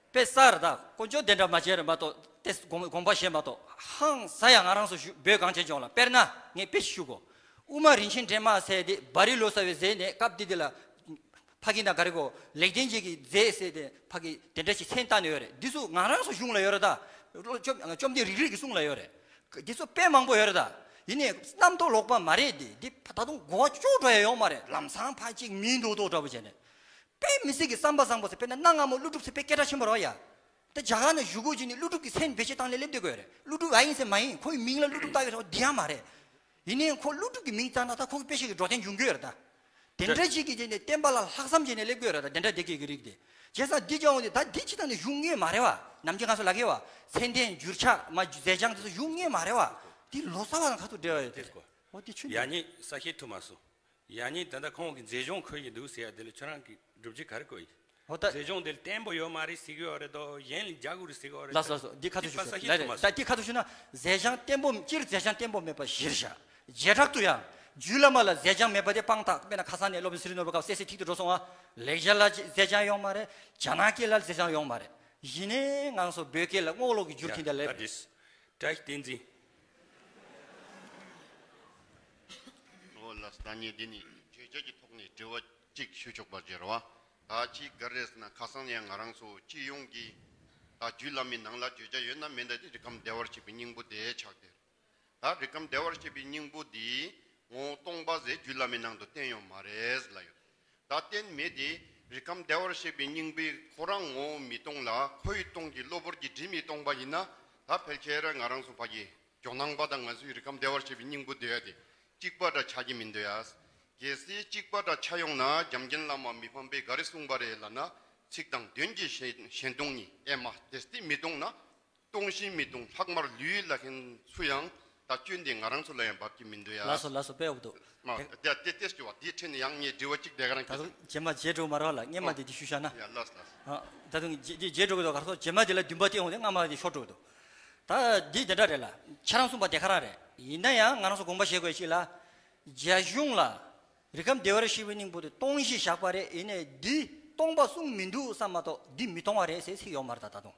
དཔེ་གསར་ད་དཀོན་མཆོག་དེ་འདྲ་མ་བྱས་རེད་མ་གཏོགས། དེ་དགོངས་དགོངས་པ་བཞེས་མ་གཏོགས། ཧང་སང་ཡ་ང་རང་ཚོ་ཞུ་བོད་གངས་ཅན་ལྗོངས་ལ། དཔེར་ན་ངས་དཔེ་ཞུ་གོ། དབུ་མ་རིན་ཆེན་འདྲེས་མ་ཟེར་དེ་བ་རི་ལོ་ཙཱ་བས་མཛད་ནས་སྐབས་དེ་དེ་ལ། ཕ་གི་ན་ག་རེ་གོ། ལེགས་ལྡན་འབྱེད་ཀྱི་མཛད་ཟེར་དེ་ཕ་གི་དེ་འདྲ་ཞིག་མཚན་བཏགས་ནས་ཡོད་རེད། འདི་ཚོ་ང་རང་ཚོ་གཞུང་ལ་ཡོད་རེད་ད། བཅོམ་བཅོམ་ལྡན་རིག་རིག་གི་གསུང་ལ་ཡོད་རེད། འདི་ཚོ་དཔེ་མང་པོ་ཡོད་རེད་ད། ཡིན་ནའི་རྣམ་རྟོག་ལོག་པ་མ་རེད་དེ། འདི་ད་དུང་གོ་བ་ཅོག་འགྲོ་ཡ་ཡོད་མ་རེད། ལམ་སང་ཕར་གཅིག་མིན་མདོག་མདོག་འདྲ་པོ་བྱས་ནས། དཔེ་མི་སྲིད་ཀྱི་བསམ་པ་བཟང་པོ་ཟེར། དཔེར་ན་གནའ་སྔ་མོ་ཀླུ་སྒྲུབ་ཟེར་དཔེ་སྐད་གྲགས་ཆེན་པོ་རེད་བ་ཡ། ད་རྒྱ་གར་ནས་བཞུགས་སྒོ་བྱས་ནས་ཀླུ་སྒྲུབ་ཀྱི་མཚན་བེད་སྤྱོད་བཏང་ནས་སླེབས་བསྡད་དགོས་རེད། ཀླུ་སྒྲུབ་ཨ་ཡིན་ཟེར་མ་ཡིན། ཁོའི་མིང་ལ་ཀླུ་སྒྲུབ་བཏགས་ཡོད་རེད་བ། འདི་ཡང་མ་རེད། ཡིན་ནའི་ཁོ་ཀླུ་སྒྲུབ་ཀྱི་མིང་བཏགས་ན་ད་ཁོ་གི་དཔེ་ཆ་གི་འགྲོ་དོན་འབྱུང་གི་ཡོད་རེད་ད། དེ་འདྲ་ཅིག་གིས་བྱས་ནས་བསྟན་པ་ལ་ལྷག་བསམ་བྱས་ནས་སླེབས་དགོས་རེད་ད། དེ་འདྲ་སྡེ་དགེ་གི་རིགས་དེ། བྱས་ཙང་འདི་ཀྱང་འོ་དེ་ད་འདི་ཅི་ད་ནས་གཞུང་ངེས་མ་རེད་བ། ནམ་རྒྱུན་ང་ཚོ་ལ་གེ་བ། མཚན་ལྡན་འགྱུར་ཕྱག་མ་མཛད་བྱང་དེ་ཚོ་གཞུང་ངེས་མ་རེད་བ། འདི་ལོ་ཙཱ་བ་དང་ག་ཚོད་འབྲེལ་བ་ཡོད་དེ། འོ་དེ་ཆུ་ཡ་ནི་ས་ཤེས་ཐུབ་མ་སོང་། ཡ་ནི་ད་ལྟ་ཁོང་གི་མཛད་བྱང་འཁོད་ཀྱི་འདུག་ཟེར་ཡ་དེ་ལ་ཁྱོད་རང་གི་སྒྲུབ་བྱེད་ག་རེ་བཀོད་ཡིན། འོ་ད། མཛད་བྱང་དེ་ལ་བརྟན་པོ་ཡོད་མ་རེད་ཟེར་གྱི་ཡོད་རེད་དོ། གཞན་ལ་རྒྱག་དགོས་རེད་ཟེར་གྱི་ཡོད་རེད། ལགས་སོ་ལགས་སོ། འདི་ཁ་ཐུག་ཞུ་ཞུ། ལགས་རེད། ད་འདི་ཁ་ཐུག་ཞུ་ན། མཛད་བྱང་བརྟན་པོ། སྤྱིར་མཛད་བྱང་བརྟན་པོ་མེད་པ་གཞིར་བཞག་བྱེ་བྲག་ཏུ་ཡང་རྒྱུད་བླ་མ་ལ་མཛད་བྱང་མེད་པ་དེ་དཔང་རྟགས། དཔེར་ན་ཁ་སང་ནས་སློབ་དཔོན་ཚེ་རིང་ནོར་བུ་སྐབས་སུ་གསལ་གསལ་ཐིག་ཏུ་འགྲོ་སོང་བ། ལེགས་སྦྱར་ལ་མཛད་བྱང་ཡོད་མ་རེད། རྒྱ་ནག་སྐད་ལ་མཛད་བྱང་ཡོད་མ་རེད། གཞི་ནས་ང་ཚོ་བོད་སྐད་ལ་རྔོག་ལོག་གི་འགྱུར་ཡ་མཐུན་དང་ལེབ། ད་འགྲིགས། བཀྲ་ཤིས་བསྟན་འཛིན། ཨོ་ལགས་སོ། ད་ངས་འདི་ནི་བརྗོད་བྱ་གི་ཐོག་ནས་དྲི་བ་གཅིག་ཞུ་ཆོག་པ་བྱེད་རོགས། ད་ཅིག་ག་རེ་ཟེར་ན། ཁ་སང་ཡང་ང་རང་ཚོ་སྤྱི་ཡོངས་ཀྱི་ད་རྒྱུད་བླ་མའི་ནང་ལ་བརྗོད་བྱ་ཡོད་ན་མེད་ན་དེ་རིགས་ཁམས་བདེ་བར་གཤེགས་པའི་སྙིང་པོ་དེ་ཆགས་བསྡད། ད་རིགས་ཁམས་བདེ་བར་གཤེགས་པའི་སྙིང་པོ་འདི་ངོ་བོ་སྟོང་པ་ཟེར་རྒྱུད་བླ་མའི་ནང་དུ་བསྟན་ཡོད་མ་རེད་ལབ་ཡོད། ད་བསྟན་མེད་དེ། རིགས་ཁམས་བདེ་བར་གཤེགས་པའི་སྙིང་པོས་ཁོ་རང་ངོ་བོ་མི་སྟོང་ལ་ཁོ་ཡི་སྟོང་གི་གློ་བུར་གྱི་དྲི་མས་སྟོང་པ་ཡིན་ན། ད་ཕལ་ཆེར་ང་རང་ཚོ་ཕ་གི་ཇོ་ནང་པ་དང་ང་ཚོའི་རིགས་ཁམས་བདེ་བར་གཤེགས་པའི་སྙིང་པོ་འདོད་ཡ་དེ་གཅིག་པ་འདྲ་ཆགས་ཀྱི་མི་འདོད་ཡ། གལ་སྲིད་གཅིག་པ་འདྲ་ཆགས་ཡོང་ན་འཇམ་མགོན་བླ་མ་མི་ཕམ་པས་ག་རེ་གསུངས་པ་རེད་ལབ་ན། ཚིག་དང་དོན་གྱི་ཞེན་ཞེན་སྟོང་ཉིད་ཨེ་མ་དེ་སྟེ་མི་སྟོང་ན། སྟོང་ཞིང་མི་སྟོང་ལྷག་མར་ལུས་ལ་མཁན་ཚུ་ཡང་ད་སྐྱོན་དེ་ང་རང་ཚོ་ལ་ཡང་འབབ་ཀྱི་མི་འདུག་ཡ། ལགས་སོ་ལགས་སོ། དཔེ་འོབ་འདུག་མ་དེ་དེ་དེ་ཞུ་བ་དེའི་ཁྲིད་ནས་ཡང་ངས་དྲི་བ་གཅིག་དེ་ག་རང་ད་ཁྱེད་དུང་རྗེས་མ་བརྗེད་འགྲོ་མ་རེད་བ་ལ་སྔན་མ་དེ་དེ་ཞུ་བཞག་ན། ཡ་ལགས་ལགས། ཨ། ད་དུང་རྗེས་རྗེས་འགྲོ་གི་འདུག་ག་རེ་ཟེར་རྗེས་མ་དེ་ལ་འདུན་པ་སྐྱེ་འོང་དེ་སྔ་མ་དེ་ཤོར་འགྲོ་གི་འདུག་ད་འདི་དེ་འདྲ་རེད་ལ་ཁྱེད་རང་གསུངས་པ་དེ་ག་རང་རེད། ཡིན་ན་ཡང་ང་རང་ཚོ་དགོངས་པ་བཞེས་དགོས་ཅིག་ལ། རྒྱ་གཞུང་ལ། རིགས་ཁམས་བདེ་བར་གཤེགས་པའི་སྙིང་པོ་དེ་སྟོང་ཞེས་བཞག་པ་རེད། ཡིན་ནའི་འདི་སྟོང་པ་གསུངས་མི་འདུག་བསམ་མ་གཏོགས་འདི་མི་སྟོང་བ་རེད་ཟེར་ཚིག་ཡོད་མ་རེད་ད་ད་དུང་།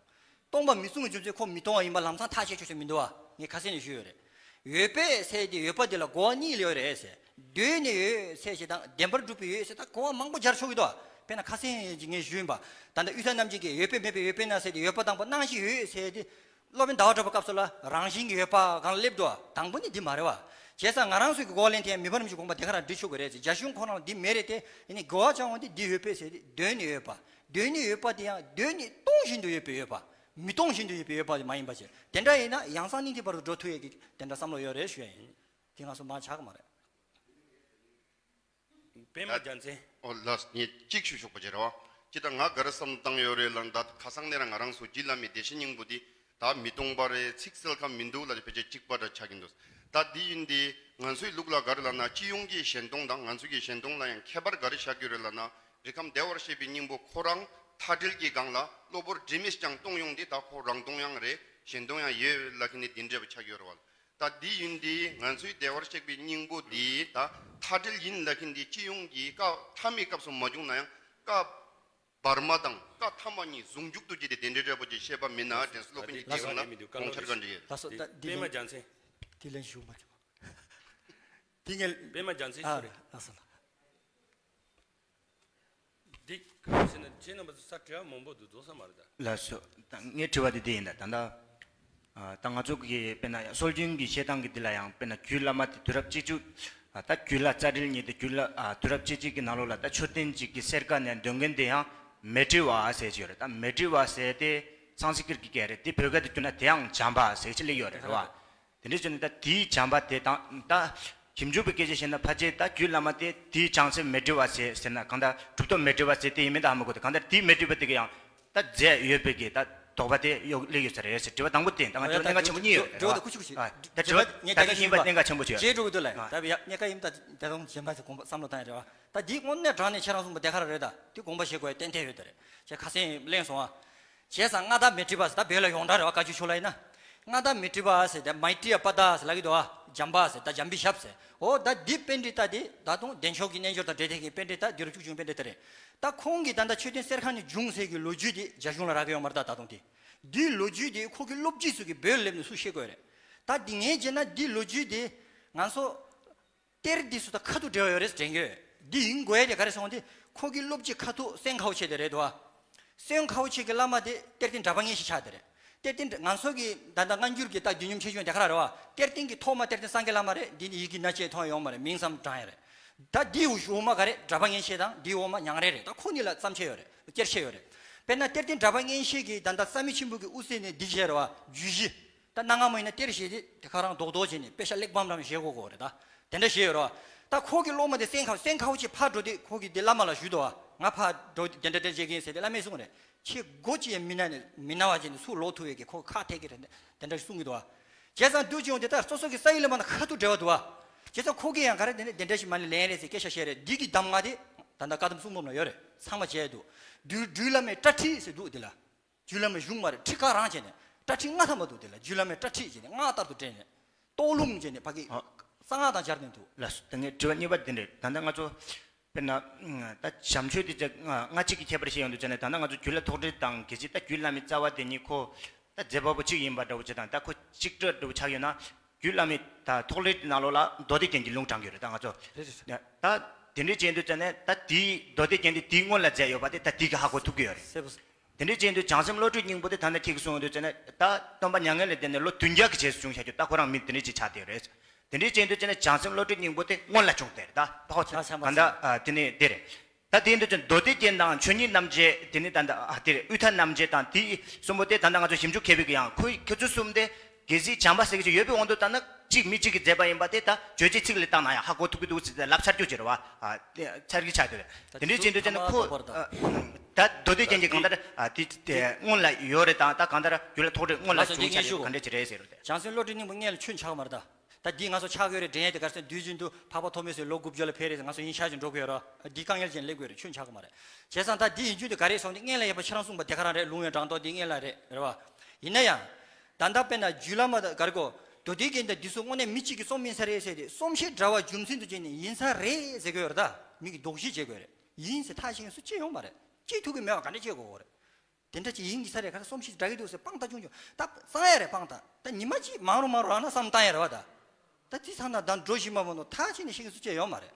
སྟོང་པ་མི་གསུང་བའི་རྒྱུ་མཚན་ཁོ་མི་སྟོང་བ་ཡིན་པ་ལམ་སང་ཐག་བཅད་ཆོག་ས་མི་འདུག་བ། ངས་ཁ་སང་ནས་ཞུས་ཡོད་རེད། ཡོད་པས་ཟེར་དེ་ཡོད་པ་དེ་ལ་གོ་བ་གཉིས་ཡོད་རེད་ཟེར། གདོད་ནས་ཡོད་ཟེར་ཞེ་དང་བདེན་པར་གྲུབ་པའི་ཡོད་ཟེར་ད་གོ་བ་མང་པོ་སྦྱར་ཆོག་གི་འདུག་བ། དཔེར་ན་ཁ་སང་ངས་ཞུས་ཡིན་པ། ད་ལྟ་དབུས་ས་རྣམ་འབྱེད་ཀྱིས་ཡོད་པས་མེད་པས་ཡོད་པས་ན་ཟེར་དེ་ཡོད་པ་དང་པོ་སྣང་ཞིང་ཡོད་ཟེར་དེ། སློབ་དཔོན་ཟླ་བ་གྲགས་པའི་སྐབས་སུ་ལ་རང་བཞིན་གྱིས་ཡོད་པ་གང་སླེབས་འདུག་དང་པོ་ནི་འདི་མ་རེད་བ། བྱས་ཙང་ང་རང་ཚོའི་གི་གོ་ལེན་དེ་ཡང་མི་ཕམ་གྱི་དགོངས་པ་དེ་ག་རང་འགྲིག་ཆོག་གི་རེད་ཟེར། རྒྱ་གཞུང་ཁོ་རང་ལ་འདི་མེད་རེད་དེ། ཡིན་ནི་དགེ་བ་བྱ་བ་འདི་འདི་ཡོད་པས་ཟེར་ཏེ་གདོད་ནས་ཡོད་པ། གདོད་ནས་ཡོད་པ་དེ་ཡང་གདོད་ནས་སྟོང་བཞིན་དུ་ཡོད་པའི་ཡོད་པ། མི་སྟོང་བཞིན་དུ་ཡོད་པའི་ཡོད་པ་དེ་མ་ཡིན་པ་བྱས། དེ་འདྲ་ཡིན་ན་ཡང་སང་སྙིང་ཐིག་བར་དུ་འགྲོ་ཐུབ་ཡས་ཀྱི་དེ་འདྲ་བསམ་བློ་ཡོད་རེད་ཞུ་ཡ་ཡིན། དེ་ང་ཚོ་མ་ཆགས་ཀྱི་མ་རེད། པད་མ་རྒྱལ་མཚན། ཨོ་ལགས། ངས་གཅིག་ཞུ་ཆོག་པ་ཅིག་རེད་བ། ཅི་ད་ང་ག་རེ་བསམ་བློ་བཏང་ཡོད་རེད་ལབ་ན་ད་ཁ་སང་ནས་ར་ང་རང་ཚོ་རྗེ་བླ་མའི་བདེ་གཤེགས་སྙིང་པོ་འདི་ད་མི་སྟོང་པ་རེད། ཚིག་གསལ་ཁ་མི་འདུག་ལབ་ཕལ་ཆེར་གཅིག་པ་འདྲ་ཆགས་ཀྱི་འདུག་ད་འདི་ཡིན་དེ་ང་ཚོའི་ལུགས་ལ་ག་རེ་ལབ་ན་སྤྱི་ཡོངས་ཀྱི་ཞེན་སྟོང་དང་ང་ཚོའི་གི་ཞེན་སྟོང་ལ་ཡང་ཁྱད་པར་ག་རེ་བཞག་གི་ཡོད་རེད་ལབ་ན། རིགས་ཁམས་བདེ་བར་གཤེགས་པའི་སྙིང་པོ་ཁོ་རང་མཐའ་བྲལ་གྱི་སྒང་ལ་གློ་བུར་དྲི་མས་ཀྱང་སྟོང་ཡོང་དེ་ད་ཁོ་རང་སྟོང་ཡང་རེད། ཞེན་སྟོང་ཡང་ཡོད་ལབ་མཁན་ནི་འདི་འདྲ་བ་ཆགས་ཀྱི་ཡོད་རེད་བ། ད་འདི་ཡིན་དེ་ང་ཚོའི་བདེ་བར་གཤེགས་པའི་སྙིང་པོ་འདི་ད་མཐའ་བྲལ་ཡིན་ལབ་མཁན་འདི་སྤྱི་ཡོངས་ཀྱི་བཀའ་ཐ་མའི་སྐབས་སུ་མ་བྱུང་ན་ཡང་བཀའ་བར་མ་དང་བཀའ་ཐ་མ་གཉིས་ཟུང་འཇུག་ཏུ་བགྱིས་ཏེ་དེ་འདྲའི་འདྲ་པོ་ཅིག་བཤད་པ་མིན་ན་དྲན་གསོ་སློབ་དཔོན་གྱི་ལགས་སོ། སྐྱེས་བུ་ལ་དགོངས་འཆར་ག་འདྲ་ཡོད། ལགས་སོ། ད་འདི་པད་མ་ལན་རྒྱལ་མཚན། འདི་ལན་ཞུ་མ་ཐུབ། འདི་ངས་པད་མ་རྒྱལ་མཚན། ཨ་ཞུ་རེད། ལགས་སོ་ལགས། འདི་ག་རེ་ཟེར་ན་ཁྱེད་རྣམ་པ་ཚོ་ས་དྲི་བ་མང་པོ་འདུག་རྫོགས་ས་མ་རེད་ད། ལགས་སོ། ད་ངའི་དྲི་བ་འདི་འདི་ཡིན་ད། ད་ལྟ་ཨ་ད་ང་ཚོ་གི་དཔེར་ན་སྲོལ་རྒྱུན་གྱི་བཤད་སྟངས་ཀྱི་འདི་ལ་ཡང་དཔེར་ན་རྒྱུད་བླ་མ་དེ་དུས་རབས་བཅུ་གཅིག་ཨ་ད་རྒྱུད་བླ་རྩ་འགྲེལ་གཉིས་དེ་རྒྱུད་བླ་ཨ་དུས་རབས་བཅུ་གཅིག་གི་ནང་ལོགས་ལ་ད་མཆོད་རྟེན་གཅིག་གི་གསེར་ཁ་ནས་འདོན་མཁན་དེ་ཡང་མཻ་ཏྲི་པ་ཟེར་གྱི་ཡོད་རེད། ད་མཻ་ཏྲི་པ་ཟེར་དེ་སཾ་སྐྲྀཏ་གི་སྐད་རེད། དེ་བོད་སྐད་དུ་བསྒྱུར་ན་དེ་ཡང་བྱམས་པ་ཟེར་གྱི་སླེབས་ཡོད་རེད། རེད་བ། དེ་འདྲ་བྱས་ནས་ད་དེའི་བྱམས་པ་དེ་དང་ད་ཞིབ་འཇུག་པའི་སྐད་ཆ་བཤད་ན་ཕལ་ཆེར་ད་རྒྱུད་བླ་མ་དེ་དེའི་བྱང་སེམས་མཻ་ཏྲི་པ་ཟེར་ཟེར་ན་གང་ལྟར་གྲུབ་ཐོབ་མཻ་ཏྲི་པ་ཟེར་དེ་ཡིན་མིན་ད་ཧ་མ་གོ། ད་གང་ལྟར་དེའི་མཻ་ཏྲི་པ་དེ་ག་ཡང་ད་རྫས་ཡོད་པའི་གི་ད་དོགས་པ་དེ་གཡོག་སླེབས་ཡོད་ས་རེད་ཟེར། དྲི་བ་དང་པོ་དེ་ད་ང་ཨ་ཡ་དྲི་བ་ད་གནད་འགག་ཆེན་པོ་གཉིས་ཡོད་རེད་བ། དྲི་བ་ད་ཁུ་ཆུ་ཆེ། ཨ་ད་དྲི་བ་ད་ལྟ་གཉིས་པ་གནད་འགག་ཆེན་པོ་ཆེ་བ། རྗེས་འགྲོ་གི་འདུག་ལ། ཨ་ད་ཡ་གནད་འགག་ཡིན་ད་ད་དུང་རྗེས་མ་ཚོ་དགོངས་པ་བསམ་བློ་བཏང་ཡ་རེད་བ། ད་འདི་དངོས་གནས་དྲང་གནས་ཁྱེད་རང་གསུངས་པ་དེ་ག་རང་རེད། ད་འདི་དགོངས་པ་བཞེས་དགོས་ཡ་ཏན་ཏན་ཡོད་ད་རེད། ཁྱེད་ཁ་སང་གླེང་སོང་ཨ། བྱས་ཙང་མངའ་བདག་མཻ་ཏྲི་པ་ཟེར་ད་བོད་ལ་ཡོངས་གྲགས་རེད་བ། བཀའ་བརྒྱུད་ཕྱོགས་ལ་ཡིན་ན། མངའ་བདག་མཻ་ཏྲི་པ་ཟེར་ད་མཻ་ཏྲི་ཡ་པ་ད་ཟེར་ལབ་ཀྱི་འདུག་བ། བྱམས་པ་ཟེར་ད་བྱམས་པའི་ཞབས་ཟེར། འོ་ད་འདི་པཎྜི་ཏ་དེ་ད་དུང་བདེ་མཆོག་གི་རྣལ་འབྱོར་དང་འབྲེལ་ཐད་ཀྱི་པཎྜི་ཏ་དུས་རབས་བཅུ་བཅུ་པཎྜི་ཏ་རེད། ད་ཁོང་གིས་ད་ལྟ་མཆོད་རྟེན་གསེར་ཁ་ནས་བྱུང་ཟེར་གྱི་ལོ་རྒྱུས་དེ་རྒྱ་གཞུང་ལ་རག་གི་ཡོད་མ་རེད་ད་ད་དུང་དེ། འདིའི་ལོ་རྒྱུས་དེ་ཁོ་གི་སློབ་སྤྱི་ཚོ་གི་བོད་སླེབས་ནས་སུ་ཤེས་དགོས་རེད། ད་འདི་ངས་བྱས་ན་འདི་ལོ་རྒྱུས་དེ་ང་ཚོ། གཏེར་འདི་ཚོ་དང་ཁ་ཐུག་འབྲེལ་བ་ཡོད་རེད་དྲན་གྱི་ཡོད། འདི་ཡིན་དགོས་ཡ་དེ་ག་རེ་སོང་དེ་ཁོ་གི་སློབ་སྤྱི་ཁ་ཐུག་སེང་ཁའོ་ཆེ་དེ་རེད་དོ། སེང་ཁའོ་ཆེ་གི་བླ་མ་དེ་གཏེར་སྟོན་གྲགས་པ་གཉན་ཤེས་ཆགས་དེ་རེད། གཏེར་སྟོན་ང་ཚོ་གི་ད་ལྟ་སྔ་འགྱུར་གྱི་ད་བསྡུས་ཉམས་ཆེ་ཆུང་དེ་ག་ར་རེད་བ། གཏེར་སྟོན་གྱི་ཐོག་མ་གཏེར་སྟོན་སངས་རྒྱས་བླ་མ་རེད། འདི་ནི་ཡི་གེ་སྣ་ཆེ་མཐོང་ཡོང་མ་རེད། མིང་ཙམ་བགྲངས་ཡ་རེད། ད་འདི་འོག་མ་ག་རེ་གྲགས་པ་གཉན་ཤེས་དང་འདི་འོག་མ་ཉང་རལ་རེད། ད་ཁོ་གཉིས་ལ་བརྩམས་ཆེ་ཡོད་རེད། སྐྱེར་ཆེ་ཡོད་རེད། དཔེར་ན་གཏེར་སྟོན་གྲགས་པ་གཉན་ཤེས་ཀྱི་ད་ལྟ་བསམ་ཡས་མཆིམས་ཕུ་གི་དབུ་རྩེ་ནས་འདི་བྱས་རེད་བ། རྒྱུད་བཞི། ད་གནའ་སྔ་མོ་ཡིན་ན་གཏེར་བཞེས་ཏེ་དེ་ཁ་རང་རྡོག་རྡོག་བྱས་ནས་དཔེ་ཤ་གླེགས་བམ་རང་བཞེས་དགོས་དགོས་རེད་ད། དེ་འདྲ་བཞེས་ཡོད་རེད་བ། ད་ཁོ་གི་སློབ་མ་དེ་སེང་ཁ་སེང་ཁའོ་ཆེ་ཕར་འགྲོ་དུས་ཁོ་གི་དེ་བླ་མ་ལ་ཞུས་འདུག་བ། ང་ཕར་འགྲོ་དུས་དེ་འདྲ་དེ་བྱེད་ཀྱི་ཡིན་ཟེར་ཏེ་བླ་མས་གསུངས་རེད། ཁྱེད་སྒོ་ཅི་ཡང་མི་ན་ནས་མི་ན་བ་བྱས་ནས་སུ་ལོག་ཐུབ་ཡས་ཀྱི་ཁོ་ཁ་ཐད་ཀྱི་རེད། དེ་འདྲ་གསུང་གི་འདུག་བ། བྱས་ཙང་དུས་ཅི་ཡོང་དེ་ལྟར་སོ་སོ་གི་ས་ཡུལ་ལ་མ་ན་ཁ་ཐུག་འབྲེལ་བ་འདུག་བ། བྱས་ཙང་ཁོ་གི་ཡང་ག་རེ་དེ་འདྲ་དེ་འདྲ་ཞིག་མ་ནི་ལན་རེད་ཟེར་སྐད་ཆ་བཤད་རེད། འདི་གི་གདམས་ངག་དེ་ད་ལྟ་བཀའ་གདམས་གསུང་འབུམ་ལ་ཡོད་རེད། ཚང་མ་བྱས་འདུག་སྦྲུལ་སྦྲུལ་བླ་མའི་སྐྲ་ཁྲིག་ཟེར་འདུག་དེ་ལ། སྦྲུལ་བླ་མ་བཞུགས་མ་རེད། ཁྲི་ཁ་རང་བྱས་ནས་སྐྲ་ཁྲིག་སྔ་ཐ་མ་འདུག་དེ་ལ་སྦྲུལ་བླ་མའི་སྐྲ་ཁྲིག་བྱས་ནས་སྔགས་ལྟར་དུ་བསྒྲེས་ནས་ལྟོགས་ལུང་བྱས་ནས་ཕ་གི་ཨ། གསང་སྔགས་དང་སྦྱར་ནས་འདུག་ལགས་སོ། ད་ངས་དྲི་བ་གཉིས་པ་འདི་འདྲ་ད་ལྟ་ང་ཚོ་དཔེར་ན་ད་བྱམས་ཆོས་དེ་ཅག་ལྔ་གཅིག་གི་ཁྱད་པར་བཤད་ཡོང་དུས་ཙ་ནས་ད་ལྟ་ང་ཚོ་རྒྱུད་བླ་ཐོག་འདྲི་དང་གལ་སྲིད་ད་རྒྱུད་བླ་མའི་རྩ་བ་དེ་ཉིད་ཁོ་ད་མཛད་པ་པོ་གཅིག་ཡིན་པ་འདྲ་བོ་ཅིག་དང་ད་ཁོ་གཅིག་སྒྲིལ་འདྲ་བོ་ཆགས་ཡོད་ན་རྒྱུད་བླ་མའི་ད་ཐོག་ལེའི་ནང་ལོགས་ལ་མདོ་སྡེ་རྒྱན་གྱི་ལུང་དྲངས་ཡོད་རེད། ད་ང་ཚོ་རེད་རེད། ད་དེ་འདྲའི་བྱས་དུས་ཙ་ནས་ད་དེའི་མདོ་སྡེ་རྒྱན་དེ་དེའི་སྔོན་ལ་མཛད་ཡོད་པ་དེ་ད་དེ་གི་ཧ་གོ་ཐུབ་ཀྱི་ཡོད་རེད། གསལ་པོ། དེ་འདྲའི་བྱས་དུས་བྱང་སེམས་བློ་གྲོས་སྙིང་པོ་དེ་ད་ནི་ཁྱེད་ཀྱིས་གསུངས་དུས་ཙ་ནས་ད་སྟོན་པ་མྱ་ངན་ལས་འདས་ནས་ལོ་བདུན་བརྒྱ་གི་རྗེས་སུ་བྱུང་བྱ་རྒྱུ་ད་ཁོ་རང་མི་དེ་འདྲའི་ཅིག་ཆགས་བསྡད་རེད། དེ་འདྲའི་བྱས་དུས་ཙ་ནས་བྱང་སེམས་བློ་གྲོས་སྙིང་པོ་དེ་སྔོན་ལ་བྱུང་བསྡད་རེད། ད་ད་ཧོ་ཆ་ཆ་མ་གང་ལྟར་ཨ་དེ་ནི་དེ་རེད། ད་དེ་འདྲ་ཅན་མདོ་སྡེ་རྒྱན་དང་ཆོས་ཉིད་རྣམ་འབྱེད། དེ་ནི་ད་ལྟ་ཨ་དེ་རེད། དབུས་མཐའ་རྣམ་འབྱེད་དང་དེ་གསུམ་པོ་དེ་ད་ལྟ་ང་ཚོ་ཞིབ་འཇུག་མཁས་པའི་གི་ཡང་ཁོ་ཁོ་ཚོ་གསུམ་དེ་གལ་སྲིད་བྱམས་པ་ཟེར་གི་ཅིག་ཡོད་པའི་དབང་དུ་ད་ནི་གཅིག་མི་གཅིག་གི་མཛད་པ་ཡིན་པ་དེ་ད་བརྗོད་བྱའི་ཚིག་ལ་བཏང་ན་ཡང་ཧ་གོ་ཐུབ་ཀྱི་འདུག་ཟེར་ཏེ་ལབ་ཚར་རྒྱུ་ཅིག་རེད་བ། ཨ་དེ་ཚར་གི་ཆགས་འདུག་རེད། དེ་འདྲའི་ཅན་འདྲ་ཅན་ནི་ཁོ་ཨ་ད་མདོ་སྡེ་རྒྱན་གྱི་གང་ལྟར་ཨ་དེ་དེ་སྔོན་ལ་ཡོད་རེད་དང་ད་གང་ལྟར་རྒྱུད་ལ་ཐོགས་རེད། སྔོན་ལ་ལགས་སོ། བྱུང་ཆ་རེད། གང་འདྲ་ཅིག་རེད་ཟེར་རོ་དེ། བྱང་སེམས་བློ་གྲོས་སྙིང་པོ་སྔོན་ལ་ཆུན་ཆགས་མ་རེད་ད། ད་འདི་ང་ཚོ་ཆགས་ཡོད་རེད། འདྲེན་ཡས་དེ་གར་སོང་དུས་རྒྱུན་དུ་འཕགས་པ་ཐོགས་མེད་ཚོའི་ལོ་དགུ་བཅུ་ལ་ཕེབས་རེད་ཟེར། ང་ཚོ་ཡིན་ཤག་ཅིག་འགྲོ་དགོས་རོ། འདི་དཀའ་ངལ་ཅན་སླེབས་དགོས་རེད། ཆུན་ཆགས་ཀྱི་མ་རེད། བྱས་ཙང་ད་འདི་ཡིན་རྒྱུ་དེ་ག་རེ་སོང་དེ་སྔོན་ལ་ཡོད་པ་ཁྱེད་རང་གསུངས་པ་དེ་ག་རང་རེད། ལུང་བའི་འགྲངས་ཐོག་འདི་སྔོན་ལ་རེད་རེད་བ། ཡིན་ན་ཡང་། ད་ལྟ་དཔེར་ན་རྒྱུད་བླ་མ་དང་ག་རེ་གོ། མདོ་སྡེ་རྒྱན་དང་འདི་ཚོ་དངོས་གནས་མི་གཅིག་གི་རྩོམ་ཡིན་ས་རེད་ཟེར་ཏེ་རྩོམ་གཞི་འདྲ་བ་རྒྱུ་མཚན་དུ་བྱས་ནས་ཡིན་ས་རེད་ཟེར་གི་ཡོད་རེད། ད་མི་གི་དོགས་གཞི་བྱེད་དགོས་རེད། ཡིན་ཟེར་ཐག་བཅད་མཁན་སུ་གཅིག་ཡོད་མ་རེད། བཅད་ཐུབ་ཀྱི་མེད་པ་ག་འདྲ་བྱེད་དགོས་རེད། དེ་འདྲ་ཅིག་ཡིན་གྱི་ས་རེད། ག་ཚོད་རྩོམ་གཞི་འདྲ་གི་འདུག་ཟེར་དཔང་རྟགས་ཆུང་ཆུང་ད་གསང་ཡ་རེད། དཔང་རྟགས་ད་ཉི་མ་གཅིག་མང་རུ་མང་རུ་ཨ་ན་བསམ་བཏང་ཡ་རེད་བ། ད་ད་དེ་ཚང་ན་ད་འགྲོ་བཞིན་མ་མོ་ནོ་ཐག་ཆད་ནས་ཤེས་གི་སུ་བཅད་ཡོད་མ་རེད།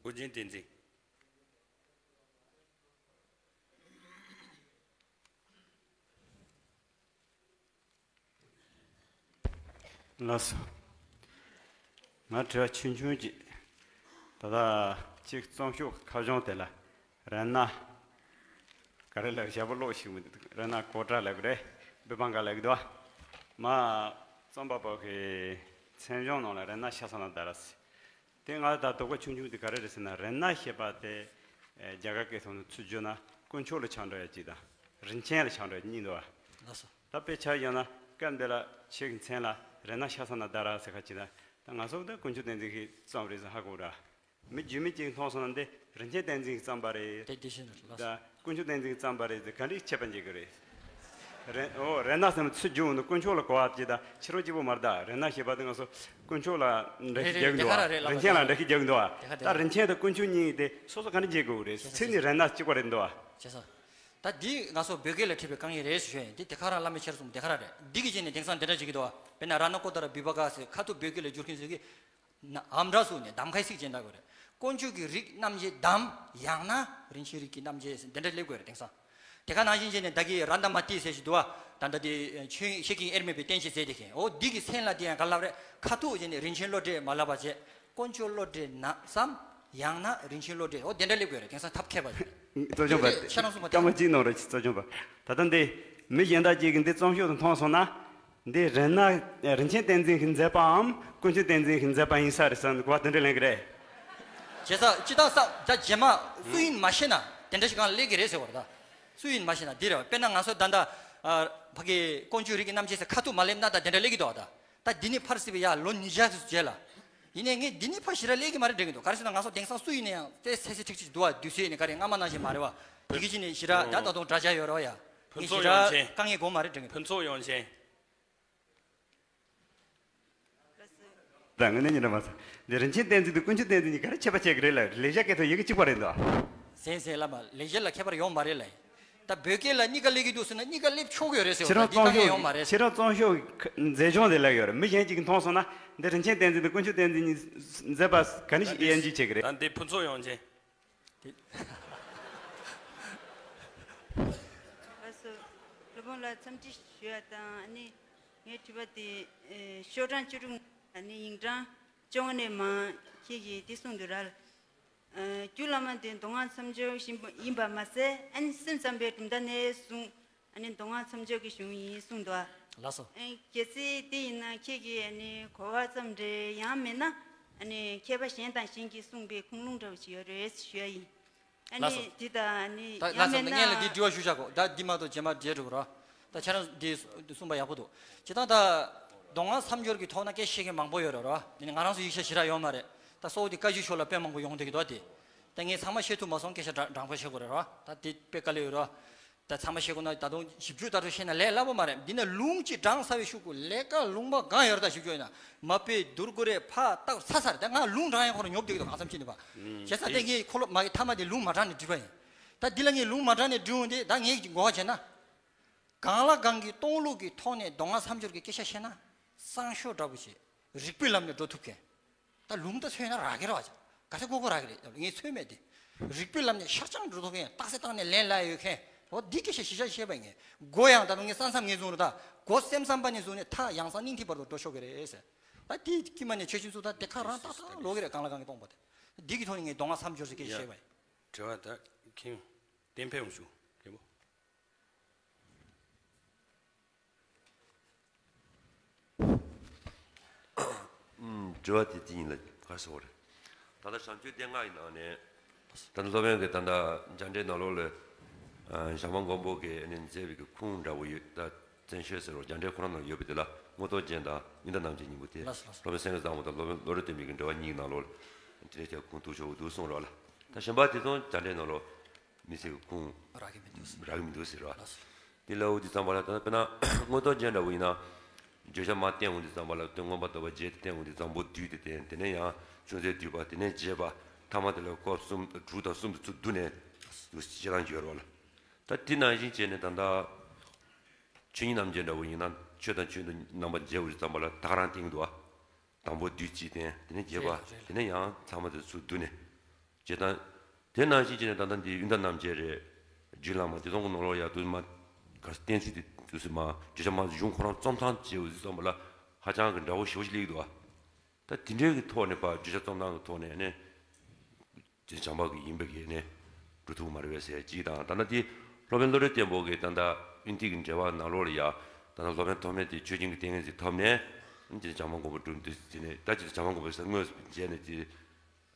ཨོ་རྒྱན་བསྟན་འཛིན། ལགས་སོ། ང་དྲི་བ་ཆུང་ཆུང་ཅིག་ད་ལྟ་གཅིག་རྩོམ་ཤོག་ཁ་བྱང་དེ་ལ་རཏྣ། ག་རེ་ལབ་ཞབས་པ་ཀློག་ཤེས་མི་འདུག་རཏྣ་ཀོ་ཊ་ལབ་ཀྱི་རེད། བི་བང་ག་ལབ་ཀྱི་འདུག་མ་རྩོམ་པ་པོ་གི་མཚན་བྱང་ནང་ལ་རཏྣ་ཤ་ས་ན་དྷ་ར་ཟེར། དེ་ང་ད་དོགས་པ་ཆུང་ཆུང་དེ་ག་རེ་རེད་ཟེར་ན། རཏྣ་ཞེས་པ་དེ་རྒྱ་གར་སྐད་ཐོག་ནས་ཚུར་བསྒྱུར་ན་དཀོན་མཆོག་ལ་ཆགས་འགྲོ་ཡ་གཅིག་དང་། རིན་ཆེན་ལ་ཆགས་འགྲོ་ཡ་གཉིས་འདུག་བ། ལགས་སོ། ད་དཔེ་ཆ་ཡང་ན་སྐབས་འདི་ལ་ཁྱེད་ཀྱི་མཚན་ལ་རཏྣ་ཤ་ས་ན་དྷ་ར་ཟེར་ཁ་ཅིག་ད། ད་ང་ཚོ་ད་དཀོན་མཆོག་བསྟན་འཛིན་གྱིས་བརྩམས་རེད་ཟེར་ཧ་གོ་ར། མི་རྒྱུས་མེད་ཅིག་མཐོང་སོང་ན་འདི་རིན་ཆེན་བསྟན་འཛིན་གྱིས་བརྩམས་པ་རེད། དེ་དེ་བཞིན་རེད་ལགས་སོ། ད་དཀོན་མཆོག་བསྟན་འཛིན་གྱིས་བརྩམས་པ་རེད་ཟེར་ག་འདྲའི་ཁྱད་པར་འབྱེད་ཀྱི་རེད། རེད། ཨོ་རཏྣ་ཟེར་ན་ཚུར་བསྒྱུར་འོང་དུས་དཀོན་མཆོག་ལ་གོ་བ་ཅིག་ད་ཕྱི་རོལ་གཅིག་པོ་མ་རེད། ད་རཏྣ་ཞེས་པ་དེ་ང་ཚོ་དཀོན་མཆོག་ལ་འགྲེལ་བཤད་རྒྱག་གི་འདུག་བ། རེད་རེད། རིན་ཆེན་ལ་འགྲེལ་བཤད་རྒྱག་གི་འདུག་བ། དེ་ག་དེ་ག་ད་རིན་ཆེན་དང་དཀོན་མཆོག་གཉིས་དེ་སོ་སོ་ག་འདྲ་འབྱེད་དགོས་རེད། བྱས་ཙང་མཚན་ནི་རཏྣ་གཅིག་པ་རེད་འདུག་བ། བྱས་ཙང་། ད་འདི་ང་ཚོ་བོད་སྐད་ལ་བྲིས་པའི་དཀའ་ངལ་རེད་ཞུ་ཡ་ཡིན། འདི་དེ་ག་རང་བླ་མའི་ཕྱག་རྩོམ་དེ་ག་རང་རེད། འདི་གི་རྗེས་ནས་དེང་སང་འདི་འདྲ་བྱེད་ཀྱི་འདུག་བ། དཔེར་ན་རཏྣ་ཀོ་ཊ་ར་བི་བ་ག་ཟེར་ཁ་ཐུག་བོད་སྐད་ལ་བསྒྱུར་མཁན་ཚོས་ཀྱི་ན་འམ་འདྲ་སུ་ནས་གདམ་ཁའི་ཚིག་ཅན་ལྟ་དགོས་རེད། དཀོན་མཆོག་གི་རིགས་རྣམ་འབྱེད་དམ། ཡང་ན་རིན་ཆེན་རིགས་ཀྱི་རྣམ་འབྱེད་ཟེར་འདི་འདྲ་སླེབས་དགོས་རེད་དེང་སང་། དེ་ག་ནང་བཞིན་བྱས་ནས་ད་གི་རཏྣ་མ་ཏི་ཟེར་ཞིག་འདུག་བ། ད་ལྟ་དེ་ཆོས་ཤེས་ཀྱིན་དབྱེར་མེད་པའི་བསྟན་བྱེད་མཛད་དེ་མཁན། འོ་འདི་གི་མཚན་ལ་དེ་ཡང་ག་ལབ་རེད། ཁ་ཐུག་བྱས་ནས་རིན་ཆེན་བློ་གྲོས་མ་ལབ་པ་བྱས། དཀོན་མཆོག་བློ་གྲོས་ན་བསམ། ཡང་ན་རིན་ཆེན་བློ་གྲོས། འོ་དེ་འདྲ་སླེབས་དགོས་རེད་དེང་སང་ཐབས་མཁས་པ་ཚོས། རྩོམ་སྐྱོང་པ། ཁྱེད་རང་གསུངས་པ་དེ་སྐར་མ་གཅིག་གནང་རོགས་གྱིས། རྩོམ་སྐྱོང་པ། ད་ལྟ་འདི་མི་གཞན་དག་ཅིག་གིས་འདི་རྩོམ་ཤོག་ཏུ་མཐོང་སོང་ན། འདི་རཏྣ། རིན་ཆེན་བསྟན་འཛིན་གྱིས་མཛད་པའམ་དཀོན་མཆོག་བསྟན་འཛིན་གྱིས་མཛད་པ་ཡིན་ས་རེད་བསམ་གོ་བ་དེ་འདྲ་ལེན་གི་རེད། བྱས་ཙང་སྤྱི་བཏང་ས་ད་རྗེས་མ་སུ་ཡིན་མ་ཤེས་ན་དེ་འདྲ་ཞིག་གང་སླེབས་ཀྱི་རེད་ཟེར་བ་རེད་ད། སུ་ཡིན་མ་ཤེས་ན་འདི་རེད་བ། དཔེར་ན་ང་ཚོ་ད་ལྟ་ཨ་ཕ་གི་དཀོན་མཆོག་རིགས་ཀྱི་རྣམ་འབྱེད་ཟེར་ཁ་ཐུག་མ་སླེབས་ན་ད་དེ་འདྲ་སླེབས་ཀྱི་འདུག་བ་ད། ད་འདི་ནས་ཕར་སྲིད་པའི་ཡ་ལོ་ཉིས་བརྒྱ་ཙམ་རྗེས་ལ། ཡིན་ནའི་ངས་འདི་ནས་ཕར་ཞེ་དྲག་སླེབས་ཀྱི་མ་རེད་དྲན་གྱི་འདུག་ག་རེ་ཟེར་ན་ང་ཚོ་དེང་སང་སུ་ཡིན་ན་ཡང་དེ་གསལ་གསལ་ཁྲིག་ཁྲིག་འདུག་བ། དུས་ཚོད་ནས་ག་རེ་སྔ་མ་ནང་བཞིན་མ་རེད་བ། ཡི་གེ་ཅིག་ནས་ཞེ་དྲག་ད་ད་དུང་འདྲ་ཆགས་ཡོད་རེད་བ་ཡ། ངས་ཞེ་དྲག་དཀའ་ངལ་དགོས་མ་རེད་དྲན་གྱི་འདུག་ཕུན་ཚོགས་ཡོང་ཆེན། ད་དངོས་གནས་ཉིན་རེ་མ་ཟ། འདི་རིན་ཆེན་བསྟན་འཛིན་དང་དཀོན་མཆོག་བསྟན་འཛིན་གཉིས་ག་རེ་ཁྱད་པར་ཕྱེ་གི་རེད་ལ། ལེགས་སྦྱར་སྐད་ཐོག་ཡི་གེ་གཅིག་པ་རེད་འདུག་གཟན་གཟན་བླ་མ་ལེགས་སྦྱར་ལ་ཁྱད་པར་ཡོད་མ་རེད་ལ། ད་བོད་སྐད་ལ་གཉིས་ཀ་སླེབས་ཀྱི་འདུག་ཟེར་ན་གཉིས་ཀ་སླེབས་ཆོག་གི་ཡོད་རེད་ཟེར་བ། ཁྱེད་རང་འདི་དཀའ་ངལ་ཡོད་མ་རེད། ཁྱེད་རང་རྩོམ་ཤོག་མཛེས་ལྗོངས་དེ་ལབ་ཡོད་རེད། མི་གཞན་གཅིག་གིས་མཐོང་སོང་ན་འདི་རིན་ཆེན་བསྟན་འཛིན་དང་དཀོན་མཆོག་བསྟན་འཛིན་གཉིས་མཛད་པ་ག་ནས་ཞིག་དབྱེ་འབྱེད་བྱེད་ཀྱི་རེད། ད་འདི་ཕུན་ཚོགས་ཡོང་ཆེན། དེ། ལགས་སོ། སློབ་དཔོན་ལ་འཚམས་འདྲི་ཞུ་ཡ་དང་ཨ་ནི་ངའི་དྲི་བ་དེ་ཨེ་ཤོག་གྲངས་བཅུ་དྲུག་ཨ་ནི་ཡིག་གྲངས་བཅོ་ལྔ་ནས་མར་ཁྱེད་ཀྱིས་འདི་གསུངས་འདུག་ར། ཨ་རྒྱུད་བླ་མ་དེ་མདོ་སྔགས་མཚམས་སྦྱོར་བཞིན་པ་ཡིན་པ་མ་ཟད་ཨ་ནི་སེམས་ཙམ་པའི་གྲུབ་མཐའ་ནས་བཟུང་ཨ་ནི་མདོ་སྔགས་མཚམས་སྦྱོར་གྱི་གཞུང་ཡིན་གསུངས་འདུག་ལགས་སོ། ཨ་གལ་སྲིད་དེ་ཡིན་ན་ཁྱེད་ཀྱིས་ཨ་ནི་གོ་བ་ཙམ་རེ་ཡང་མིན་ན་ཨ་ནི་མཁས་པ་གཞན་དང་གཞན་གྱིས་གསུངས་པའི་ཁུངས་ལུང་འདྲ་བོ་ཞིག་ཡོད་རེད་ཞུ་ཡ་ཡིན། ཨ་ནི་ལགས་སོ། དེ་ད་ཨ་ནི་ད་ཡང་ལགས་སོ། མིན་ན། སྔོན་ལ་འདི་དྲི་བ་ཞུ་བཞག་གོ་ད་འདི་མ་གཏོགས་རྗེས་མ་འབྲེལ་འགྲོ་གི་རོ། ད་ཁྱེད་རང་འདི་གསུངས་པ་ཡག་པོ་འདུག་སྤྱིར་བཏང་ད་མདོ་སྔགས་མཚམས་སྦྱོར་གྱི་ཐོག་ན་སྐད་ཤེས་མཁན་མང་པོ་ཡོད་རེད་རོ། འདི་ནི་ང་རང་ཚོ་ཡིག་ཆ་ཞེ་དྲག་ཡོད་མ་རེད། ད་གཙོ་བོ་དེ་བཀའ་བརྒྱུད་ཕྱོགས་ལ་དཔེ་མང་པོ་ཡོང་བསྡད་ཀྱི་འདུག་དེ། ད་ངས་ཚང་མ་ཤེས་ཐུབ་མ་སོང་། སྐད་ཆ་འདྲ་འདྲ་པོ་བཤད་དགོས་རེད་རོ། ད་དེ་དཔེ་དཀའ་ལས་ཡོད་རོ། ད་ཚང་མ་ཤེས་དགོས་ན་ད་དུང་ཞིབ་འཇུག་ལྟར་དུ་ཤེས་ན་ལས་སླ་པོ་མ་རེད། འདི་ན་ལུང་གཅིག་དྲངས་ཚར་བའི་ཤུགས་ཀྱིས་ལས་ཀ་ལུང་པ་གང་ཡོད་རེད། ད་ཞིབ་འཇུག་ཡིན་ན་མ་དཔེ་བསྡུར་དགོས་རེད། ཕར་བལྟ་ཚར་ཚར་རེད། ད་ང་ལུང་དྲངས་ཡག་ཁོ་རང་ཉོབ་བསྡད་ཀྱི་འདུག་གང་འཚམ་ཅིག་ནས་པ། བྱས་ཙང་དེ་ངས་ཁོ་ལོ་མ་གི་མཐའ་མ་དེ་ལུང་མ་དྲངས་ནས་བྲིས་པ་ཡིན། ད་འདི་ལ་ངས་ལུང་མ་དྲངས་ནས་བྲིས་འོང་དེ་ད་ངས་གོ་བ་བྱས་ན། གང་ལ་གང་གིས་སྟོང་ལུགས་ཀྱི་ཐོག་ནས་མདོ་སྔགས་མཚམས་སྦྱོར་གྱི་སྐད་ཆ་བཤད་ན་སང་ཞོགས་འདྲ་པོ་ཞིག་རིགས་པའི་ལམ་ནས་འགྲོ་ཐུབ་མཁན། ད་ལུང་ད་མཚོན་ན་རག་གི་རེད་བ། ག་ཚད་མགོ་སྐོར་རག་གི་རེད། ངས་མཚོན་མེད་དེ། རིགས་པའི་ལམ་ནས་ཤར་རྐྱང་འགྲོ་ཐུབ་མཁན། རྟགས་གསལ་བཏང་ནས་ལན་ལབ་ཡོད་མཁན། འོ་འདི་སྐད་ཆ་གཞི་བཞག་བཤད་པ་ཡིན། མགོ་ཡང་ད་དུང་ངས་ས་མཚམས་ངས་བཟུང་རེད། ད་མགོ་སེམས་ཙམ་པ་ནས་བཟུང་ནས་མཐའ་ཡང་གསང་སྙིང་ཐིག་བར་དུ་འགྲོ་ཆོག་གི་རེད་ཟེར། ད་དེའི་དཀྱིལ་མ་ནས་ཆོས་ཞུ་ཚུལ་ད་དེ་ཁ་རང་ཏག་ཏག་ལོག་གི་རེད། གང་ལ་གང་གིས་སྟོང་པ་དེ། འདི་གི་ཐོག་ནས་ངས་མདོ་སྔགས་མཚམས་སྦྱོར་ཟེར་སྐད་ཆ་བཤད་པ་ཡིན། དྲི་བ་ད་མཁན་གཏན་ཕེབས་འོང་ཞུ་མཁན་པོ། ཨུམ། དྲི་བ་དེ་དེ་ཡིན་ལ་ག་སོགས་རེད། ད་ལྟ་བྱམས་ཆོས་སྡེ་ལྔ་ཡི་ནང་ནས་ད་ལྟ་སློབ་དཔོན་གྱིས་ད་ལྟ་རྒྱ་འགྲེལ་ནང་ལོགས་ལ་ཨ་ཞྭ་དམར་མགོན་པོ་གིས་ཨ་ནི་མཛད་པའི་གི་ཁུངས་འདྲ་བོ་ཡོད་ད། བཙན་ཤེད་ཟེར་བ་རྒྱ་འགྲེལ་ཁོ་རང་ནང་ཡོད་པ་དེ་ལ་མངོན་རྟོགས་རྒྱན་དང་ཨིན་ད་རྣམ་འབྱེད་གཉིས་པོ་དེ། ལགས་སོ་ལགས་སོ། སློབ་དཔོན་སེང་གེ་བཟང་པོ་དང་སློབ་དཔོན་བློ་གྲོས་སྟོན་པའི་གི་འགྲེལ་པ་གཉིས་ནང་ལོགས་ལ་དེ་འདྲའི་ཐད་ཁུངས་གཏུགས་ཆོག་འདུག་གསུངས་རོགས་ལ། ད་གཞན་པ་དེ་ཚོ་རྒྱ་འགྲེལ་ནང་ལོགས་མི་སྲིད་ཀྱི་ཁུངས་རག་གི་མི་འདུག་ཟེར། རག་གི་མི་འདུག་ཟེར་བ། ལགས་སོ། དེ་ལ་འོ་དེ་ཙམ་པ་ལ་ད་དཔེར་ན་མངོན་རྟོགས་རྒྱན་འདྲ་བོ་ཡིན་ན། བརྗོད་བྱ་མར་བསྟན་འོང་དུས་ཙམ་པ་ལ་དོན་མངོན་པར་རྟོགས་པ་རྗེས་སུ་བསྟན་འོང་དུས་དང་པོ་བསྡུས་ཏེ་བསྟན། དེ་ནས་ཡང་ཅུང་ཟད་བསྡུས་པ། དེ་ནས་རྒྱས་པ། ཐ་མ་དེ་ལ་སྐབས་གསུམ་དྲུག་དང་གསུམ་དུ་ཚུར་བསྡུས་ནས་འདུག་སེ་བྱེད་སྟངས་ཡོད་རེད་བ་ལ། ད་དེ་ནང་བཞིན་བྱས་ནས་ད་ལྟ་ཆོས་ཉིད་རྣམ་འབྱེད་འདྲ་བོ་ཡིན་ན་ཆོས་དང་ཆོས་མིན་རྣམ་པར་འབྱེད་འོང་དུས་ཙམ་པ་ལ་ད་ག་རང་བསྟན་གྱི་འདུག་བ། དང་པོ་བསྡུས་གཅིག་བསྟན། དེ་ནས་རྒྱས་པ། རེད་རེད། དེ་ནས་ཡང་ཚང་མ་དེ་ཚུར་བསྡུས་ནས། བྱེད་སྟངས། དེ་ནང་བཞིན་བྱས་ནས་ད་ལྟ་འདི་ཨིན་ད་རྣམ་འབྱེད་རེད། རྒྱུད་བླ་མ་དེ་ཚོ་གི་ནང་ལོགས་ཡ་དུ་མ་ག་རེ་བསྟན་ཚུལ་དེ་དུས་སུ་མ་བརྗོད་བྱ་མ་གཞུང་ཁོ་རང་རྩོམ་སྟངས་བྱེད་འོང་དུས་ཙམ་པ་ལ་ཧ་ཅང་གི་འདྲ་བོ་ཞེ་པོ་ཞིག་སླེབས་ཀྱི་འདུག་བ། ད་དེ་འདྲའི་གི་ཐོག་ནས་ཕར་བརྗོད་བྱ་རྩོམ་སྟངས་ཀྱི་ཐོག་ནས་ནི་དེ་བྱམས་པ་གི་ཡིན་པ་གི་ནི་འགྲོ་ཐུབ་མ་རེད་པས་ཟེར་གཅིག་དང་། ད་ལྟ་དེ་སློབ་དཔོན་བློ་གྲོས་བརྟན་པོ་གིས་ད་ལྟ་ཨིན་དི་གི་འགྲེལ་པ་ནང་ལོགས་ལ་ཡ་ད་ལྟ་སློབ་དཔོན་ཐོགས་མེད་དེ་ཆོས་ཅན་གྱི་ཏིང་ངེ་འཛིན་ཐོབ་ནས་དེ་བྱམས་པ་མགོན་པོ་གྲུབ་འདུག་ཟེར་ནས། ད་ཅི་བྱམས་པ་མགོན་པོ་ས་དངོས་སུ་མཇལ་ནས་དེ།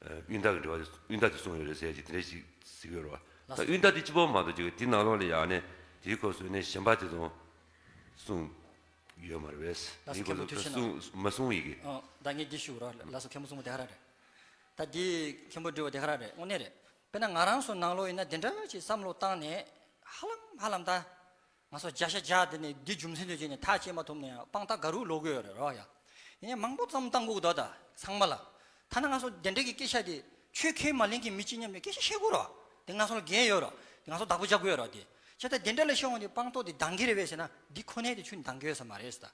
ཨ་ཨིན་ད་གི་འགྲེལ་པ་དེ་ཨིན་ད་དེ་གསུངས་ཡོད་རེད་ཟེར་གྱི་དེ་འདྲ་ཞིག་གཟིགས་ཡོད་རེད་བ། ད་ཨིན་ད་དེ་གཅིག་པོ་མ་གཏོགས་ཅིག་དེ་ནང་ལོགས་ལ་ཡ་ནས་དེའི་སྐབས་སུ་ནས་གཞན་པ་དེ་ཚོ་གསུངས་ཡོད་མ་རེད་པས། ལགས་སོ། དེའི་སྐབས་སུ་མཁན་པོ་ཐུགས་རྗེ་གནང་། གསུངས་མ་གསུངས་ཡི་གི། ཨོ་ད་ངས་འདི་ཞུ་རོགས། ལགས་སོ། མཁན་པོ་གསུངས་པ་དེ་ག་རང་རེད། ད་འདི་མཁན་པོ་འདྲི་བ་དེ་ག་རང་རེད། དངོས་གནས་རེད། དཔེར་ན་ང་རང་ཚོ་ནང་ལོགས་ཡིན་ན་དེ་འདྲ་ཅིག་བསམ་བློ་བཏང་ནས་ཧ་ལམ་ཧ་ལམ་ད། ང་ཚོ་བརྒྱ་ཆ་བརྒྱ་དེ་ནས་འདི་རྒྱུ་མཚན་དུ་བྱས་ནས་ཐག་བཅད་མ་ཐུབ་ན་ཡང་དཔང་རྟགས་ག་རུ་ལོག་གི་ཡོད་རེད་རོ་ཡ། ཡིན་ནའི་མང་པོ་ཙམ་བཏང་དགོས་ཀྱི་འདུག་ད་ཚང་མ་ལ། ཐ་ན་ང་ཚོ་དེ་འདྲ་གི་སྐད་ཆ་དེ་ཆོས་ཁས་མ་ལེན་མཁན་མི་གཅིག་མཉམ་དུ་སྐད་ཆ་བཤད་དགོས་རོ། དེ་ང་ཚོ་ལ་འགན་ཡོད་རོ། དེ་ང་ཚོ་བདག་པོ་རྒྱག་དགོས་ཡོད་རོ་དེ། བྱས་ཙང་དེ་འདྲ་ལ་བཤད་འོང་དུས་དཔང་རྟགས་དེ་འདང་གི་རེད་པས་ཟེར་ན་འདི་ཁོ་ནའི་དེ་ཆོས་འདང་གི་ཡོད་ས་མ་རེད་ཟེར་ད།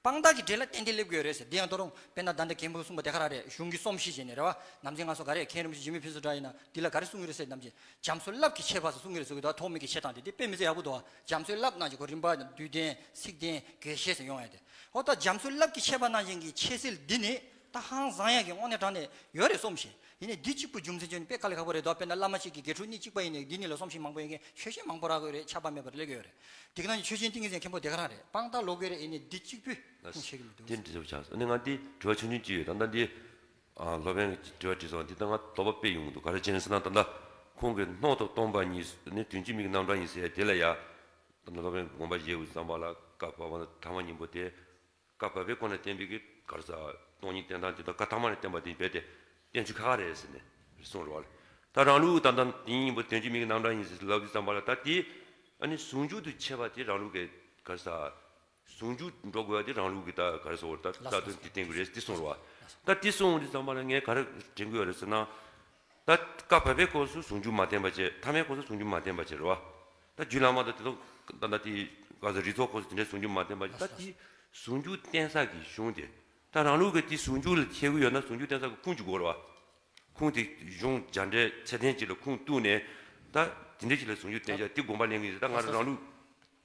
དཔང་རྟགས་ཀྱི་གྲས་ལ་ཏན་ཏན་སླེབས་དགོས་རེད་ཟེར། དེ་ཡང་ད་རུང་དཔེར་ན་ད་ལྟ་མཁན་པོས་གསུངས་པ་དེ་ག་རང་རེད། གཞུང་གི་རྩོམ་གཞི་བྱས་ནས་རེད་བ། ནམ་རྒྱུན་ང་ཚོ་ག་རེ་མཁན་རིན་པོ་ཆེ་འཇིགས་མེད་ཕུན་ཚོགས་གྲགས་ཡིན་ན་འདི་ལ་ག་རེ་གསུང་གི་རེད་ཟེར། ནམ་རྒྱུན་རྒྱ་མཚོའི་རླབས་ཀྱི་ཁྱད་པར་ཟེར་གསུང་གི་རེད་ཟེར་གི་འདུག་ཐོགས་མེད་ཀྱི་ཆེ་སྟངས་དེ་དེ་དཔེ་མི་སྲིད་ཡག་པོ་འདུག་བ། རྒྱ་མཚོའི་རླབས་ནང་གི་ཁོ་རིམ་པ་བསྡུས་ལྡན་ཚིག་ལྡན་དགོས་ཤེས་ཟེར་ཡོང་ཡ་དེ། འོ་ད་རྒྱ་མཚོའི་རླབས་ཀྱི་ཆད་པ་ནང་བཞིན་གྱི་ཆད་སེལ་འདི་ནི་ད་ཧང་བཟང་ཡ་གི་དངོས་གནས་དྲང་གནས་ཡོད་རེད་རྩོམ་གཞི། ཡིན་ནའི་འདི་གཅིག་པུ་རྒྱུ་མཚན་བརྗོད་ནས་དཔེ་དཀའ་ལས་ཁག་པོ་རེད་དོ། དཔེར་ན་བླ་མ་གཅིག་གི་དགེ་ཕྲུག་གཉིས་གཅིག་པ་ཡིན་ནའི་འདི་གཉིས་ལ་རྩོམ་གཞི་མང་པོ་ཡོད་མཁན་ཆོས་གཞན་མང་པོ་རག་གི་ཡོད་རེད། ཆགས་པ་མེད་པར་སླེབས་ཀྱི་ཡོད་རེད། དེ་ག་ནང་བཞིན་ཆོས་ཅན་ཏིང་ངེ་འཛིན་མཁན་པོ་དེ་ག་རང་རེད། དཔང་རྟགས་ལོག་གི་རེད། ཡིན་ནའི་འདི་གཅིག་པུས་དེ་ཁུངས་འདྲ་བོ་ཆགས་སོང་། ཨ་ནི་ང་འདི་དྲི་བ་ཆུང་ཆུང་གཅིག་ཡོད། ད་ལྟ་འདི་ཨ་སློབ་དཔོན་གྱིས་དྲི་བ་དྲིས་སོང་། འདི་ད་ང་དོགས་པ་དཔེ་ཡོང་གི་འདུག་ག་རེ་བྱས་ནས་ཟེར་ན་ད་ལྟ་ཁོང་གིས་སྣང་དང་སྟོང་པ་གཉིས་ནི་དོན་གཅིག་མིང་གི་རྣམ་གྲངས་ཡིན་ཟེར་ཡ་དེ་ལ་ཡ། ད་ལྟ་སློབ་དཔོན་དགོངས་པ་བཞེས་འོང་དུས་ཙམ་པ་ལ་བཀའ་བབས་པ་ཐ་མ་གཉིས་པོ་དེ། བཀའ་བབས་པའི་སྒོ་ནས་བསྟན་པའི་གི་ག་རེ་ཟེར་སྟོང་ཉིད་བསྟན་སྟངས་དེ་དང་བཀའ་ཐ་མ་ནས་བསྟན་པ་དེ་རྦད་དེ་བསྟན་ཚུལ་ཁག་ཁག་རེད་ཟེར་ནས་གསུངས་རེད་བ། ད་རང་ལུགས་ད་ལྟ་དེ་གཉིས་པོ་དོན་གཅིག་མིང་གི་རྣམ་གྲངས་ཡིན་ཟེར་ལབ་དུས་ཙམ་པ་ལ་ད་དེ་ཨ་ནི་ཟུང་འཇུག་ཏུ་འཆད་པ་དེ་རང་ལུགས་ཀྱི་ག་རེ་ཟེར་ཟུང་འཇུག་འགྲོ་དགོས་པ་དེ་རང་ལུགས་ཀྱི་ད་ག་རེ་ཟེར་ད་རྩ་དོན་དེ་བསྟན་དགོས་རེད་དེ་གསུངས་རེད་བ། ད་དེ་གསུངས་དུས་ཙམ་པ་ལ་ངས་ག་རེ་དྲན་གྱི་ཡོད་རེད་ཟེར་ན། ད་བཀའ་བབས་པའི་སྐབས་སུ་ཟུང་འཇུག་མ་བསྟན་པ་བྱས། ཐ་མའི་སྐབས་སུ་ཟུང་འཇུག་མ་བསྟན་པ་བྱས་རེད་བ། ད་རྒྱུད་བླ་མ་དང་དེ་དག་ད་ལྟ་དེ་ག་ཟེར་རིགས་ཚོགས་སྐབས་སུ་དེ་འདྲའི་ཟུང་འཇུག་མ་བསྟན་པ་བྱས། ད་དེ་ཟུང་འཇུག་བསྟན་ས་གི་གཞུང་དེ་ད་རང་ལུགས་ཀྱི་དེ་ཟུང་འཇུག་ལ་འཆད་ཀྱི་ཡོད་ན་ཟུང་འཇུག་བསྟན་ས་གི་ཁུངས་ཅིག་དགོས་རེད་བ། ཁུངས་དེ་གཞུང་རྒྱ་འགྲེལ་ཚད་ལྡན་ཅིག་ལ་ཁུངས་གཏུགས་ནས་ད་དེ་འདྲ་ཅིག་ལ་ཟུང་འཇུག་བསྟན་ཡ་དེ་དགོངས་པ་ལེན་གྱི་ཡོད། ད་ང་རང་ལུགས་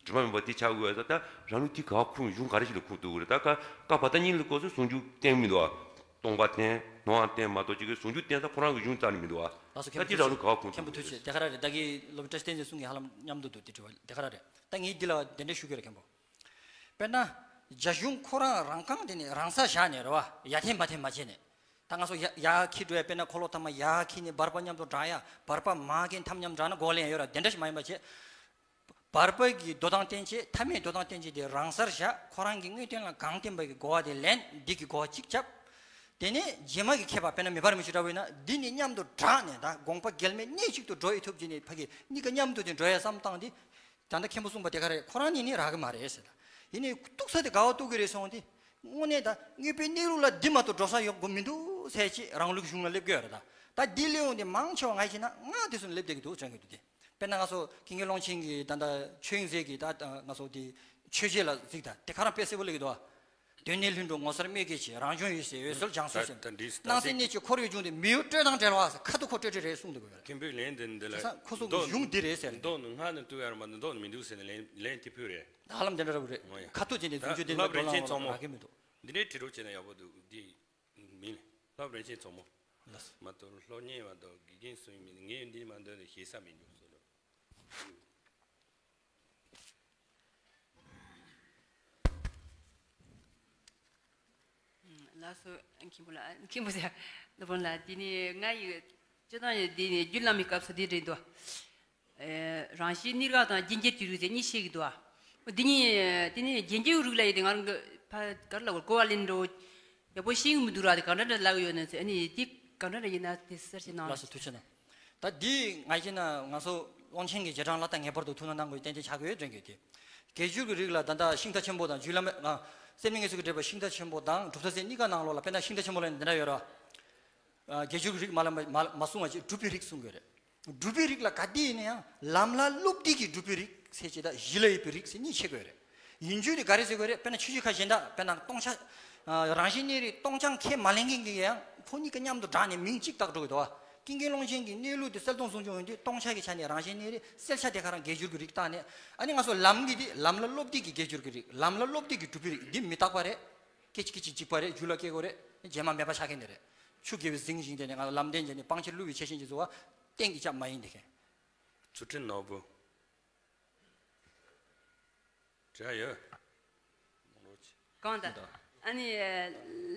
དྲི་མ་མེད་པ་དེ་ཆགས་དགོས་ས། ད་རང་ལུགས་དེ་ག་ཁུངས་གཞུང་ག་རེ་ཞིག་ལ་ཁུངས་གཏུགས་དགོས་རེད། ད་བཀའ་བཀའ་བར་གཏད་གཉིས་ལ་སྐོར་སུ་ཟུང་འཇུག་བསྟན་མི་འདུག་ཨ། སྟོང་པ་བསྟན་སྣང་བ་བསྟན་མ་གཏོགས་ཅིག་གི་ཟུང་འཇུག་བསྟན་ས་ཁོ་རང་གི་གཞུང་རྩ་ནས་མི་འདུག་ཨ། ལགས་སོ། ད་མཁན་པོ་དེ་རང་ལུགས་ག་ཁུངས་མཁན་པོ་གཏུགས་ཐུགས་རྗེ་ཆེ། དགོས་རེད། དེ་ག་རང་རེད། ད་གི་སློབ་དཔོན་བཀྲ་ཤིས་བསྟན་འཛིན་གསུང་གི་ཧ་ལམ་མཉམ་དུ་འདུག་དེ་དྲི་བ་དེ་ག་རང་རེད། ད་ངས་འདི་ལ་གདན་འདྲེན་ཞུ་གི་རེད་མཁན་པོ། དཔེར་ན་རྒྱ་གཞུང་ཁོ་རང་རང་རྐང་དེ་ནས་རང་སར་བཞག་ནས་རེད་བ། ཡར་འཐེན་མར་འཐེན་མ་བྱས་ནས། ད་ང་ཚོ་ཡ་ཡར་འཁྱེར་འགྲོ་ཡ། དཔེར་ན་འཁོར་ལོ་ཐ་མ་ཡར་འཁྱེར་ནས་བར་པ་མཉམ་དུ་བགྲང་ཡ། བར་པ་མར་འཁྱེར་ཐ་མ་མཉམ་བགྲང་ན་འགོག་ལན་ཡོད་ར། དེ་འདྲ་ཞིག་མ་ཡིན་པ་བྱས། བར་པ་གི་མདོ་དང་རྟེན་བཅས། ཐ་མའི་མདོ་དང་རྟེན་བཅས་དེ་རང་སར་བཞག་ཁོ་རང་གི་དངོས་བསྟན་ལ་གང་བརྟེན་པ་གི་གོ་བ་དེ་ལེན། འདི་གི་གོ་བ་གཅིག་རྐྱབ། དེ་ནས་རྗེས་མ་གི་མཁས་པ་དཔེར་ན་མེ་འབར་མི་ཆུ་འདྲ་བོ་ཡིན་ན་འདི་ནི་མཉམ་དུ་བསྒྲགས་ནས་ད་དགོངས་པ་འགལ་མེད་གནད་གཅིག་ཏུ་འགྲོ་ཡི་ཐུབ་ཀྱི་ནི་ཕ་གི་གཉིས་ཀ་མཉམ་དུ་དེ་འགྲོ་ཡ་བསམ་སྟངས་འདི། ད་ལྟ་མཁན་པོ་གསུངས་པ་དེ་ག་རེད། ཁོ་རང་ཉིད་ནི་རག་གི་མ་རེད་ཟེར། ད་ཡིན་ནའི་གཏུགས་ས་དེ་ག་བ་གཏུགས་གི་རེད་སོང་དེ། དངོས་གནས་ད་དངོས་པོའི་གནས་ལུགས་ལ་འདི་མ་གཏོགས་འགྲོ་ས་ཡོང་དགོས་མི་འདུག་ཟེར་ཅིག་རང་ལུགས་གཞུང་ལ་སླེབས་ཀྱི་ཡོད་རེད། ད་ད་འདི་སླེབས་འོང་དེ་མང་ཆེ་བ་ང་ཡིན་ན་ང་དེ་ཚོ་ནས་སླེབས་བསྡད་ཀྱི་འདུག་དྲན་གྱི་འདུག་དེ། དཔེར་ན་ང་ཚོ་ཀུན་མཁྱེན་ཀློང་ཆེན་གྱི་ད་ལྟ་ཆོས་དབྱིངས་ཟེར་གྱི་ད་ང་ཚོ་དེ་ཆོས་རྗེ་ལ་གཟིགས། ད་དེ་ག་རང་དཔེ་གསལ་པོ་སླེབས་ཀྱི་འདུག་ཨ། གདོད་ནས་ལྷུན་གྲུབ་ངོ་མཚར་སྨྲས་སྐད་ཆེ། རང་བྱུང་འོད་གསལ་འོད་གསལ་སྦྱང་ཚུལ་ཟེར། ད་འདི་སྣང་གསལ་གནད་ཀྱི་འཁོར་བའི་འབྱུང་ལྡན། མི་གཡོ་སྤྲོས་དང་བྲལ་བ་ཟེར། ཁ་ཐུག་ཁོ་སྤྲོས་བྲལ་རེད་གསུངས་འདུག་གོ། མཁན་པོས་ལན་འདི་འདི་ལ་ཁོ་ཚོ་གི་མདོ་གཞུང་འདི་རེད་ཟེར། མདོ་ནི་སྔ་ནས་བཏུས་ཡ་རེད་མ་གཏོགས་མདོ་ནི་མི་འདུག་ཟེར་ནས་ལན་ལན་དེ་ཕུལ་རེད། ཧ་ལམ་དེ་འདྲ་རེད། ཁ་ཐུག་བྱས་ནས་རྫུན་བརྗོད་དེ་འདྲ་བགྲོ་གླེང་རག་གི་མི་འདུག་འདི་འདྲའི་དྲི་རོ་བྱས་ན་ཡག་པོ་འདུག་འདི་མིན་ལབ་རིན་ཆེན་མཚོ་མོ། མ་གཏོགས་སློབ་གཉེར་མ་གཏོགས་དགེ་རྒན་སུ་ཡིན་མིན་ངས་འདི་མ་འདོན་ནས་ཞེ་ས་མི་འདུག་ཟེར་ལོ། ལགས་སོ། མཁན་པོ་ལགས། མཁན་པོ་ཟེར། སློབ་དཔོན་ལགས། དེ་ནས་ང་ཡི་སྤྱིར་བཏང་ཡི་དེ་ནས་རྒྱུད་བླ་མའི་སྐབས་སུ་དེ་རེད་འདུག་ཨེ། རང་བཞིན་གནས་སྐབས་དང་རྒྱུན་འགྱུར་གྱི་རིགས་ཟེར་གཉིས་བཤད་ཀྱི་འདུག་འོ་འདི་གཉིས་དེ་ནས་རྒྱུན་འགྱུར་རིགས་ལ་ཡི་དེ་ང་རང་གི་ཕ་གར་ལ་གོ་བ་ལེན་འགྲོ་ཡག་པོ་ཤེས་ཀྱི་མི་འདུག་ར། དེ་གང་འདྲ་འདྲ་ལབ་ཡོད་ན་ཟེར། ཨ་ནི་དེ་གང་འདྲ་འདྲ་ཡིན་ན་དེ་གསལ་བཤད་གནང་། ལགས་སོ། ཐུགས་རྗེ་གནང་། ད་འདི་ང་བྱས་ན་ང་ཚོ་དབང་ཆེན་གྱི་རྗེས་འབྲང་ལ་ད་ངེས་པར་དུ་ཐུགས་སྣང་གནང་དགོས་ཏན་ཏན་ཆགས་ཀྱི་ཡོད་དྲན་གྱི་དེ། དགེ་སྦྱོར་གྱི་རིགས་ལ་ད་ལྟ་ཤིང་རྟ་ཆེན་པོ་དང་རྒྱུད་བླ་མ། ཨ། སེམས་ཉིད་དངོས་སུ་གི་འགྲེལ་པ་ཤིང་རྟ་ཆེན་པོ་དང་གྲུབ་མཐའ་གསལ་གཉིས་ཀ་ནང་ལོགས་ལ་དཔེར་ན་ཤིང་རྟ་ཆེན་པོ་ལ་ནི་འདི་འདྲ་ཡོད་ར། ཨ། དགེ་སྦྱོར་གྱི་རིགས་མ་ལམ་པ་མ་མ་གསུངས་པ་ཅིག་སྒྲུབ་པའི་རིགས་གསུང་གི་རེད། སྒྲུབ་པའི་རིགས་ལ་ག་དུས་ཡིན་ན་ཡང་ལམ་ལ་སློབ་དུས་ཀྱི་སྒྲུབ་པའི་རིགས་ཟེར་གྱི་དང་གཞི་ལ་ཡོད་པའི་རིགས་ཟེར་གཉིས་ཕྱེ་དགོས་རེད། ཡིན་རྒྱུ་དེ་ག་རེ་ཟེར་དགོས་རེད། དཔེར་ན་ཆོས་བརྒྱུད་ཁག་གཞན་དག་དཔེར་ན་སྟོང་ཆ། ཨ། རང་བཞིན་གནས་རིགས་སྟོང་རྐྱང་ཁས་མ་ལེན་མཁན་གྱི་ཡང་ཁོ་གཉིས་ཀ་མཉམ་དུ་སྦྲགས་ནས་མིང་གཅིག་བཏགས་འགྲོ་གི་འདུག་བ། ཀུན་མཁྱེན་ཀློང་ཆེན་གྱི་གནས་ལུགས་དེ་གསལ་སྟོང་གསུང་ཆུང་ཡོང་དུས་སྟོང་ཆ་གི་ཆ་ནས་རང་བཞིན་གནས་རིགས་གསལ་ཆ་དེ་ག་རང་དགེ་སྦྱོར་གྱི་རིགས་བཏགས་ནས། ཨ་ནི་ང་ཚོ་ལམ་གྱི་དེ་ལམ་ལ་སློབ་དུས་ཀྱི་དགེ་སྦྱོར་གྱི་རིགས། ལམ་ལ་སློབ་དུས་ཀྱི་སྒྲུབ་པའི་རིགས་འདི་མི་རྟག་པ་རེད། སྐད་ཅིག་སྐད་ཅིག་འཇིག་པ་རེད། རྒྱུད་ལ་སྐྱེ་དགོས་རེད། རྗེས་མ་མེད་པ་ཆགས་མཁན་དེ་རེད། ཆུ་དགེ་བའི་རྫིང་བཞིན་དེ་ནས་ང་ལམ་བདེན་བྱས་ནས་སྤང་ཕྱིར་བསླུ་བའི་ཆེ་ཆེན་གྱི་བཟོ་བ་གཏན་གྱི་སྐྱབས་མ་ཡིན་དེ་མཁན། ཚུལ་ཁྲིམས་ནོར་བུ། འདྲ་ཡོད། གང་ལྟར། ཨ་ནི་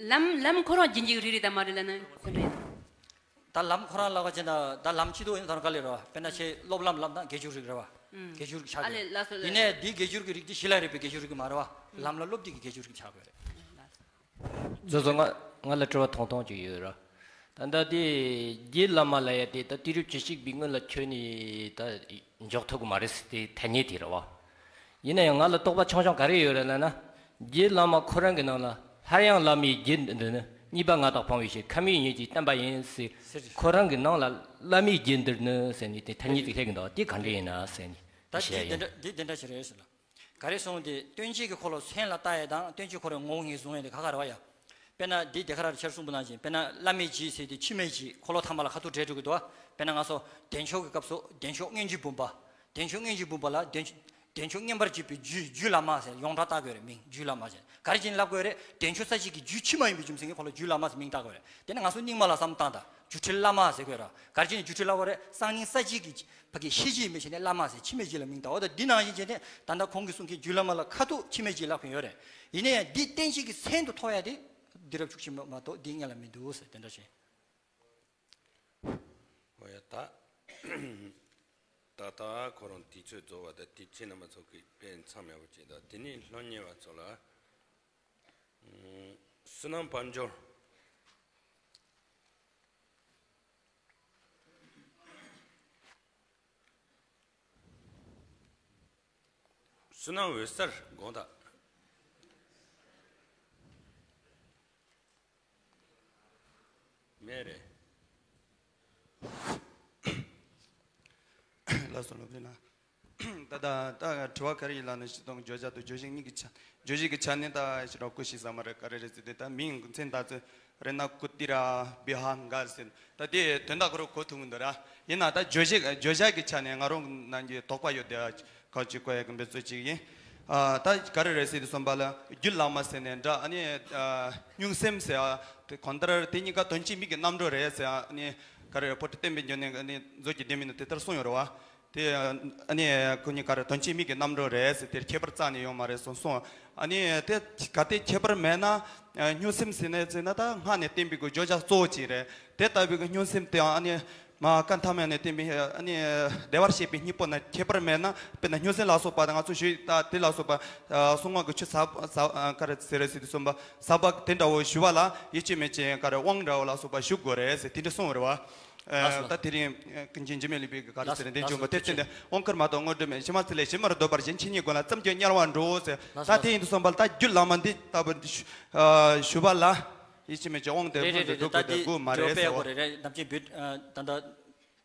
ལམ་ལམ་ཁོ་རང་རྒྱུན་གྱི་རིགས་རེད་དམ་མ་རེད་ལབ་ན་དེ་འདྲ་ཡིན། ད་ལམ་ཁོ་རང་ལབ་པ་ཅིག་ན་ད་ལམ་སྤྱི་ལྡོག་ཡིན་ཐང་ག་ལེ་རེད་བ། དཔེར་ན་ཆེས་སློབ་ལམ་ལབ་ན་དགེ་སྦྱོར་རིགས་རེད་བ། ཨུམ། དགེ་སྦྱོར་གྱི་ཆ་ཨ་ལེ་ལ་སོ་ལ། ཡིན་ནའི་འདིའི་དགེ་སྦྱོར་གྱི་རིགས་འདི་གཞི་ལ་རེད་པའི་དགེ་སྦྱོར་རིགས་མ་རེད་བ། ལམ་ལ་སློབ་དུས་ཀྱི་དགེ་སྦྱོར་གྱི་ཆགས་དགོས་རེད། ལགས་སོ། བཟོ་བཟོ་ང་ང་ལ་དྲི་བ་ཐུང་ཐུང་ཅིག་ཡོད་ར། ད་ལྟ་དེ་རྒྱུད་བླ་མ་ལ་ཡ་དེ་ད་དུས་རབས་བཅུ་གཅིག་པའི་སྔོན་ལ་ཁྱོན་ནས་ད་འཇོག་ཐུབ་ཀྱི་མ་རེད་ཟེར་དེ་ཐ་སྙད་དེ་རེད་བ། ཡིན་ན་ཡང་ང་ལ་དོགས་པ་ཆུང་ཆུང་ག་རེ་ཡོད་རེད་ལབ་ན། རྒྱུད་བླ་མ་ཁོ་རང་གི་ནང་ལ་སླར་ཡང་བླ་མའི་རྒྱུད་འདི་ནི་གཉིས་པ་ང་དང་ཕང་བའི་ཕྱིར་ཁམས་ཡུལ་ཉིད་ཀྱིས་བསྟན་པ་ཡིན་ཟེར། ཁོ་རང་གི་ནང་ལ་བླ་མའི་རྒྱུད་འདིར་ནི་ཟེར་ནས་དེ་ཐ་སྙད་ཅིག་སླེབས་ཀྱི་འདུག་དེ་ག་འདྲ་ཡིན་ན་ཟེར་ནས་ད་བཤད་འདི་ཡིན། འདི་འདྲ་འདི་འདི་འདྲ་ཞིག་རེད་ཟེར་ལ། ག་རེ་སོང་དེ་སྟོན་བྱེད་ཀྱི་འཁོར་ལོ་མཚན་ལ་བལྟ་ཡས་དང་སྟོན་བྱེད་འཁོར་ལོའི་ངོ་བོ་ངོས་བཟུང་ཡས་དེ་ཁ་ཁ་རེད་བ་ཡ། དཔེར་ན་འདི་དེ་ག་ར་ཆེར་གསུངས་པ་ནང་བཞིན་དཔེར་ན་བླ་མའི་རྗེས་ཟེར་དེ་ཕྱི་མའི་རྗེས་འཁོར་ལོ་ཐ་མ་ལ་ཁ་ཐུག་འབྲེལ་འགྲོ་གི་འདུག་བ། དཔེར་ན་ང་ཚོ་བདེ་མཆོག་གི་སྐབས་སུ་བདེ་མཆོག་མངོན་གྱུར་བུམ་པ། བདེ་མཆོག་མངོན་གྱུར་བུམ་པ་ལ་བདེ་མཆོག་བདེ་མཆོག་མངོན་པར་བརྗོད་པའི་རྒྱུད་རྒྱུད་བླ་མ་ཟེར་ཡོངས་གྲགས་བཏགས་དགོས་རེད། མིང་རྒྱུད་བླ་མ་ཟེར་ག་རེ་བྱས་ནས་ལབ་དགོས་རེད། བདེ་མཆོག་ས་གཅིག་གི་རྒྱུད་ཕྱི་མ་ཡིན་པའི་རྒྱུ་མཚན་གྱིས་ཁོ་ལ་རྒྱུད་བླ་མ་ཟེར་མིང་བཏགས་དགོས་རེད། དེ་ནས་ང་ཚོ་རྙིང་མ་ལ་བསམ་བཏང་དང་སྒྱུ་འཕྲུལ་བླ་མ་ཟེར་དགོས་ར། ག་རེ་བྱས་ནས་སྒྱུ་འཕྲུལ་ལབ་དགོས་རེད། སང་ཉིན་ས་གཅིག་གི་ཕ་གི་ཤེས་བྱེད་མི་བྱས་ནས་བླ་མ་ཟེར་ཕྱི་མའི་རྗེས་ལ་མིང་བཏགས། འོ་ད་འདི་ནང་བཞིན་བྱས་ནས་ད་ལྟ་ཁོང་གིས་གསུང་མཁན་རྒྱུད་བླ་མ་ལ་ཁ་ཐུག་ཕྱི་མའི་རྗེས་ལབ་མཁན་ཡོད་རེད། ཡིན་ན་ཡང་འདི་བསྟན་བྱེད་ཀྱི་མཚན་དུ་ཐོགས་ཡ་དེ་དུས་རབས་བཅུ་གཅིག་མ་གཏོགས་འདི་སྔོན་ལ་མི་འདུག་ཟེར་དེ་འདྲ་བྱས། འོ་ཡ་ད། ད་ལྟ་ཁོ་རང་དུས་ཚོད་རྫོགས་པ་དང་དེ་ཁྱེད་རྣམ་པ་ཚོ་གིས་དཔེ་མཚམས་ཡག་པོ་བྱས་དང་དེ་ནས་སློབ་གཉེར་བ་ཚོ་ལ། བསོད་ནམས་དཔལ་འབྱོར། བསོད་ནམས་འོད་གསལ་དགོངས་དག་མེད་རེད། ལགས་སོ། སློབ་དཔོན་ལགས། ད་ད་ད་དྲི་བ་ག་རེ་ཡིན་ལབ་ན་སྤྱིར་བཏང་བརྗོད་བྱ་དང་རྗོད་བྱེད་གཉིས་ཀྱི་ཆ། རྗོད་བྱེད་ཀྱི་ཆ་ནས་ད་ཞེ་དྲག་ཀུ་ཤི་ཟ་མ་རེད། ག་རེ་རེད་ཟེར་དུས་ད་མིང་མཚན་ད་ཚོད་རེད་ན་ཀུ་ཏི་ར་བི་ཧ་འགའ་ཟེར་ད་དེ་དོན་དག་ཁོ་རང་གོ་ཐུབ་མི་འདུག་ར། ཡིན་ན་ད་རྗོད་བྱེད་རྗོད་བྱ་གི་ཆ་ནས་ང་རང་ནང་གི་དོགས་པ་ཡོད་དེ་ཁ་ཅིག་གོ་ཡ་གི་འབད་རྩོལ་ཅིག་ཡིན། ཨ་ད་ག་རེ་རེད་ཟེར་དུས་ཙམ་པ་ལ་རྒྱུད་བླ་མ་ཟེར་ནས་འདྲ། ཨ་ནི་ཨ་སྨྱུང་སེམས་ཟེར་ཨ་དེ་གང་ལྟར་དེ་གཉིས་ཀ་དོན་གཅིག་མིང་གི་རྣམ་གྲངས་རེད་ཟེར། ཨ་ནི་ག་རེ་རེད། བོད་དུ་བསྟན་པའི་འབྱུང་གནས་ཨ་ནི་མཛོད་ཀྱི་ལྡེ་མིག་ནང་དེ་ལྟར་གསུངས་ཡོད་རེད་བ། དེ་ཨ་ནི་ཁོ་གཉིས་ཀ་རེ་དོན་གཅིག་མིང་གི་རྣམ་གྲངས་རེད་ཟེར། དེར་ཁྱད་པར་རྩ་ནས་ཡོད་མ་རེད་གསུངས་སོང་། ཨ་ནི་དེ་ག་དེ་ཁྱད་པར་མེད་ན་སྨྱུང་སེམས་ཟེར་ནས་ཟེར་ན་ད་སྔགས་ནས་བསྟན་པའི་གི་བརྗོད་བྱ་གཙོ་བོ་གཅིག་རེད། དེ་ལྟ་བུའི་གི་སྨྱུང་སེམས་དེའང་ཨ་ནི་མ་བཀའ་ཐ་མ་ནས་བསྟན་པའི་ཨ་ནི་བདེ་བར་གཤེགས་པའི་སྙིང་པོ་ན་ཁྱད་པར་མེད་ན། དཔེར་ན་སྨྱུང་སེམས་ལ་སོགས་པ་དང་ང་ཚོ་ཞུས་ད་དེ་ལ་སོགས་པ་གསང་སྔགས་ཀྱི་ཆོས་ཟབ་ཟབ་ག་རེ་ཟེར་རེད་ཟེར་དུས་ཙམ་པ་ཟབ་པ་དེ་འདྲ་བོ་ཞུ་བ་ལ་ཡིད་ཆེས་མེད་ཅིང་ག་རེ་དབང་འདྲ་བོ་ལ་སོགས་པ་ཞུ་དགོས་རེད་ཟེར་དེ་འདྲ་གསུངས་རེད་བ། ལགས་སོ། ད་དེ་རིང་ཀུན་མཁྱེན་འཇིགས་མེད་གླིང་པའི་གི་ག་རེ་ལགས་སོ། ཟེར་ནས་བསྟན་ལགས་སོ། བཅོས་པ་དེ་ཐུགས་རྗེ་ཆེ། བརྟེན་ཏེ་དབང་བསྐུར་མ་གཏོགས་དངོས་གྲུབ་མེད། ཕྱི་མ་ཚེ་ལས་ཕྱི་མར་ལྡོག་པར་བྱེད། ཕྱི་ཉིད་ཀུན་ལ་བརྩམས་ཀྱང་དམྱལ་བར་འགྲོ་ཟེར། ལགས་སོ། ད་དེ་ཡིན་དུས་ཙམ་པ་ལ་ད་རྒྱུད་བླ་མ་འདི་ལྟ་བུ་ཞུ་ཨ་ཞུ་བ་ལ་ཡིད་ཆེས་མེད་ཅིང་དབང་དེ་རེད་ཕུལ་རེད་དུ་རེད། ད་འགྲོ་དགོས་དེ་དེ་དགོས་མ་རེད་ཟེར་བ། དེ་དགོས་རེད་རེད། ནམ་རྒྱུན་བོད་ཨ་ད་ལྟ་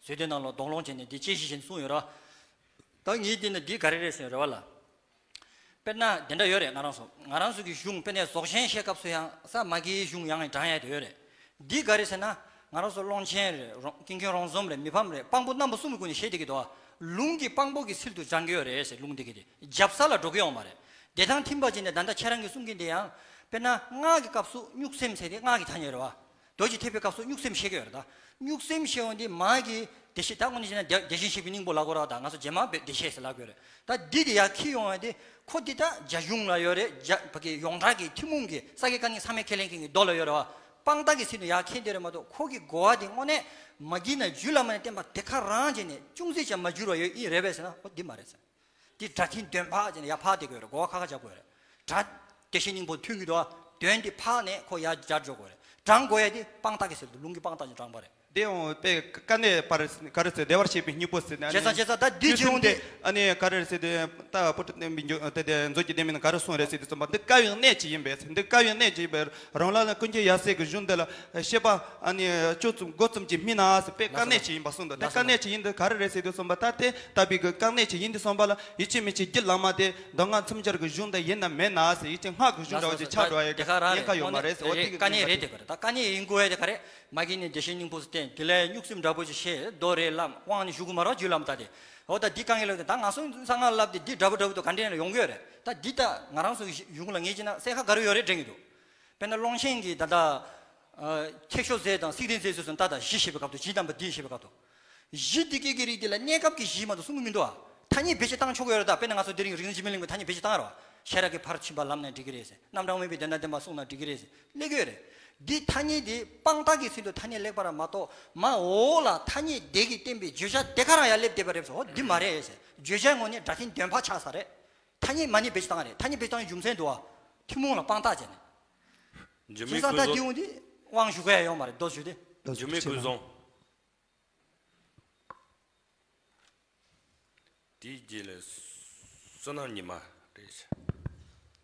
བཟོད་ལྡན་ནང་ལོགས་གདོང་ལོང་བྱས་ནས་འདི་དཔྱད་གཞི་བྱས་ནས་གསུངས་ཡོད་ར། ད་ངས་འདི་ན་འདི་ག་རེ་རེད་ཟེར་རེད་བ་ལ། དཔེར་ན་དེ་འདྲ་ཡོད་རེད། ང་རང་ཚོ་ང་རང་ཚོ་གི་གཞུང་དཔེར་ན་རྫོགས་ཆེན་བཤད་སྐབས་སུ་ཡང་ས་མ་གིའི་གཞུང་ཡང་དྲངས་ཡ་དེ་ཡོད་རེད། འདི་ག་རེ་ཟེར་ན་ང་རང་ཚོ་ཀློང་ཆེན་རེད། རོང་ཀུན་མཁྱེན་རོང་ཟོམ་རེད། མི་ཕམ་རེད། དཔང་པོ་རྣམ་པ་གསུམ་གྱི་སྒོ་ནས་བཤད་བསྡད་ཀྱི་འདུག་ལུང་གི་དཔང་པོ་གི་ཚུལ་དུ་སྦྱང་གི་ཡོད་རེད་ཟེར། ལུང་འདི་གི་དེ་རྒྱབ་ས་ལ་འགྲོ་གི་ཡོད་མ་རེད། དེ་དང་མཐུན་པ་བྱས་ནས་ད་ལྟ་ཁྱེད་རང་གིས་གསུང་གིན་དེ་ཡང་དཔེར་ན་སྔགས་ཀྱི་སྐབས་སུ་སྨྱུག་སེམས་ཟེར་དེ་སྔགས་ཀྱི་ཐ་སྙད་རེད་བ། རྡོ་རྗེ་ཐེག་པའི་སྐབས་སུ་གཉུག་སེམས་བཤད་ཀྱི་ཡོད་རེད་ད། གཉུག་སེམས་བཤད་ཡོང་དུས་མ་གི་བདེ་གཤེགས་ད་དངོས་གནས་བྱས་ན་བདེ་བདེ་གཤེགས་ཞིག་པའི་སྙིང་པོ་ལབ་དགོས་རེད་ད། ང་ཚོ་རྗེས་མ་བདེ་བདེ་གཤེགས་ཟེར་ལབ་ཀྱི་ཡོད་རེད་ད། འདི་དེ་ཡར་འཁྱེར་ཡོང་བ་དེ་ཁོ་འདི་ད་རྒྱ་གཞུང་ལ་ཡོད་རེད། རྒྱ་བོད་ཀྱི་ཡོངས་གྲགས་ཀྱི་ཐུན་མོང་གི་ས་དགེ་བཀའ་རྙིང་ཚད་མའི་ཁས་ལེན་མཁན་གྱི་མདོ་ལ་ཡོད་རེད་བ། དཔང་རྟགས་ཀྱི་ཚུལ་དུ་ཡར་འཁྱེར་བསྡད་རེད་མ་གཏོགས། ཁོ་གི་གོ་བ་དེ་དངོས་གནས་མ་གི་ན་རྒྱུད་བླ་མ་ནས་བསྟན་པ་དེ་ག་རང་བྱས་ནས་ཅུང་ཟད་ཀྱང་མ་འགྱུར་བ་ཡོད་ཨིན་རེད་པས་ཟེར་ན། ཨོ་འདི་མ་རེད་ཟེར། འདི་སྒྲ་མཐིང་དོན་འཕགས་ཟེར་ནས་ཡར་འཕགས་བསྡད་དགོས་རེད། གོ་བ་ཁ་ཁ་རྒྱག་དགོས་རེད། སྒྲ་བདེ་གཤེགས་སྙིང་པོ་མཐུན་གྱི་འདུག་བ། དོན་འདི་འཕགས་ནས་ཁོ་ཡར་སྦྱར་འཇོག་དགོས་རེད། དྲང་དགོས་ཡ་དེ་དཔང་རྟགས་ཀྱི་ཚུལ་དུ་ལུང་གི་དཔང་རྟགས་ཀྱིས་དྲངས་པ་རེད། དེ་ཡང་དཔེ་དཀའ་གནད་པར་ག་རེ་ཟེར། བདེ་བར་གཤེགས་པའི་སྙིང་པོ་ཟེར་ནས། བྱས་ཙང་བྱས་ཙང་ད་འདི་བྱས་ཡོང་དུས། ཨ་ནི་ག་རེ་ཟེར་དུས། ད་པོ་ཏི་བསྟན་པའི་འཇུག་དེ་དེ་མཛོད་ཀྱི་བསྟན་པའི་ནང་ག་རེ་གསུངས་རེད་ཟེར་དུས་ཙམ་པ། འདི་དཀའ་བའི་གནད་ཅིག་ཡིན་པས། འདི་དཀའ་བའི་གནད་ཅིག་ཡིན་པས། རང་ལ་ནི་ཀུན་མཁྱེན་ཡབ་སྲས་ཀྱི་གཞུང་འདི་ལ་བཤད་པ་ཨ་ནི་ཅོ་ཙམ་མགོ་ཙམ་གྱིས་སྨིན་ན་ཟེར། དཔེ་དཀའ་གནད་ཅིག་ཡིན་པ་གསུངས་འདུག། དེ་དཀའ་གནད་ཅིག་ཡིན་དུས་ག་རེ་རེད་ཟེར་དུས་ཙམ་པ། ད་དེ་ལྟ་བུའི་གི་དཀའ་གནད་ཅིག་ཡིན་དུས་ཙམ་པ་ལ། ཡིད་ཆེས་མི་ཆེས་རྒྱུད་བླ་མ་དེ་མདོ་སྔགས་ཚུན་ཆད་ཀྱི་གཞུང་འདི་ཡིན་ན་མེད་ན་ཟེར། ཡིད་ཆེས་སྔགས་ཀྱི་གཞུང་འདྲ་བོ་ཅིག་ཆགས་འགྲོ་ཡ་གི་དེ་ག་རང་ཉེན་ཁ་ཡོད་མ་རེད་ཟེར། འོ་དེ་གི་དཀའ་གནད་རེད། དེ་ག་རེད། དཀའ་གནད་ཡིན་དགོས་ཡ་དེ་ག་རེད། མ་གི་ནི་བདེ་གཤེགས་སྙིང་པོ་སུ་བསྟན། དེ་ལས་གཉུག་སེམས་འདྲ་པོ་ཅིག་བཤད། རྡོ་རེད་ལམ་དབང་ནི་ཞུ་གི་མ་རེད་རྒྱུད་བླ་མ་ད་དེ། འོ་ད་འདི་དཀའ་ངལ་ལ་ད་ང་ཚོ་གསང་སྔགས་བསླབ་དེ་འདི་འདྲ་པོ་འདྲ་པོ་དུ་ག་འདྲ་ན་ཡོང་གི་ཡོད་རེད། ད་འདི་ད་ང་རང་ཚོ་གཞུང་ལ་ངེས་ཅི་ན་གསལ་ཁ་ག་རེ་ཡོད་རེད་དྲན་གི་འདུག། དཔེར་ན་ཀློང་ཆེན་གྱི་ད་ལྟ་ཨ་ཐེག་མཆོག་རྫས་དང་སེང་ལྡེང་རྫས་སོ་སོ་ད་ད་གཞི་ཞེས་པའི་སྐབས་དུ། གཞི་དམ་པ་འདི་ཞེས་པའི་སྐབས་དུ། གཞི་འདི་སྐད་ཀྱི་རིགས་འདི་ལ་གནས་སྐབས་ཀྱི་གཞི་མ་གཏོགས་གསུང་གི་མི་འདུག་ཨ། ཐ་སྙད་བེད་སྤྱོད་བཏང་ཆོག་གི་ཡོད་རེད་ད། དཔེར་ན་ང་ཚོ་དེ་རིང་རིག་འཛིན་འཆི་མེད་གླིང་པས་ཐ་སྙད་བེད་སྤྱོད་བཏང་ར་བ། ཤེས་རབ་ཀྱི་ཕར་ཕྱིན་པ་ལམ་ནས་འགྲིག་གི་རེད་ཟེར། རྣམ་གྲངས་དབེན་པའི་དོན་དམ་བདེན་པ་གསུངས་ན་འགྲིག་གི་རེད་ཟེར་སླེབས་ཀྱི་ཡོད་རེད། འདི་ཐ་སྙད་འདི་དཔང་རྟགས་ཀྱི་ཚུལ་དུ་ཐ་སྙད་སླེབས་པ་ར་མ་གཏོགས། མ་འོག་ལ་ཐ་སྙད་འདི་གིས་བསྟན་པའི་བརྗོད་བྱ་དེ་ག་རང་ཡར་སླེབས་བསྡད་པ་རེད་ཟེར། འོ་འདི་མ་རེད་ཟེར། བརྗོད་བྱའི་ངོས་ནས་སྒྲ་མཐིང་དོན་འཕགས་ཆགས་ས་རེད། ཐ་སྙད་མ་ནི་བེད་སྤྱོད་བཏང་རེད། ཐ་སྙད་བེད་སྤྱོད་བཏང་རྒྱུ་རྒྱུ་མཚན་འདུག་བ། ཐུན་མོང་ལ་དཔང་རྟགས་བྱས་ནས། འཇིགས་མེད་བྱས་ཙང་ད་ཀུན་བཟང་། འདི་འོང་དུས་དབང་ཞུ་ག་ཡ་ཡོང་མ་རེད། མདོ་ཞུ་དེ། འཇིགས་མེད་ཀུན་བཟང་། དེའི་རྗེས་ལ་བསོད་ནམས་ཉི་མ་རེད།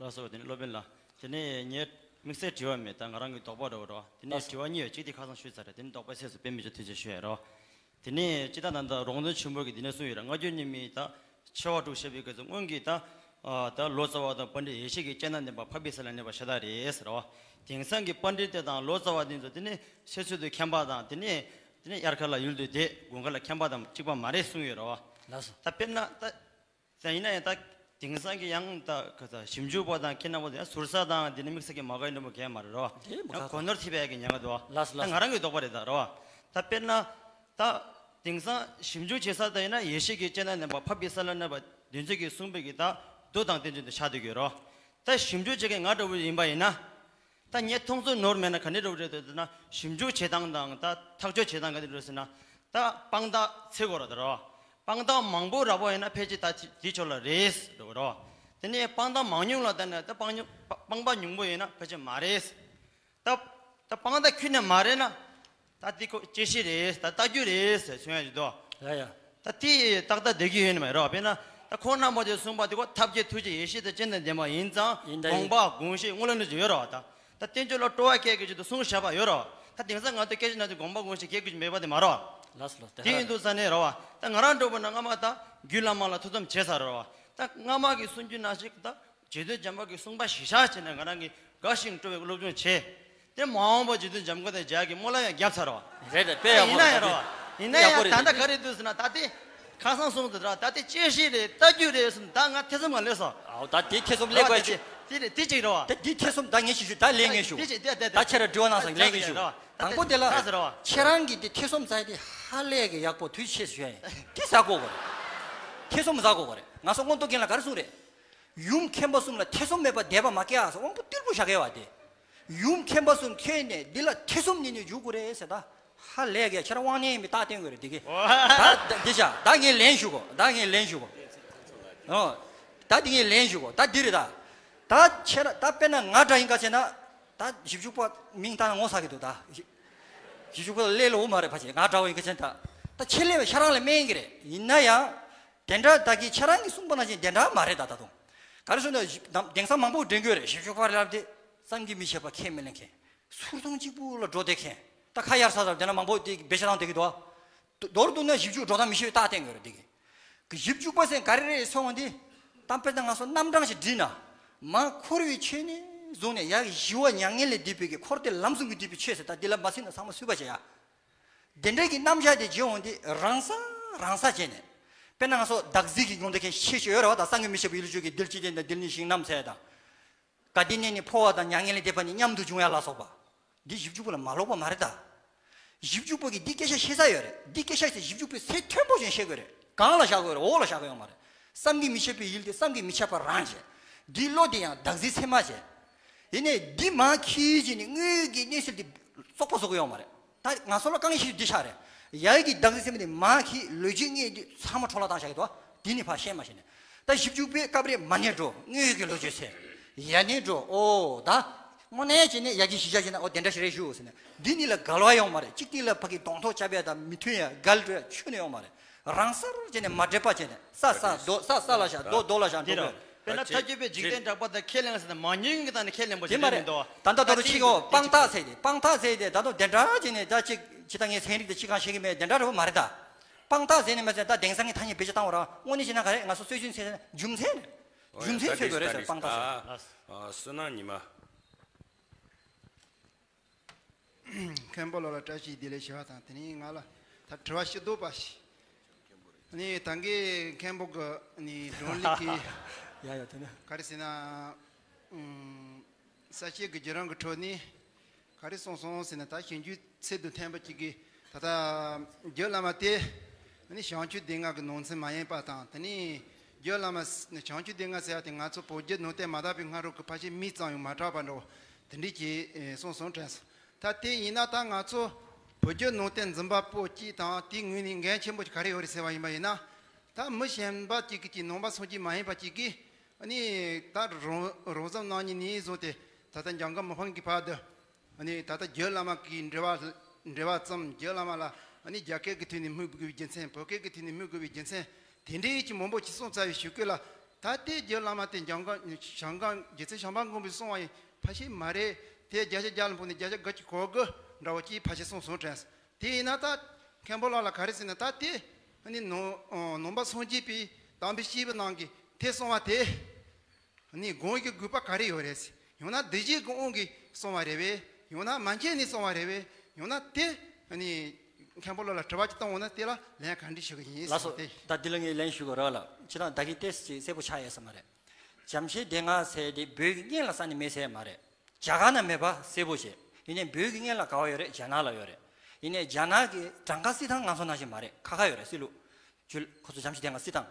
ལགས་སོ། དེ་ནས་སློབ་དཔོན་ལགས། དེ་ནས་ངས་དམིགས་བསལ་དྲི་བ་མེད། ད་ང་རང་གི་དོགས་པ་འདྲ་བོ་རེད་བ། དེ་ནས་དྲི་བ་གཉིས་ཡོད། གཅིག་དེ་ཁ་སང་ཞུས་ཚར་རེད། དེ་ནས་དོགས་པ་སེལ་སུ་དཔེ་མི་ཆོག་ཐུགས་རྗེ་ཆེ་ཞུ་ཡ་རེད་བ། དེ་ནས་སྤྱིར་བཏང་ད་ལྟ་རོང་སྟོན་ཆེན་པོ་གིས་དེ་ནས་གསུངས་ཡོད་རེད། སྔ་འགྱུར་རྙིང་མའི་ད་ཆེ་བ་དྲུག་བཤད་པའི་སྐབས་སུ་སྔོན་གྱི་ད་ད་ལོ་ཙཱ་བ་དང་པཎྜི་ཏ་ཡེ་ཤེས་ཀྱི་སྤྱན་དང་ལྡན་པ་འཕགས་པའི་ས་ལ་གནས་པ་ཤ་སྟག་རེད་ཟེར་བ། དེང་སང་གི་པཎྜི་ཏ་དང་ལོ་ཙཱ་བ་དེ་ཚོ་དེ་ནས་ཆོས་ཚུལ་དུ་མཁྱེན་པ་དང་། དེ་ནས་དེ་ནས་དབྱར་ཁ་ལ་ཡུལ་དུ་བསྡད། དགུན་ཁ་ལ་མཁྱེན་པ་དང་གཅིག་པ་མ་རེད་གསུངས་ཡོད་རེད་བ། ལགས་སོ། ད་དཔེར་ན་ད་ད་ཡིན་ན་ཡང་ད་དེང་སང་གི་ཡང་ད་ག་ད་ཞིབ་འཇུག་པ་དང་ཁྱེད་རྣམ་པ་ཚོ་ཡང་ཟུར་ཟ་དང་དེ་ནས་དམིགས་བསལ་གྱི་མ་དགའ་ཡི་འདྲ་པོ་གང་ཡང་མ་རེད་རོ། དེ་མ་ཡང་གོ་ནོར་ཐེབས་ཡ་གི་ཉེན་ཁ་འདུག་བ། ལགས་སོ། ད་ལགས་སོ། ང་རང་གི་དོགས་པ་རེད་ད་རོ། ད་དཔེར་ན་ད་དེང་སང་ཞིབ་འཇུག་བྱེད་ས་ད་ཡིན་ན་ཡེ་ཤེས་ཀྱི་སྤྱན་ལ་གནས་པ་འཕགས་པའི་ས་ལ་གནས་པ་དེ་ཚོ་གིས་གསུངས་པའི་གི་ད་མདོ་དང་བསྟན་བཅོས་དེ་ཆགས་བསྡད་ཀྱི་ཡོད་རོ། ད་ཞིབ་འཇུག་བྱེད་མཁན་ང་འདྲ་པོ་ཡིན་པ་ཡིན་ན། ད་ངས་མཐོང་ཚོར་ནོར་མེད་ན་ག་འདྲ་འདྲ་པོ་རེད་འདུག་ཟེར་ན། ཞིབ་འཇུག་བྱེད་སྟངས་དང་ད་ཐག་གཅོད་བྱེད་སྟངས་ག་འདྲ་འདྲ་ཟེར་ན། ད་དཔང་རྟགས་འཚོལ་དགོས་རེད་དོ། དཔང་རྟགས་མང་པོ་རག་པ་ཡིན་ན་ཕལ་ཆེར་ད་དེ་ཕྱོགས་ལ་རེད་འགྲོ་གི་རེད། དེ་ནས་དཔང་རྟགས་མང་ཉུང་ལ་བལྟས་ན་ད་དཔང་ཉུང་དཔང་པ་ཉུང་པོ་ཡིན་ན་ཕལ་ཆེར་མ་རེད། ད་ད་དཔང་རྟགས་ཁྱོན་ནས་མ་རེད་ན། ད་དེ་ཁོ་དཔྱད་གཞི་རེད། ད་ལྟ་རྒྱུ་རེད་ཟེར་གསུང་ཡ་ཞིག་འདུག། ཡ་ཡ། ད་དེ་ཏག་ཏག་བསྡད་ཀྱི་ཡོད་ནི་མ་རེད། དཔེར་ན་ད་ཁོང་རྣམ་པ་ཚོས་གསུངས་པ་དེ་ཁོ་ཐབས་མཁས་ཐུགས་རྗེ་ཡེ་ཤེས་དང་སྤྱན་དང་ལྡན་པ་ཡིན་ཙང་། ཡིན་ད་ཡིན། དགོངས་པ་དགོངས་བཞེད་དངོས་ལ་ནི་ཅིག་ཡོད་རེད་བ། ད་ད་བསྟན་བཅོས་ལ་སྤྲོ་བ་སྐྱེ་དགོས་ཀྱི་འདུག་གསུངས་བཞག་པ་ཡོད་རེད་བ། ད་དེང་སང་ང་ཚོ་སྐད་ཆ་ནང་དུ་དགོངས་པ་དགོངས་བཞེད་སྐྱེ་དགོས་ཀྱི་མེད་པ་དེ་མ་རེད་བ། ལགས་སོ་ལགས་སོ། དེ་ཡིན་དུས་ས་ནས་རེད་བ། ད་ང་རང་འདྲ་པོ་ན་སྔ་མ་ད་རྒྱུད་བླ་མ་ལ་ཐུགས་དམ་བྱས་ཚར་རེད་བ། ད་སྔ་མ་གི་གསུང་རྒྱུན་ནང་བཞིན་ད་རྗེ་བཙུན་འཇམ་དཔལ་གྱི་གསུང་པ་གཞིར་བཞག་བྱས་ནས་ང་རང་གིས་དགའ་ཞིང་སྤྲོ་བའི་སློབ་སྦྱོང་བྱས། དེ་མ་འོངས་པ་རྗེ་བཙུན་འཇམ་མགོན་དང་མཇལ་གྱི་སྨོན་ལམ་ཡང་བརྒྱབ་ཚར་བ། རེད་རེད། དཔེ་ཡག་པོ་ཡིན་ན་རེད་ཡང་རེད་བ། ཡིན་ན་ཡག་པོ་ཡང་རེད། ད་ལྟ་ག་རེ་འདུག་ཟེར་ན། ད་དེ་ཁ་སང་གསུངས་དུས་ར། ད་དེ་དཔྱད་གཞི་རེད། ལྟ་རྒྱུ་རེད་ཟེར་ན་ད་ང་ཐེ་ཚོམ་མ་སླེབས་སོང་། ཨའོ། ད་དེ་ཐེ་ཚོམ་སླེབས་དགོས་ཆེ། དེ་རེད། དེ་གཅིག་རེད་བ། ད་དེ་ཐེ་ཚོམ་ད་ངས་ཞུ་ཞུ། ད་ལན་ངས་ཞུ། དེ་གཅིག་དེ་དེ་དེ་ད་ཁྱེད་ར་དྲི་བ་གནང་སོང་། ལན་ངས་ཞུ། དང་པོ་དེ་ལ་ཁྱེད་རང་གིས་དེ་ཐེ་ཚོམ་ཟ་དེ་ཧ་ལས་ཀྱི་ཡག་པོ་དུས་ཆེ་ཞུ་ཡ་ཡིན། དེ་ཟ་དགོས་གོ་རེད། ཐེ་ཚོམ་ཟ་དགོས་གོ་རེད། ང་ཚོ་མངོན་རྟོགས་རྒྱན་ལ་ག་རེ་གསུངས་རེད། ཡུམ་མཁྱེན་པ་གསུམ་ལ་ཐེ་ཚོམ་མེད་པར་དད་པ་མ་སྐྱེ་ཨ་ཟེར། དབང་པོ་ཏིལ་བུ་ཞྭ་གས་བ་དེ། ཡུམ་མཁྱེན་པ་གསུམ་མཁྱེན་ནས་འདི་ལ་ཐེ་ཚོམ་ཉིད་ནས་འཇུག་དགོས་རེད་ཟེར། ད་ཧ་ལས་ཀྱི་ཁྱེད་རང་དབང་གནས་ཡིན་པའི་རྟགས་བསྟན་དགོས་རེད་འདི་གི། ད་འདི་བྱ། ད་ངས་ལན་ཞུ་གོ། ད་ངས་ལན་ཞུ་གོ། ཨོ། ད་འདི་ངས་ལན་ཞུ་གོ། ད་འདི་རེད་ད། ད་ཁྱེད་རང་ད་དཔེར་ན་ང་འདྲ་ཡིན་ག་བྱས་ན། ད་ཞིབ་འཇུག་པ་མིང་བཏགས་ན་ངོ་ཚ་གི་འདུག་ད་ཞིབ་འཇུག་པ་ལ་ལས་ལོ་མ་རེད་ཕ་ཆེ། ང་འདྲ་བ་ཡིན་ག་བྱས་ན། ད་ད་ཁྱེད་ལས་པ་ཁྱེད་རང་ལ་སྨན་གི་རེད། ཡིན་ན་ཡང་། དེ་འདྲ་ད་གི་ཁྱེད་རང་གིས་གསུངས་པ་ནང་བཞིན་དེ་འདྲ་མ་རེད་ད། ད་དུང་ག་རེ་ཟེར་ན། དེང་སང་མང་པོ་འདྲེན་གྱི་ཡོད་རེད། ཞིབ་འཇུག་པ་ལབ་དེ་བསམ་གྱིས་མི་ཁྱབ་པ་ཁས་མི་ལེན་མཁན། ཟུར་མཐོང་གཅིག་པུ་ལ་འགྲོ་བསྡད་མཁན། ད་ཁ་གཡར་ས་ཙམ་དེ་ན་མང་པོ་དེ་བེད་སྤྱོད་བཏང་བསྡད་ཀྱི་འདུག། མདོར་བསྡུ་ན་ཞིབ་འཇུག་འགྲོ་སྟངས་མི་ཤེས་པའི་རྟགས་བསྟན་གྱི་ཡོད་རེད་དེ་གི། གི་ཞིབ་འཇུག་པ་ཟེར་ག་རེ་རེད་སོང་བ་འདི། ད་དཔེར་ན་ང་ཚོ་རྣམ་གྲངས་ཤིག་བསྒྲིགས་ན། མ་འཁོར་བའི་ཆོས་ནས་བཟུང་ནས་ཡར་ཞི་བ་མྱ་ངན་ལས་འདས་པའི་གི་འཁོར་འདས་ལམ་གསུམ་གྱིས་བསྡུས་པའི་ཆོས་ཟེར། ད་འདི་ལ་མ་ཟིན་ན་ཚང་མ་སུས་པ་བྱེད་ཡ། དེ་འདྲའི་གི་རྣམ་གཞག་དེ་བརྗོད་འོང་དུས་རང་ས་རང་ས་བྱས་ནས། དཔེར་ན་ང་ཚོ་བདག་འཛིན་གྱི་མྱོང་འདོད་མཁན་ཤས་ཆེ་ཡོད་རེད་བ། ད་བསམ་གྱིས་མི་ཁྱབ་པའི་ཡུལ་ལ་བརྗོད་ཀྱི་རྡུལ་གཅིག་ལྡན་དང་རྡུལ་སྙེད་ཞིང་རྣམས་ཟེར་དང་། དགའ་བདེ་གནས་ནས་འཕོ་བ་དང་མྱ་ངན་ལས་འདས་པ་ནི་མཉམ་དུ་འབྱུང་ཡ་ལ་སོགས་པ། འདི་ཞིབ་འཇུག་པ་ལ་མ་ལོག་པ་མ་རེད་ད། ཞིབ་འཇུག་པ་གིས་འདི་སྐད་ཆ་བཤད་ས་ཡོད་རེད། འདི་སྐད་ཆ་དེ་ཞིབ་འཇུག་པས་ཚད་མཐོན་པོ་ཅན་བཤད་དགོས་རེད། གང་ལ་བཞག་དགོས་རེད། འོག་ལ་བཞག་དགོས་ཡོད་མ་རེད། བསམ་གྱིས་མི་ཁྱབ་པའི་ཡུལ་དེ་བསམ་གྱིས་མི་ཁྱབ་པ་རང་བྱས། འདི་བློ་དེ་ཡང་བདག་འཛིན་ཚད་མ་བྱས། ཡིན་ནའི་འདི་མར་ཁྱེར་བྱས་ནས་དངོས་ཡོད་ཀྱི་གནས་ཚུལ་དེ་བཙོག་པ་བཟོ་གི་ཡོད་མ་རེད། ད་ང་ཚོ་ལ་དཀའ་ངལ་ཆེ་ཤོས་འདི་ཆགས་རེད། ཡ་གི་བདག་འཛིན་ཚད་མ་དེ་མར་ཁྱེར། ལོ་རྒྱུས་དངོས་དེ་ཚང་མ་འཕྲོ་བརླག་བཏང་བཞག་གི་འདུག་འདི་ནི་ཕར་བཤད་མ་ཤེས་ནས། ད་ཞིབ་འཇུག་པས་སྐབས་རེ་མ་ཎི་འགྲོ། དངོས་ཡོད་ཀྱི་ལོ་རྒྱུས་ཟེར། ཡ་ཎི་འགྲོ། ཨོ་ད་དངོས་གནས་བྱས་ནས་ཡ་གི་གཞིར་བཞག་བྱས་ན། ཨོ་དེ་འདྲ་ཞིག་རེད་ཞུ་ཟེར་ནས། འདི་གཉིས་ལ་འགལ་བ་ཡོང་མ་རེད། གཅིག་གཉིས་ལ་ཕ་གི་གདོང་ཐོག་བཅའ་བ་དང་མི་མཐུན་ཡ་འགལ་འགྲོ་ཡ་ཁྱོན་ནས་ཡོང་མ་རེད། རང་སར་བྱས་ནས་མ་འདྲེས་པ་བྱས་ནས། ས་ས་རྡོ། ས་ས་ལ་བཞག་རྡོ་རྡོ་ལ་བཞག་འགྲོ་དགོས། དཔེར་ན་ཐ་སྙད་པའི་འཇིག་རྟེན་གྲགས་པ་དང་ཁས་ལེན་ཟེར་ན་མང་ཉུང་གི་སྟེང་ནས་ཁས་ལེན་པ་ཞིག་རེད་མི་འདུག་དེ་མ་རེད། ད་ལྟ་ད་རུང་ཅིག་ཡོང་། དཔང་རྟགས་ཟེར་ཏེ། དཔང་རྟགས་ཟེར་ཏེ་ད་དུང་དེ་འདྲ་བྱས་ནས་ད་ཅིག་ཅི་ལྟར་ངས་ཚན་རིག་དང་ཅི་གང་ཤེས་ཀྱི་མེད། དེ་འདྲ་རེད་པ་མ་རེད་ད། དཔང་རྟགས་ཟེར་ནས་མ་ཟེར། ད་དེང་སང་གི་ཐ་སྙད་བེད་སྤྱོད་བཏང་བ་ར། དངོས་གནས་བྱས་ན་ག་རེ། ང་ཚོ་སྲོལ་རྒྱུན་ཟེར་ན་རྒྱུ་མཚན་རེད། རྒྱུ་མཚན་འཚོལ་དགོས་རེད་ཟེར། དཔང་རྟགས་ཟེར། ཨ། བསོད་ནམས་ཉི་མ། མཁན་པོ་ལགས་ལ་བཀྲ་ཤིས་བདེ་ལེགས་ཞུ་བ་དང་། དེ་ནས་ང་ལ་ད་དྲི་བ་ཞིབ་ཏོག་པ་ཞིག་ནི་ད་གིན་མཁན་པོ་གི་ནི་བགྲོ་གླེང་གི། ཡ་ཡ། དེ་ནི་ག་རེ་ཟེར་ན། ཨུམ། ས་སྐྱའི་གི་བརྒྱུད་རིམ་གི་ཁྲོད་ནས་ག་རེ་གསུངས་སོང་ཟེར་ན། ད་ཞིབ་འཇུག་ཚད་དང་མཐུན་པ་ཅིག་གིས་ད་ལྟ་རྒྱུད་བླ་མ་དེ་ནི་བྱང་ཆུབ་སྡེ་ལྔ་གི་ནང་ཚན་མ་ཡིན་པ་དང་། དེ་ནས་རྒྱུད་བླ་མ་བྱང་ཆུབ་སྡེ་ལྔ་ཟེར་བ་དེ་ང་ཚོ་བོད་བརྒྱུད་ནང་བསྟན་མ་དར་བའི་སྔ་རོལ་གི་ཕལ་ཆེར་མིང་ཙམ་ཡང་མ་གྲགས་པ་འདྲ་བོ་དེ་འདྲས་ཀྱི་གསུངས་སོང་དྲན་སོང་། ད་དེ་ཡིན་ན་ད་ང་ཚོ་བོད་བརྒྱུད་ནང་བསྟན་འཛིན་པ་པོ་གཅིག་དང་དེའི་ངོས་ནས་འགན་ཆེན་པོ་ག་རེ་ཡོད་རེད་ཟེར་བ་ཡིན་པ་ཡིན་ན། ད་མི་གཞན་པ་གཅིག་གིས་ཀྱི་ནང་པ་སངས་རྒྱས་མ་ཡིན་པ་གཅིག་གིས་ཨ་ནི་ད་རོང་རོང་ཟབ་གནང་ཉིན་ནས་བཟུང་སྟེ་ད་ལྟ་འཇམ་མགོན་མི་ཕམ་གྱི་བར་དུ། ཨ་ནི་ད་ལྟ་རྒྱུད་བླ་མ་གི་འབྲེལ་བ་འབྲེལ་བ་ཙམ། རྒྱུད་བླ་མ་ལ་ཨ་ནི་རྒྱ་སྐད་ཀྱི་ཐོག་ནས་སྨོད་དགོས་པའི་རྒྱུ་མཚན། བོད་སྐད་ཀྱི་ཐོག་ནས་སྨོད་དགོས་པའི་རྒྱུ་མཚན། དེ་འདྲའི་ཅིག་མང་པོ་ཅིག་གསུངས་ཚར་བའི་གཞུག་གུ་ལ། ད་ལྟའི་རྒྱུད་བླ་མ་དེ་འཇམ་མགོན་ཞང་ཀང་རྗེ་བཙུན་བྱམས་པ་མགོན་པོས་གསུངས་པ་ཡིན་ཕལ་ཆེར་མ་རེད། དེ་བརྒྱ་ཆ་བརྒྱ་ལ་ཕོག་ནས་བརྒྱ་ཆ་དགུ་བཅུ་གོ་དགུ་འདྲ་བོ་ཅིག་ཕལ་ཆེར་གསུངས་སོང་དྲན། དེ་ཡིན་ན་ད་མཁན་པོ་ལགས་ལ་ག་རེ་ཟེར་ན། ད་དེ་ནི་ནང་ནང་པ་སངས་རྒྱས་པའི་དམ་པའི་སྐྱེས་བུ་རྣམས་ཀྱིས་དེ་གསུངས་པ་དེ། ནི་དགོངས་ཀྱི་དགོས་པ་ག་རེ་ཡོད་རེད། ཡང་ན་སྡིག་བཞིའི་དབང་གིས་གསུངས་པ་རེད་པས། ཡང་ན་མ་མཁྱེན་ནས་གསུངས་པ་རེད་པས། ཡང་ན་དེ་ནི་མཁན་པོ་ལགས་ལ་དྲི་བ་ཅིག་བཏང་འོང་ན་དེ་ལ་ལན་ག་འདྲ་ཞུ་གི་ཡིན། ལགས་སོ། ཟེར་བ་དེ། ད་འདི་ལ་ངས་ལན་ཞུ་དགོས་རེད་ལགས། ཁྱེད་རང་ད་གིན་ཏོག་ཙམ་ཅིག་གསལ་པོ་ཆགས་ཡོད་ས་མ་རེད། འཇམ་བྱེད་སྡེ་ལྔ་ཟེར་དེ་བོད་ཀྱི་སྔོན་ལ་རྩ་ནས་མེད་ཟེར་མ་རེད། རྒྱ་གར་ན་མེད་པ་གསལ་པོ་བྱས། ཡིན་ནའི་བོད་ཀྱི་སྔོན་ལ་ག་པར་ཡོད་རེད། རྒྱ་ནག་ལ་ཡོད་རེད། ཡིན་ནའི་རྒྱ་ནག་གི་གྲངས་ཀ་སྲིད་ཐང་ང་ཚོ་ནང་བཞིན་མ་རེད། ཁ་ཁ་ཡོད་རེད། སྲིད་ལུགས། ཁོ་ཚོ་འཇམ་བྱེད་སྡེ་ལྔ་སྲིད་ཐང་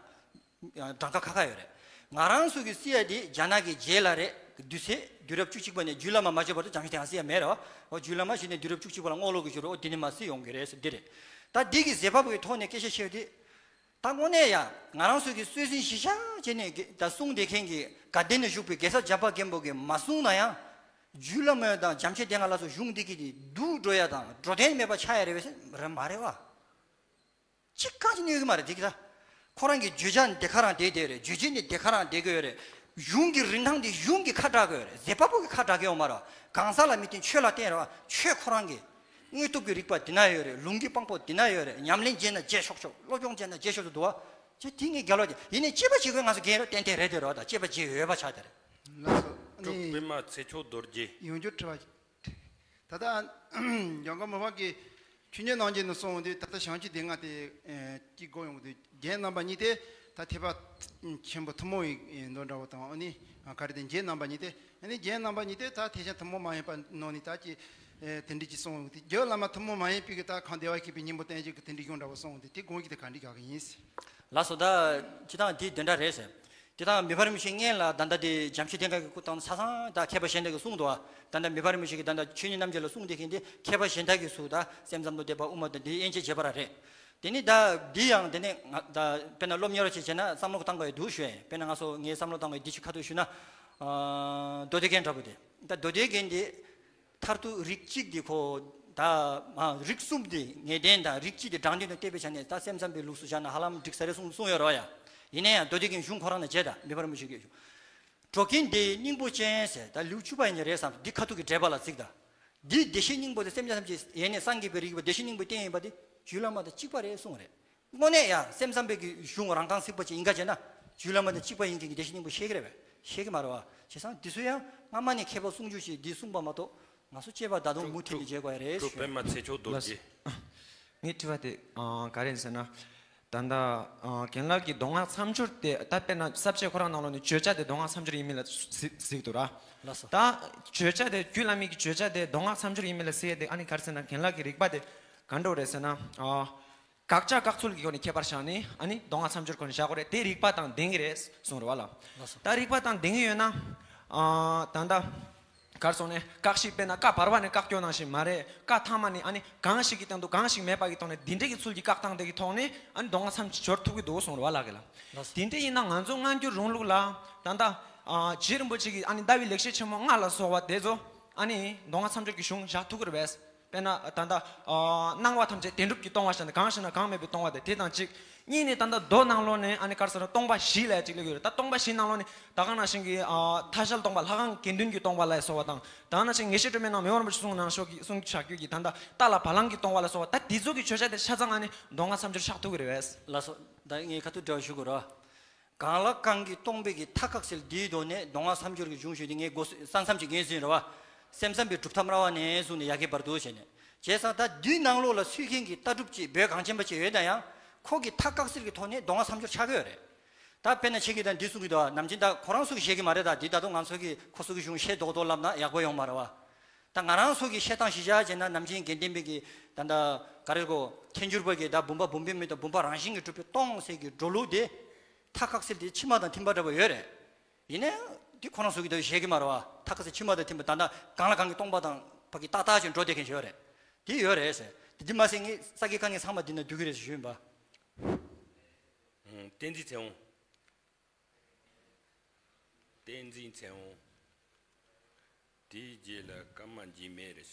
གྲངས་ཀ་ཁ་ཁ་ཡོད་རེད། ང་རང་ཚོ་གི་སྲིད་ཡ་དེ་རྒྱ་ནག་གི་རྗེས་ལ་རེད། དུས་ཚོད་དུས་རབས་བཅུ་གཅིག་པ་ནས་རྒྱུད་བླ་མ་མ་བརྗོད་བར་དུ་འཇམ་བྱེད་སྡེ་ལྔ་སྲིད་ཡ་མེད་རེད་བ། འོ་རྒྱུད་བླ་མ་ཞིག་ནས་དུས་རབས་བཅུ་གཅིག་པ་ལ་རྔོག་ལུག་གི་བཞུགས་རེད། འོ་དེ་ནས་མར་སྲིད་ཡོང་གི་རེད་ཟེར་འདི་རེད། ད་འདི་གི་ཟེར་བ་པོ་གི་ཐོག་ནས་སྐད་ཆ་བཤད་དུས། ད་དངོས་གནས་ཡ་ང་རང་ཚོ་གི་སྲོལ་འཛིན་གཞིར་བཞག་བྱས་ནས་ད་གསུང་བསྡད་མཁན་གྱི་དགའ་ལྡན་ན་བཞུགས་པའི་རྒྱལ་ཚབ་བྱམས་པ་མགོན་པོ་གིས་མ་གསུངས་ན་ཡང་། རྒྱུད་བླ་མ་དང་འཇམ་བྱེད་སྡེ་ལྔ་ལ་སོགས་གཞུང་འདི་གི་དེ་སྡུག་འགྲོ་ཡ་དང་འགྲོ་དོན་མེད་པ་ཆགས་ཡ་རེད་པས་ཟེར་རེད་མ་རེད་བ། གཅིག་གང་ཅི་གནོད་ཀྱི་མ་རེད་དེ་གི་ད། ཁོ་རང་གི་བརྗོད་བྱ་འདི་ག་རང་བསྡད་བསྡད་རེད། རྗོད་བྱེད་ནི་འདི་ག་རང་བསྡད་དགོས་རེད། གཞུང་གི་རིན་ཐང་འདི་གཞུང་གི་ཁ་གྲག་གི་ཡོད་རེད། ཟེར་བ་པོ་གི་ཁ་གྲག་གི་ཡོད་མ་རེད། གང་ཟག་ལ་མི་བརྟེན་ཆོས་ལ་བརྟེན་རེད་བ། ཆོས་ཁོ་རང་གི་དངོས་སྟོབས་ཀྱི་རིགས་པ་འདི་ན་ཡོད་རེད། ལུང་གི་དཔང་པོ་འདི་ན་ཡོད་རེད། ཉམས་ལེན་བྱས་ན་བྱས་ཆོག་ཆོག་སློབ་སྦྱོང་བྱས་ན་བྱས་ཆོག་ཆོག་འདུག་བ། ཅེ་དེ་ངས་རྒྱལ་བ་ཡིན་ནའི་དཔྱད་པ་བྱེད་དགོས། ང་ཚོ་རྒན་རབས་ཏན་ཏན་རེད་དེ་རེད་བ། ད་དཔྱད་པ་བྱེད་འོས་པ་ཆགས་དེ་རེད། ལགས་སོ། སྤྲུལ་ནི་པད་མ་ཚེ་མཆོག་རྡོ་རྗེ། ཡོང་རྒྱུ་དྲི་བ། ད་ལྟ་འཇམ་མགོན་མི་ཕམ་གྱི་ཆོས་ཉིད་རྣམ་འབྱེད་ནས་གསུངས་འོང་དུས། ད་ལྟ་བྱང་ཆུབ་སྡེ་ལྔ་དེ་ཨེ་གཅིག་གོ་ཡོང་གི་འདུག་རྒྱན་རྣམ་པ་གཉིས་དེ་ད་ཐེག་པ་ཆེན་པོ་ཐུན་མོང་བའི་མདོ་འདྲ་བོ་དང་། ཨ་ནི་ག་རེ་དེ་རྒྱན་རྣམ་པ་གཉིས་དེ། ཨ་ནི་རྒྱན་རྣམ་པ་གཉིས་དེ་ད་ཐེག་ཆེན་ཐུན་མོང་མ་ཡིན་པ་ནང་ནས་ད་ཅི་ཨེ་དེ་འདྲ་ཅིག་གསུངས་འོང་དུས། རྒྱུད་བླ་མ་ཐུན་མོང་མ་ཡིན་པའི་གི་ད་གང་བདེ་བར་གཤེགས་པའི་སྙིང་པོ་བསྟན་བཅོས་ཀྱི་དེ་འདྲ་གཞུང་འདྲ་བོ་གསུངས་འོང་དུས། དེ་དགོངས་ཀྱི་དེ་ག་འདྲ་རྒྱག་གི་ཡིན། ལགས་སོ། ད་སྤྱིར་བཏང་དེ་དེ་འདྲ་རེད་ཟེར། དེ་དང་མི་ཕམ་རིན་པོ་ཆེ་སྔོན་ལ་ད་ལྟ་དེ་འཇམ་བྱེད་སྡེ་ལྔ་གི་སྐུ་དང་ཆ་ཚང་ད་མཁས་པ་གཞན་དག་གིས་གསུངས་འདུག་བ། ད་ལྟ་མི་ཕམ་རིན་པོ་ཆེ་གིས་ད་ལྟ་ཆོས་ཉིད་རྣམ་འབྱེད་ལ་གསུངས་བསྡད་མཁན་དེ་མཁས་པ་གཞན་དག་གིས་སུ་ད་སེམས་ཙམ་དུ་བསྡད་པ་དབུ་མ་དང་དེ་དབྱེ་འབྱེད་བྱས་པ་ར་རེད། དེ་ནི་ད་འདི་ཡང་དེ་ནས་ང་ད་དཔེར་ན་སློབ་གཉེར་བ་ཅིག་བྱས་ན་བསམ་བློ་བཏང་དགོས་ཡ་འདུག་ཞུ་ཡ་ཡིན། དཔེར་ན་ང་ཚོ་ངས་བསམ་བློ་བཏང་དགོས་ཡ་འདི་ཅིག་ཁ་ཐུག་ཞུ་ན། ཨ་མདོ་སྡེ་རྒྱན་འདྲ་པོ་དེ། ད་མདོ་སྡེ་རྒྱན་དེ། མཐར་ཐུག་རིགས་གཅིག་དེ་ཁོ། ད་མ་རིགས་གསུམ་དེ་ངེས་གཏན་དང་རིགས་གཅིག་དེ་དྲང་དོན་དུ་བལྟས་པའི་ཆ་ནས་ད་སེམས་ཙམ་པའི་ལུགས་སུ་བཞག་ན་ཧ་ལམ་འགྲིག་ས་རེད་གསུངས་གསུངས་ཡོད་རེད་བ་ཡ། ཡིན་ན་ཡང་མདོ་སྡེ་རྒྱན་གཞུང་ཁོ་རང་ནས་བྱས། ད་མི་ཕམ་རིན་པོ་ཆེ་གིས་གཞུང་། འགྲོ་ཀུན་བདེ་བའི་སྙིང་པོ་ཅན་ཟེར། ད་ལེའུ་བཅུ་པ་ཡིན་ནི་རེད་བསམ། འདི་ཁ་ཐུག་གི་འགྲེལ་པ་ལ་གཟིགས་དང་། འདིའི་བདེ་གཤེགས་སྙིང་པོ་དེ་སེམས་ཅན་ཐམས་ཅད་ཡེ་ནས་སངས་རྒྱས་པའི་རིགས་པ་བདེ་གཤེགས་སྙིང་པོའི་རྟེན་ཡིན་པ་དེ་རྒྱུད་བླ་མ་དང་གཅིག་པ་རེད་གསུངས་རེད། དངོས་གནས་ཡང་སེམས་ཙམ་པའི་གི་གཞུང་རང་རྐང་གཟིགས་པ་ཅིག་ཡིན་ག་བྱས་ན། རྒྱུད་བླ་མ་དང་གཅིག་པ་ཡིན་མཁན་གྱི་བདེ་གཤེགས་སྙིང་པོ་ཤེས་ཀྱི་རེད་པས། ཤེས་ཀྱི་མ་རེད་བ། བྱས་ཙང་འདི་ཚོ་ཡང་སྔ་མ་ནས་མཁས་པ་གསུང་རྒྱུ་ཞིག་འདི་གསུངས་པ་མ་གཏོགས་ང་ཚོ་དཔྱད་པ་ད་དུང་མུ་མཐུད་ནས་བྱེད་དགོས་ཡ་རེད་ཞུ། ལགས་སོ། ངའི་དྲི་བ་དེ་ཨ་ག་རེ་ཡིན་ཟེར་ན། ད་ལྟ་ཨ་རྒན་ལགས་ཀྱིས་མདོ་སྔགས་མཚམས་སྦྱོར་དེ་ད་དཔེར་ན་ས་བཅད་ཁོ་རང་ནང་ལོགས་ནས་བརྗོད་བྱ་དེ་མདོ་སྔགས་མཚམས་སྦྱོར་ཡིན་མིན་ལ་གཟིགས་གཟིགས་འདུག་ར། ལགས་སོ། ད་བརྗོད་བྱ་དེ་རྒྱུད་བླ་མེད་ཀྱི་བརྗོད་བྱ་དེ་མདོ་སྔགས་མཚམས་སྦྱོར་ཡིན་མིན་ལ་གཟིགས་ཡས་དེ་ཨ་ནི་ག་རེ་ཟེར་ན་རྒན་ལགས་ཀྱི་རིགས་པ་དེ་ག་འདྲ་རེད་ཟེར་ན། ཨ་དགག་བྱ་བཀག་ཚུལ་གྱི་སྒོ་ནས་ཁྱད་པར་བཞག་ནས་ཨ་ནི་མདོ་སྔགས་མཚམས་སྦྱོར་ཁོ་ནས་བཞག་དགོས་རེད། དེ་རིགས་པ་དང་ལྡན་གྱི་རེད་གསུངས་རེད་བ་ལ། ལགས་སོ། ད་རིགས་པ་དང་ལྡན་གྱི་ཡོད་ན། ཨ་ད་ལྟ་གར་སོང་ནས་བཀག་གཞི་དཔེར་ན་ཀ་བར་བ་ནས་བཀག་རྒྱུ་ནང་བཞིན་མ་རེད། ཀ་ཐ་མ་ནས་ཨ་ནི་གང་ཞིག་གི་སྟེང་དུ་གང་ཞིག་མེད་པ་གི་ཐོག་ནས་འདི་འདྲ་གི་ཚུལ་གྱིས་བཀག་སྟངས་དེ་གི་ཐོག་ནས་ཨ་ནི་མདོ་སྔགས་མཚམས་སྦྱོར་ཐུབ་ཀྱི་འདུག་གསུངས་རེད་བ་ལ་གི་ལ། ལགས་སོ། དེ་འདྲ་ཡིན་ན་ང་ཚོ་སྔ་འགྱུར་རོང་ལུགས་ལ་ད་ལྟ་ཨ་རྗེ་རིན་པོ་ཆེ་གིས་ཨ་ནི་ཟླ་བའི་ལེགས་བཤད་ཆེན་མོ་ལྔ་ལ་སོགས་པ་དེ་ཚོ་ཨ་ནི་མདོ་སྔགས་མཚམས་སྦྱོར་གྱི་གཞུང་བཞག་ཐུབ་ཀྱི་རེད་པས། དཔེར་ན་ད་ལྟ་ཨ་སྣང་བ་ཐམས་ཅད་བདེན་གྲུབ་ཀྱིས་སྟོང་བ་ཞེས་ནས་གང་ཞེ་ན་གང་མེད་པའི་སྟོང་བ་དེ་དེ་དང་གཅིག་གཉིས་ནས་ད་ལྟ་མདོ་ནང་ལོགས་ནས་ཨ་ནི་ག་རེ་ཟེར་ན་སྟོང་པ་བཞི་ལབ་ཅིག་སླེབས་ཡོད་རེད། ད་སྟོང་པ་བཞི་ནང་ལོགས་ནས་ད་ག་ནང་བཞིན་གྱི་ཨ་ཐ་ཤལ་སྟོང་པ་ལྷ་ཁང་དགེ་འདུན་གྱི་སྟོང་པ་ལ་སོགས་པ་དང་ད་ག་ནང་བཞིན་ངེས་ཤེས་སྒྲོན་མེའི་ནང་མི་དབང་རིན་པོ་ཆེ་གསུངས་གནང་ཤོག་གི་གསུངས་བཞག་རྒྱུ་གི་ད་ལྟ་རྟ་ལ་བ་ལང་གི་སྟོང་པ་ལ་སོགས་པ་ད་དེ་ཚོ་གི་བརྗོད་བྱ་དེ་ཆ་ཚང་ཨ་ནི་མདོ་སྔགས་མཚམས་སྦྱོར་ཆགས་ཐུབ་ཀྱི་རེད་པས། ལགས་སོ། ད་ངས་ཁ་ཐུག་འབྲེལ་བ་ཞུ་དགོས་ར། གང་ལ་གང་གིས་སྟོང་པའི་གི་མཐའ་བཀག་ཚུལ་འདིའི་ཐོག་ནས་མདོ་སྔགས་མཚམས་སྦྱོར་གྱི་གཞུང་ཞུས་ཏེ་ངས་སྒོ་ས་མཚམས་ཀྱི་ངེས་ཟིན་རེད་བ། སེམས་ཙམ་པའི་གྲུབ་མཐའ་སྨྲ་བ་ནས་བཟུང་ནས་ཡ་གི་བར་དུ་བྱས་ནས། བྱས་ཙང་ད་དུས་ནང་ལོགས་ལ་ཚུལ་མཁྱེན་གྱི་ལྟ་གྲུབ་ཅིག་བོད་གངས་ཅན་པ་ཅིག་ཡོད་ན་ཡང་ཁོ་གི་མཐའ་བཀག་ཚུལ་གྱི་ཐོག་ནས་མདོ་སྔགས་མཚམས་སྦྱོར་ཆགས་ཀྱི་ཡོད་རེད། ད་དཔེར་ན་ཁྱེད་ཀྱིས་ད་འདི་གསུང་གི་འདུག་ནམ་རྒྱུན་ད་ཁོ་རང་ཚོ་གིས་བཤད་ཀྱི་མ་རེད། ད་འདི་ད་དུང་ང་ཚོ་གིས་ཁོ་ཚོ་གི་གཞུང་བཤད་མདོག་མདོག་ལབ་ན་ཡག་པོ་ཡོང་མ་རེད་བ། ད་ང་རང་ཚོ་གི་བཤད་སྟངས་གཞི་བཞག་བྱས་ན་ནམ་རྒྱུན་དགེ་ལྡན་པའི་གི་ད་ད་ག་རེ་གོ་ཐལ་འགྱུར་བ་གི་ད་བུམ་པ་བུམ་པའི་མི་དང་བུམ་པ་རང་བཞིན་གྱིས་གྲུབ་པའི་སྟོང་ཟེར་གྱི་འགྲོ་ལུགས་དེ། མཐའ་བཀག་ཚུལ་དེ་ཕྱི་མ་དང་མཐུན་པ་འདྲ་པོ་ཡོད་རེད། ཡིན་ནའང་འདི་ཁོ་རང་ཚོ་གིས་ད་བཤད་ཀྱི་མ་རེད་བ། མཐའ་བཀག་ཚུལ་ཕྱི་མ་དང་མཐུན་པ་ད་ལྟ་གང་ལ་གང་གིས་སྟོང་པ་དང་ཕ་གི་ཏག་ཏག་ཅིག་འགྲོ་བསྡད་མཁན་ཞིག་ཡོད་རེད། དེ་ཡོད་རེད་ཟེར། དེ་འདི་མ་ཟད་ངས་ས་དགེ་བཀའ་རྙིང་ཚང་མ་འདི་ན་འདུས་ཀྱི་རེད་ཟེར་ཞུས་ཡིན་པ། ཨང་། བསྟན་འཛིན་ཚེ་དབང་། བསྟན་འཛིན་ཚེ་དབང་། དེའི་རྗེས་ལ་ཀརྨ་འཇིགས་མེད་རེད།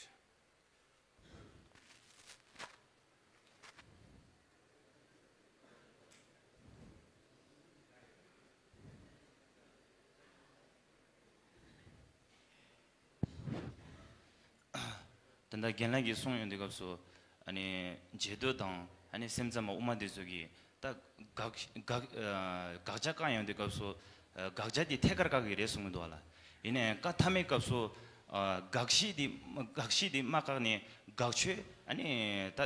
ད་ལྟ་རྒན་ལགས་ཀྱིས་གསུངས་ཡོང་དུས་སྐབས་སུ་ཨ་ནི་རྗེ་བདུད་དང་ཨ་ནི་སེམས་ཙམ་པ་དབུ་མ་འདི་ཚོ་གིས་ད་དགག་དགག་ཨ་དགག་བྱ་བཀག་ཡོང་དུས་སྐབས་སུ་ཨ་དགག་བྱ་དེ་ཐད་ཀར་བཀག་གི་རེད་གསུང་གི་འདུག་བ་ལ། ཡིན་ནའི་བཀའ་ཐ་མའི་སྐབས་སུ་ཨ་དགག་གཞི་དེ་དགག་གཞི་དེ་མ་བཀག་ནས་དགག་ཆོས་ཨ་ནི་ད་ཨ་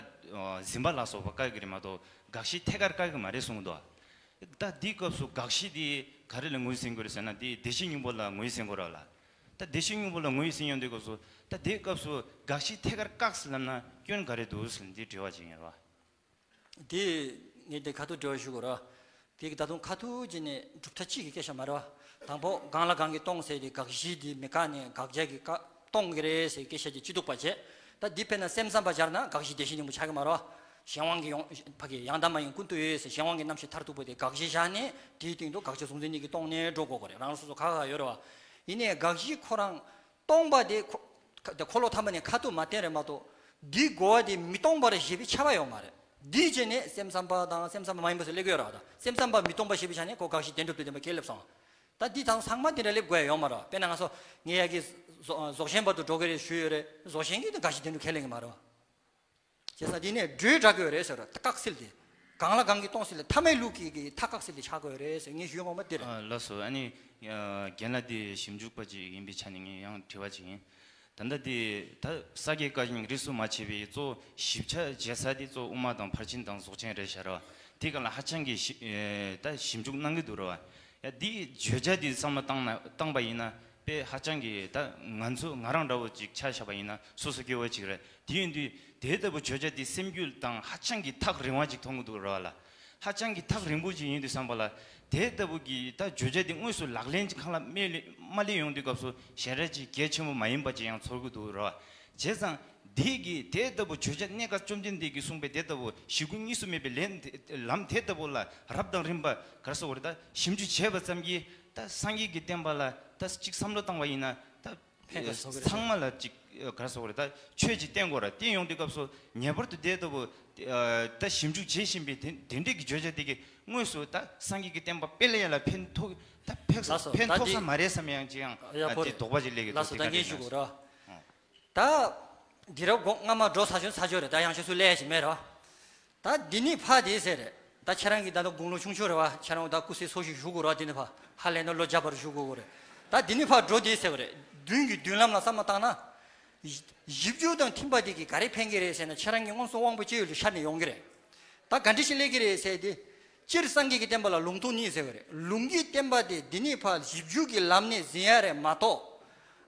འཛིན་པ་ལ་སོགས་པ་བཀག་གི་རེད་མ་གཏོགས་དགག་གཞི་ཐད་ཀར་བཀག་གི་མ་རེད་གསུང་གི་འདུག་བ། ད་འདིའི་སྐབས་སུ་དགག་གཞི་དེ་ག་རེ་ལ་ངོས་ཟིན་དགོས་རེད་ཟེར་ན་དེ་བདེ་གཤེགས་སྙིང་པོ་ལ་ངོས་ཟིན་དགོས་རེད་བ་ལ། ད་བདེ་གཤེགས་སྙིང་པོ་ལ་ངོས་ཟིན་ཡོང་དུས་སྐབས་སུ་ད་དེའི་སྐབས་སུ་དགག་གཞི་ཐད་ཀར་བཀག་ཟེར་ལབ་ན་སྐྱོན་ག་རེ་འདུག་ཟེར་འདི་དྲི་བ་ཅིག་ཡིན་ར། དེ་ངས་དེ་ཁ་ཐུག་དྲི་བ་ཞུ་དགོས་ར། དེ་གི་ད་དུང་ཁ་ཐུག་ཅིག་ནས་གྲུབ་མཐའ་གཅིག་གི་སྐད་ཆ་མ་རེད་བ། དང་པོ་གང་ལ་གང་གིས་སྟོང་ཟེར་དེ་དགག་གཞི་དེ་མི་བཀག་ནས་དགག་བྱ་གི་བཀག་སྟོང་གི་རེད་ཟེར་སྐད་ཆ་དེ་ཅི་འདུག་པ་བྱས། ད་འདི་དཔེར་ན་སེམས་ཙམ་པ་སྦྱར་ན་དགག་གཞི་བདེ་གཤེགས་སྙིང་པོ་ཆགས་ཀྱི་མ་རེད་བ། གཞན་དབང་གི་ཡོང་ཕ་གི་ཡང་དག་མ་ཡིན་ཀུན་ཏུ་ཡོད་ཟེར་གཞན་དབང་གི་རྣམ་ཤེས་མཐར་ཐུག་པ་དེ་དགག་གཞི་བཞག་ནས་དེའི་སྟེང་དུ་དགག་བྱ་གཟུང་འཛིན་གཉིས་ཀྱི་སྟོང་ནས་འགྲོ་དགོས་ཀྱི་རེད། རང་སོ་སོ་ཁ་ཁ་ཡོད་རེད་བ། ཡིན་ནའི་དགག་གཞི་ཁོ་རང་སྟོང་པ་དེ་ཁོ་དེ་འཁོར་ལོ་ཐ་མ་ནས་ཁ་ཐུག་མ་བསྟན་རེད་མ་གཏོགས་འདིའི་གོ་བ་དེ་མི་སྟོང་པར་བཞེད་པའི་ཁྱབ་པ་ཡོད་མ་རེད། འདིའི་རྗེས་ནས་སེམས་ཙམ་པ་དང་སེམས་ཙམ་པ་མ་ཡིན་པ་ཚོ་སླེབས་ཀྱི་ཡོད་རེད་བ། ད་སེམས་ཙམ་པ་མི་སྟོང་པ་བཞེད་པའི་ཆ་ནས་ཁོ་དགག་གཞི་བདེན་གྲུབ་ཏུ་ལྡན་པ་ཁས་ལེན་སོང་། ད་འདི་དང་ཚང་མ་དེ་འདྲ་སླེབས་དགོས་ཡ་ཡོད་མ་རེད་བ། དཔེར་ན་ང་ཚོ་ངས་ཡ་གི་རྫོགས་རྫོགས་ཆེན་བར་དུ་འགྲོ་གི་རེད་ཞུས་ཡོད་རེད། རྫོགས་ཆེན་གྱིས་ནི་དགག་གཞི་བདེན་གྲུབ་ཁས་ལེན་གྱི་མ་རེད་བ། བྱས་ཙང་འདི་ནས་འགྲོས་འདྲ་གི་ཡོད་རེད་ཟེར་བ་ད་བཀག་ཚུལ་དེ། གང་ལ་གང་གིས་སྟོང་ཟེར་ལ་ཐ་མའི་ལུགས་ཀྱི་གི་མཐའ་བཀག་ཚུལ་དེ་ཆགས་ཀྱི་ཡོད་རེད་ཟེར་ངས་ཞུས་ངོ་མ་དེ་རེད། ཨ་ལགས་སོ། ཨ་ནི་ཨ་རྒན་ལགས་དེ་ཞིབ་འཇུག་པ་ཅིག་ཡིན་པའི་ཆ་ནས་ངས་ཡང་དྲི་བ་ཅིག་ཡིན། ད་ལྟ་དེ་ད་ས་དགེ་བཀའ་རྙིང་རིས་སུ་མ་ཆད་པའི་གཙོ་བོ་ཞིབ་ཆ་བྱེད་ས་དེ་གཙོ་བོ་དབུ་མ་དང་ཕར་ཕྱིན་དང་རྫོགས་ཆེན་རེད་ཤག་ར་བ། དེ་ག་ལ་ཧ་ཅང་གི་ཞིབ་ཨེ་ད་ཞིབ་འཇུག་གནང་གི་འདུག་ར་བ། ཡ་འདིའི་བརྗོད་བྱ་འདི་བསམ་བློ་བཏང་ན་བཏང་པ་ཡིན་ན་དཔེ་ཧ་ཅང་གི་ད་ང་ཚོ་ང་རང་འདྲ་བོ་ཅིག་ཆ་བཞག་པ་ཡིན་ན་སོ་སོ་སྐྱེ་བོ་ཅིག་རེད། དེ་ཡིན་དུས་དེ་ལྟ་བུ་བརྗོད་བྱ་འདི་སེམས་རྒྱུད་དང་ཧ་ཅང་གི་ཐག་རིང་བ་ཅིག་མཐོང་གི་འདུག་ར་བ་ལ། ཧ་ཅང་གི་ཐག་རིང་པོ་ཅིག་ཡིན་དུས་བསམ་པ་ལ་དེ་ལྟ་བུ་གི་ད་བརྗོད་བྱ་འདི་དངོས་སུ་ལག་ལེན་གྱི་ཁང་ལ་མེད་ལེ་མ་ལེན་ཡོང་དུས་སྐབས་སུ་ཞེ་དྲག་ཅིག་གལ་ཆེན་པོ་མ་ཡིན་པ་ཅིག་ཡང་ཚོར་གི་འདུག་ར་བ། བྱས་ཙང་། དེ་གིས་དེ་ལྟ་བུ་བརྗོད་བྱ་གནས་སྐབས་བཅོམ་ལྡན་འདས་ཀྱིས་གསུངས་པའི་དེ་ལྟ་བུ་ཞི་རྒོལ་གཉིས་སུ་མེད་པའི་ལན་དེ་ལམ་དེ་ལྟ་བུ་ལ་རབ་དང་རིམ་པ་ག་རེ་ཟེར་དགོས་རེད། ད་ཞིབ་འཇུག་བྱས་པ་ཙམ་གྱིས་ད་སངས་རྒྱས་ཀྱི་བསྟན་པ་ལ་ད་གཅིག་བསམ་བློ་བཏང་བ་ཡིན་ན་ད་ཕན་ཐོགས་ཚང་མ་ལ་གཅིག་ག་རེ་ཟེར་དགོས་རེད། ད་ཆོས་ཅིག་བསྟན་དགོས་ར། བསྟན་ཡོང་དུས་སྐབས་སུ་ངེས་པར་དུ་དེ་ལྟ་བུ་ད་ཞིབ་འཇུག་བྱེད་བཞིན་པའི་དེ་དེ་འདྲས་ཀྱི་བརྗོད་བྱ་དེ་གིས་དངོས་སུ་ད་སངས་རྒྱས་ཀྱི་བསྟན་པ་སྤེལ་ཡ་ལ་ཕན་ཐོགས་ད་ཕན་ལགས་སོ། ཕན་ཐོགས་ས་མ་རེད་བསམ་ཡང་ཅི་ཡང་ཡག་པོ་དེ་རེད། དོགས་པ་ཅིག་སླེབས་ཀྱི་ལགས་སོ། འདུག་དེ་ད་ག་ངས་ཞུ་དགོས་ར། ད་འདི་རབ་དགོངས་སྔ་མ་འགྲོ་ས་ཆུང་ས་ཆོས་རེད། ད་ཡང་ཤོད་སུ་ལས་ཞིག་མེད་ར། ད་འདི་ནི་ཕ་དེ་ཟེར་རེད། ད་ཁྱེད་རང་གི་ད་ལྟ་དགུང་ལོ་ཆུང་ཆུང་རེད་བ། ཁྱེད་རང་ད་སྐུ་ཚེ་སྲོག་ཤིག་བཞུགས་དགོས་ར། འདི་ནི་ཕ་ཧ་ལས་ན་ལོ་བརྒྱ་བར་བཞུགས་དགོས་རེད། ད་འདི་ནི་ཕ་འགྲོ་དེ་ཟེར་བ་རེད། མདུན་གྱི་མདུན་ལམ་ལ་བསམ་བློ་བཏང་ན། ཞིབ་འཇུག་དང་མཐུན་པ་དེ་གིས་ག་རེ་ཕན་གྱི་རེད་ཟེར་ན་ཁྱེད་རང་གི་མངོན་སུམ་དབང་པོ་ཅི་ཡོད་ལ་ཤར་ནས་ཡོང་གི་རེད། ད་ག་འདྲ་ཞིག་སླེབས་ཀྱི་རེད་ཟེར་ཏེ། སྤྱིར་སངས་རྒྱས་ཀྱི་བསྟན་པ་ལ་ལུང་རྟོགས་གཉིས་ཟེར་བ་རེད། ལུང་གི་བསྟན་པ་དེ་འདི་ནས་ཕར་ཞིབ་འཇུག་གི་ལམ་ནས་ཟིན་ཡ་རེད་མ་གཏོགས།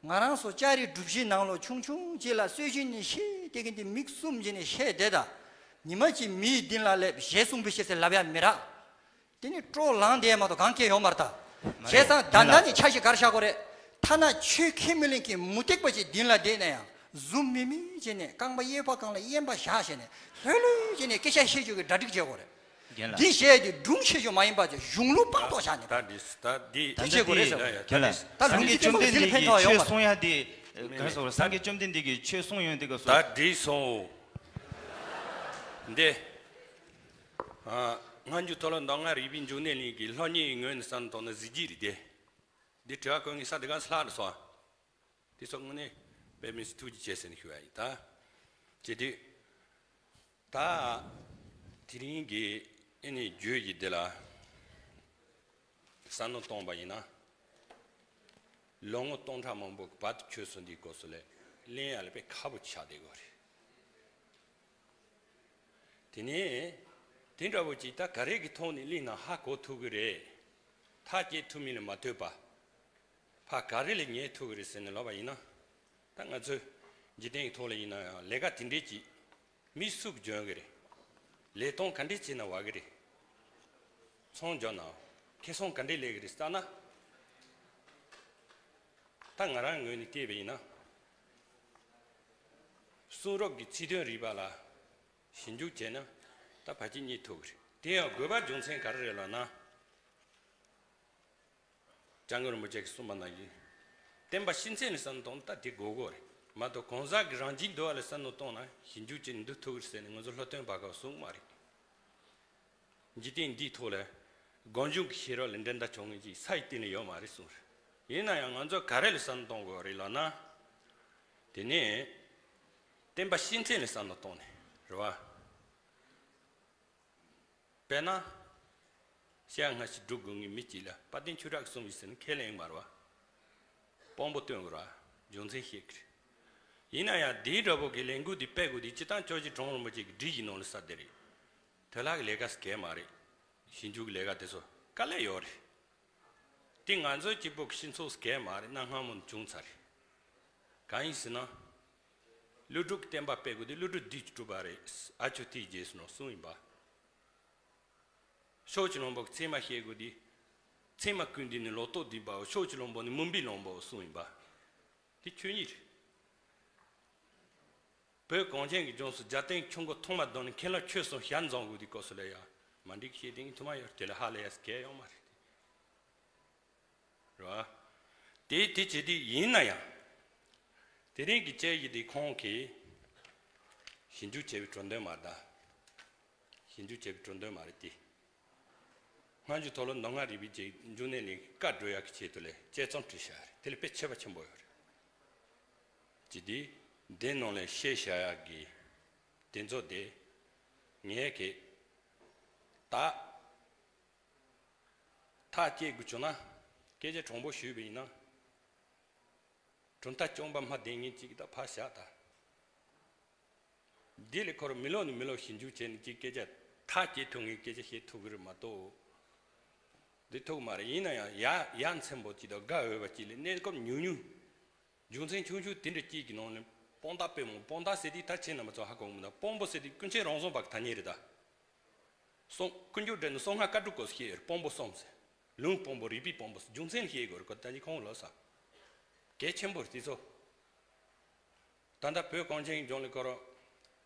ང་རང་ཚོ་ལྕགས་རི་སྒྲུབ་གཞིའི་ནང་ལོགས་ཆུང་ཆུང་ཅིག་ལ་སྲོལ་རྒྱུན་ནས་བཤད་བསྡད་མཁན་དེ་མིག་བཙུམ་བྱས་ནས་བཤད་བསྡད་ད། ཉི་མ་གཅིག་མིའི་མདུན་ལ་སླེབས་ཞེས་གསུངས་པའི་ཕྱིར་ཟེར་ལབ་ཡ་མི་རག་དེ་ནི་སྤྲོ་ལངས་བསྡད་མ་གཏོགས་གང་སྐྱེ་ཡོང་མ་རེད་ད། མ་རེད། བྱས་ཙང་ད་ལྟ་ནས་འཆར་གཞི་ག་རེ་བཞག་དགོས་རེད། ཐ་ན་ཆོས་ཁས་མི་ལེན་མཁན་མུ་སྟེགས་པ་ཅིག་མདུན་ལ་བསྡད་ན་ཡང་ཟུམ་མི་མི་བྱས་ནས་རྐང་པ་གཡས་པ་སྒང་ལ་གཡོན་པ་བཞག་བྱས་ནས་ལྷོད་ལྷོད་བྱས་ནས་སྐད་ཆ་བཤད་རྒྱུ་གི་གྲ་སྒྲིག་བྱེད་དགོས་རེད། རྒན་ལགས། འདི་བཤད་དེ་སྒྲུང་བཤད་རྒྱུ་མ་ཡིན་པ་ཅིག་གཞུང་ལུགས་སྤངས་ཐོག་བཞག་ནས། ད་འདི་ད་འདི་འདི་བྱེད་དགོས་རེད་ཟེར་བ་རེད། རྒན་ལགས། ད་ལུང་གི་སྤྱི་ཚོགས་འདི་ལ་ཕན་ཐོགས་ཡོད་མ་རེད། སངས་རྒྱས་བཅོམ་ལྡན་འདས་ཀྱིས་ཆོས་གསུང་ཡ་དེ་ག་རེ་ཟེར་དགོས་རེད། སངས་རྒྱས་བཅོམ་ལྡན་འདས་ཀྱིས་ཆོས་གསུང་ཡོང་དེ་ག་སོ། ད་འགྲིག་སོང་། འདི། ཨ། སྔ་འགྱུར་མཐོ་སློབ་མདོ་སྔགས་རིག་པའི་འབྱུང་གནས་གླིང་གི་སློབ་གཉེར་ངོས་ནས་བསམ་བློ་བཏང་ན་གཟི་བརྗིད་རེད་དེ། འདི་དྲི་བ་བཀོད་མཁན་ས་དེ་ག་ལྷག་རེད་སོང་། དེ་ཚོ་དངོས་གནས་དཔེ་མི་སྲིད་ཐུགས་རྗེ་ཆེ་ཟེར་ནས་ཞུ་བ་ཡིན་ད། བྱེད་དུས། ད། དེ་རིང་གི་ཨེ་ནི་བརྗོད་ཀྱི་འདི་ལ། བསམ་བློ་གཏོང་པ་ཡིན་ན། ལོ་ངོ་སྟོང་ཕྲག་མང་པོ་བར་དུ་ཆོས་སུ་འདིའི་སྐོར་སུ་ལས་གླེང་ཡ་ལ་དཔེ་ཁག་པོ་ཆགས་བསྡད་ཡོད་རེད། དེ་ནས་དེ་འདྲ་བོ་ཅིག་ད་ག་རེ་གི་ཐོག་ནས་གླེང་ན་ཧ་གོ་ཐུབ་ཀྱི་རེད། ཐག་བཅད་ཐུབ་མིན་ལ་མ་ལྟོས་པ། ཕ་ག་རེ་ལས་ཉན་ཐུབ་ཀྱི་རེད་ཟེར་ནས་ལབ་པ་ཡིན་ན། ད་ང་ཚོས་འཇིག་རྟེན་གྱི་ཐོག་ལ་ཡིན་ན་ཡང་ལས་ཀ་དེ་འདྲས་ཀྱིས་མི་སུ་གི་འཇོན་གི་རེད། ལས་གཏོང་ག་འདྲས་བྱས་ན་བ་གི་རེད། ཚོང་འཇོག་ན་ཁེ་བཟང་ག་འདྲས་ལས་གི་རེད་ལྟ་ན། ད་ང་རང་ངོས་ནས་བལྟས་པ་ཡིན་ན། གསུང་རབ་ཀྱི་ཚིག་དོན་རིག་པ་ལ་ཞིབ་འཇུག་བྱས་ན་ད་ཕལ་ཆེར་རྙེད་ཐུབ་ཀྱི་རེད། དེ་ཡང་དགོས་པ་རྒྱུ་མཚན་ག་རེ་རེད་ལབ་ན། སྐྱབས་མགོན་རིན་པོ་ཆེ་གིས་གསུངས་པ་ནང་བཞིན། བསྟན་པ་སྤྱི་མཚན་ལ་བསམ་བློ་གཏོང་ད་དེ་དགོས་དགོས་རེད་མ་གཏོགས་གང་ཟག་གི་རང་བཞིན་འདུལ་བ་ལ་བསམ་བློ་གཏོང་ན་ཞིབ་འཇུག་བྱས་ནས་འདུལ་ཐུབ་ཀྱི་རེད་ཟེར་ནས་ང་ཚོ་སློབ་སྟོན་པ་གིས་གསུངས་མ་རེད། འཇིག་རྟེན་འདིའི་ཐོག་ལ་སྒོམ་བྱུང་གི་ཤེས་རབ་ལས་འགྲན་ཟླ་བྱུང་མཁན་ཅིག་ས་ཡི་སྟེང་ལ་ཡོད་མ་རེད་གསུངས་རེད། ཡིན་ན་ཡང་ང་ཚོ་ག་རེ་ལ་བསམ་བློ་གཏོང་དགོས་རེད་ལབ་ན། དེ་ནས་བསྟན་པ་སྤྱི་མཚན་ལ་བསམ་བློ་གཏོང་ནས་རེད་བ། དཔེར་ན། ཤེས་བྱ་སྔ་ཕྱི་སྒྲུབ་དགོས་ངེས་མི་གཅིག་ལ་དཔལ་ལྡན་ཆོས་གྲགས་ཀྱིས་གསུངས་པའི་ཟེར་ན་ཁས་ལེན་མ་རེད་བ། དཔང་པོ་སྟོན་དགོས་ར། རྒྱུ་མཚན་ཤེས་ཀྱི་རེད། ཡིན་ན་ཡང་དེའི་འདྲ་པོ་གི་ལས་འགུལ་འདི་སྤེལ་དགོས་དེ་སྤྱིར་བཏང་ཆོས་རྗེ་གྲོང་རིན་པོ་ཆེ་གི་སྒྲིག་གཞི་ནང་ལ་གསལ་བསྡད་རེད། དེ་ལ་གི་ལས་ཀ་ཟེར་མཁན་མ་རེད། ཞིབ་འཇུག་གི་ལས་ཀ་དེ་ཚོ་དཀའ་ལས་ཡོད་རེད། དེ་ང་ཚོའི་སྤྱི་པོ་གི་སྤྱི་ཚོགས་ཟེར་མཁན་མ་རེད་གནའ་སྔ་མོ་ནས་བྱུང་ཚར་རེད། གང་ཡིན་ཟེར་ན། ཀླུ་སྒྲུབ་ཀྱི་བསྟན་པ་སྤེལ་དགོས་དེ་ཀླུ་སྒྲུབ་བདུད་ཀྱིས་སྒྲུབ་པ་རེད། ཨ་ཆོས་དེའི་རྗེས་སུ་ནོར་གསུངས་ཡིན་པ། ཕྱོགས་ཀྱི་ལོངས་པོ་ཚད་མ་བཤད་དགོས་དེ། ཚད་མ་ཀུན་བཏུས་ནས་ལོག་རྟོག་བསྡུས་པའོ། ཕྱོགས་ཀྱི་ལོངས་པོ་ནི་མུན་པའི་ལོངས་པའོ་གསུངས་ཡིན་པ། དེ་ཆོས་ཉིད་རེད། བོད་གངས་ཅན་གྱི་ལྗོངས་སུ་རྒྱལ་བསྟན་ཆོས་འཁོར་ཐོག་མ་བསྡམས་ནས་མཁན་སློབ་ཆོས་གསུམ་ཞལ་འཛོམས་དགོས་དེ་སྐབས་སུ་ལ་ཡང་མ་འགྲིག་བཤད་དེ་ཐུ་མ་ཡོད་དེ་ལ་ཧ་ལས་ཡ་གལ་ཡོད་མ་རེད། རེད་བ། དེ་དེ་བྱེད་དུས་ཡིན་ན་ཡང་། དེ་རིང་གི་དཔྱད་ཡིག་འདི་ཁོང་གིས་ཞིབ་འཇུག་བྱས་པའི་གྲུབ་དོན་མ་རེད་ད། ཞིབ་འཇུག་བྱས་པའི་གྲུབ་དོན་མ་རེད་དེ། སྔ་འགྱུར་མཐོ་སློབ་མདོ་སྔགས་རིག་པའི་རྗེས་འཇུག་གནས་ལས་བཀའ་བགྲོ་ཡག་གི་ཆེད་དུ་ལས་དཔྱད་རྩོམ་བྲིས་བཞག་རེད། དེ་ལ་དཔེ་ཁྱད་པར་ཆེན་པོ་ཡོད་རེད། ཅི་སྟེ། འདི་ནང་ལས་བཤད་བཞག་ཡག་གི་དེ་ཚོ་དེ་ངས་གི་ད་ཐག་བཅད་དགོས་བྱུང་ན་སྐད་ཆ་དྲང་པོ་ཞུས་པ་ཡིན་ན། གྲུབ་མཐའ་སྐྱོང་བ་སྨྲ་བདེན་ངེས་གཅིག་ད་ཕར་བཞག་ད། འདི་ལས་ཁོ་རང་མི་ལོག་ནས་མི་ལོག་ཞིབ་འཇུག་བྱས་ནས་གཅིག་སྐད་ཆ་ཐག་བཅད་ཐུབ་ངེས་སྐད་ཆ་བཤད་ཐུབ་ཀྱི་རེད་མ་གཏོགས། འདི་ཐུབ་མ་རེད། ཡིན་ན་ཡང་ཡ་ཡ་མཚན་པོ་གཅིག་དང་དགའ་འོས་པ་གཅིག་ལས་གནས་སྐབས་ཉུང་ཉུང་། རྒྱུ་མཚན་ཆུང་ཆུང་དེ་འདྲ་གཅིག་གི་ནང་ནས་དཔང་རྟགས་དཔེ་མང་དཔང་རྟགས་ཟེར་དུས་ད་ཁྱེད་རྣམ་པ་ཚོ་ཧ་གོ་གི་མི་འདུག་དཔང་པོ་ཟེར་དུས་ཀུན་མཁྱེན་རང་བྱུང་བ་གི་ཐ་སྙད་རེད་ད། གསུང་ཀུན་མཁྱེན་འདྲ་ནི་གསང་སྔགས་བཀའ་དྲུག་སྐོར་བཤད་ཡོད་རེད། དཔང་པོ་གསུམ་ཟེར། ལུང་དཔང་པོ་རིགས་པའི་དཔང་པོ་ཟེར། རྒྱུ་མཚན་བཤད་དགོས་རེད་ཁོ་ད་ནི་ཁོང་ལོ་ས། གལ་ཆེན་པོ་རེད་དེ་ཚོ། ད་ལྟ་བོད་གངས་ཅན་གྱི་ལྗོངས་ལ་ཁོ་རང་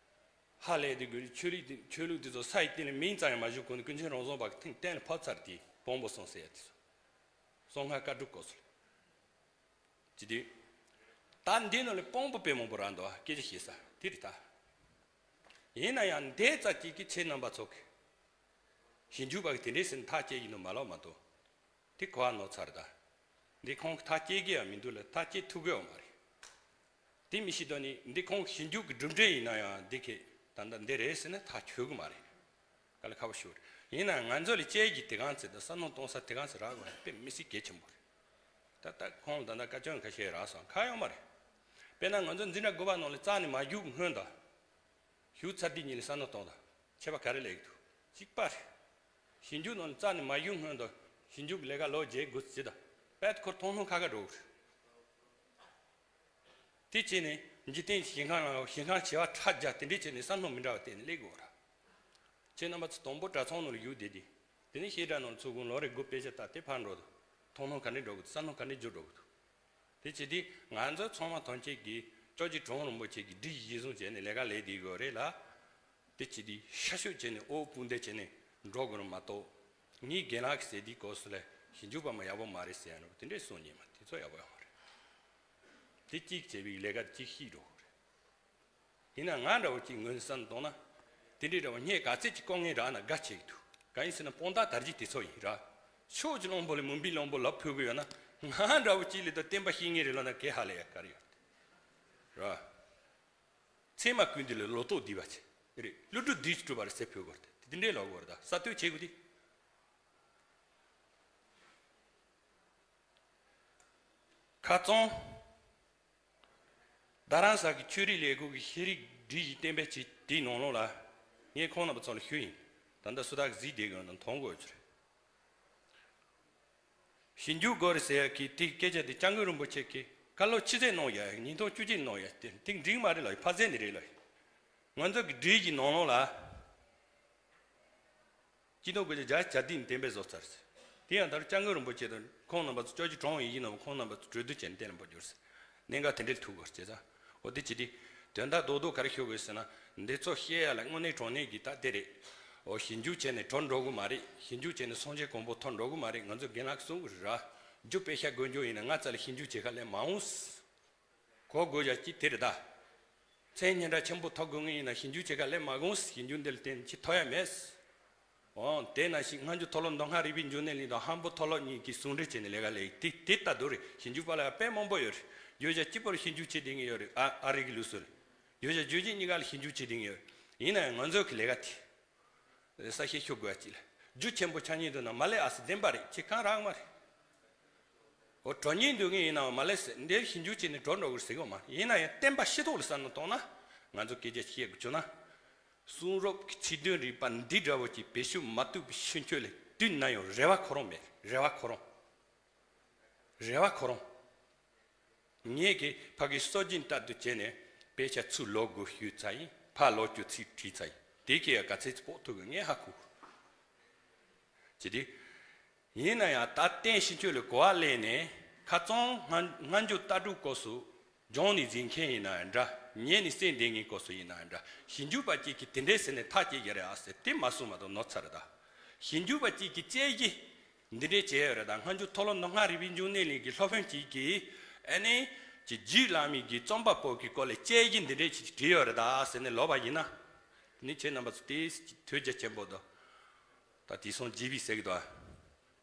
ཧ་ལས་དེ་དགོས་ཆོས་ལུགས་དེ་ཆོས་ལུགས་དེ་ཚོ་ས་ཡི་སྟེང་ལ་མིང་ཙམ་ཡང་མ་བཞུགས་གོང་ནས་ཀུན་མཁྱེན་རང་བྱུང་བ་གི་ཐེངས་གཏན་ལ་ཕབ་ཚར་དེ་དཔང་པོ་གསུམ་ཟེར་ཡ་དེ་ཚོ། གསང་སྔགས་བཀའ་དྲུག་སྐོར་ཟེར། ཅི་སྟེ། ད་འདི་ནང་ལ་དཔང་པོ་དཔེ་མང་པོ་རག་འདུག་ཨ། སྐད་ཆ་བཤད་ས་དེ་རེད་ད། ཡིན་ན་ཡང་འདི་ཙམ་གཅིག་གིས་ཁྱེད་རྣམ་པ་ཚོ་གི་ཞིབ་འཇུག་པ་གི་དེ་འདྲའི་ཟེར་ན་ཐག་བཅད་ཀྱི་འདུག་མ་ལོག་མ་གཏོགས། དེ་གོ་བ་ནོར་ཚར་ད། འདི་ཁོང་གི་ཐག་བཅད་ཀྱི་ཡང་མི་འདུག་ལ་ཐག་བཅད་ཐུབ་ཀྱི་ཡོད་མ་རེད། དེ་མི་ཤེས་དོན་ནི་འདི་ཁོང་གི་ཞིབ་འཇུག་གི་གྲུབ་འབྲས་ཡིན་ན་ཡང་འདི་ཁེ་ད་ལྟ་འདི་རེད་ཟེར་ན་ཐག་ཆོད་གི་མ་རེད། དཀའ་ལས་ཁག་པོ་ཞིག་རེད། ཡིན་ནའང་ང་ཚོ་ལ་དཔྱད་ཀྱི་དེ་གང་ཚེ་དང་བསམ་བློ་གཏོང་ས་དེ་གང་ཚེ་རག་དགོས་ཡ་དཔེ་མི་སྲིད་གལ་ཆེན་པོ་རེད། ད་ལྟ་ཁོང་ད་ལྟ་བཀའ་བཀྱོན་ཁ་ཤས་རག་སོང་ཁ་ཡོད་མ་རེད། དཔེར་ན་ང་ཚོ་འཛིན་གྲྭ་དགུ་པ་ནང་ལ་རྩ་ནས་མ་ཞུགས་སྔོན་དང་། ཞུགས་ཚར་དུས་གཉིས་ལ་བསམ་བློ་གཏོང་དང་ཁྱད་པར་ག་རེ་སླེབས་ཀྱི་འདུག་གཅིག་པ་རེད། ཞིབ་འཇུག་ནང་ནས་རྩ་ནས་མ་ཞུགས་སྔོན་དུ་ཞིབ་འཇུག་གི་ལས་ཀ་ལོ་བརྒྱད་དགུ་ཙམ་བྱེད་དང་། དཔེ་ཁོ་ཐུང་ཐུང་ཁ་ཁ་འགྲོ་གི་རེད། དེ་བྱས་ནས་འཇིག་རྟེན་ཞིང་ཁམས་ལ་ཞིང་ཁམས་བྱེ་བ་ཁྲ་རྒྱ་དེ་འདྲས་བྱས་ནས་བསམ་བློ་མི་འདྲ་བ་བཏང་ནས་སླེབས་དགོས་ར། ཁྱེད་རྣམ་པ་ཚོ་དང་པོ་གྲྭ་ཚང་ནང་ལ་ཡོད་བསྡད་དེ། དེ་ནས་བཤད་གྲྭ་ནང་ལ་ཚུར་དགོངས། ལོ་རེ་དགུ་དཔེ་ཆ་ལྟ་དེ་ཕར་འགྲོ་དང་། ཐུང་ཐུང་ག་འདྲས་འགྲོ་གི་འདུག་བསམ་བློ་ག་འདྲས་འཇོག་འགྲོ་གི་འདུག་དེ་བྱས་དུས་ང་ཚོ་ཚང་མ་ཐམས་ཅད་ཀྱིས་སྐྱབས་རྗེ་གྲུབ་དབང་རིན་པོ་ཆེ་གི་སྒྲིག་གཞི་བཟུང་བྱས་ནས་ལས་ཀ་ལས་བསྡད་དགོས་རེད་ལ། དེ་བྱས་དུས་ཤ་ཤུགས་བྱས་ནས་དབུ་དཔུང་སྡེ་བྱས་ནས་འགྲོ་དགོས་རེད་མ་གཏོགས། ངའི་རྒན་ལགས་ཀྱིས་ཟེར་དུས་སྐབས་སུ་ལ་ཞིབ་འཇུག་པ་མ་ཡག་པོ་མ་རེད་ཟེར་ཡ་ནོ་དེ་འདྲས་གསུང་ཉན་མ་དེ་ཚོ་ཡག་པོ་ཡོད་མ་རེད། དེ་གཅིག་བྱས་པའི་ལས་ཀ་གཅིག་ཤེས་འགྲོ་གི་རེད། ཡིན་ན་ང་འདྲ་བོ་གཅིག་ངོས་ནས་བསམ་བཏང་ན། དེ་འདྲའི་འདྲ་བོ་སྙད་ག་ཚད་ཅིག་བཀོད་མཁན་རག་ན་དགའ་བྱེད་ཀྱི་འདུག་གང་ཡིན་ཟེར་ན་དཔང་རྟགས་དར་རྒྱས་དེ་ཚོ་ཡིན་ར། ཕྱོགས་ཀྱི་གླང་པོ་ལས་མུན་པའི་གླང་པོ་ལབ་ཕོད་ཀྱི་ཡོད་ན། ང་འདྲ་བོ་གཅིག་ལས་ད་བསྟན་པ་ཤེས་མཁན་རེད་ལབ་ན་གལ་ཧ་ལས་ཡ་ག་རེ་ཡོད་རེད། ར། ཚད་མ་ཀུན་བཏུས་ལས་ལོག་རྟོག་སྡུད་པ་བྱེད། རེད། ཀླུ་སྒྲུབ་བདུད་ཀྱིས་གྲུབ་པ་རེད་ཟེར་ཕོད་ཀྱི་རེད། དེ་འདྲའི་ལབ་དགོས་རེད། ད་གསར་གཏོད་བྱེད་དགོས་དེ། ཁ་རྩང་། རྡ་རམ་ས་གི་ཆོས་རིག་ལས་ཁུངས་ཀྱི་ཤེས་རིག་སྒྲིག་གཞི་གཏན་འབེབས་བྱས་དེའི་ནང་ལོགས་ལ། ངས་ཁོང་རྣམ་པ་ཚོ་ལ་ཞུས་ཡིན། ད་ལྟ་སུ་དག་གིས་གཟིགས་བསྡད་དགོས་ན་མཐོང་དགོས་ཀྱི་རེད། ཞིབ་འཇུག་དགོས་རེད་ཟེར་ཡ་གི་དེ་སྐད་ཆ་དེ་སྐྱབས་མགོན་རིན་པོ་ཆེ་གིས་བཀའ་སློབ་ཕྱི་ཚེས་གནང་ཡ། ཉིས་སྟོང་བཅུ་གཅིག་གནང་ཡ། དེ་དེ་འགྲིག་མ་རེད་ལབ་ཡ། ཕར་ཟད་ནི་རེད་ལབ་ཡ། ང་ཚོ་གི་སྒྲིག་གཞི་ནང་ལོགས་ལ། སྤྱི་ལོ་དགུ་བརྒྱ་བརྒྱད་ཅུ་གྱ་བདུན་ནས་གཏན་འབེབས་བཟོས་ཚར་ཟེར། དེ་ཡང་ད་རུང་སྐྱབས་མགོན་རིན་པོ་ཆེ་དང་ཁོང་རྣམ་པ་ཚོ། སྐྱབས་རྗེ་གྲུབ་དབང་ཡིད་བཞིན་ནོར་བུ་ཁོང་རྣམ་པ་ཚོ་གྲོས་བསྡུར་བྱས་ནས་གཏན་ལ་འབེབས་གྱུར་ཟེར། གནད་འགག་དེ་འདྲའི་ཐུག་དགོས་བྱས་ཙང་། འོ་དེ་བྱས་དུས་དོན་དག་རྡོག་རྡོག་ག་རེ་ཤོད་དགོས་ཟེར་ན། འདི་ཚོ་བཤད་ཡ་ལ་དངོས་གནས་དྲང་གནས་ཀྱི་ད་དེ་རེད། འོ་ཞིབ་འཇུག་བྱས་ནས་གྲོལ་འགྲོ་གི་མ་རེད། ཞིབ་འཇུག་བྱས་ནས་སངས་རྒྱས་གོ་འཕང་ཐོབ་འགྲོ་གི་མ་རེད། ང་ཚོ་རྒན་ལགས་གསུང་གི་རེད་ར། རྒྱུ་དཔེ་ཤ་དགོས་རྒྱུ་ཡིན་ན་ང་རྩ་ལ་ཞིབ་འཇུག་བྱེད་ཁ་སླེབས་མ་འོང་ཟེར། གོ་དགོས་ཡ་གཅིག་དེ་རེད་ད། མཚན་སྙན་གྲགས་ཆེན་པོ་ཐོབ་དགོས་ངེས་ཡིན་ན་ཞིབ་འཇུག་བྱེད་ཁ་སླེབས་མ་དགོས། ཞིབ་འཇུག་འདི་ལ་བརྟེན་ནས་ཅི་ཐོབ་ཡ་མེད། འོང་། དེ་ན་ཞིག་སྔ་འགྱུར་མཐོ་སློབ་མདོ་སྔགས་རིག་པའི་འབྱུང་གནས་གླིང་དང་ཧམ་སྤོ་མཐོ་སློབ་གཉིས་ཀྱིས་ཟུང་འབྲེལ་བྱས་ནས་ལས་ཀ་ལས་དེ་དེ་ལྟ་འདུག་རེད། ཞིབ་འཇུག་པ་ལ་ཡ་དཔེ་མང་པོ་ཡོད་རེད། བརྗོད་བྱ་གཅིག་པོར་ཞིབ་འཇུག་བྱེད་བསྡད་མཁན་ཡོད་རེད། ཨ་ཨ་རི་གི་ལུགས་སྲོལ་ལ། བརྗོད་བྱ་རྗོད་བྱེད་གཉིས་ཀ་ལ་ཞིབ་འཇུག་བྱེད་བསྡད་མཁན་ཡོད་རེད། ཡིན་ན་ཡང་ང་ཚོ་གི་ལས་ཀ་དེ། ས་ཤེས་ཤོད་དགོས་ཅིག་ལ། རྒྱུ་ཆེན་པོ་ཆ་མཉམ་འདུག་ན་མ་ལས་ཨ་སི་བདེན་པ་རེད། ཁྱེད་གང་རག་མ་རེད། འོ་གྲོལ་ཉེན་འདུག་ངེས་ཡིན་ནའང་མ་ལས་ཟེར་འདིར་ཞིབ་འཇུག་བྱས་ནས་གྲོལ་འགྲོ་དགོས་ཟེར་གི་མ་རེད། ཡིན་ན་ཡང་བསྟན་པ་ཤེས་ཐོག་ལ་བསམ་བློ་གཏོང་ན། ང་ཚོ་སྐད་ཆ་བཤད་དགོས་བྱུང་ན། གསུང་རབ་ཀྱི་ཚིག་དོན་རིག་པ་འདི་འདྲ་བོ་ཅིག་བེད་སྤྱོད་མ་ཐུབ་པའི་ཕྱིན་ཆད་ལ་དུས་ན་ཡང་རེ་བ་ཁོ་རང་མེད། རེ་བ་ཁོ་རང་། རེ་བ་ཁོ་རང་། ངས་ཀྱིས་ཕ་གི་སྲོལ་རྒྱུན་ལྟར་དུ་བྱས་ནས་དཔེ་ཆ་ཚུར་ལོག་དགོས་ཞུས་ཚར་ཡིན། ཕར་ལོག་རྒྱུ་ཚིག་བྲིས་ཚར་ཡིན། དེ་གས་ཡང་ག་ཚད་ཅིག་དཔོག་ཐུབ་གི་ངས་ཧ་གོ་གི། ཅི་སྟེ། ཡིན་ན་ཡང་ད་གཏན་ཕྱིན་ཆད་ལ་གོ་བ་ལེན་ནས་ཁ་རྩང་སྔ་སྔ་འགྱུར་ལྟ་གྲུབ་སྐབས་སུ་སྦྱངས་ནས་གཟིགས་མཁན་ཡིན་ན་ཡང་འདྲ། ཉན་ནས་གསན་བསྡད་མཁན་སྐབས་སུ་ཡིན་ན་ཡང་འདྲ། ཞིབ་འཇུག་པ་གཅིག་གིས་དེ་འདྲས་ཟེར་ནས་ཐག་བཅད་ཡ་རེད་ཨ་ཟེར་དེ་མ་གསུངས་མ་གཏོགས་ནོར་ཚར་རེད་ད། ཞིབ་འཇུག་པ་གཅིག་གིས་དཔྱད་གཞི་འདི་འདྲས་བྱས་ཡོད་རེད་ད། སྔ་འགྱུར་མཐོ་སློབ་མདོ་སྔགས་རིག་པའི་འབྱུང་གནས་གླིང་གི་སློབ་དཔོན་གཅིག་གིས་ཨ་ནི་ཅིག་རྗེ་བླ་མའི་གི་རྩོམ་པ་པོ་གི་སྐོར་ལ་དཔྱད་གཞི་འདི་འདྲས་ཅིག་བྲིས་ཡོད་རེད་ད་ཟེར་ནས་ལབ་པ་ཡིན་ན། དེ་ནི་ཁྱེད་རྣམ་པ་ཚོ་དེའི་ཐོས་རྒྱ་ཆེན་པོ་དང་། ད་དེང་སང་ཇི་བི་ཟེར་གི་འདུག་ཨ།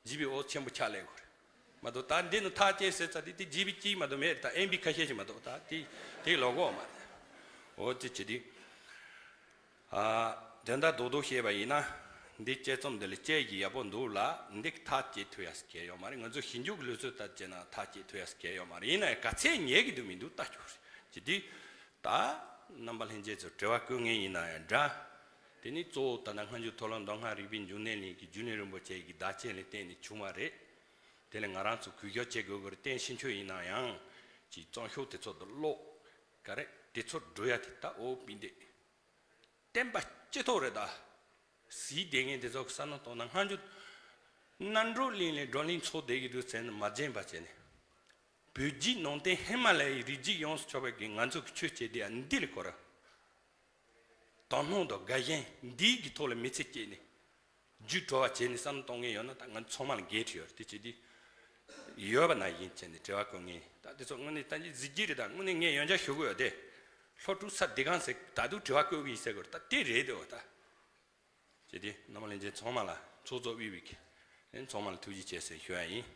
ཇི་བི་འོ་ཆེན་པོ་ཆགས་སླེབས་དགོས་རེད། མ་གཏོགས་ད་འདི་ནི་ཐག་བཅད་ཟེར་ཚར་དེ་དེ་ཇི་བི་གཅིག་མ་གཏོགས་མེད་རེད་ད། ཨེམ་བི་ཁ་ཤས་ཤིག་མ་གཏོགས་ད་དེ་དེ་ལོག་གོ་མ་རེད། འོ་དེ་བྱེད་དུས། ཨ། དོན་དག་རྡོག་རྡོག་བཤད་པ་ཡིན་ན། འདི་དཔྱད་རྩོམ་འདི་ལ་དཔྱད་གཞི་ཡག་པོ་འདུག་ལ་འདི་ཐག་བཅད་ཐུབ་ཡ་ཟེར་གྱི་ཡོད་མ་རེད། ང་ཚོ་ཞིབ་འཇུག་གི་ལུགས་སྲོལ་ལྟར་བྱས་ན་ཐག་བཅད་ཐུབ་ཡ་ཟེར་གྱི་ཡོད་མ་རེད། ཡིན་ན་ཡང་ག་ཚད་ཉན་གི་འདུག་མི་འདུག་ལྟ་རྒྱུ་རེད། ཅི་སྟེ། ད་རྣམ་པ་ལྷན་རྒྱས་ཚོ་དྲི་བ་བཀོད་མཁན་ཡིན་ན་ཡང་འདྲ། དེ་ནི་གཙོ་བོ་ད་ལྟ་སྔ་འགྱུར་མཐོ་སློབ་མདོ་སྔགས་རིག་པའི་འབྱུང་གནས་གླིང་གི་རྒྱུན་ལས་རིན་པོ་ཆེ་གི་བརྡ་ཆད་ལ་བརྟེན་ནས་བྱུང་བ་རེད། དེ་ལས་ང་རང་ཚོ་གུས་ཞབས་བྱེད་དགོས་ཀྱི་རེད། གཏན་ཕྱིན་ཆད་ཡིན་ན་ཡང་ཅིག་རྩོམ་ཤོག་དེ་ཚོ་དང་ཀློག་ག་རེ་དེ་ཚོ་འགྲོ་ཡ་དེ་ད་འོ་པི་འདེ། བསྟན་པ་སྤྱི་ཐོག་རེད་ད། གཟིགས་བསྡད་མཁན་དེ་ཚོ་གི་བསམ་བློ་གཏོང་ན། སྔ་འགྱུར་རྣམ་གྲོལ་གླིང་ལས་བགྲོ་གླེང་ཚོགས་བསྡད་ཀྱི་འདུག་ཟེར་ནས་མ་བརྗེད་པ་བྱས་ནས། བོད་བརྒྱུད་ནང་བསྟན་ཧི་མ་ལ་ཡའི་རིགས་རྒྱུད་ཡོངས་སུ་ཕྱོགས་པ་གི་ང་ཚོ་གི་ཆོས་བྱེད་དེ་ཡང་འདི་ལས་གོ་ར། དོ་སྣང་དང་དགའ་ཞེན་འདིའི་གི་ཐོག་ལ་མི་ཚེ་སྐྱེལ་ནས། རྒྱུད་གྲོལ་བ་བྱས་ནས་བསམ་བློ་གཏོང་མཁན་ཡོད་ན་ད་ང་ཚང་མ་ལ་འགན་འཁྲི་ཡོད་རེད། དེ་བྱེད་དུས། ཡོད་པ་ན་ཡིན་བྱས་ནས་དྲི་བ་བཀོད་མཁན་ད་དེ་ཚོ་དངོས་གནས་ད་ཅི་གཟི་བརྗིད་རེད། ད་དངོས་གནས་ངས་ཡང་བསྐྱར་ཞུ་གི་ཡོད་དེ། ལྷོ་ཕྲུག་ས་འདི་གང་ཟེར་ད་དུང་དྲི་བ་བཀོད་གི་ཡིན་ཟེར་གི་རེད། ད་དེ་རེད་དེ་འོ་ད། བྱས་ཏེ་རྣམ་པ་ལྷན་རྒྱས་ཚང་མ་ལ་ཚོགས་གཙོ་དབུས་པའི་གི་ཚང་མ་ལ་ཐུགས་རྗེ་ཆེ་ཟེར་ཞུ་ཡ་ཡིན།